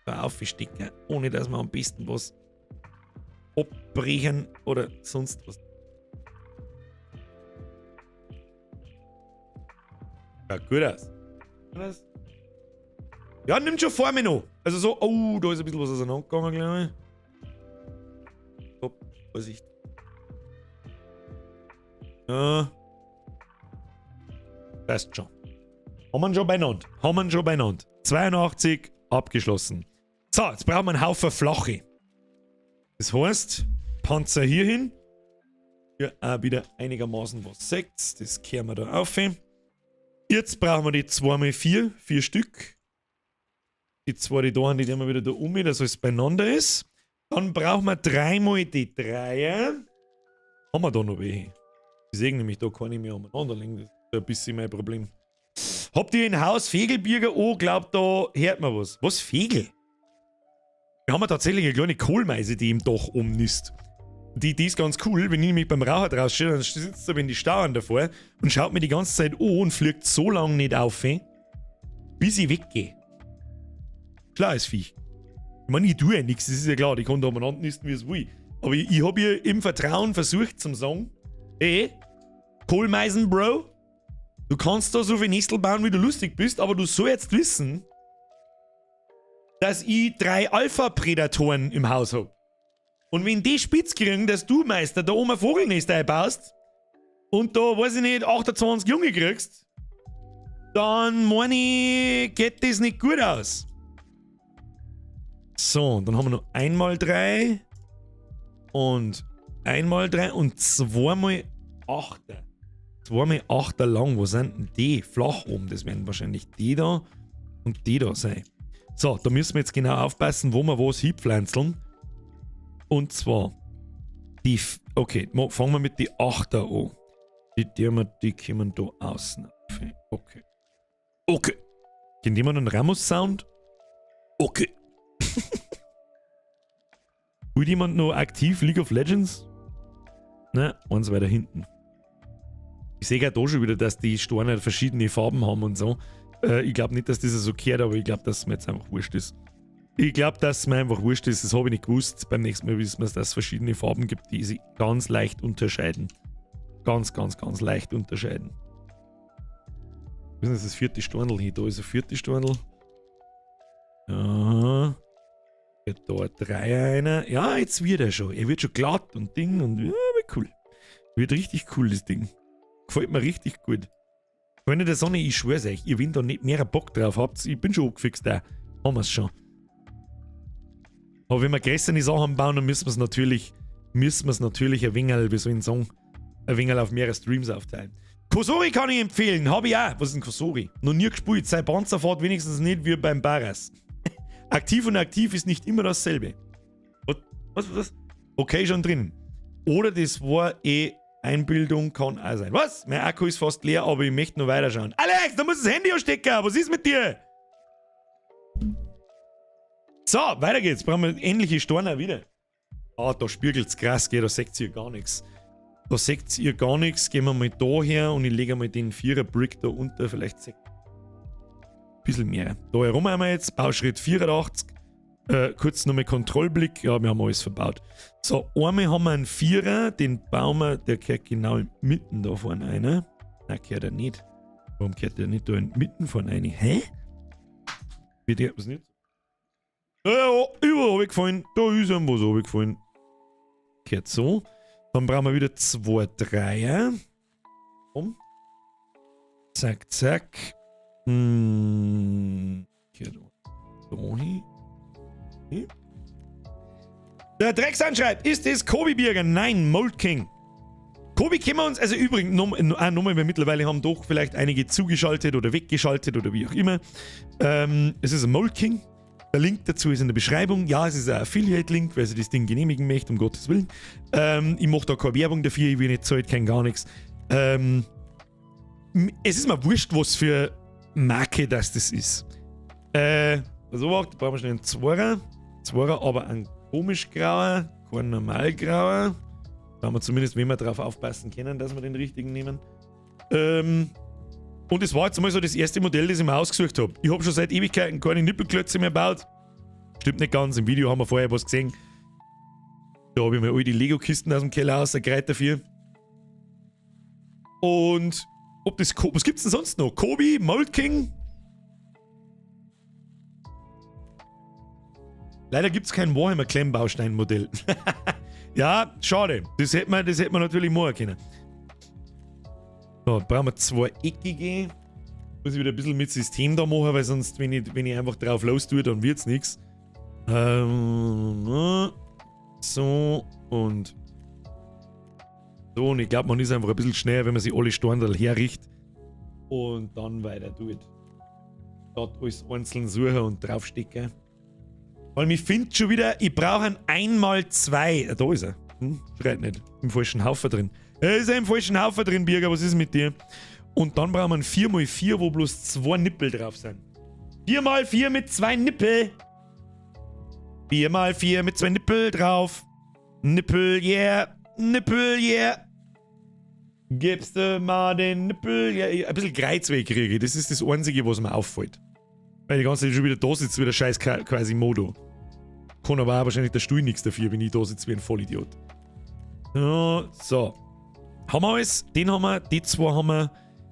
da aufstecken, ohne dass wir am besten was abbrechen oder sonst was. Ja, gut aus. Ja, nimmt schon Formen an. Also so, oh, da ist ein bisschen was auseinandergegangen, glaube ich. Hopp, Vorsicht. Ja. Passt schon. Haben wir schon beieinander. Haben wir schon beieinander. 82, abgeschlossen. So, jetzt brauchen wir einen Haufen Flache. Das heißt, Panzer hier hin. Hier auch wieder einigermaßen was seht. Das kehren wir da auf. Jetzt brauchen wir die 2x4, 4 Stück. Die zwei, die da haben, die nehmen wir wieder da um, dass alles beieinander ist. Dann brauchen wir 3 die 3er. Haben wir da noch welche? Ich sehe nämlich da keine mehr umeinander liegen. Das ist ein bisschen mein Problem. Habt ihr ein Haus Fegelbirger? Oh, glaubt, da hört man was. Was? Fegel? Wir haben ja tatsächlich eine kleine Kohlmeise, die im Dach umnisst. Die ist ganz cool, wenn ich nämlich beim Raucher draußen stehe, dann sitzt sie in die Stauern davor und schaut mir die ganze Zeit an und fliegt so lange nicht auf, bis ich weggehe. Schlaues Viech. Ich meine, ich tue ja nichts, das ist ja klar, die kann da umeinander nisten, wie es will. Aber ich hab ihr im Vertrauen versucht zum sagen, ey, Kohlmeisen, Bro, du kannst da so viel Nestel bauen, wie du lustig bist, aber du sollst wissen, dass ich 3 Alpha-Prädatoren im Haus hab. Und wenn die spitz kriegen, dass du, Meister, da oben ein Vogelnest einbaust und da, weiß ich nicht, 28 Junge kriegst, dann meine ich, geht das nicht gut aus. So, dann haben wir noch einmal 3 und einmal 3 und zweimal 8. Zweimal 8er lang. Wo sind denn die? Flach oben. Das werden wahrscheinlich die da und die da sein. So, da müssen wir jetzt genau aufpassen, wo wir was hinpflanzeln. Und zwar die, okay, fangen wir mit die 8er an. Die kommen da außen auf. Okay. Okay. Kennt jemand einen Ramos-Sound? Okay. Spielt jemand noch aktiv League of Legends? Ne, eins weiter hinten. Ich sehe ja da schon wieder, dass die Steine verschiedene Farben haben und so. Ich glaub nicht, dass das so kehrt, aber ich glaub, dass es mir jetzt einfach wurscht ist. Ich glaub, dass es mir einfach wurscht ist. Das hab ich nicht gewusst. Beim nächsten Mal wissen wir, dass es verschiedene Farben gibt, die sich ganz leicht unterscheiden. Ganz, ganz, ganz leicht unterscheiden. Wo ist denn das vierte Storndl hin? Da ist ein vierte Storndl. Ja. Geht da ein Dreier einer. Ja, jetzt wird er schon. Er wird schon glatt und Ding und ja, wird cool. Wird richtig cool, das Ding. Gefällt mir richtig gut. Freunde der Sonne, ich schwör's euch, ihr wenn da nicht mehr Bock drauf habt, ich bin schon angefixt da. Haben wir's schon. Aber wenn wir größere Sachen bauen, dann müssen wir's natürlich, müssen wir's natürlich ein wenig, wie soll ich sagen, ein wenig auf mehrere Streams aufteilen. Kosori kann ich empfehlen, habe ich auch. Was ist denn Kosori? Noch nie gespielt. Sein Panzer fährt wenigstens nicht wie beim Barras. Aktiv und aktiv ist nicht immer dasselbe. Was? Was? Was? Okay, schon drin. Oder das war eh Einbildung, kann auch sein. Was? Mein Akku ist fast leer, aber ich möchte noch weiterschauen. Alex, da muss das Handy anstecken. Was ist mit dir? So, weiter geht's. Brauchen wir ähnliche Steine wieder. Ah, da spiegelt's krass, gell? Da seht ihr gar nichts. Da seht ihr gar nichts. Gehen wir mal da her und ich lege mal den Vierer-Brick da unter. Vielleicht seht ihr ein bisschen mehr. Da herum haben wir jetzt Bauschritt 84. Kurz nochmal Kontrollblick. Ja, wir haben alles verbaut. So, einmal haben wir einen Vierer, den bauen wir, der gehört genau mitten da vorne rein. Nein, gehört er nicht. Warum gehört der nicht da in mitten vorne rein? Hä? Wie der, was nicht? Ja, überall runtergefallen. Da ist ihm was runtergefallen. Gehört so. Dann brauchen wir wieder 2 Dreier. Komm. Zack, zack. Gehört so hin. Hm? Der Drecksan schreibt, ist es Kobi Birger? Nein, Mold King. Kobi kennen wir uns, also übrigens, nochmal, wir mittlerweile haben doch vielleicht einige zugeschaltet oder weggeschaltet oder wie auch immer. Es ist ein Mold King. Der Link dazu ist in der Beschreibung. Ja, es ist ein Affiliate-Link, wer sich das Ding genehmigen möchte, um Gottes Willen. Ich mache da keine Werbung dafür, ich will nicht zahlt, kein gar nichts. Es ist mir wurscht, was für Marke das ist. So, warte, brauchen wir schnell einen Zweier. Zweier, aber ein komisch grauer, kein normal grauer. Da haben wir zumindest, wenn wir drauf aufpassen können, dass wir den richtigen nehmen. Und es war jetzt mal so das erste Modell, das ich mir ausgesucht habe. Ich habe schon seit Ewigkeiten keine Nippelklötze mehr gebaut. Stimmt nicht ganz, im Video haben wir vorher was gesehen. Da habe ich mir all die Lego-Kisten aus dem Keller rausgereiht dafür. Und ob das, was gibt's denn sonst noch? Kobi, Mold King? Leider gibt's kein Warhammer Klemmbaustein-Modell. Ja, schade. Das hätte man natürlich machen können. So, brauchen wir zwei eckige. Muss ich wieder ein bisschen mit System da machen, weil sonst, wenn ich einfach drauf los tue, dann wird's nix. So und so. Und ich glaube, man ist einfach ein bisschen schneller, wenn man sich alle Storndal herrichtet und dann weiter tut. Statt alles einzeln suchen und draufstecken. Weil mich findet schon wieder, ich brauche ein 1x2. Da ist er. Schreit nicht. Im falschen Haufen drin. Er ist ja im falschen Haufen drin, Birger. Was ist mit dir? Und dann brauchen wir ein 4x4, wo bloß 2 Nippel drauf sind. 4x4 mit 2 Nippel. 4x4 mit 2 Nippel drauf. Nippel, yeah. Nippel, yeah. Gibst du mal den Nippel? Ja, ein bisschen Kreuzweh kriege ich. Das ist das Einzige, was mir auffällt. Weil die ganze Zeit schon wieder da sitzt, wie der scheiß Quasimodo. Kann aber auch wahrscheinlich der Stuhl nichts dafür, wenn ich da sitze wie ein Vollidiot. So. Haben wir alles? Den haben wir, die zwei haben wir,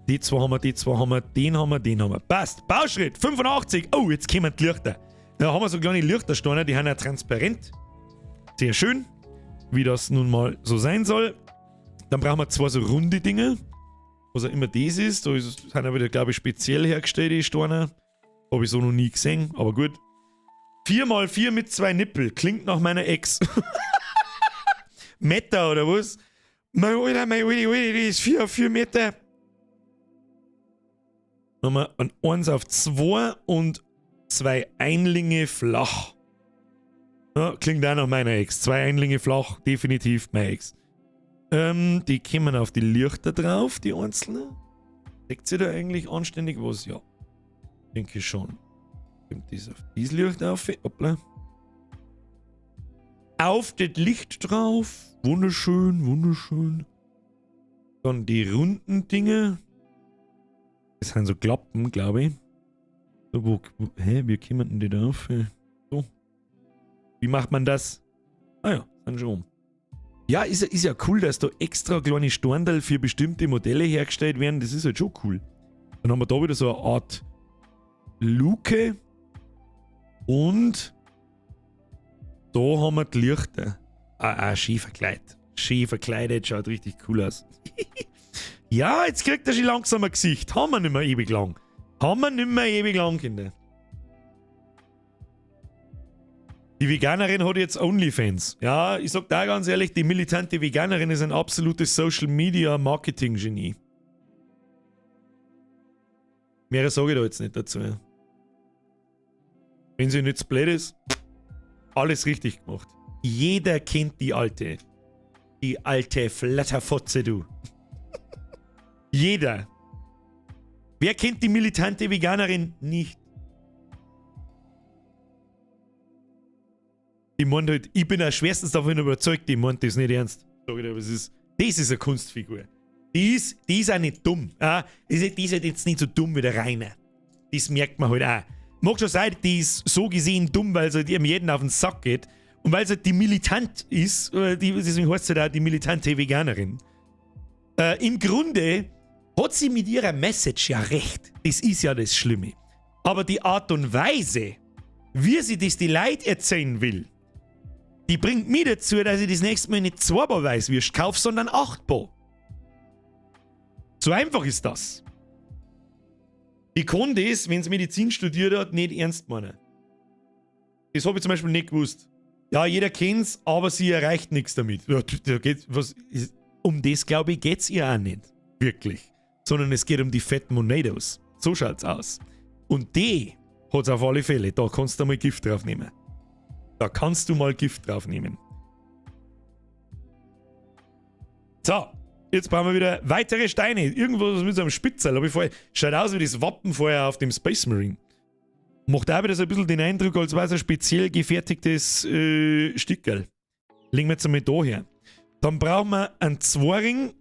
die zwei haben wir, die zwei haben wir, den haben wir, den haben wir. Passt. Bauschritt 85. Oh, jetzt kommen die Lichter. Da haben wir so kleine Lichtersteine, die sind ja transparent. Sehr schön, wie das nun mal so sein soll. Dann brauchen wir zwei so runde Dinge. Was auch immer das ist. Da sind ja wieder, glaube ich, speziell hergestellt, die Steine. Habe ich so noch nie gesehen, aber gut. 4x4 mit 2 Nippel. Klingt nach meiner Ex. Meter oder was? Mein Alter, mein Alter, Alter, die ist 4 auf 4 Meter. Dann haben wir ein 1 auf 2 und 2 Einlinge flach. Ja, klingt auch nach meiner Ex. 2 Einlinge flach, definitiv meine Ex. Die kommen auf die Lichter drauf, die einzelnen. Deckt sie da eigentlich anständig was? Ja. Denke schon. Kommt das auf dieses Licht auf? Hoppla. Auf das Licht drauf. Wunderschön, wunderschön. Dann die runden Dinge. Das sind so Klappen, glaube ich. So, hä, wie kommen denn die da auf? So. Wie macht man das? Ah ja, sind schon um. Ja, ist ja cool, dass da extra kleine Storndal für bestimmte Modelle hergestellt werden. Das ist halt schon cool. Dann haben wir da wieder so eine Art Luke. Und da haben wir die Lichter. Ah, schön verkleidet. Schön verkleidet, schaut richtig cool aus. Ja, jetzt kriegt er schon langsam ein Gesicht. Haben wir nicht mehr ewig lang. Haben wir nicht mehr ewig lang, Kinder. Die Veganerin hat jetzt OnlyFans. Ja, ich sag da ganz ehrlich, die militante Veganerin ist ein absolutes Social Media Marketing Genie. Mehr sage ich da jetzt nicht dazu. Wenn sie nicht blöd ist, alles richtig gemacht. Jeder kennt die Alte. Die alte Flatterfotze, du. Jeder. Wer kennt die militante Veganerin nicht? Die meint halt, ich bin auch schwerstens davon überzeugt, die meint das nicht ernst. Sag ich dir, was ist. Das ist eine Kunstfigur. Die ist auch nicht dumm. Ja? Die ist halt jetzt nicht so dumm wie der Rainer. Das merkt man halt auch. Mag schon sein, die ist so gesehen dumm, weil sie halt jedem auf den Sack geht. Und weil sie halt die militant ist, deswegen heißt sie halt auch die militante Veganerin. Im Grunde hat sie mit ihrer Message ja recht. Das ist ja das Schlimme. Aber die Art und Weise, wie sie das die Leute erzählen will, die bringt mich dazu, dass ich das nächste Mal nicht 2 Paar Weißwürst kaufe, sondern 8 Paar. So einfach ist das. Die kann das, wenn sie Medizin studiert hat, nicht ernst meinen. Das habe ich zum Beispiel nicht gewusst. Ja, jeder kennt's, aber sie erreicht nichts damit. Ja, da geht, was, ist, um das, glaube ich, geht's ihr auch nicht. Wirklich. Sondern es geht um die fetten Monados. So schaut's aus. Und die hat's auf alle Fälle. Da kannst du mal Gift drauf nehmen. Da kannst du mal Gift drauf nehmen. So, jetzt brauchen wir wieder weitere Steine. Irgendwas mit so einem Spitzel. Hab ich vorher, schaut aus wie das Wappen vorher auf dem Space Marine. Macht auch wieder so ein bisschen den Eindruck, als wäre es ein speziell gefertigtes Stickerl. Legen wir jetzt einmal da her. Dann brauchen wir einen Zweiring.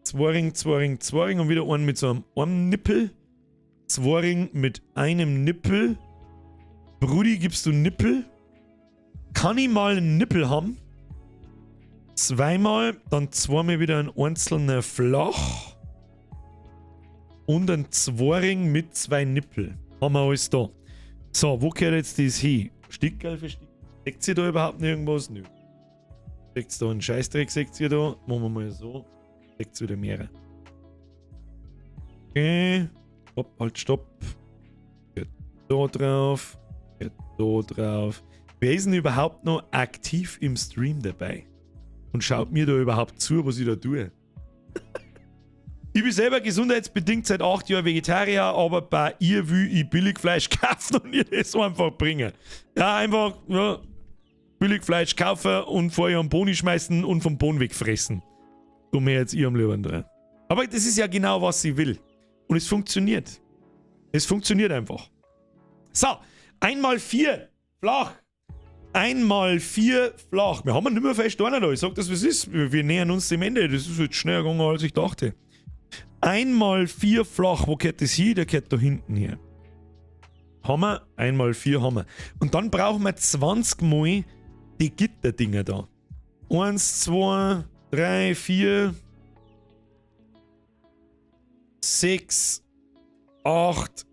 Zweiring, Zweiring, Zweiring und wieder einen mit so einem Armnippel. Zweiring mit einem Nippel. Brudi, gibst du Nippel? Kann ich mal einen Nippel haben? Zweimal, dann zweimal wieder ein einzelner Flach. Und ein Zweiring mit 2 Nippel. Haben wir alles da. So, wo gehört jetzt das hin? Stickerl für Stickerl. Seht ihr da überhaupt noch irgendwas? Nö. Seht ihr da einen Scheißdreck? Seht ihr da? Machen wir mal so. Seht ihr wieder mehrere. Okay. Stopp, halt, stopp. Geht da drauf. Geht da drauf. Wer ist denn überhaupt noch aktiv im Stream dabei? Und schaut mir da überhaupt zu, was ich da tue? Ich bin selber gesundheitsbedingt seit 8 Jahren Vegetarier, aber bei ihr will ich Billigfleisch kaufen und ihr das einfach bringen. Ja, einfach, ja, Billigfleisch kaufen und vorher am Boni schmeißen und vom Bohnen wegfressen. So mehr jetzt ihr am Leben dran. Aber das ist ja genau, was sie will. Und es funktioniert. Es funktioniert einfach. So, einmal 4 flach. Einmal 4 flach. Wir haben nicht mehr viel Steine da. Ich sag das, wie es ist. Wir nähern uns dem Ende. Das ist jetzt schneller gegangen, als ich dachte. Einmal 4 flach. Wo gehört das hin? Der gehört da hinten her. Haben wir? Einmal 4 haben wir. Und dann brauchen wir 20 Mal die Gitterdinger da. 1, 2, 3, 4, 6, 8,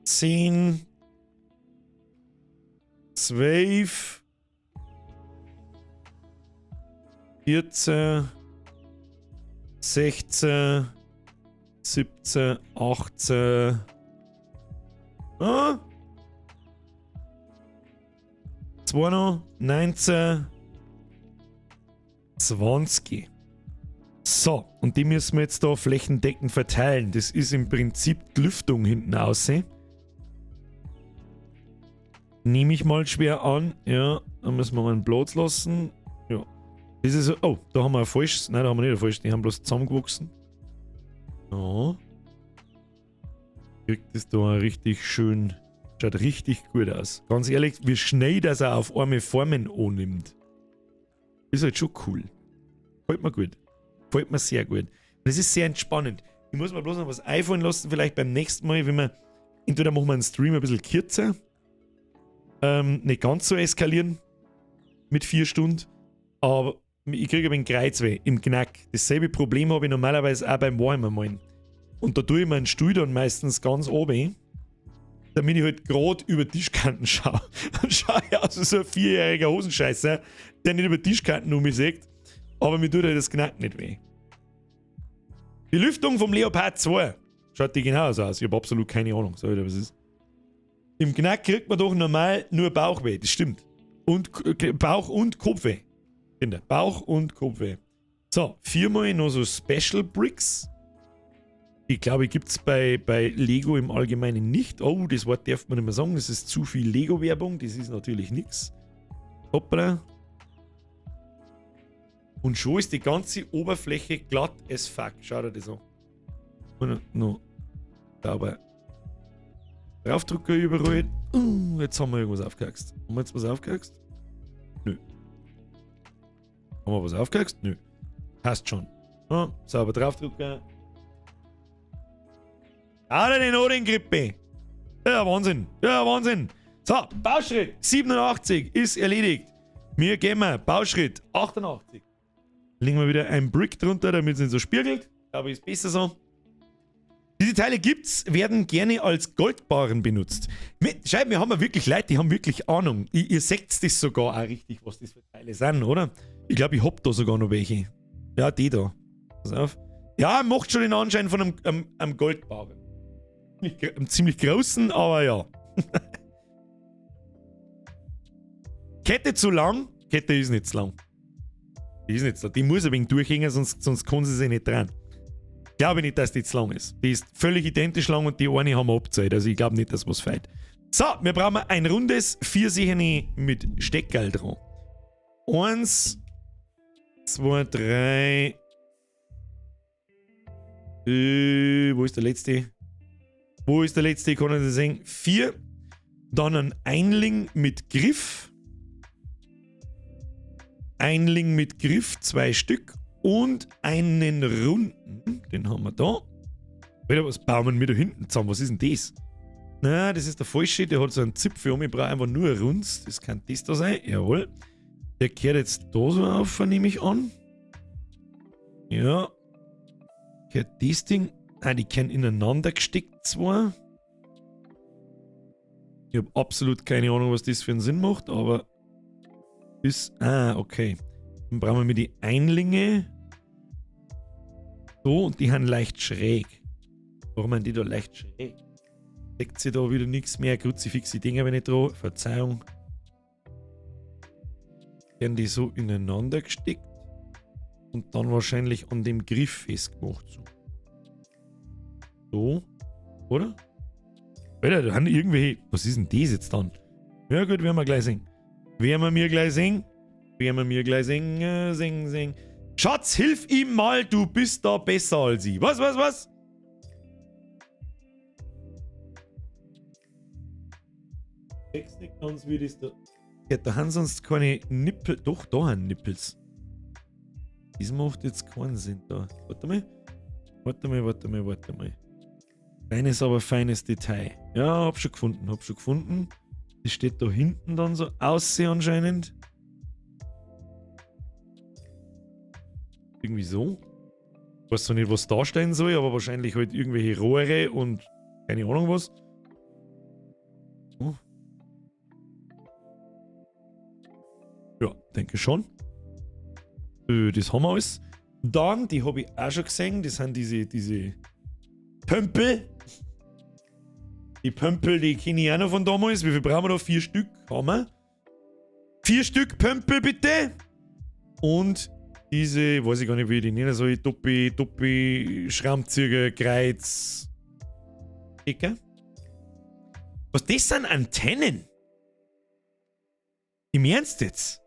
10, 12, 14, 16, 17, 18, 2 noch, 19, 20. So, und die müssen wir jetzt da flächendeckend verteilen. Das ist im Prinzip die Lüftung hinten außen. Nehme ich mal schwer an. Ja, dann müssen wir mal einen Platz lassen. Ja. Das ist so, oh, da haben wir ein falsches. Nein, da haben wir nicht ein falsches. Die haben bloß zusammengewachsen. Ja. Kriegt das da richtig schön. Schaut richtig gut aus. Ganz ehrlich, wie schnell das er auf einmal Formen annimmt. Ist halt schon cool. Gefällt mir gut. Gefällt mir sehr gut. Und es ist sehr entspannend. Ich muss mir bloß noch was einfallen lassen, vielleicht beim nächsten Mal, wenn wir. Entweder machen wir einen Stream ein bisschen kürzer. Nicht ganz so eskalieren. Mit 4 Stunden. Aber ich kriege aber einen Kreuzweh im Knack. Dasselbe Problem habe ich normalerweise auch beim Warhammer malen. Und da tue ich meinen Stuhl dann meistens ganz oben, damit ich halt grad über Tischkanten schaue. Dann schaue ich aus wie so ein 4-jähriger Hosenscheißer, der nicht über Tischkanten um mich sieht, aber mir tut halt das Knack nicht weh. Die Lüftung vom Leopard 2 schaut die genauso aus. Ich hab absolut keine Ahnung, sag ich dir, was ist. Im Knack kriegt man doch normal nur Bauchweh, das stimmt. Und Bauch- und Kopfweh. Kinder, Bauch- und Kopfweh. So, 4-mal noch so Special Bricks. Ich glaube, gibt es bei Lego im Allgemeinen nicht. Oh, das Wort darf man nicht mehr sagen. Das ist zu viel Lego-Werbung. Das ist natürlich nichts. Hoppala. Und schon ist die ganze Oberfläche glatt as fuck. Schau dir das an. Und noch sauber draufdrücken überall. Jetzt haben wir irgendwas aufgehaxt. Haben wir jetzt was aufgehaxt? Nö. Haben wir was aufgehaxt? Nö. Passt schon. Ja, sauber draufdrücken. Alter, den Ohren-Grippe. Ja, Wahnsinn. Ja, Wahnsinn. So, Bauschritt 87 ist erledigt. Wir gehen mal. Bauschritt 88. Legen wir wieder ein Brick drunter, damit es nicht so spiegelt. Glaube ich, ist besser so. Diese Teile gibt's, werden gerne als Goldbarren benutzt. Schau, wir haben ja wirklich Leute, die haben wirklich Ahnung. Ihr seht das sogar auch richtig, was das für Teile sind, oder? Ich glaube, ich hab da sogar noch welche. Ja, die da. Pass auf. Ja, macht schon den Anschein von einem Goldbarren. Einem ziemlich großen, aber ja. Kette zu lang? Kette ist nicht zu lang. Die ist nicht zu lang. Die muss ein wenig durchhängen, sonst kann sie sich nicht dran. Glaube nicht, dass die zu lang ist. Die ist völlig identisch lang und die eine haben wir abgezahlt. Also ich glaube nicht, dass was fehlt. So, wir brauchen ein rundes Viersicherne mit Steckerl dran. 1, 2, 3. Wo ist der letzte? Wo ist der letzte? Ich kann nicht sehen. 4. Dann ein Einling mit Griff. Einling mit Griff, 2 Stück. Und einen runden. Den haben wir da. Alter, was bauen wir da hinten zusammen? Was ist denn das? Na, das ist der falsche. Der hat so einen Zipfel um. Ich brauche einfach nur ein Runds. Das kann das da sein. Jawohl. Der kehrt jetzt da so auf, nehme ich an. Ja. Kehrt das Ding. Ah, die können ineinander gesteckt zwar. Ich hab absolut keine Ahnung, was das für einen Sinn macht, aber ist. Ah, okay. Dann brauchen wir die Einlinge. So, und die haben leicht schräg. Warum haben die da leicht schräg? Deckt sich da wieder nichts mehr. Kruzifixe Dinger bin ich dran. Verzeihung. Werden die so ineinander gesteckt und dann wahrscheinlich an dem Griff festgemacht. So. So, oder? Alter, da haben irgendwelche. Was ist denn das jetzt dann? Ja gut, werden wir gleich sehen. Werden wir mir gleich sehen. Werden wir mir gleich singen, singen, singen. Schatz, hilf ihm mal, du bist da besser als ich. Was, was, was? Ich nicht ganz, wie das da. Ja, da haben sonst keine Nippel. Doch, da haben Nippels. Das macht jetzt keinen Sinn da. Warte mal. Warte mal, warte mal, warte mal. Kleines, aber feines Detail. Ja, hab schon gefunden, hab schon gefunden. Das steht da hinten dann so aussehen anscheinend. Irgendwie so. Ich weiß zwar nicht, was da stehen soll, aber wahrscheinlich halt irgendwelche Rohre und keine Ahnung was. Oh. Ja, denke schon. Das haben wir alles. Dann, die habe ich auch schon gesehen, das sind diese Pömpel. Die Pömpel, die kenne ich auch noch von damals. Wie viel brauchen wir da? 4 Stück haben wir. 4 Stück Pömpel bitte. Und diese, weiß ich gar nicht, wie ich die nennen soll, Doppi, Doppi, Schrammzüge, Kreuz, Ecke. Was, das sind Antennen? Im Ernst jetzt?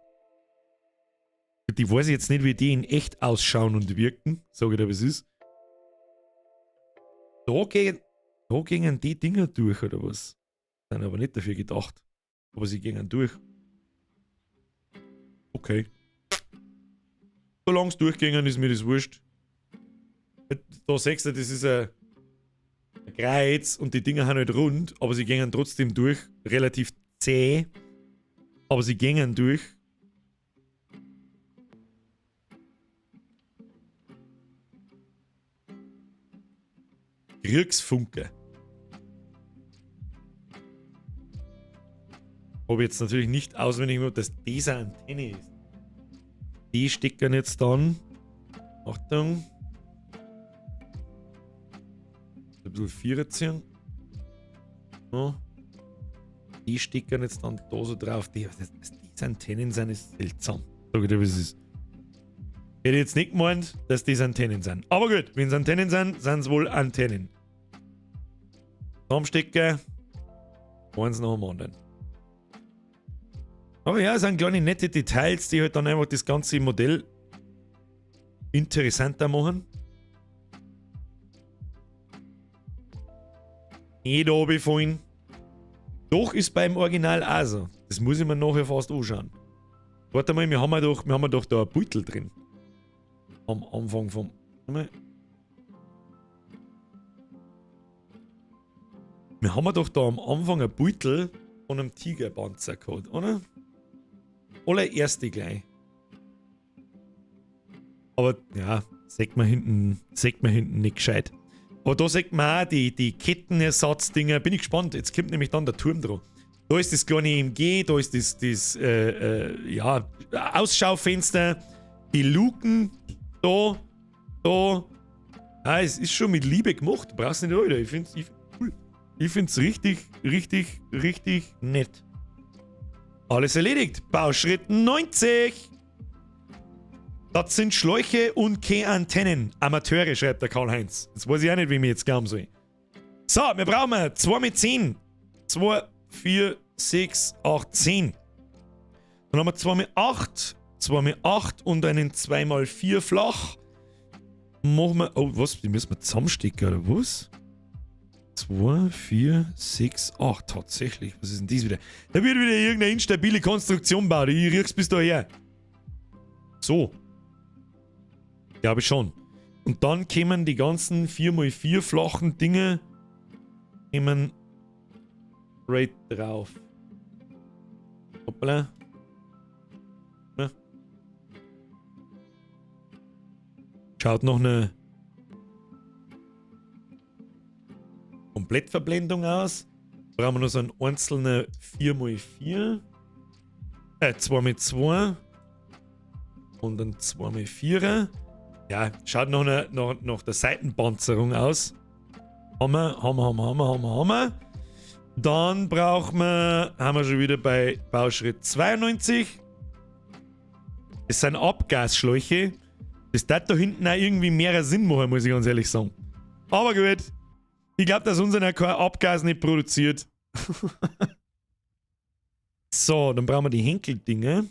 Die weiß ich jetzt nicht, wie die in echt ausschauen und wirken. Sag ich dir, was ist. Da gingen die Dinger durch, oder was? Sind aber nicht dafür gedacht. Aber sie gingen durch. Okay. Solange es durchgingen, ist mir das wurscht. Da siehst du, das ist ein Kreuz und die Dinger sind halt rund, aber sie gingen trotzdem durch. Relativ zäh. Aber sie gingen durch. Kriegsfunke. Hab ich jetzt natürlich nicht auswendig gemacht, dass das eine Antenne ist. Die stecken jetzt dann. Achtung. Ein bisschen Vierer ziehen. Ja. Die stecken jetzt dann da so drauf. Die, dass diese Antennen sind, ist seltsam. Sag ich dir, wie es ist. Hätte jetzt nicht gemeint, dass das Antennen sind. Aber gut, wenn es Antennen sind, sind es wohl Antennen. Zusammenstecken. Eins nach dem anderen. Aber ja, es sind kleine nette Details, die halt dann einfach das ganze Modell interessanter machen. Nicht runterfallen. Doch ist beim Original auch so. Das muss ich mir nachher fast anschauen. Warte mal, wir haben ja doch da ein Beutel drin. Am Anfang vom... Wir haben ja doch da am Anfang ein Beutel von einem Tigerpanzer gehabt, oder? Allererste gleich. Aber ja, sieht man hinten nicht gescheit. Aber da sieht man auch die Kettenersatzdinger. Bin ich gespannt. Jetzt kommt nämlich dann der Turm dran. Da ist das kleine MG, da ist das ja, Ausschaufenster, die Luken, da. Ah, es ist schon mit Liebe gemacht. Du brauchst nicht, Alter. Ich find's cool. Ich find's richtig, richtig, richtig nett. Alles erledigt. Bauschritt 90. Das sind Schläuche und keine Antennen. Amateure, schreibt der Karl-Heinz. Jetzt weiß ich auch nicht, wie ich mir jetzt glauben soll. So, wir brauchen 2 mit 10. 2, 4, 6, 8, 10. Dann haben wir 2 mit 8, 2 mit 8 und einen 2x4 flach. Machen wir... Oh, was? Die müssen wir zusammenstecken, oder was? 2, 4, 6, 8. Tatsächlich. Was ist denn das wieder? Da wird wieder irgendeine instabile Konstruktion bauen. Ich riech's bis daher. So. Glaube ich schon. Und dann kämen die ganzen 4x4 flachen Dinge kämen right drauf. Hoppala. Ja. Schaut noch eine Komplettverblendung aus. Brauchen wir noch so einen einzelnen 4x4. 2x2. Und ein 2x4. Ja, schaut noch nach der Seitenpanzerung aus. Haben wir. Dann brauchen wir, haben wir schon wieder bei Bauschritt 92. Das sind Abgasschläuche. Das darf da hinten auch irgendwie mehr Sinn machen, muss ich ganz ehrlich sagen. Aber gut. Ich glaube, dass unser kein Abgas nicht produziert. So, dann brauchen wir die Henkeldinger.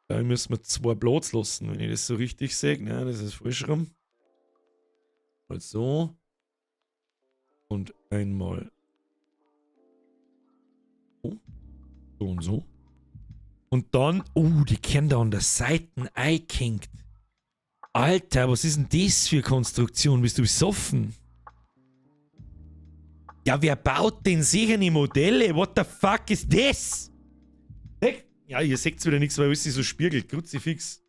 Da müssen wir 2 Platz lassen, wenn ich das so richtig sehe. Nein, das ist falsch rum. Mal so. Und einmal so. So und so. Und dann, oh, die können da an der Seite eingehängt. Alter, was ist denn das für Konstruktion? Bist du besoffen? Ja, wer baut denn sicher die Modelle? What the fuck ist das? Ja, ihr seht wieder nichts, weil es sich so spiegelt. Kruzifix.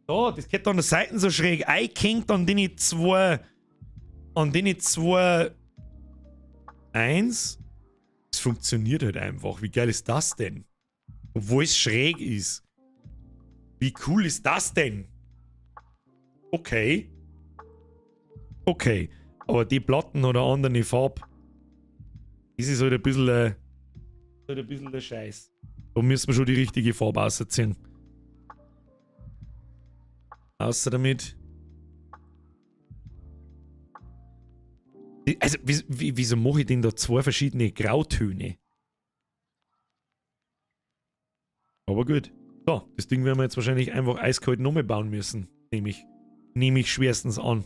Da, das geht an der Seite so schräg eingehängt an den zwei. An den zwei. Eins. Es funktioniert halt einfach. Wie geil ist das denn? Obwohl es schräg ist. Wie cool ist das denn? Okay. Okay. Aber die Platten oder andere Farbe. Das ist halt ein bisschen, der Scheiß. Da müssen wir schon die richtige Farbe rausziehen. Außer damit. Also, wieso mache ich denn da 2 verschiedene Grautöne? Aber gut. So, das Ding werden wir jetzt wahrscheinlich einfach eiskalt nochmal bauen müssen. Nehme ich schwerstens an.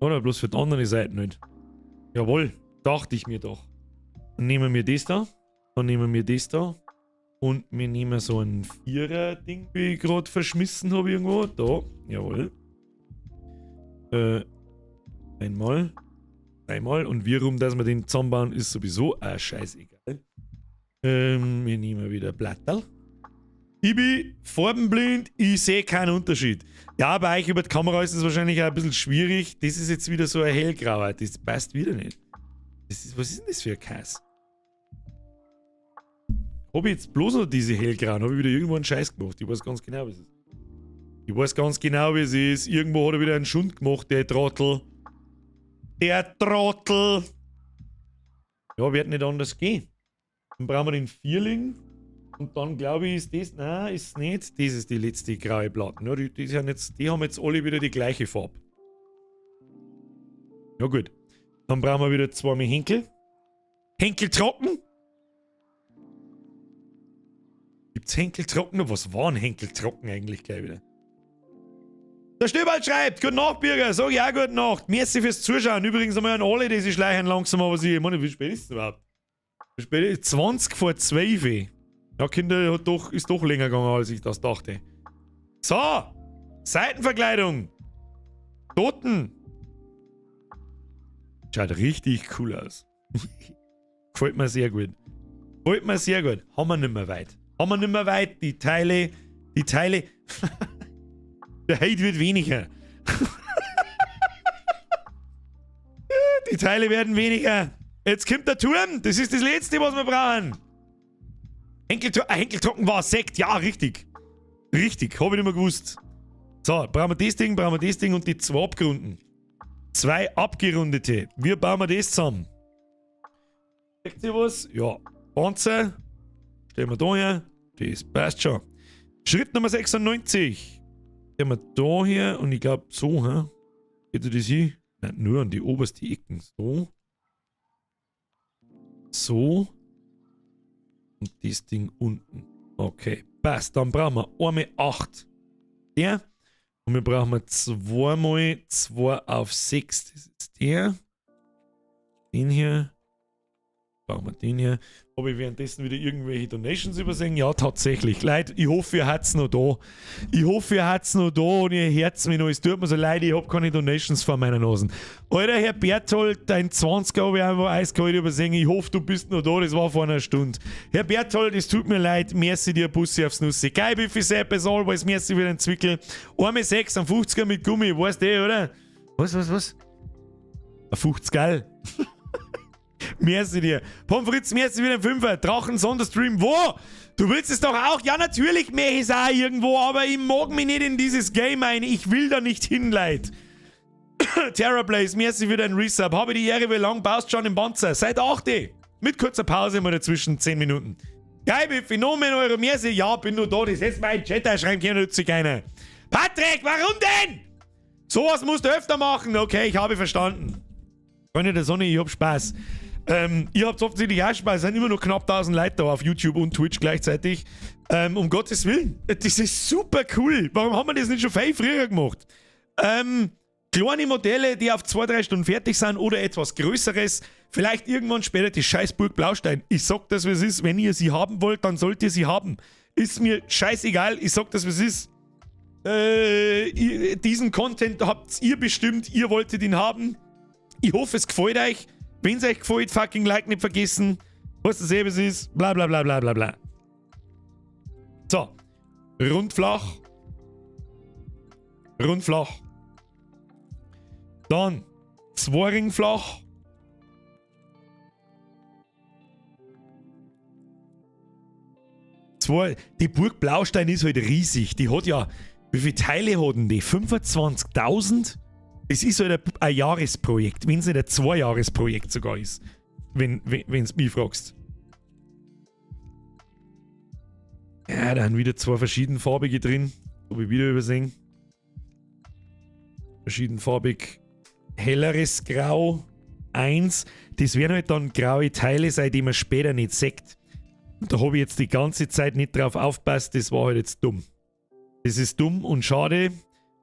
Oder bloß für die andere Seite nicht. Jawohl, dachte ich mir doch. Dann nehmen wir das da. Dann nehmen wir das da. Und wir nehmen so ein Vierer-Ding, wie ich gerade verschmissen habe irgendwo. Da, jawohl. Einmal. Einmal. Und wie rum, dass wir den zusammenbauen, ist sowieso auch scheißegal. Wir nehmen wieder Blatterl. Ich bin farbenblind, ich sehe keinen Unterschied. Ja, bei euch über die Kamera ist es wahrscheinlich auch ein bisschen schwierig. Das ist jetzt wieder so ein hellgrauer, das passt wieder nicht. Das ist, was ist denn das für ein Kass? Habe ich jetzt bloß noch diese hellgrauen? Habe ich wieder irgendwo einen Scheiß gemacht? Ich weiß ganz genau, wie es ist. Ich weiß ganz genau, wie es ist. Irgendwo hat er wieder einen Schund gemacht, der Trottel. Der Trottel! Ja, wird nicht anders gehen. Dann brauchen wir den Vierling. Und dann glaube ich, ist das. Nein, ist nicht. Das ist die letzte graue Platte. Ja, die haben jetzt alle wieder die gleiche Farbe. Ja, gut. Dann brauchen wir wieder zweimal Henkel. Henkel trocken. Gibt's Henkel trocken? Was war ein Henkel trocken eigentlich gleich wieder? Der Stöberl schreibt, gute Nacht, Birger. Sag ich auch gute Nacht. Merci fürs Zuschauen. Übrigens einmal an alle, die sich schleichen langsam, aber sie, ich meine, wie spät ist es überhaupt? Wie spät ist es? 20 vor 12. Ja, Kinder, ist doch länger gegangen, als ich das dachte. So, Seitenverkleidung. Toten. Schaut richtig cool aus. Gefällt mir sehr gut. Gefällt mir sehr gut. Haben wir nicht mehr weit. Haben wir nicht mehr weit. Die Teile, die Teile. Der Hate wird weniger. Die Teile werden weniger. Jetzt kommt der Turm. Das ist das Letzte, was wir brauchen. Henkeltrocken war Sekt. Ja, richtig. Richtig. Hab ich nicht mehr gewusst. So, brauchen wir das Ding, brauchen wir das Ding und die zwei Abgerunden. Zwei abgerundete. Wie bauen wir das zusammen? Seht ihr was? Ja. Panzer. Stellen wir da her. Das passt schon. Schritt Nummer 96. Stellen wir da her und ich glaube so, hä? Geht das hier? Nein, nur an die oberste Ecken. So. So. Und das Ding unten. Okay, passt. Dann brauchen wir einmal 8. Der. Und wir brauchen 2 mal 2 auf 6. Das ist der. Den hier. Brauchen wir den hier. Habe ich währenddessen wieder irgendwelche Donations übersehen? Ja, tatsächlich. Leute, ich hoffe, ihr habt's noch da. Ich hoffe, ihr habt's noch da und ihr hört's mir noch. Es tut mir so leid, ich hab keine Donations vor meiner Nase. Alter, Herr Berthold, dein 20er habe ich einfach eiskalt übersehen. Ich hoffe, du bist noch da. Das war vor einer Stunde. Herr Berthold, es tut mir leid. Merci dir, Bussi aufs Nussi. Geil, Biffy Sepp, as always. Merci für den Zwickel. 1,6 am 50er mit Gummi. Weißt du, oder? Was, was, was? Ein 50 geil. Merci dir. Pommes frites, merci wieder ein Fünfer. Drachen Sonderstream. Wo? Du willst es doch auch? Ja, natürlich mehr ist auch irgendwo, aber ich mag mich nicht in dieses Game ein. Ich will da nicht hin, Leid. Terror Blaze, merci für deinen Resub. Habe die Ehre, wie lang baust du schon im Panzer? Seit 8. Mit kurzer Pause immer dazwischen, 10 Minuten. Geil, Phänomen Euro, merci. Ja, bin nur da. Das ist mein Chat, da schreiben können nützt sich keiner. Patrick, warum denn? Sowas musst du öfter machen. Okay, ich habe verstanden. Freunde der Sonne, ich hab Spaß. Ihr habt offensichtlich auch Spaß. Es sind immer noch knapp 1000 Leute da auf YouTube und Twitch gleichzeitig. Um Gottes Willen, das ist super cool. Warum haben wir das nicht schon viel früher gemacht? Kleine Modelle, die auf 2-3 Stunden fertig sind oder etwas Größeres. Vielleicht irgendwann später die Scheißburg Blaustein. Ich sag das, wie es ist. Wenn ihr sie haben wollt, dann sollt ihr sie haben. Ist mir scheißegal. Ich sag das, wie es ist. Diesen Content habt ihr bestimmt. Ihr wolltet ihn haben. Ich hoffe, es gefällt euch. Wenn es euch gefällt, fucking Like nicht vergessen. Was das eben ist. Bla bla bla bla bla bla. So. Rundflach. Rundflach. Dann Zweiringflach. Zwei, die Burg Blaustein ist halt riesig. Die hat ja, wie viele Teile hat denn die? 25.000? Es ist halt ein Jahresprojekt, wenn es nicht ein Zweijahresprojekt sogar ist. Wenn du mich fragst. Ja, da haben wieder zwei verschiedenfarbige drin. Habe ich wieder übersehen. Verschiedenfarbig. Helleres Grau. 1. Das werden halt dann graue Teile sein, die man später nicht sieht. Und da habe ich jetzt die ganze Zeit nicht drauf aufgepasst. Das war halt jetzt dumm. Das ist dumm und schade.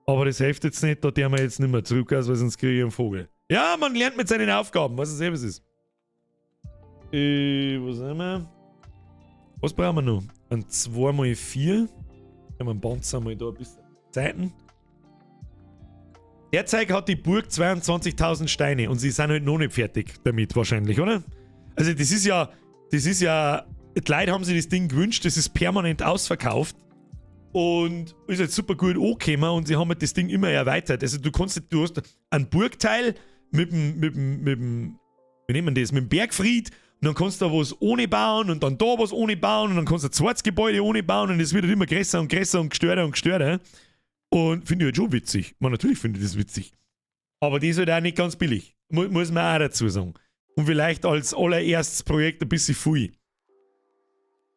Aber das hilft jetzt nicht, da der wir jetzt nicht mehr zurück aus, weil sonst kriege ich einen Vogel. Ja, man lernt mit seinen Aufgaben, was es eben ist. Wo sind wir? Was brauchen wir noch? Ein 2x4. Ja, man Panzer mal da ein bisschen Seiten. Derzeit hat die Burg 22.000 Steine und sie sind halt noch nicht fertig damit wahrscheinlich, oder? Also das ist ja, die Leute haben sich das Ding gewünscht, das ist permanent ausverkauft. Und ist jetzt super gut angekommen und sie haben halt das Ding immer erweitert. Also du hast einen Burgteil mit dem, wie nennt man das, mit dem Bergfried und dann kannst du da was ohne bauen und dann da was ohne bauen und dann kannst du ein zweites Gebäude ohne bauen und es wird halt immer größer und größer und gestörter und gestörter. Und finde ich halt schon witzig. Man, natürlich finde ich das witzig. Aber die ist halt auch nicht ganz billig. Muss man auch dazu sagen. Und vielleicht als allererstes Projekt ein bisschen viel.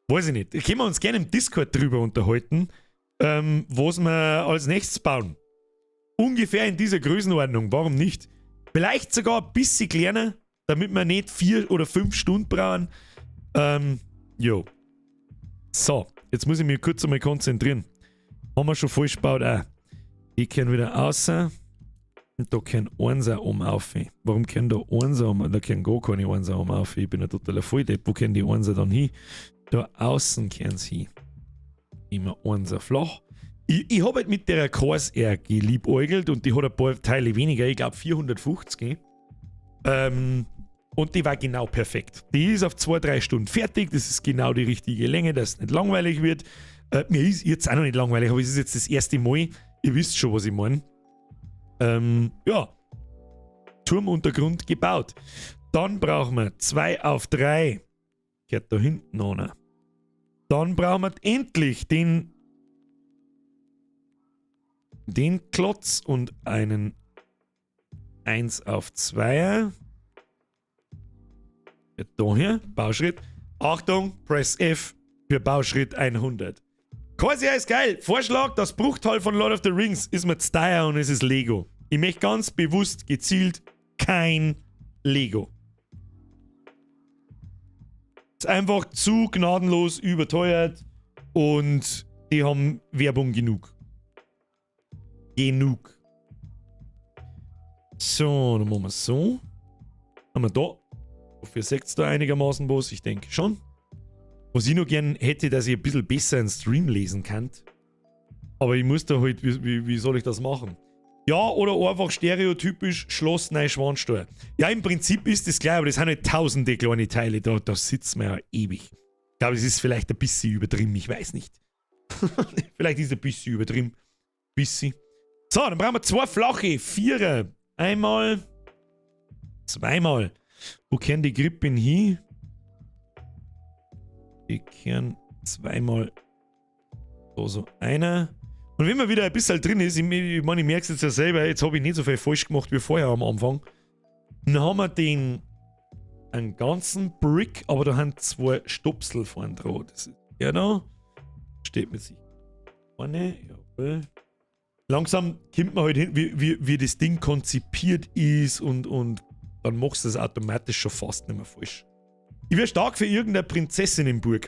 Weiß ich nicht. Können wir uns gerne im Discord drüber unterhalten, was wir als nächstes bauen. Ungefähr in dieser Größenordnung, warum nicht? Vielleicht sogar ein bisschen kleiner, damit wir nicht 4 oder 5 Stunden brauchen. Jo. So, jetzt muss ich mich kurz einmal konzentrieren. Haben wir schon falsch gebaut auch. Ich kann wieder außer. Und da kann Einser oben auf. Warum kann da Einser um? Da kann gar keine Einser oben auf. Ich bin ein totaler Volldepp. Wo können die Einser dann hin? Da außen können sie hin. Immer Einser flach. Ich habe halt mit der Corsair geliebäugelt und die hat ein paar Teile weniger. Ich glaube 450. Und die war genau perfekt. Die ist auf 2-3 Stunden fertig. Das ist genau die richtige Länge, dass es nicht langweilig wird. Mir ist jetzt auch noch nicht langweilig, aber es ist jetzt das erste Mal. Ihr wisst schon, was ich meine. Ja. Turmuntergrund gebaut. Dann brauchen wir 2 auf 3. Gehört da hinten an. Dann brauchen wir endlich den Klotz und einen 1 auf 2. Da hier, Bauschritt. Achtung, Press F für Bauschritt 100. Corsair ist geil. Vorschlag, das Bruchtal von Lord of the Rings ist mir zu teuer und es ist Lego. Ich möchte ganz bewusst gezielt kein Lego. Ist einfach zu gnadenlos überteuert und die haben Werbung genug. Genug. So, dann machen wir es so. Haben wir da. Hoffe, ihr seht da einigermaßen was. Ich denke schon. Was ich noch gern hätte, dass ich ein bisschen besser einen Stream lesen kann. Aber ich muss da halt, wie soll ich das machen? Ja, oder einfach stereotypisch Schloss Neuschwanstein. Ja, im Prinzip ist das gleich, aber das sind halt tausende kleine Teile, da sitzen wir ja ewig. Ich glaube, es ist vielleicht ein bisschen übertrieben, ich weiß nicht. Vielleicht ist es ein bisschen übertrieben. Bisschen. So, dann brauchen wir 2 flache Vierer. Einmal, zweimal. Wo kehren die Grippen hin? Die kehren zweimal. Da so einer. Und wenn man wieder ein bisschen drin ist, ich meine, ich merke es jetzt ja selber, jetzt habe ich nicht so viel falsch gemacht wie vorher am Anfang. Dann haben wir einen ganzen Brick, aber da haben 2 Stopsel vorne dran. Das ist der da. Steht mit sich vorne. Jawohl. Langsam kommt man halt hin, wie das Ding konzipiert ist und dann machst du das automatisch schon fast nicht mehr falsch. Ich wär stark für irgendeine Prinzessin im Burg.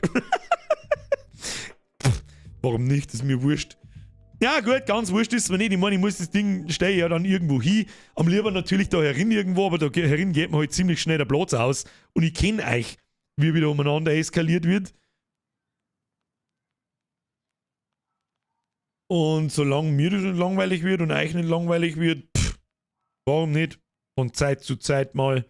Warum nicht? Das ist mir wurscht. Ja gut, ganz wurscht ist es mir nicht. Ich meine, ich muss das Ding, stelle ich ja dann irgendwo hin. Am lieber natürlich da herin irgendwo, aber da herin geht mir halt ziemlich schnell der Platz aus. Und ich kenn euch, wie wieder umeinander eskaliert wird. Und solange mir das nicht langweilig wird und euch nicht langweilig wird, pff, warum nicht? Von Zeit zu Zeit mal.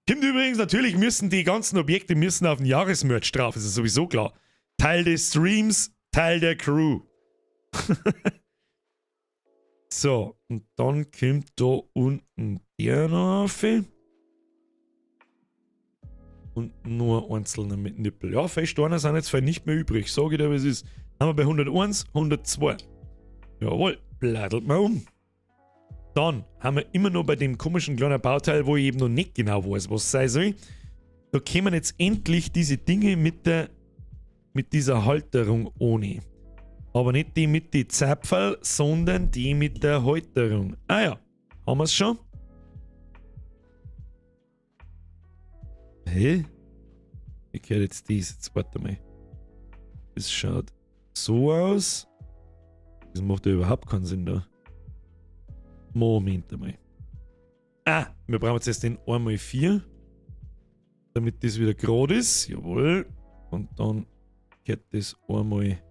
Kommt übrigens, natürlich müssen die ganzen Objekte auf den Jahresmerch drauf, das ist sowieso klar. Teil des Streams, Teil der Crew. So, und dann kommt da unten der noch auf. Und nur einzelne mit Nippel. Ja, viele Steine sind jetzt vielleicht nicht mehr übrig. Sag ich dir, wie es ist. Haben wir bei 101, 102. Jawohl, bladelt mal um. Dann haben wir immer noch bei dem komischen kleinen Bauteil, wo ich eben noch nicht genau weiß, was sein soll. Da kommen jetzt endlich diese Dinge mit dieser Halterung ohne. Aber nicht die mit den Zapferl, sondern die mit der Halterung. Ah ja, haben wir's schon? Hä? Ich höre jetzt dies. Jetzt warte mal. Das schaut so aus. Das macht ja überhaupt keinen Sinn da. Moment einmal. Ah, wir brauchen jetzt erst den 1x4. Damit das wieder gerade ist. Jawohl. Und dann geht das einmal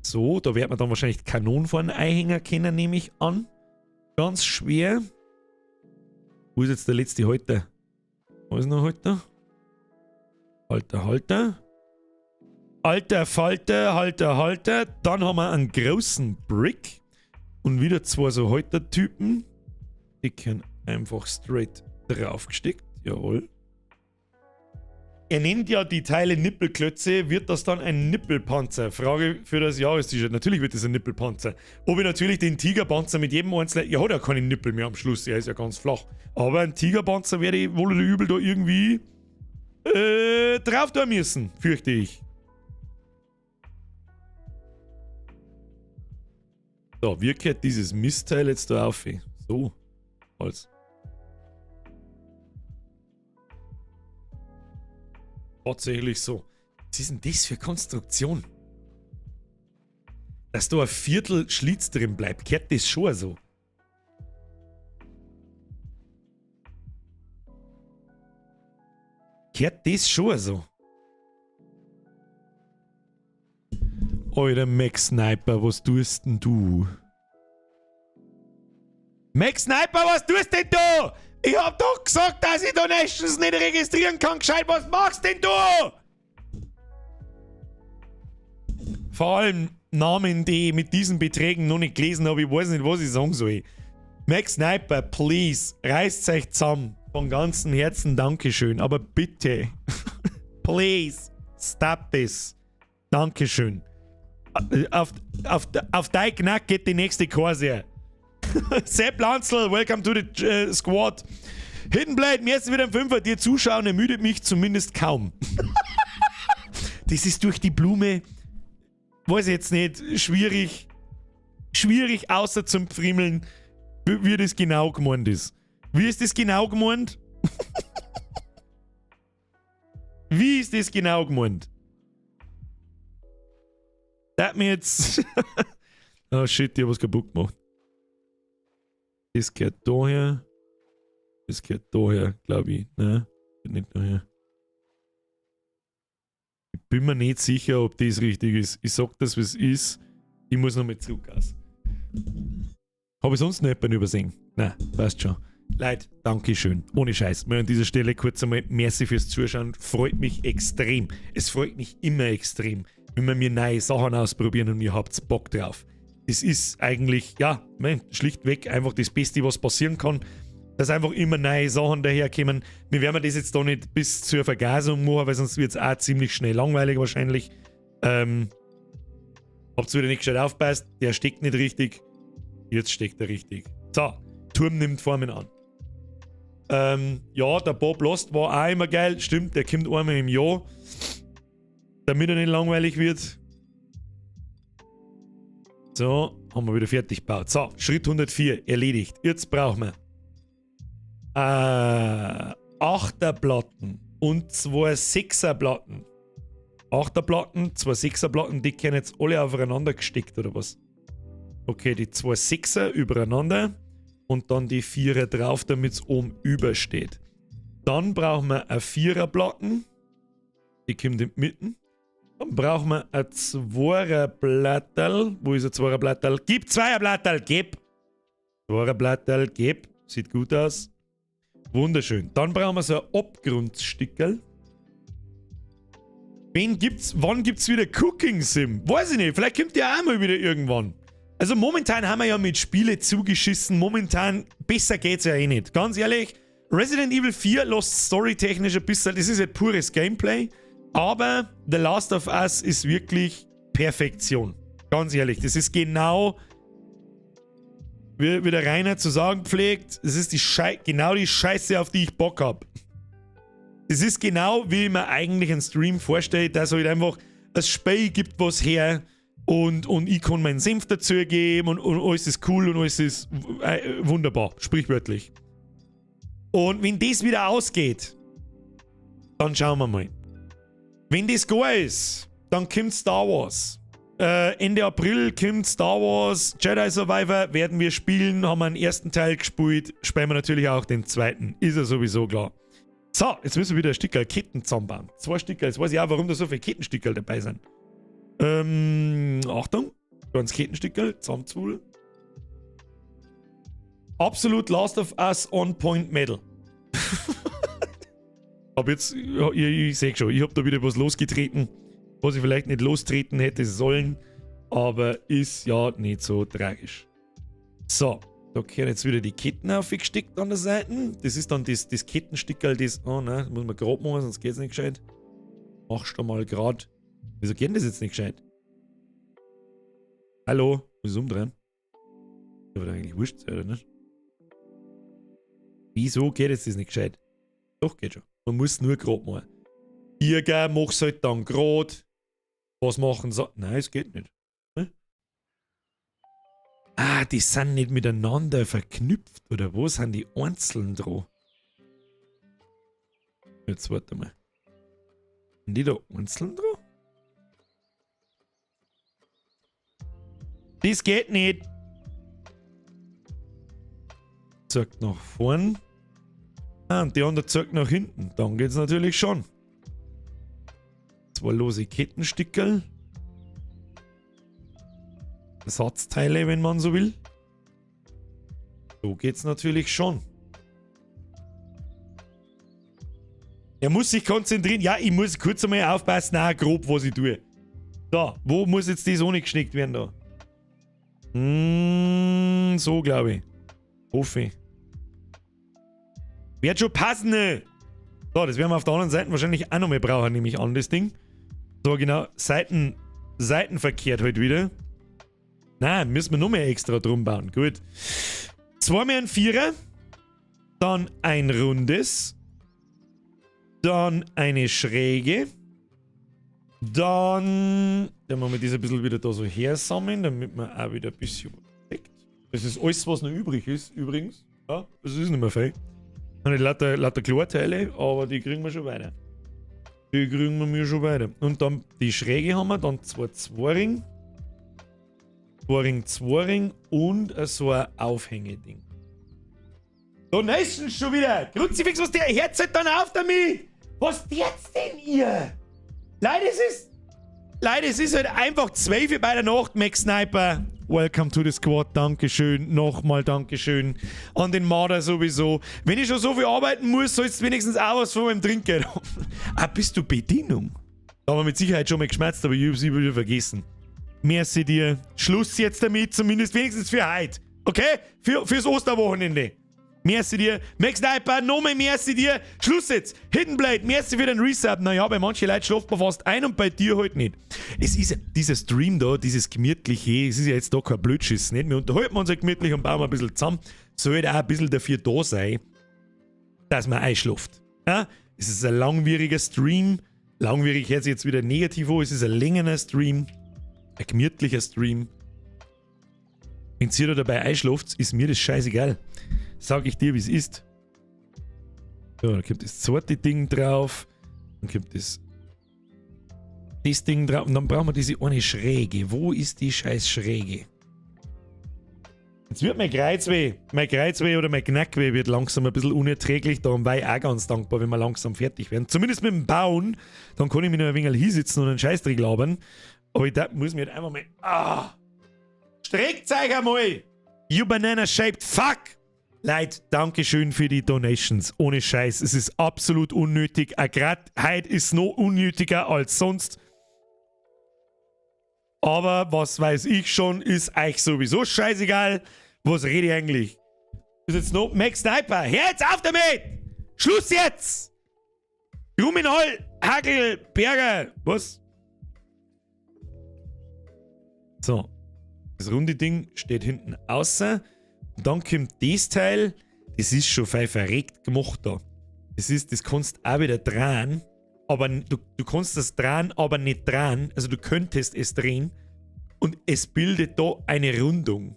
so. Da wird man dann wahrscheinlich Kanonen vorne einhängen können, nehme ich an. Ganz schwer. Wo ist jetzt der letzte Halter? Wo ist noch Halter? Halter, Halter. Alter Falter, Halter, Halter. Dann haben wir einen großen Brick. Und wieder zwei so Haltertypen. Die können einfach straight draufgesteckt. Jawohl. Er nennt ja die Teile Nippelklötze. Wird das dann ein Nippelpanzer? Frage für das Jahrest-T-Shirt. Natürlich wird das ein Nippelpanzer. Ob ich natürlich den Tigerpanzer mit jedem einzelnen... Er hat ja keine Nippel mehr am Schluss. Er ist ja ganz flach. Aber ein Tigerpanzer werde ich wohl oder übel da irgendwie Drauf da müssen, fürchte ich. So, wie kehrt dieses Mistteil jetzt da auf? So, als. Tatsächlich so. Was ist denn das für Konstruktion? Dass da ein Viertel Schlitz drin bleibt, kehrt das schon so? Kehrt das schon so? Alter Max Sniper, was tust denn du? Max Sniper, was tust denn du? Ich hab doch gesagt, dass ich Donations nicht registrieren kann. Gescheit, was machst denn du? Vor allem Namen, die ich mit diesen Beträgen noch nicht gelesen habe. Ich weiß nicht, was ich sagen soll. Max Sniper, please, reißt euch zusammen. Von ganzem Herzen Dankeschön. Aber bitte, please, stop this. Dankeschön. Auf dein Knack geht die nächste Corsair. Sepp Lanzel, welcome to the squad. Hidden Blade, mir ist wieder ein Fünfer. Dir zuschauen ermüdet mich zumindest kaum. Das ist durch die Blume, weiß ich jetzt nicht, schwierig, schwierig außer zum Pfrimmeln, wie das genau gemeint ist. Wie ist das genau gemeint? Wie ist das genau gemeint? Der hat mir jetzt... Oh shit, ich hab was kaputt gemacht. Das gehört daher. Das gehört daher, glaub ich. Nein, nicht daher. Ich bin mir nicht sicher, ob das richtig ist. Ich sag das, was ist. Ich muss nochmal zurück aus. Hab ich sonst noch jemanden übersehen? Nein, passt schon. Leute, Dankeschön. Ohne Scheiß. Mal an dieser Stelle kurz einmal merci fürs Zuschauen. Freut mich extrem. Es freut mich immer extrem, wenn wir mir neue Sachen ausprobieren und ihr habt's Bock drauf. Das ist eigentlich, ja, mein, schlichtweg einfach das Beste, was passieren kann, dass einfach immer neue Sachen daherkommen. Wir werden das jetzt da nicht bis zur Vergasung machen, weil sonst wird's auch ziemlich schnell langweilig wahrscheinlich. Habt's wieder nicht gescheit aufpasst, der steckt nicht richtig. Jetzt steckt er richtig. So, Turm nimmt Formen an. Ja, der Bob Lost war auch immer geil. Stimmt, der kommt einmal im Jahr. Damit er nicht langweilig wird. So, haben wir wieder fertig gebaut. So, Schritt 104, erledigt. Jetzt brauchen wir 8er-Platten und 2 6er-Platten. 8er-Platten, 2 6er-Platten, die können jetzt alle aufeinander gesteckt, oder was? Okay, die 2 6er übereinander und dann die 4er drauf, damit's oben übersteht. Dann brauchen wir eine 4er-Platten, die kommt in die Mitte. Dann brauchen wir ein 2er-Platterl. Wo ist ein 2er-Platterl? Gib 2er-Platterl, gib! 2er-Platterl, gib. Sieht gut aus. Wunderschön. Dann brauchen wir so ein Abgrundstickerl. Wann gibt's wieder Cooking Sim? Weiß ich nicht, vielleicht kommt der auch mal wieder irgendwann. Also momentan haben wir ja mit Spiele zugeschissen. Momentan, besser geht's ja eh nicht. Ganz ehrlich, Resident Evil 4 lässt storytechnisch ein bisschen, das ist ja pures Gameplay. Aber The Last of Us ist wirklich Perfektion. Ganz ehrlich, das ist genau, wie der Rainer zu sagen pflegt, das ist genau die Scheiße, auf die ich Bock hab. Das ist genau, wie ich mir eigentlich einen Stream vorstelle, dass halt einfach das Spiel gibt was her und ich kann meinen Senf dazu geben und alles ist cool und alles ist wunderbar, sprichwörtlich. Und wenn das wieder ausgeht, dann schauen wir mal. Wenn das gar ist, dann kommt Star Wars. Ende April kommt Star Wars Jedi Survivor, werden wir spielen, haben wir den ersten Teil gespielt, spielen wir natürlich auch den zweiten, ist ja sowieso klar. So, jetzt müssen wir wieder ein Stückerl Ketten zusammenbauen. 2 Stückerl, jetzt weiß ich auch, warum da so viele Kettenstückerl dabei sind. Achtung, ganz Kettenstückerl, zusammenzwudeln. Absolut Last of Us on Point Metal. Aber jetzt, ja, ich seh schon, ich hab da wieder was losgetreten, was ich vielleicht nicht lostreten hätte sollen, aber ist ja nicht so tragisch. So, da gehören jetzt wieder die Ketten aufgesteckt an der Seite. Das ist dann das Kettenstickerl, das, oh nein, das muss man grad machen, sonst geht's nicht gescheit. Machst du mal grad. Wieso geht denn das jetzt nicht gescheit? Hallo, muss ich umdrehen? Aber doch eigentlich wurscht, oder nicht? Wieso geht jetzt das nicht gescheit? Doch, geht schon. Man muss nur grad machen. Birger, mach's halt dann grad. Was machen sie? Nein, es geht nicht. Hm? Ah, die sind nicht miteinander verknüpft, oder wo sind die einzeln dran? Jetzt warte mal. Sind die da einzeln dran? Das geht nicht. Zeigt nach vorn. Ah, und die andere zeigt nach hinten. Dann geht's natürlich schon. Zwei lose Kettenstückel. Ersatzteile, wenn man so will. So geht's natürlich schon. Er muss sich konzentrieren. Ja, ich muss kurz einmal aufpassen, auch grob, was ich tue. So, wo muss jetzt das ohne geschnickt werden da? So, glaube ich. Hoffe ich. Wird schon passen, ne? So, das werden wir auf der anderen Seite wahrscheinlich auch noch mehr brauchen, nehme ich an, das Ding. So, genau, seitenverkehrt halt wieder. Nein, müssen wir noch mehr extra drum bauen. Gut. Zweimal ein Vierer. Dann ein rundes. Dann eine schräge. Dann werden wir das ein bisschen wieder da so hersammeln, damit man auch wieder ein bisschen deckt. Das ist alles, was noch übrig ist, übrigens. Ja, das ist nicht mehr viel. Nicht lauter Chlorteile, aber die kriegen wir schon weiter. Die kriegen wir mir schon weiter. Und dann die Schräge haben wir, dann zwei Zweiring. Zweiring, Zweiring und so ein Aufhängeding. Da nächsten schon wieder! Kruzifix, was der Herz halt dann auf damit! Was jetzt denn ihr? Leute, es ist halt einfach 12 Uhr bei der Nacht, Max Sniper. Welcome to the Squad, Dankeschön, nochmal Dankeschön. An den Marder sowieso. Wenn ich schon so viel arbeiten muss, sollst du wenigstens auch was von meinem Trinkgeld haben. Ah, bist du Bedienung? Da haben wir mit Sicherheit schon mal geschmerzt, aber ich hab's wieder vergessen. Merci dir. Schluss jetzt damit, zumindest wenigstens für heute. Okay? Fürs Osterwochenende. Merci dir. Max Sniper, nochmal merci dir. Schluss jetzt. Hidden Blade, merci für den Resub. Naja, bei manchen Leuten schlaft man fast ein und bei dir halt nicht. Es ist dieser Stream da, dieses gemütliche, es ist ja jetzt da kein Blödschiss, nicht? Wir unterhalten uns ja gemütlich und bauen ein bisschen zusammen. Soll halt auch ein bisschen dafür da sein, dass man einschläft. Ja? Es ist ein langwieriger Stream. Langwierig hört sich jetzt wieder negativ an. Es ist ein längerer Stream. Ein gemütlicher Stream. Wenn ihr da dabei einschlaft, ist mir das scheißegal. Sag ich dir, wie es ist. So, da kommt das zweite Ding drauf. Dann kommt das Ding drauf. Und dann brauchen wir diese eine Schräge. Wo ist die scheiß Schräge? Jetzt wird mein Kreuzweh. Mein Kreuzweh oder mein Knackweh wird langsam ein bisschen unerträglich. Darum war ich auch ganz dankbar, wenn wir langsam fertig werden. Zumindest mit dem Bauen. Dann kann ich mich noch ein wenig hinsitzen und einen Scheißdreck labern. Aber ich muss mir halt einfach mal... Ah! Streckt euch einmal! You banana-shaped fuck! Leute, Dankeschön für die Donations. Ohne Scheiß, es ist absolut unnötig. Gerade heute ist noch unnötiger als sonst. Aber was weiß ich schon, ist euch sowieso scheißegal. Was rede ich eigentlich? Ist jetzt noch Max Sniper. Hör jetzt auf damit! Schluss jetzt! Blumenhall, Hagel, Berger. Was? So. Das runde Ding steht hinten außen. Und dann kommt das Teil, das ist schon voll verreckt gemacht da. Das kannst du auch wieder drehen, aber du kannst das drehen, aber nicht drehen. Also du könntest es drehen und es bildet da eine Rundung.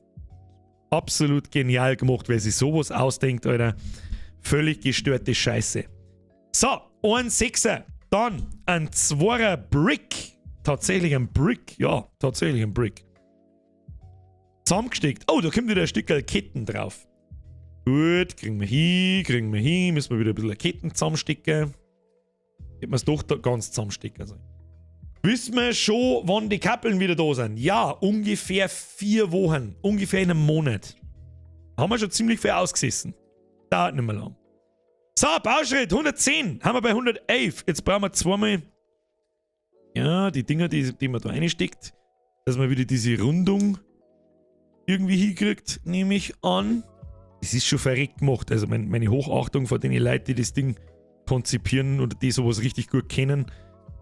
Absolut genial gemacht, wer sich sowas ausdenkt, Alter. Völlig gestörte Scheiße. So, ein Sechser. Dann ein Zweier Brick. Tatsächlich ein Brick. Ja, tatsächlich ein Brick. Zusammengesteckt. Oh, da kommt wieder ein Stück Ketten drauf. Gut, kriegen wir hin. Müssen wir wieder ein bisschen Ketten zusammenstecken. Hätten wir es doch da ganz zusammenstecken sollen. Wissen wir schon, wann die Kappeln wieder da sind? Ja, ungefähr 4 Wochen. Ungefähr in einem Monat. Haben wir schon ziemlich viel ausgesessen. Dauert nicht mehr lang. So, Bauschritt 110. Haben wir bei 111. Jetzt brauchen wir zweimal. Ja, die Dinger, die man da reinsteckt. Dass man wieder diese Rundung irgendwie hinkriegt, nehme ich an. Das ist schon verreckt gemacht. Also meine Hochachtung vor den Leuten, die das Ding konzipieren oder die sowas richtig gut kennen,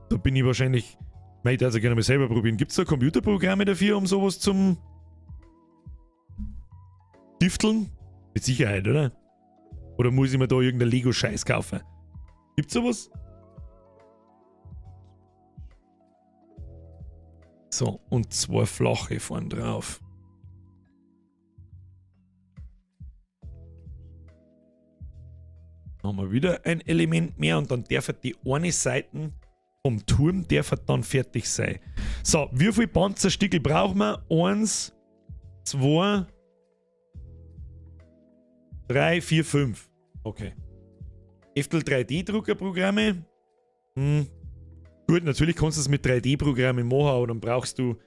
da bin ich wahrscheinlich... Ich würde also gerne mal selber probieren. Gibt es da Computerprogramme dafür, um sowas zum Düfteln? Mit Sicherheit, oder? Oder muss ich mir da irgendeinen Lego-Scheiß kaufen? Gibt's sowas? So, und zwei flache vorn drauf. Dann haben wir wieder ein Element mehr und dann darf die eine Seite vom Turm darf dann fertig sein. So, wie viel Panzerstickel brauchen wir? 1, 2, 3, 4, 5. Okay. Eftel 3D-Druckerprogramme. Gut, natürlich kannst du es mit 3D-Programmen machen, aber dann brauchst du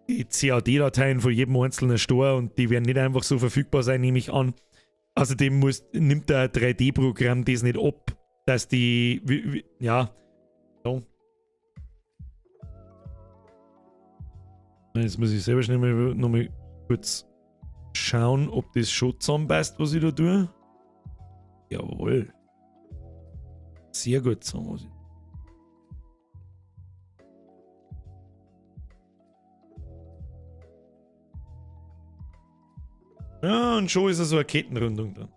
die CAD-Dateien von jedem einzelnen Store und die werden nicht einfach so verfügbar sein, nehme ich an. Außerdem nimmt der 3D-Programm das nicht ab, dass die, wie, ja, so. Jetzt muss ich selber schnell mal, noch mal kurz schauen, ob das schon zusammenpasst, was ich da tue. Jawohl. Sehr gut zusammen. Was ich Ja, und schon ist er so eine Kettenrundung dann.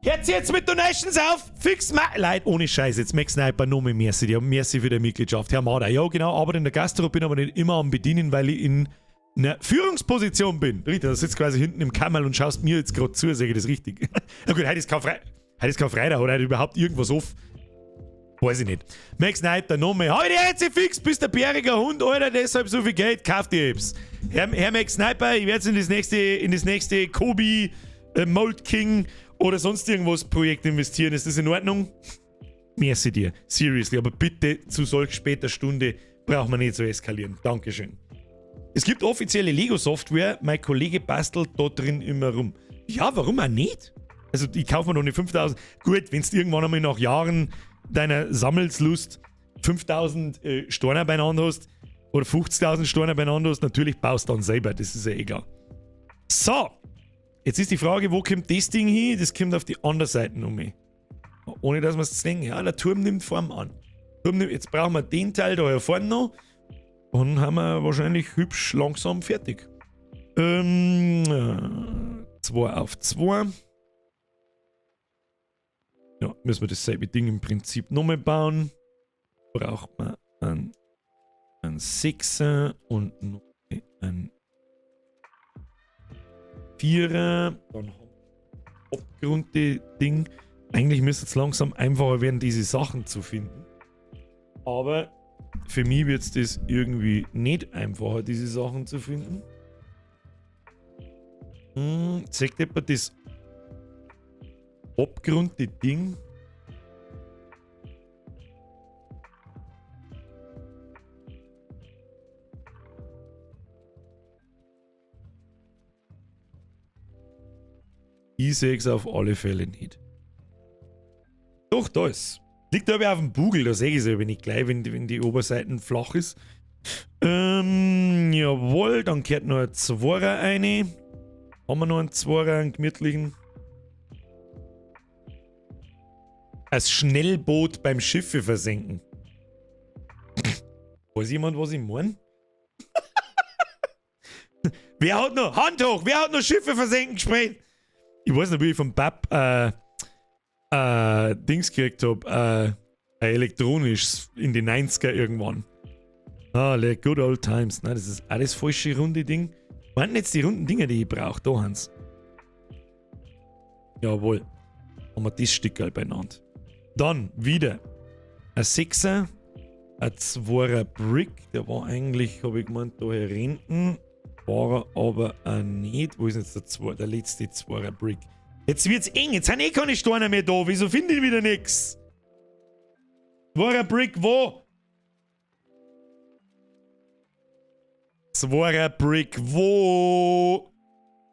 Hört jetzt mit Donations auf! Fix mal! Leute, ohne Scheiß, jetzt Max Sniper noch mehr Merci. Ja, merci für die Mitgliedschaft. Herr Mader, ja genau, arbeite in der Gastro, bin aber nicht immer am Bedienen, weil ich in einer Führungsposition bin. Richtig, da sitzt quasi hinten im Kammerl und schaust mir jetzt gerade zu, sage ich das richtig. Na gut, heute ist kein, Fre heute ist kein Freitag, oder heute überhaupt irgendwas off. Weiß ich nicht. Max Knight, der Name. Heute jetzt fix, bist der bäriger Hund, Alter, deshalb so viel Geld, kauft die Apps. Herr Max Sniper, ich werde in das nächste Kobi, Mold King oder sonst irgendwas Projekt investieren. Ist das in Ordnung? Merci dir. Seriously, aber bitte zu solch später Stunde braucht man nicht so eskalieren. Dankeschön. Es gibt offizielle Lego-Software. Mein Kollege bastelt da drin immer rum. Ja, warum auch nicht? Also, ich kaufe mir noch eine 5000. Gut, wenn du irgendwann einmal nach Jahren deiner Sammelslust 5000 Steine beieinander hast oder 50.000 Steine beieinander hast, natürlich baust du dann selber. Das ist ja egal. So, jetzt ist die Frage, wo kommt das Ding hin? Das kommt auf die andere Seite um mich. Ohne dass wir es zwingen. Ja, der Turm nimmt Form an. Turm nimmt, jetzt brauchen wir den Teil da hier vorne noch. Dann haben wir wahrscheinlich hübsch langsam fertig. 2 auf 2. Ja, müssen wir dasselbe Ding im Prinzip nochmal bauen. Braucht man einen 6er und noch einen 4er. Dann haben wir abgerundete Ding. Eigentlich müsste es langsam einfacher werden, diese Sachen zu finden. Aber für mich wird es das irgendwie nicht einfacher, diese Sachen zu finden. Zeigt etwa das abgerundete Ding. Ich sehe es auf alle Fälle nicht. Doch, da ist. Liegt aber auf dem Bugel, da sehe ich es aber nicht gleich, wenn die Oberseite flach ist. Jawohl, dann kehrt noch ein Zworer rein. Haben wir noch einen Zworer, einen gemütlichen. Als Schnellboot beim Schiffe versenken. Weiß jemand, was ich meine? Wer hat noch, Hand hoch, wer hat noch Schiffe versenken gespielt? Ich weiß noch, wie ich vom Bab Dings gekriegt hab, ein elektronisch in die 90er irgendwann. Ah, like good old times. Nein, das ist alles falsche runde Ding. Waren jetzt die runden Dinger, die ich brauche? Da haben's. Jawohl. Haben wir das Stückerl beieinander. Dann wieder ein 6er, ein 2er Brick. Der war eigentlich, hab ich gemeint, da hier hinten. War er aber auch nicht. Wo ist jetzt der letzte 2er Brick? Jetzt wird's eng, jetzt sind eh keine Steine mehr da. Wieso finde ich wieder nix? 2er Brick wo? 2er Brick wo?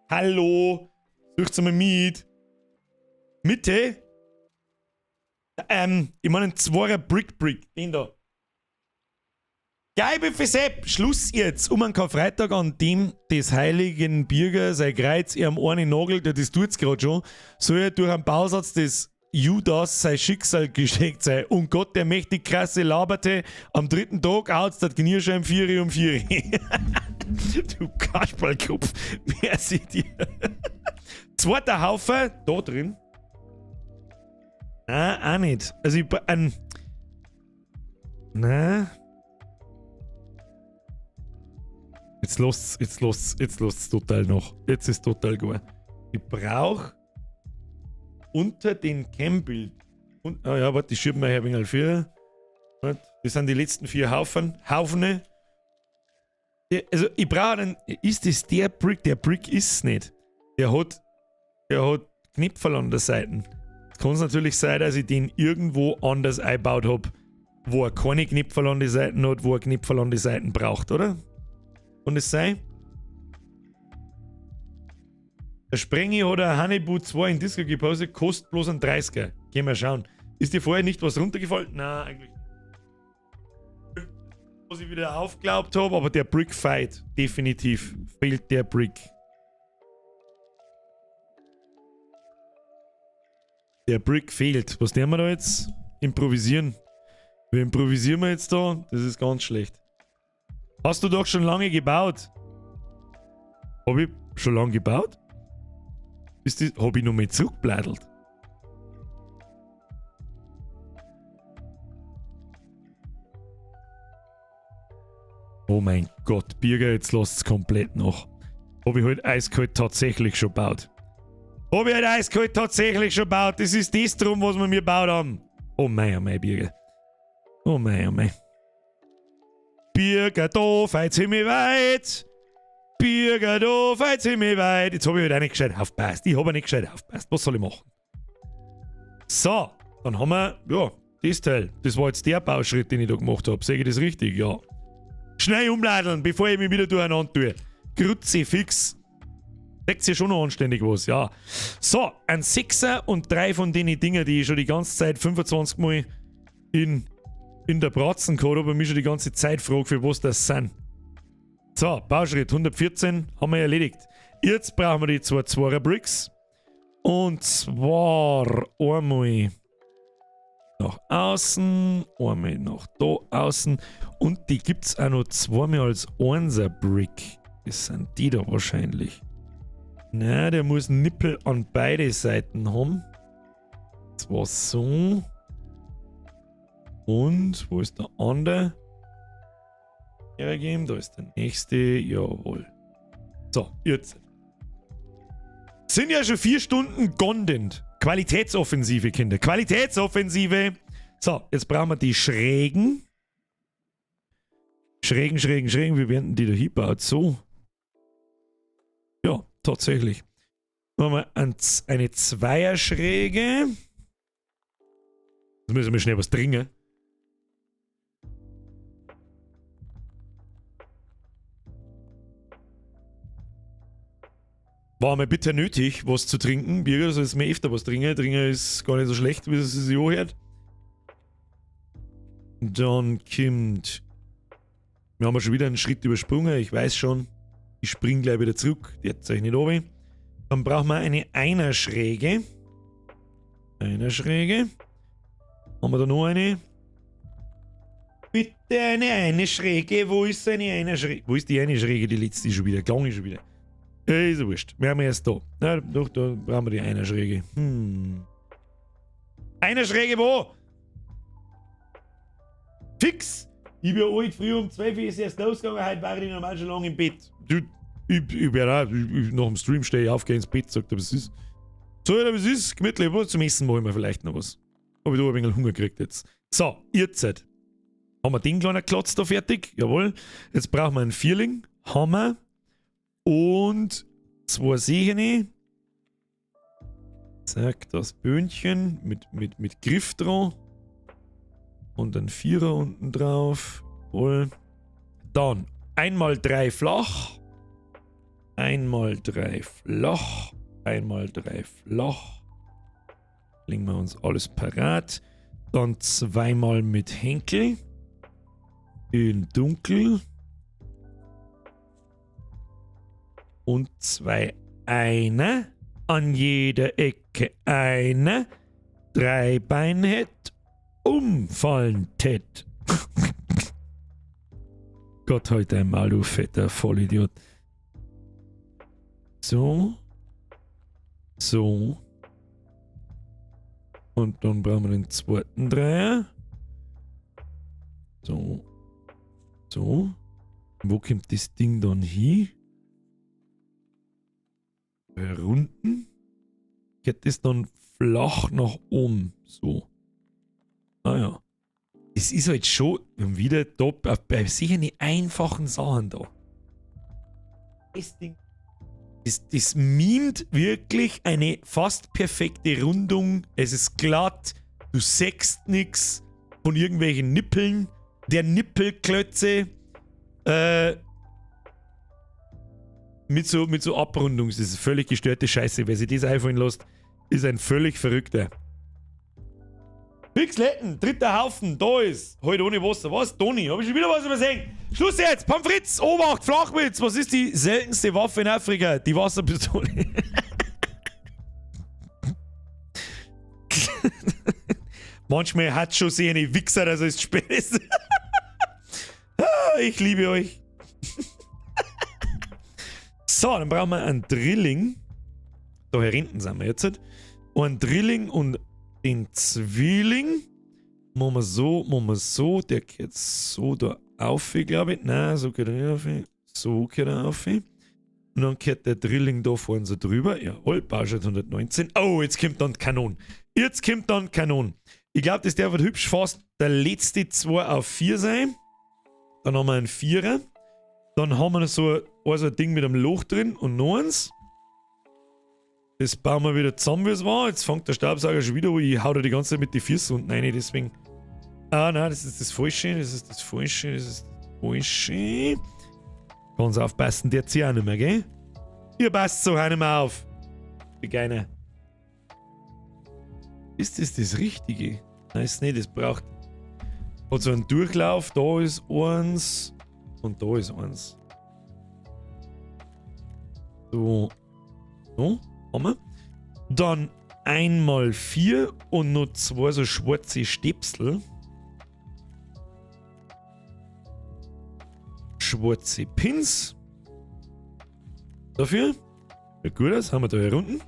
Hallo? Sucht's mal mit. Mitte? Ich meine einen 2er Brick Brick. Den da. Geil, Sepp, Schluss jetzt. Um einen Karfreitag, an dem des heiligen Birger sein Kreuz ihrem einen Nagel, der das tut's grad schon, soll er durch einen Bausatz des Judas sein Schicksal geschenkt sein. Und Gott, der mächtig krasse, laberte, am dritten Tag haut's das Knirschein 4 um 4. Du Kasperlkopf, merci dir. Zweiter Haufen, da drin. Nein, auch nicht. Also ich, ein, nein. Jetzt lasst's, jetzt lasst's, jetzt lasst's total noch. Jetzt ist total gut. Ich brauch unter den Cam-Bild. Und, ah ja, warte, ich schiebe mir ein wenig vier. Das sind die letzten vier Haufen. Haufene. Also, ich brauche einen. Ist das der Brick? Der Brick ist es nicht. Der hat Knöpferl an der Seite. Kann es natürlich sein, dass ich den irgendwo anders eingebaut hab, wo er keine Knöpferl an die Seiten hat, wo er Knöpferl an die Seiten braucht, oder? Kann das sein? Der Sprengi hat ein Hannibal 2 in Disco gepostet, kostet bloß ein 30er. Gehen wir schauen. Ist dir vorher nicht was runtergefallen? Nein, eigentlich nicht. Was ich wieder aufgeglaubt habe, aber der Brick Fight, definitiv fehlt der Brick. Der Brick fehlt. Was nehmen wir da jetzt? Improvisieren. Wie improvisieren wir jetzt da? Das ist ganz schlecht. Hast du doch schon lange gebaut? Hab ich schon lange gebaut? Hab ich noch mal zurückblättert? Oh mein Gott, Birger, jetzt lasst's komplett noch. Hab ich halt eiskalt tatsächlich schon gebaut. Hab ich halt eiskalt tatsächlich schon gebaut. Das ist das drum, was wir mir gebaut haben. Oh mein, oh mein, Birger. Oh mein, oh mein. Birger, da fällt ziemlich weit. Birger, da fällt ziemlich weit. Jetzt hab ich halt auch nicht gescheit aufgepasst. Ich hab auch nicht gescheit aufgepasst. Was soll ich machen? So, dann haben wir, ja, das Teil. Das war jetzt der Bauschritt, den ich da gemacht hab. Sehe ich das richtig? Ja. Schnell umladeln, bevor ich mich wieder durcheinander tue. Kruzifix. Deckt sich schon noch anständig was, ja. So, ein Sechser und 3 von den Dingen, die ich schon die ganze Zeit 25 Mal in der Bratzen gehabt habe und mich schon die ganze Zeit frage, für was das sind. So, Bauschritt 114 haben wir erledigt. Jetzt brauchen wir die 2 Zweier Bricks. Und zwar einmal nach außen, einmal nach da außen. Und die gibt's auch noch zweimal als 1er Brick. Das sind die da wahrscheinlich. Na, der muss Nippel an beide Seiten haben. Zwar so. Und wo ist der andere? Hergeben, da ist der nächste. Jawohl. So, jetzt. Sind ja schon 4 Stunden Content. Qualitätsoffensive, Kinder. Qualitätsoffensive. So, jetzt brauchen wir die Schrägen. Schrägen, schrägen, schrägen. Wie werden die da hingebaut? So. Ja, tatsächlich. Machen wir eine Zweierschräge. Jetzt müssen wir schnell was trinken. War mir bitter nötig, was zu trinken. Birger, soll es mir öfter was trinken. Trinken ist gar nicht so schlecht, wie es sich anhört. Dann kommt... Wir haben ja schon wieder einen Schritt übersprungen. Ich weiß schon. Ich spring gleich wieder zurück. Jetzt zeig ich nicht runter. Dann brauchen wir eine Einerschräge. Einerschräge. Haben wir da noch eine? Bitte eine Schräge. Wo ist eine Einerschräge? Wo ist die eine Schräge? Die letzte ist schon wieder. Klang ist schon wieder. Ist ja wurscht. Wir haben erst da. Na, doch, da brauchen wir die Einerschräge. Einerschräge wo? Fix! Ich bin heute früh um 12 Uhr ist erst losgegangen, heute war ich normal schon lange im Bett. Du, ich bin auch, ich, nach dem Stream stehe ich auf, geh ins Bett, sagt er, was ist? So, ja, was ist? Gemütlich, was zum Essen machen wir vielleicht noch was. Hab ich da ein wenig Hunger gekriegt jetzt. So, ihr Zeit. Haben wir den kleinen Klotz da fertig? Jawohl. Jetzt brauchen wir einen Vierling. Haben wir. Und 2 Sehne. Zack, das Böhnchen mit Griff dran. Und ein Vierer unten drauf. Jawohl. Dann einmal 3 flach. Einmal 3 flach. Einmal 3 flach. Legen wir uns alles parat. Dann zweimal mit Henkel. In dunkel. Und 2 eine. An jeder Ecke eine. 3 Beine het. Umfallen tät. Gott, heute einmal, du fetter Vollidiot. So. So. Und dann brauchen wir den zweiten Dreier. So. So. Wo kommt das Ding dann hin? Runden. Geht das dann flach nach oben. So. Ah ja. Es ist halt schon wieder top bei sicher nicht einfachen Sachen da. Das Ding. Das mimt wirklich eine fast perfekte Rundung. Es ist glatt. Du sägst nix von irgendwelchen Nippeln. Der Nippelklötze. Mit so Abrundung. Das ist völlig gestörte Scheiße. Wer sich das einfallen lässt, ist ein völlig Verrückter. Pixletten, dritter Haufen, da ist. Heute ohne Wasser. Was? Toni, hab ich schon wieder was übersehen? Schluss jetzt! Pommes frites, Obacht, Flachwitz! Was ist die seltenste Waffe in Afrika? Die Wasserpistole. Manchmal hat schon sie eine Wichser, dass es spät ist. Ich liebe euch. So, dann brauchen wir einen Drilling. Da hier hinten sind wir jetzt. Ein Drilling und den Zwilling. Machen wir so, machen wir so. Der geht so da auf, glaube ich. Nein, so geht er nicht auf. So geht er auf. Und dann geht der Drilling da vorne so drüber. Jawohl, Bauschnitt 119. Oh, jetzt kommt dann Kanon. Jetzt kommt dann Kanon. Ich glaube, das darf hübsch fast der letzte 2 auf 4 sein. Dann haben wir einen Vierer. Dann haben wir so ein Ding mit einem Loch drin und noch eins. Das bauen wir wieder zusammen, wie es war. Jetzt fängt der Staubsauger schon wieder an. Ich hau da die ganze Zeit mit den Füßen unten rein, deswegen. Ah, nein, das ist das Falsche. Das ist das Falsche. Das ist das Falsche. Ganz aufpassen, der zieht auch nicht mehr, gell? Ihr passt so auch nicht mehr auf. Begeiner. Ist das das Richtige? Nein, ist nicht. Das braucht. Hat so einen Durchlauf. Da ist eins. Und da ist eins. So. So. Haben wir. Dann einmal 4 und noch 2 so schwarze Stäbsel. Schwarze Pins. Dafür. Ja, gut, das haben wir da hier unten.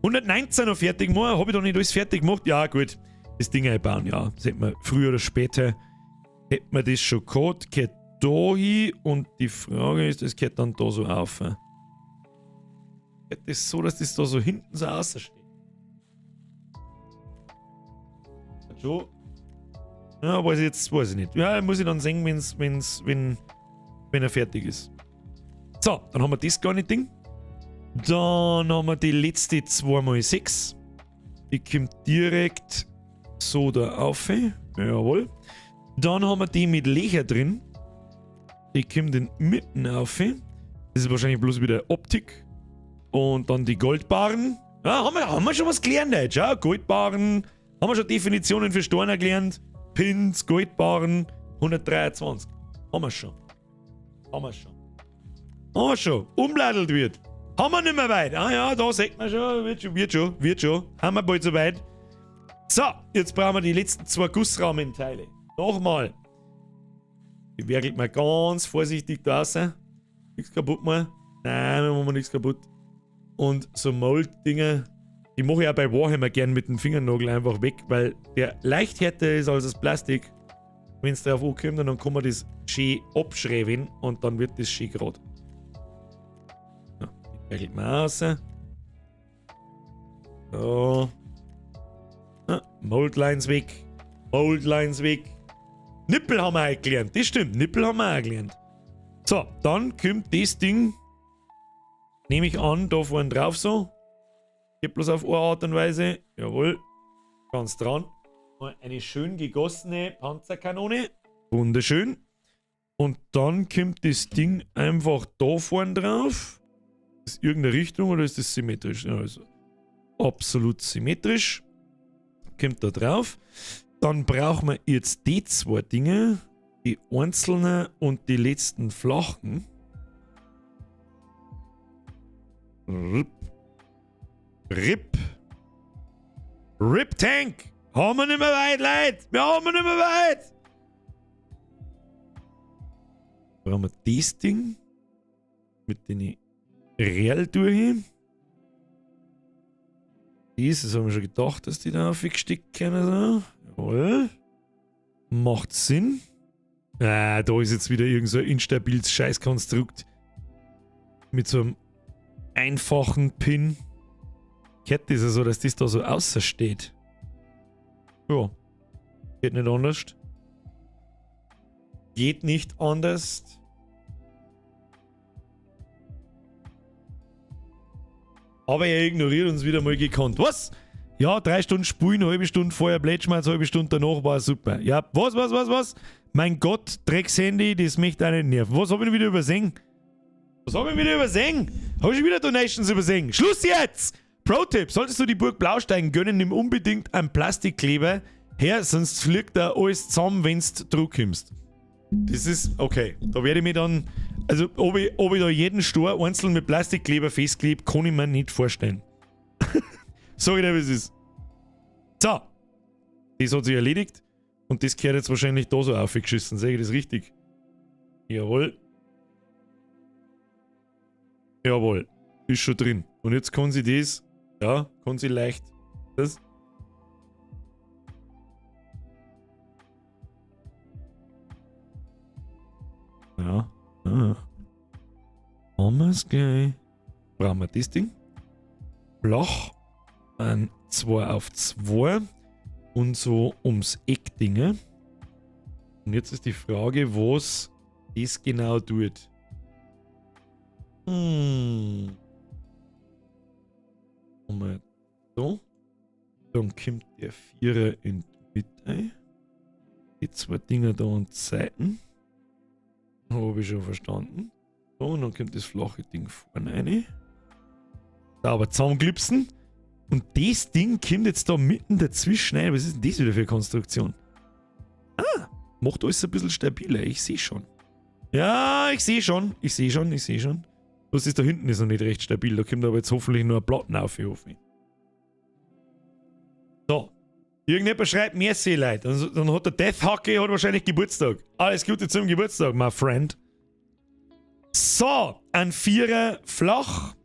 119 noch fertig gemacht. Habe ich da nicht alles fertig gemacht? Ja, gut. Das Ding einbauen, ja. Das hätten wir früher oder später. Hätten wir das schon gehabt. Geht da hin und die Frage ist, das geht dann da so auf. Geht das so, dass das da so hinten so außer steht? Schon. Ja, weiß ich jetzt, weiß ich nicht. Ja, muss ich dann sehen, wenn er fertig ist. So, dann haben wir das gar nicht Ding. Dann haben wir die letzte 2x6. Die kommt direkt so da auf. Jawohl. Dann haben wir die mit Löcher drin. Die kommt in mitten auf. Das ist wahrscheinlich bloß wieder Optik. Und dann die Goldbarren. Ja, haben wir schon was gelernt heute. Schau, Goldbarren. Haben wir schon Definitionen für Steine gelernt. Pins, Goldbarren. 123. Haben wir schon. Haben wir schon. Haben wir schon. Umbladelt wird. Haben wir nicht mehr weit. Ah ja, da sieht man schon. Wird schon, wird schon, wird schon. Haben wir bald so weit. So, jetzt brauchen wir die letzten 2 Gussrahmenteile. Nochmal. Die werkelt mal ganz vorsichtig da raus. Nichts kaputt machen. Nein, wir machen nichts kaputt. Und so Mold-Dinger, die mache ich auch bei Warhammer gern mit dem Fingernagel einfach weg, weil der leicht härter ist als das Plastik. Wenn es darauf ankommt, dann kann man das schön abschreiben und dann wird das schön gerade. Ja, die werkelt man raus. So. Ah, Moldlines weg. Moldlines weg. Nippel haben wir auch gelernt. Das stimmt, Nippel haben wir auch gelernt. So, dann kommt das Ding, nehme ich an, da vorne drauf so. Geht bloß auf eine Art und Weise. Jawohl. Ganz dran. Eine schön gegossene Panzerkanone. Wunderschön. Und dann kommt das Ding einfach da vorne drauf. Ist irgendeine Richtung oder ist das symmetrisch? Ja, also absolut symmetrisch. Kommt da drauf. Dann brauchen wir jetzt die zwei Dinge. Die einzelnen und die letzten flachen. Rip. Rip. Rip Tank. Haben wir nicht mehr weit, Leute. Wir haben nicht mehr weit. Brauchen wir das Ding. Mit den Real durch. Das haben wir schon gedacht, dass die da aufgesteckt können. So. Jawohl. Macht Sinn. Ah, da ist jetzt wieder irgend so ein instabiles Scheißkonstrukt. Mit so einem einfachen Pin. Kette ist ja so, dass das da so außer steht. Ja. Geht nicht anders. Geht nicht anders. Aber er ignoriert uns wieder mal gekonnt. Was? Ja, 3 Stunden spulen, halbe Stunde vorher Blätschmerz, halbe Stunde danach war super. Ja, was, was, was, was? Mein Gott, Dreckshandy, das möchte einen nerven. Was habe ich wieder übersehen? Was habe ich wieder übersehen? Habe ich schon wieder Donations übersehen? Schluss jetzt! Pro-Tipp: Solltest du die Burg Blaustein gönnen, nimm unbedingt einen Plastikkleber her, sonst fliegt da alles zusammen, wenn's Druck kommst. Das ist, okay, da werde ich mir dann, also ob ich da jeden Stor einzeln mit Plastikkleber festklebe, kann ich mir nicht vorstellen. Sag ich dir, wie es ist. So, das hat sich erledigt und das gehört jetzt wahrscheinlich da so aufgeschissen, sehe ich das richtig? Jawohl. Jawohl, ist schon drin. Und jetzt kann sie das, ja, kann sie leicht, das. Ja, ja. Haben wir es gleich. Brauchen wir das Ding. Flach. Ein 2 auf 2. Und so ums Eck Dinge. Und jetzt ist die Frage, was das genau tut. Haben wir so. Dann kommt der Vierer in die Mitte. Die zwei Dinger da an die Seiten. Habe ich schon verstanden. So, und dann kommt das flache Ding vorne rein. Sauber zusammenglipsen. Und das Ding kommt jetzt da mitten dazwischen rein. Was ist denn das wieder für eine Konstruktion? Ah, macht alles ein bisschen stabiler. Ich sehe schon. Ja, ich sehe schon. Ich sehe schon, ich sehe schon. Was ist da hinten ist noch nicht recht stabil. Da kommt aber jetzt hoffentlich nur ein Platten auf, hoffe ich. So. Irgendjemand schreibt Merci, Leute. Dann hat der Death Hockey hat wahrscheinlich Geburtstag. Alles Gute zum Geburtstag, my friend. So, ein Vierer flach,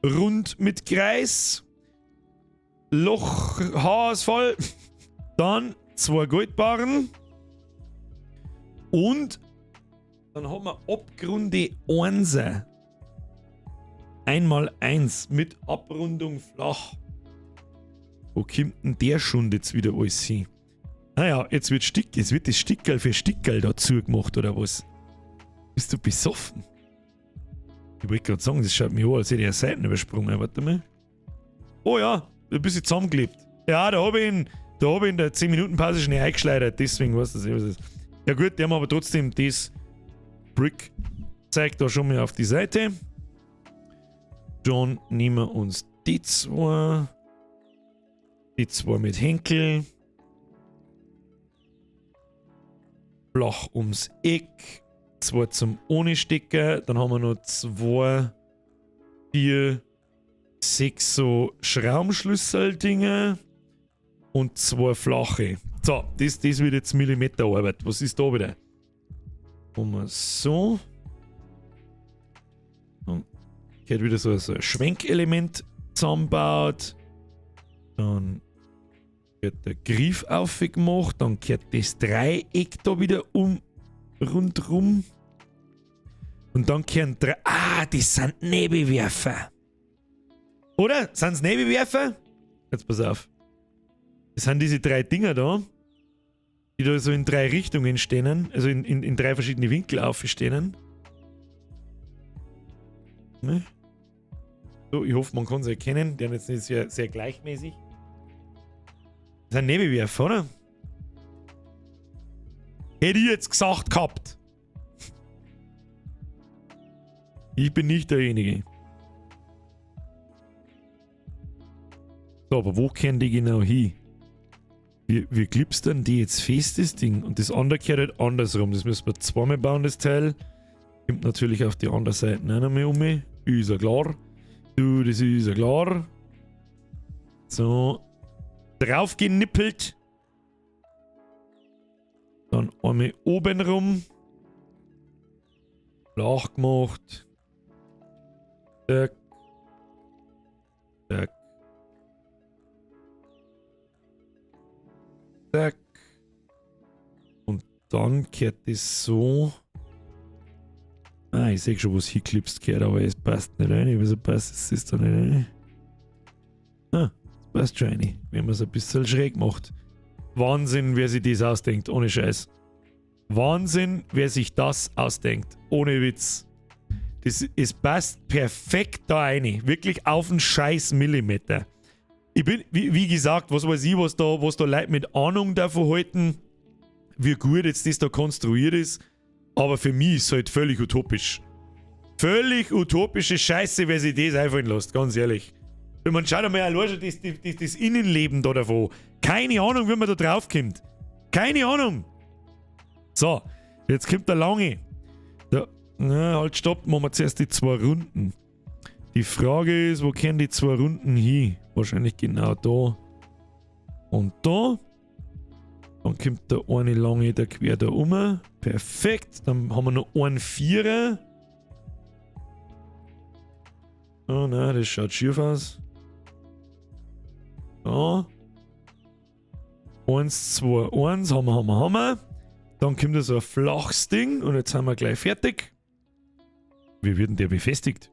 rund mit Kreis, Loch, Haar ist voll. Dann zwei Goldbarren. Und dann haben wir Abgrunde 1. Einmal 1 mit Abrundung flach. Wo kommt denn der schon jetzt wieder alles hin? Naja, jetzt wird das Stickerl für Stickerl dazu gemacht, oder was? Bist du besoffen? Ich wollte gerade sagen, das schaut mir an, als hätte ich eine Seiten übersprungen. Warte mal. Oh ja, ein bisschen zusammengeklebt. Ja, da hab ich in der 10-Minuten-Pause schnell eingeschleudert, deswegen weiß das eh, was das ist. Ja gut, die haben aber trotzdem das Brick zeigt da schon mal auf die Seite. Dann nehmen wir uns die zwei. Die zwei mit Henkel. Flach ums Eck. Zwei zum ohne Stecker. Dann haben wir noch 2, 4, 6 so Schraubenschlüssel-Dinge. Und 2 flache. So, das wird jetzt Millimeterarbeit. Was ist da wieder? Machen wir so. Dann geht wieder so ein Schwenkelement zusammenbaut. Dann wird der Griff aufgemacht. Dann kehrt das Dreieck da wieder rundrum. Und dann kehren drei. Ah, das sind Nebelwerfer. Oder? Sind's Nebelwerfer? Jetzt pass auf. Das sind diese drei Dinger da, die da so in drei Richtungen stehen, also in drei verschiedene Winkel aufstehen. Ne? So, ich hoffe, man kann sie erkennen. Die sind jetzt nicht sehr, sehr gleichmäßig. Das sind Nebelwerfer, oder? Hätte ich jetzt gesagt gehabt. Ich bin nicht derjenige. So, aber wo kehren die genau hin? Wie klipst denn die jetzt fest, das Ding? Und das andere kehrt halt andersrum. Das müssen wir zweimal bauen, das Teil. Kommt natürlich auf die andere Seite auch noch mal um. Ist ja klar. Du, das ist ja klar. So. Drauf genippelt. Dann einmal oben rum. Flach gemacht. Zack. Zack. Zack. Und dann gehört das so. Ah, ich sehe schon, was hinklipst gehört, aber es passt nicht rein. Wieso passt es das da nicht rein? Ah, es passt schon rein, wenn man es ein bisschen schräg macht. Wahnsinn, wer sich das ausdenkt, ohne Scheiß. Wahnsinn, wer sich das ausdenkt, ohne Witz. Das, es passt perfekt da rein. Wirklich auf den scheiß Millimeter. Ich bin, wie gesagt, was weiß ich, was da Leute mit Ahnung davon halten, wie gut jetzt das da konstruiert ist. Aber für mich ist es halt völlig utopisch. Völlig utopische Scheiße, wer sich das einfallen lässt, ganz ehrlich. Wenn man schaut einmal allein schon das Innenleben da davon. Keine Ahnung, wie man da drauf kommt. Keine Ahnung. So, jetzt kommt der Lange. Da, na, halt, stopp, machen wir zuerst die zwei Runden. Die Frage ist, wo kehren die zwei Runden hin? Wahrscheinlich genau da. Und da. Dann kommt der eine lange da quer da um. Perfekt. Dann haben wir noch einen Vierer. Oh nein, das schaut schief aus. Da. 1, 2, 1. Haben wir, haben wir, haben wir. Dann kommt da so ein flaches Ding und jetzt sind wir gleich fertig. Wie wird denn der befestigt?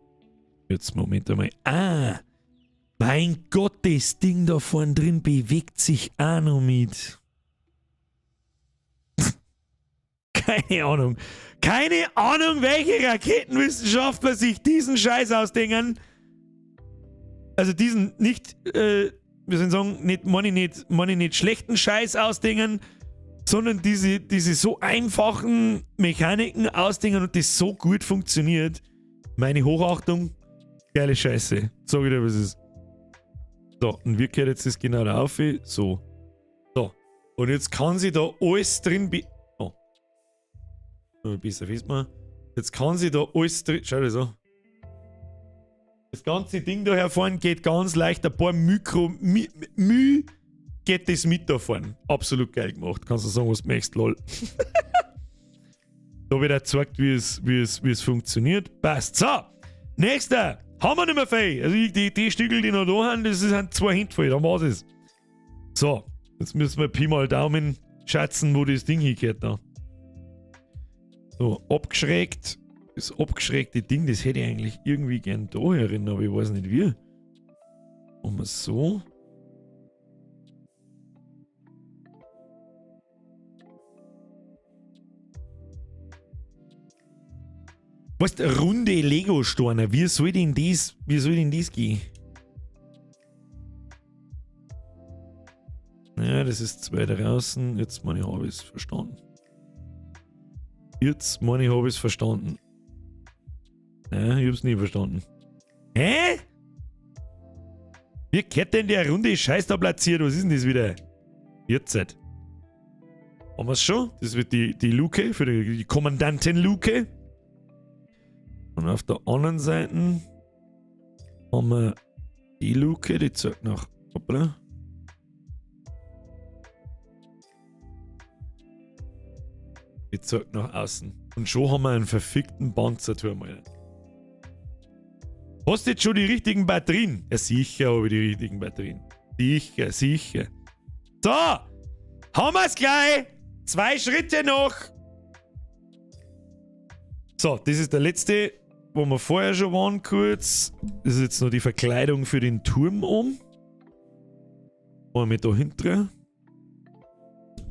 Jetzt Moment einmal. Ah! Mein Gott, das Ding da vorne drin bewegt sich auch noch mit. Keine Ahnung. Keine Ahnung, welche Raketenwissenschaftler sich diesen Scheiß ausdenken. Also diesen nicht, wir sollen sagen, nicht, meine ich nicht, meine ich nicht schlechten Scheiß ausdenken, sondern diese so einfachen Mechaniken ausdenken und das so gut funktioniert. Meine Hochachtung, geile Scheiße. Sag ich dir, was es ist. So, und wie geht jetzt das genau da auf? So. So. Und jetzt kann sie da alles drin be-, oh. Besser festmachen. Jetzt kann sie da alles drin. Schau dir das an. Das ganze Ding da herfahren geht ganz leicht. Ein paar Mikro. Mü geht das mit da vorne. Absolut geil gemacht. Kannst du sagen, was du möchtest, lol. Da wird auch gezeigt, wie es funktioniert. Passt. So, nächster. Haben wir nicht mehr viel. Also die Stückel, die noch da sind, das sind zwei Hände voll, dann war's es. So, jetzt müssen wir Pi mal Daumen schätzen, wo das Ding hingeht da. So, abgeschrägt. Das abgeschrägte Ding, das hätte ich eigentlich irgendwie gern da herin, aber ich weiß nicht wie. Machen wir so. Weißt du, runde Lego-Steine, wie soll denn das, wie soll denn das gehen? Ja, das ist zwei draußen. Jetzt meine ich, habe ich's verstanden. Jetzt meine ich, habe ich's verstanden. Ja, ich hab's nie verstanden. Hä? Wie geht denn der runde Scheiß da platziert? Was ist denn das wieder? Jetzt. Haben wir's schon? Das wird die Luke, für die Kommandantin-Luke. Und auf der anderen Seite haben wir die Luke, die zeigt nach. Hoppla. Die zeigt nach außen. Und schon haben wir einen verfickten Panzerturm, Alter. Hast du jetzt schon die richtigen Batterien? Ja, sicher habe ich die richtigen Batterien. Sicher, sicher. So! Haben wir's gleich! 2 Schritte noch! So, das ist der letzte, wo wir vorher schon waren, kurz. Das ist jetzt noch die Verkleidung für den Turm um. Machen wir da hinten.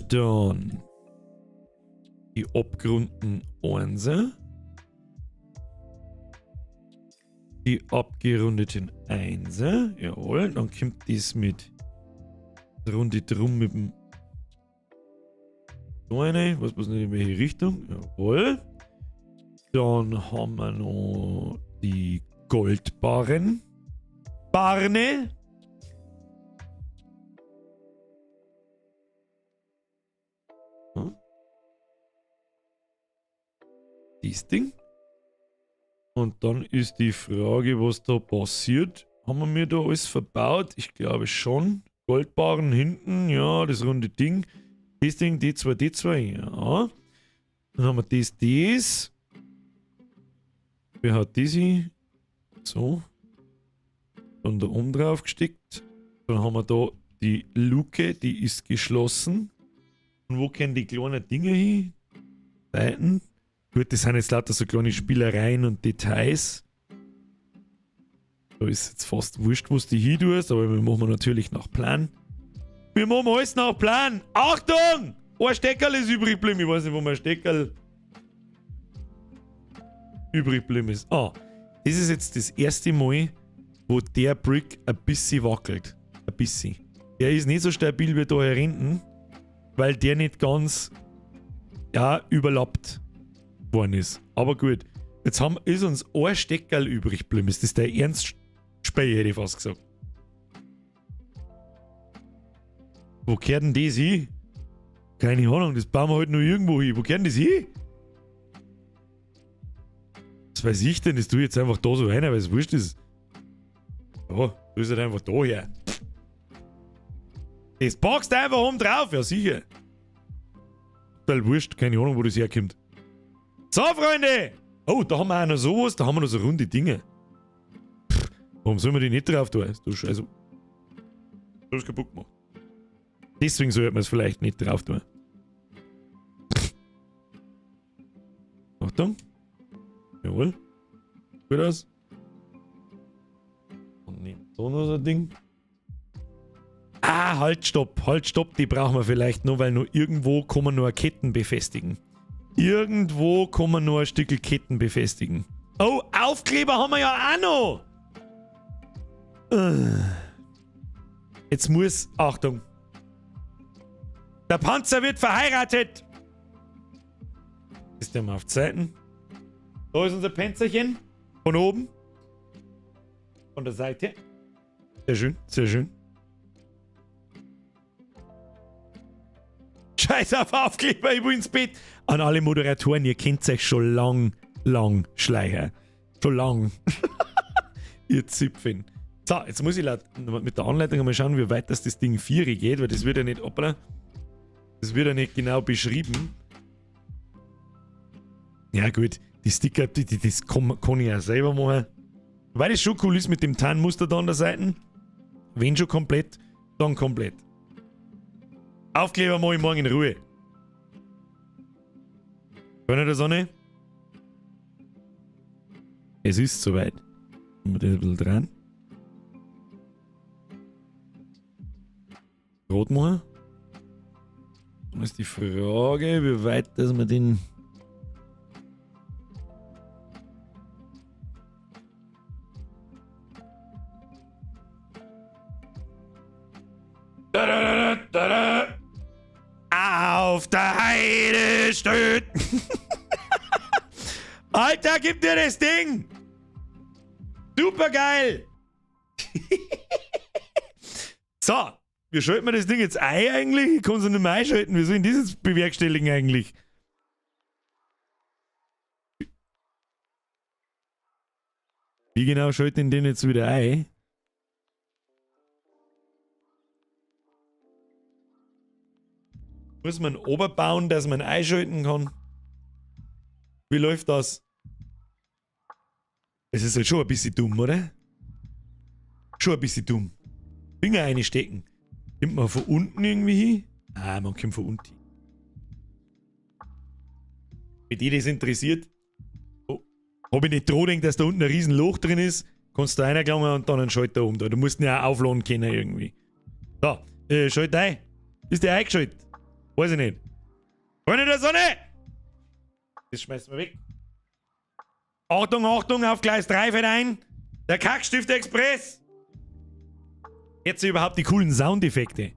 Dann die abgerundeten Einser. Die abgerundeten Einser. Jawohl, dann kommt das mit Runde drum mit dem so eine, was weiß nicht in welche Richtung. Jawohl. Dann haben wir noch die Goldbarren. Barne. Dieses Ding. Und dann ist die Frage, was da passiert. Haben wir mir da alles verbaut? Ich glaube schon. Goldbarren hinten, ja, das runde Ding. Das Ding, D2, D2, ja. Dann haben wir das, das. Wer hat diese? So. Dann da oben drauf gesteckt. Dann haben wir da die Luke, die ist geschlossen. Und wo können die kleinen Dinge hin? Seiten. Gut, das sind jetzt lauter so kleine Spielereien und Details. Da ist jetzt fast wurscht, wo du hin tust, aber wir machen natürlich nach Plan. Wir machen alles nach Plan. Achtung! Ein Steckerl ist übrig geblieben. Ich weiß nicht, wo mein Steckerl übrig geblieben ist. Ah, das ist jetzt das erste Mal, wo der Brick ein bisschen wackelt. Ein bisschen. Der ist nicht so stabil wie da hier hinten, weil der nicht ganz, ja, überlappt worden ist. Aber gut, jetzt ist uns ein Steckerl übrig geblieben. Ist das der Ernst Spey, hätte ich fast gesagt. Wo kehrt denn das hin? Keine Ahnung, das bauen wir halt nur irgendwo hin. Wo kehrt denn das hin? Was weiß ich denn? Das tue ich jetzt einfach da so rein, weil es wurscht ist. Ja, du ist halt einfach da her. Das packst du einfach oben drauf, ja sicher. Total wurscht, keine Ahnung, wo das herkommt. So, Freunde! Oh, da haben wir auch noch sowas, da haben wir noch so runde Dinge. Pff, warum sollen wir die nicht drauf tun? Du Scheiße. Du hast kaputt gemacht. Deswegen sollte man es vielleicht nicht drauf tun. Achtung. Jawohl. Gut aus. Und nehmen so noch so ein Ding. Ah, halt, stopp. Halt, stopp. Die brauchen wir vielleicht noch, weil nur irgendwo kann man nur Ketten befestigen. Irgendwo kann man nur ein Stückel Ketten befestigen. Oh, Aufkleber haben wir ja auch noch. Jetzt muss... Achtung. Der Panzer wird verheiratet. Ist der mal auf Zeiten. Da ist unser Panzerchen. Von oben. Von der Seite. Sehr schön, sehr schön. Scheiß auf Aufkleber, ich will ins Bett. An alle Moderatoren, ihr kennt euch schon lang, lang Schleicher. Schon lang. Ihr Zipfen. So, jetzt muss ich mit der Anleitung mal schauen, wie weit das Ding 4 geht, weil das wird ja nicht, hoppala, das wird ja nicht genau beschrieben. Ja gut, die Sticker, das kann ich ja selber machen. Weil das schon cool ist mit dem Tarnmuster da an der Seite. Wenn schon komplett, dann komplett. Aufkleber mache ich morgen in Ruhe. Freunde der Sonne. Es ist soweit. Machen wir das ein bisschen dran. Rot machen. Dann ist die Frage, wie weit dass wir den... Auf der Heide steht. Alter, gib dir das Ding! Supergeil! So, wie schalten wir das Ding jetzt ein eigentlich? Ich kann es nicht mehr einschalten. Wie soll ich das jetzt bewerkstelligen eigentlich? Wie genau schalte ich den jetzt wieder ein? Muss man oberbauen, dass man einschalten kann? Wie läuft das? Es ist halt schon ein bisschen dumm, oder? Schon ein bisschen dumm. Finger einstecken. Kommt man von unten irgendwie hin? Ah, man kommt von unten. Wenn die das interessiert, oh, hab ich nicht dran gedacht, dass da unten ein riesen Loch drin ist, kannst du da reingelangen und dann einen Schalter um da. Du musst ihn ja auch aufladen können irgendwie. So, schalt ein. Ist der eingeschaltet? Weiß ich nicht. Freunde der Sonne! Das schmeißen wir weg. Achtung, Achtung, auf Gleis 3 fährt ein. Der Kackstift Express! Jetzt überhaupt die coolen Soundeffekte.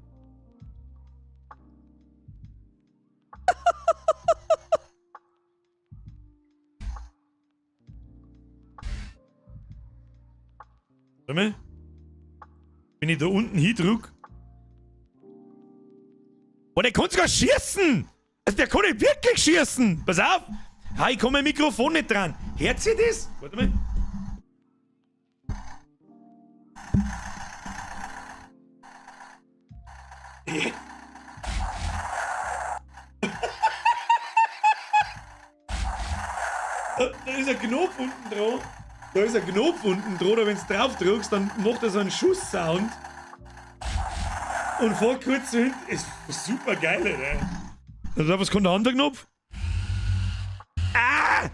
Warte mal. Wenn ich da unten hindrück. Oh, der kann sogar schießen! Also der kann nicht wirklich schießen! Pass auf! Ha, ich komme mein Mikrofon nicht dran. Hört ihr das? Warte mal. Da ist ein Knopf unten dran. Da ist ein Knopf unten dran, da wenn du drauf drückst, dann macht er so einen Schusssound. Und vor kurz hinten ist super geil, oder? Also, was kommt der andere Knopf? Ah!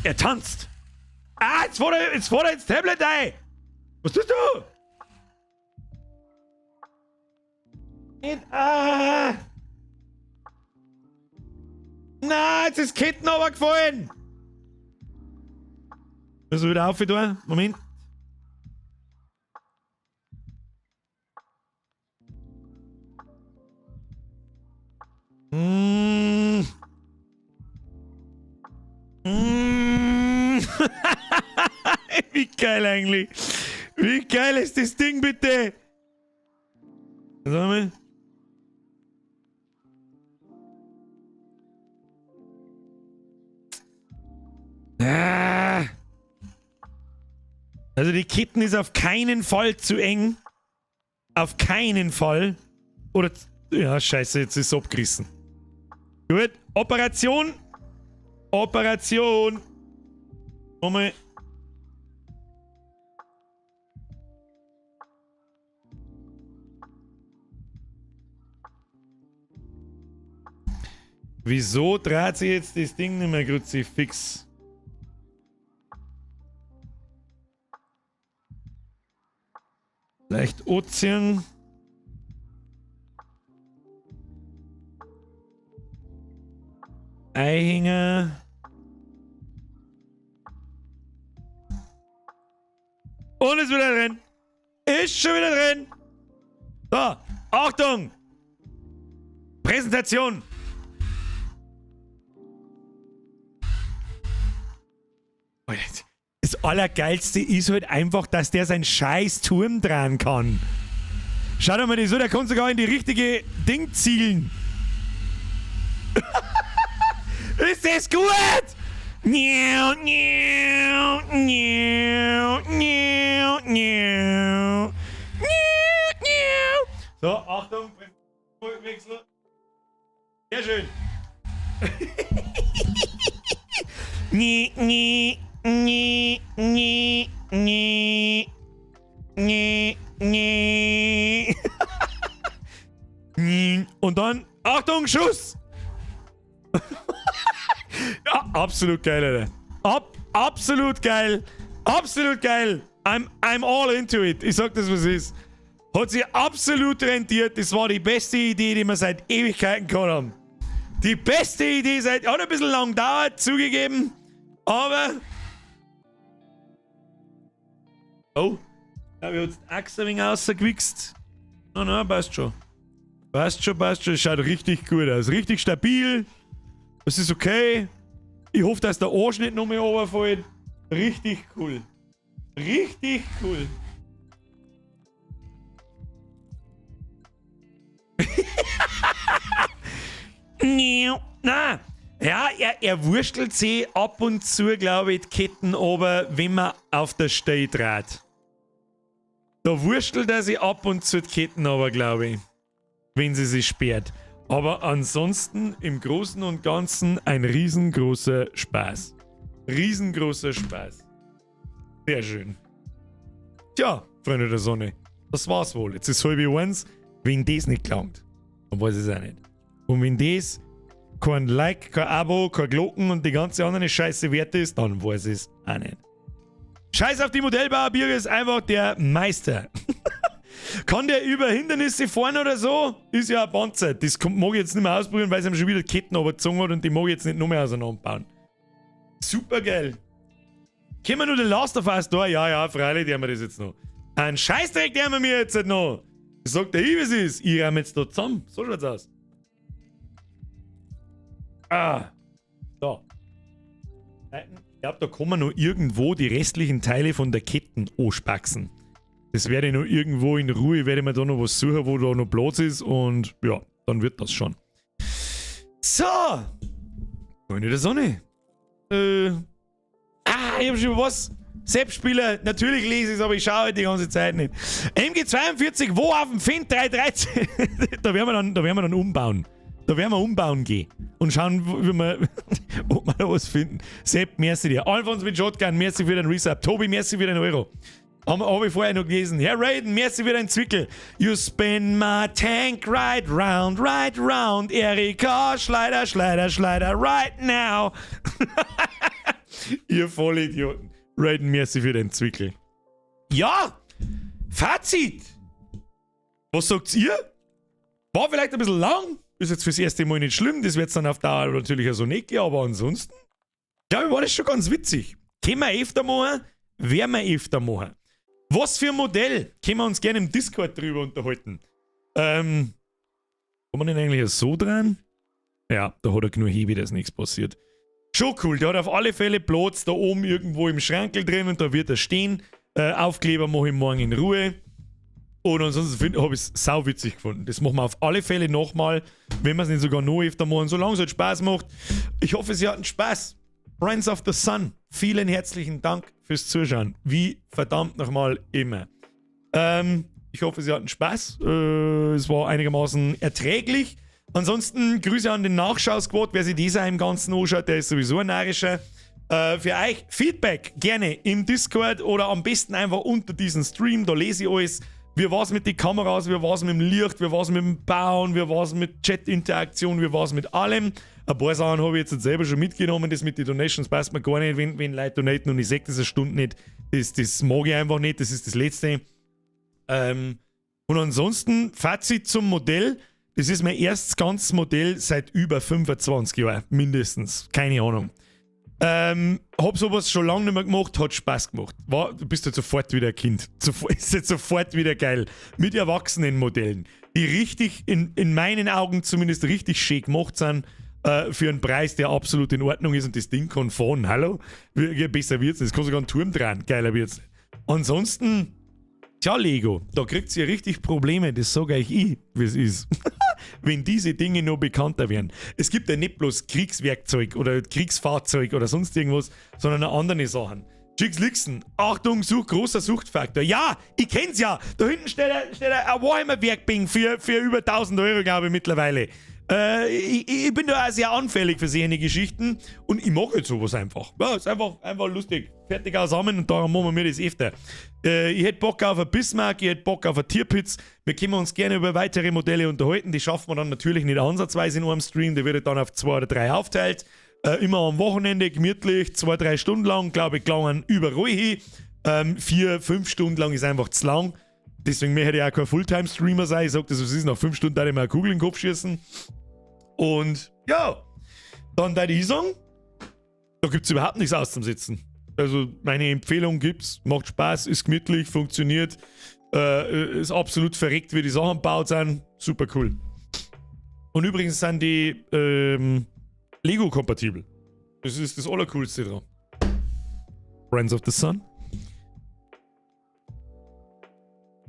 Er tanzt! Ah, jetzt fährt er ins Tablet ein! Was tust du? Nicht, ah! Na, jetzt ist Ketten runtergefallen! Müssen wir wieder auf da? Moment. Mm. Mm. Wie geil eigentlich. Wie geil ist das Ding bitte? Sag mal. Ah. Also die Ketten ist auf keinen Fall zu eng. Auf keinen Fall. Oder... Ja, scheiße, jetzt ist es abgerissen. Gut, Operation. Operation. Nochmal. Wieso dreht sich jetzt das Ding nicht mehr Kruzifix? Leicht anziehen. Einhängen. Und ist wieder drin. Ist schon wieder drin. So, Achtung. Präsentation. Das Allergeilste ist halt einfach, dass der seinen scheiß Turm dran kann. Schau dir mal das so, der kann sogar in die richtige Ding zielen. Ist das gut? Miau, miau, miau, miau, miau. Miau. So, Achtung, Wechsel. Sehr schön. Nee, nee, nee, nee, nee, nee, nee. Und dann, Achtung, Schuss! Ja, absolut geil, Alter. Absolut geil. Absolut geil. I'm all into it. Ich sag das, was es ist. Hat sich absolut rentiert. Das war die beste Idee, die wir seit Ewigkeiten gehabt haben. Die beste Idee seit... Hat ein bisschen lang gedauert, zugegeben. Aber... Oh. Ja, wir haben jetzt die Achse ein wenig rausgewichst. Na, na, passt schon. Passt schon, passt schon. Schaut richtig gut aus. Richtig stabil. Es ist okay. Ich hoffe, dass der Arsch nicht noch mehr runterfällt. Richtig cool. Richtig cool. Na, ja, er wurstelt sich ab und zu, glaube ich, die Ketten runter, wenn man auf der Stelle dreht. Da wurstelt er sich ab und zu die Ketten runter, glaube ich. Wenn sie sich sperrt. Aber ansonsten im Großen und Ganzen ein riesengroßer Spaß. Riesengroßer Spaß. Sehr schön. Tja, Freunde der Sonne, das war's wohl. Jetzt ist 12:30. Wenn das nicht gelangt, dann weiß ich es auch nicht. Und wenn das kein Like, kein Abo, kein Glocken und die ganze andere Scheiße wert ist, dann weiß ich es auch nicht. Scheiß auf die Modellbauer, ist einfach der Meister. Kann der über Hindernisse fahren oder so? Ist ja ein Panzer. Das mag ich jetzt nicht mehr ausprobieren, weil es ihm schon wieder Ketten runtergezogen hat und die mag ich jetzt nicht noch mehr auseinanderbauen. Super geil. Können wir nur den Last of Us da? Ja, ja, freilich, die haben wir das jetzt noch. Ein Scheißdreck, der haben wir mir jetzt noch. Sagt der, wie es ist. Ich räume jetzt da zusammen. So schaut's aus. Ah. So. Ich glaub, da kann man noch irgendwo die restlichen Teile von der Ketten anspaxen. Das werde ich noch irgendwo in Ruhe, werde ich mir da noch was suchen, wo da noch Platz ist und ja, dann wird das schon. So! Freunde der Sonne. Ich hab schon was. Sepp-Spieler, natürlich lese ich's, aber ich schaue halt die ganze Zeit nicht. MG42, wo auf dem Fendt 313? Da werden wir dann, da werden wir dann umbauen. Da werden wir umbauen gehen und schauen, wie wir, ob wir da was finden. Sepp, merci dir. Alfons mit Shotgun, merci für den Resub. Tobi, merci für den Euro. Hab ich vorher noch gelesen. Herr Raiden, merci für dein Zwickel. You spin my tank right round, right round. Erika, Schleider, Schleider, Schleider, right now. Ihr Vollidioten. Raiden, merci für den Zwickel. Ja, Fazit. Was sagt ihr? War vielleicht ein bisschen lang. Ist jetzt fürs erste Mal nicht schlimm. Das wird dann auf Dauer natürlich auch so nicht gehen, aber ansonsten, glaube ich, war das schon ganz witzig. Können wir öfter machen, werden wir öfter machen. Was für ein Modell? Können wir uns gerne im Discord drüber unterhalten. Kann man den eigentlich so dran? Ja, da hat er genug Hebel, dass nichts passiert. Schon cool, der hat auf alle Fälle Platz da oben irgendwo im Schrankel drin und da wird er stehen. Aufkleber mache ich morgen in Ruhe. Und ansonsten habe ich es sauwitzig gefunden. Das machen wir auf alle Fälle nochmal, wenn wir es nicht sogar noch öfter machen, solange es halt Spaß macht. Ich hoffe, Sie hatten Spaß. Friends of the Sun, vielen herzlichen Dank fürs Zuschauen. Wie verdammt nochmal immer. Ich hoffe, Sie hatten Spaß. Es war einigermaßen erträglich. Ansonsten Grüße an den Nachschau-Squad. Wer sich dieser im Ganzen anschaut, der ist sowieso ein narischer. Für euch Feedback gerne im Discord oder am besten einfach unter diesem Stream. Da lese ich alles. Wie war's mit den Kameras, wie war's mit dem Licht, wie war's mit dem Bauen, wie war's mit Chat-Interaktion, wie war's mit allem. Ein paar Sachen habe ich jetzt selber schon mitgenommen. Das mit den Donations passt mir gar nicht, wenn Leute donaten und ich sehe das eine Stunde nicht. Das mag ich einfach nicht, das ist das Letzte. Und ansonsten, Fazit zum Modell. Das ist mein erstes ganzes Modell seit über 25 Jahren, mindestens. Keine Ahnung. Hab sowas schon lange nicht mehr gemacht, hat Spaß gemacht. Du bist halt sofort wieder ein Kind. Ist jetzt sofort wieder geil. Mit Erwachsenenmodellen, die richtig, in meinen Augen zumindest richtig schön gemacht sind, für einen Preis, der absolut in Ordnung ist und das Ding kann fahren. Hallo? Besser wird's nicht. Es kann sogar einen Turm dran. Geiler wird's nicht. Ansonsten, tja, Lego, da kriegt ihr richtig Probleme, das sage euch ich, wie es ist. Wenn diese Dinge noch bekannter werden. Es gibt ja nicht bloß Kriegswerkzeug oder Kriegsfahrzeug oder sonst irgendwas, sondern auch andere Sachen. Jigs Lixen, Achtung, großer Suchtfaktor. Ja, ich kenn's ja. Da hinten steht ein Warhammer-Werkbank für über 1000 Euro, glaube ich, mittlerweile. Ich bin da auch sehr anfällig für solche Geschichten und ich mache jetzt sowas einfach. Ja, ist einfach lustig. Fertig zusammen und darum machen wir das öfter. Ich hätte Bock auf ein Bismarck, ich hätte Bock auf ein Tirpitz. Wir können uns gerne über weitere Modelle unterhalten. Die schaffen wir dann natürlich nicht ansatzweise in einem Stream. Der wird dann auf 2 oder 3 aufteilt. Immer am Wochenende, gemütlich, 2, 3 Stunden lang, glaube ich, gelangen überall hin. 4, 5 Stunden lang ist einfach zu lang. Deswegen möchte ich auch kein Fulltime-Streamer sein. Ich sag das, was ist, nach 5 Stunden da ich mir eine Kugel in den Kopf schießen. Und ja, dann da ich sagen, da gibt's überhaupt nichts auszusetzen. Also meine Empfehlung gibt's, macht Spaß, ist gemütlich, funktioniert, ist absolut verreckt, wie die Sachen gebaut sind. Super cool. Und übrigens sind die Lego-kompatibel. Das ist das Allercoolste dran. Friends of the Sun.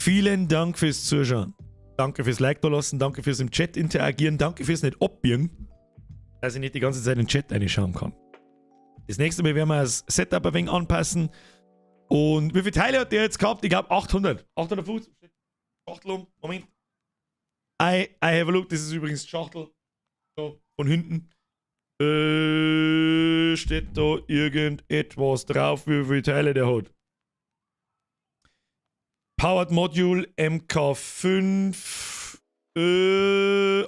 Vielen Dank fürs Zuschauen. Danke fürs Like da lassen, danke fürs im Chat interagieren, danke fürs nicht abbiegen, dass ich nicht die ganze Zeit in den Chat reinschauen kann. Das nächste Mal werden wir das Setup ein wenig anpassen. Und wie viele Teile hat der jetzt gehabt? Ich glaube 800. 850. Schachtel um. Moment. I have a look. Das ist übrigens die Schachtel. So, von hinten. Steht da irgendetwas drauf, wie viele Teile der hat? Powered Module MK5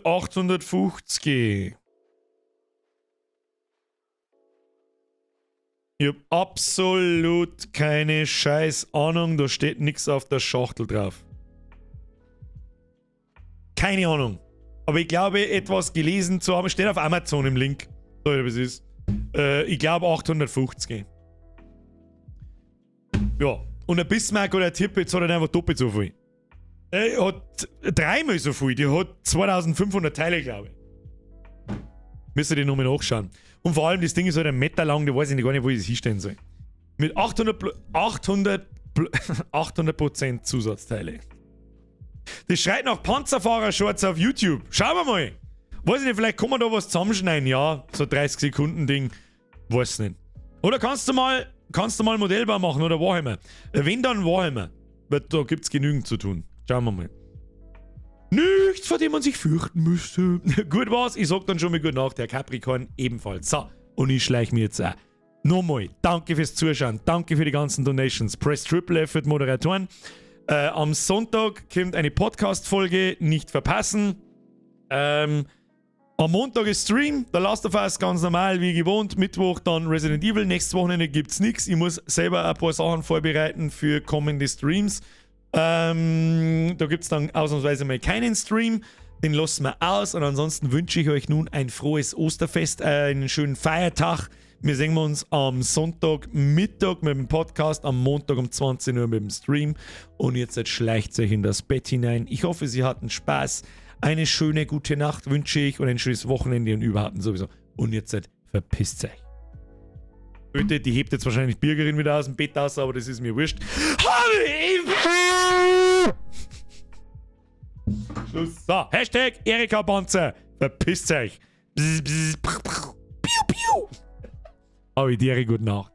850. Ich hab absolut keine scheiß Ahnung, da steht nix auf der Schachtel drauf. Keine Ahnung. Aber ich glaube, etwas gelesen zu haben, steht auf Amazon im Link. So, wie es ist. Ich glaube 850. Ja. Und ein Bismarck oder ein Tirpitz hat halt einfach doppelt so viel. Er hat dreimal so viel. Die hat 2500 Teile, glaube ich. Müsst ihr die nochmal nachschauen. Und vor allem, das Ding ist halt ein Meter lang, da weiß ich gar nicht, wo ich das hinstellen soll. Mit 800% Zusatzteile. Das schreit nach Panzerfahrer-Shorts auf YouTube. Schauen wir mal. Weiß ich nicht, vielleicht kann man da was zusammenschneiden. Ja, so 30 Sekunden Ding. Weiß nicht. Oder kannst du mal Modellbau machen oder Warhammer? Wenn dann Warhammer. Weil da gibt's genügend zu tun. Schauen wir mal. Nichts, vor dem man sich fürchten müsste. Gut war's. Ich sag dann schon mal gute Nacht, Herr Capricorn ebenfalls. So, und ich schleich mir jetzt auch. Nochmal, danke fürs Zuschauen, danke für die ganzen Donations. Press Triple F für die Moderatoren. Am Sonntag kommt eine Podcast-Folge, nicht verpassen. Am Montag ist Stream, The Last of Us, ganz normal, wie gewohnt. Mittwoch dann Resident Evil. Nächstes Wochenende gibt's nichts. Ich muss selber ein paar Sachen vorbereiten für kommende Streams. Da gibt's dann ausnahmsweise mal keinen Stream. Den lassen wir aus. Und ansonsten wünsche ich euch nun ein frohes Osterfest, einen schönen Feiertag. Wir sehen uns am Sonntagmittag mit dem Podcast, am Montag um 20 Uhr mit dem Stream. Und jetzt schleicht euch in das Bett hinein. Ich hoffe, Sie hatten Spaß. Eine schöne gute Nacht wünsche ich und ein schönes Wochenende und überhaupt und sowieso. Und jetzt verpisst euch. Bitte, die hebt jetzt wahrscheinlich Birgerin wieder aus dem Bett aus, aber das ist mir wurscht. Schluss. So, #ErikaBanzer. Verpisst euch. Bzz, bzz, piu, piu. Habe die Ehre, gute Nacht.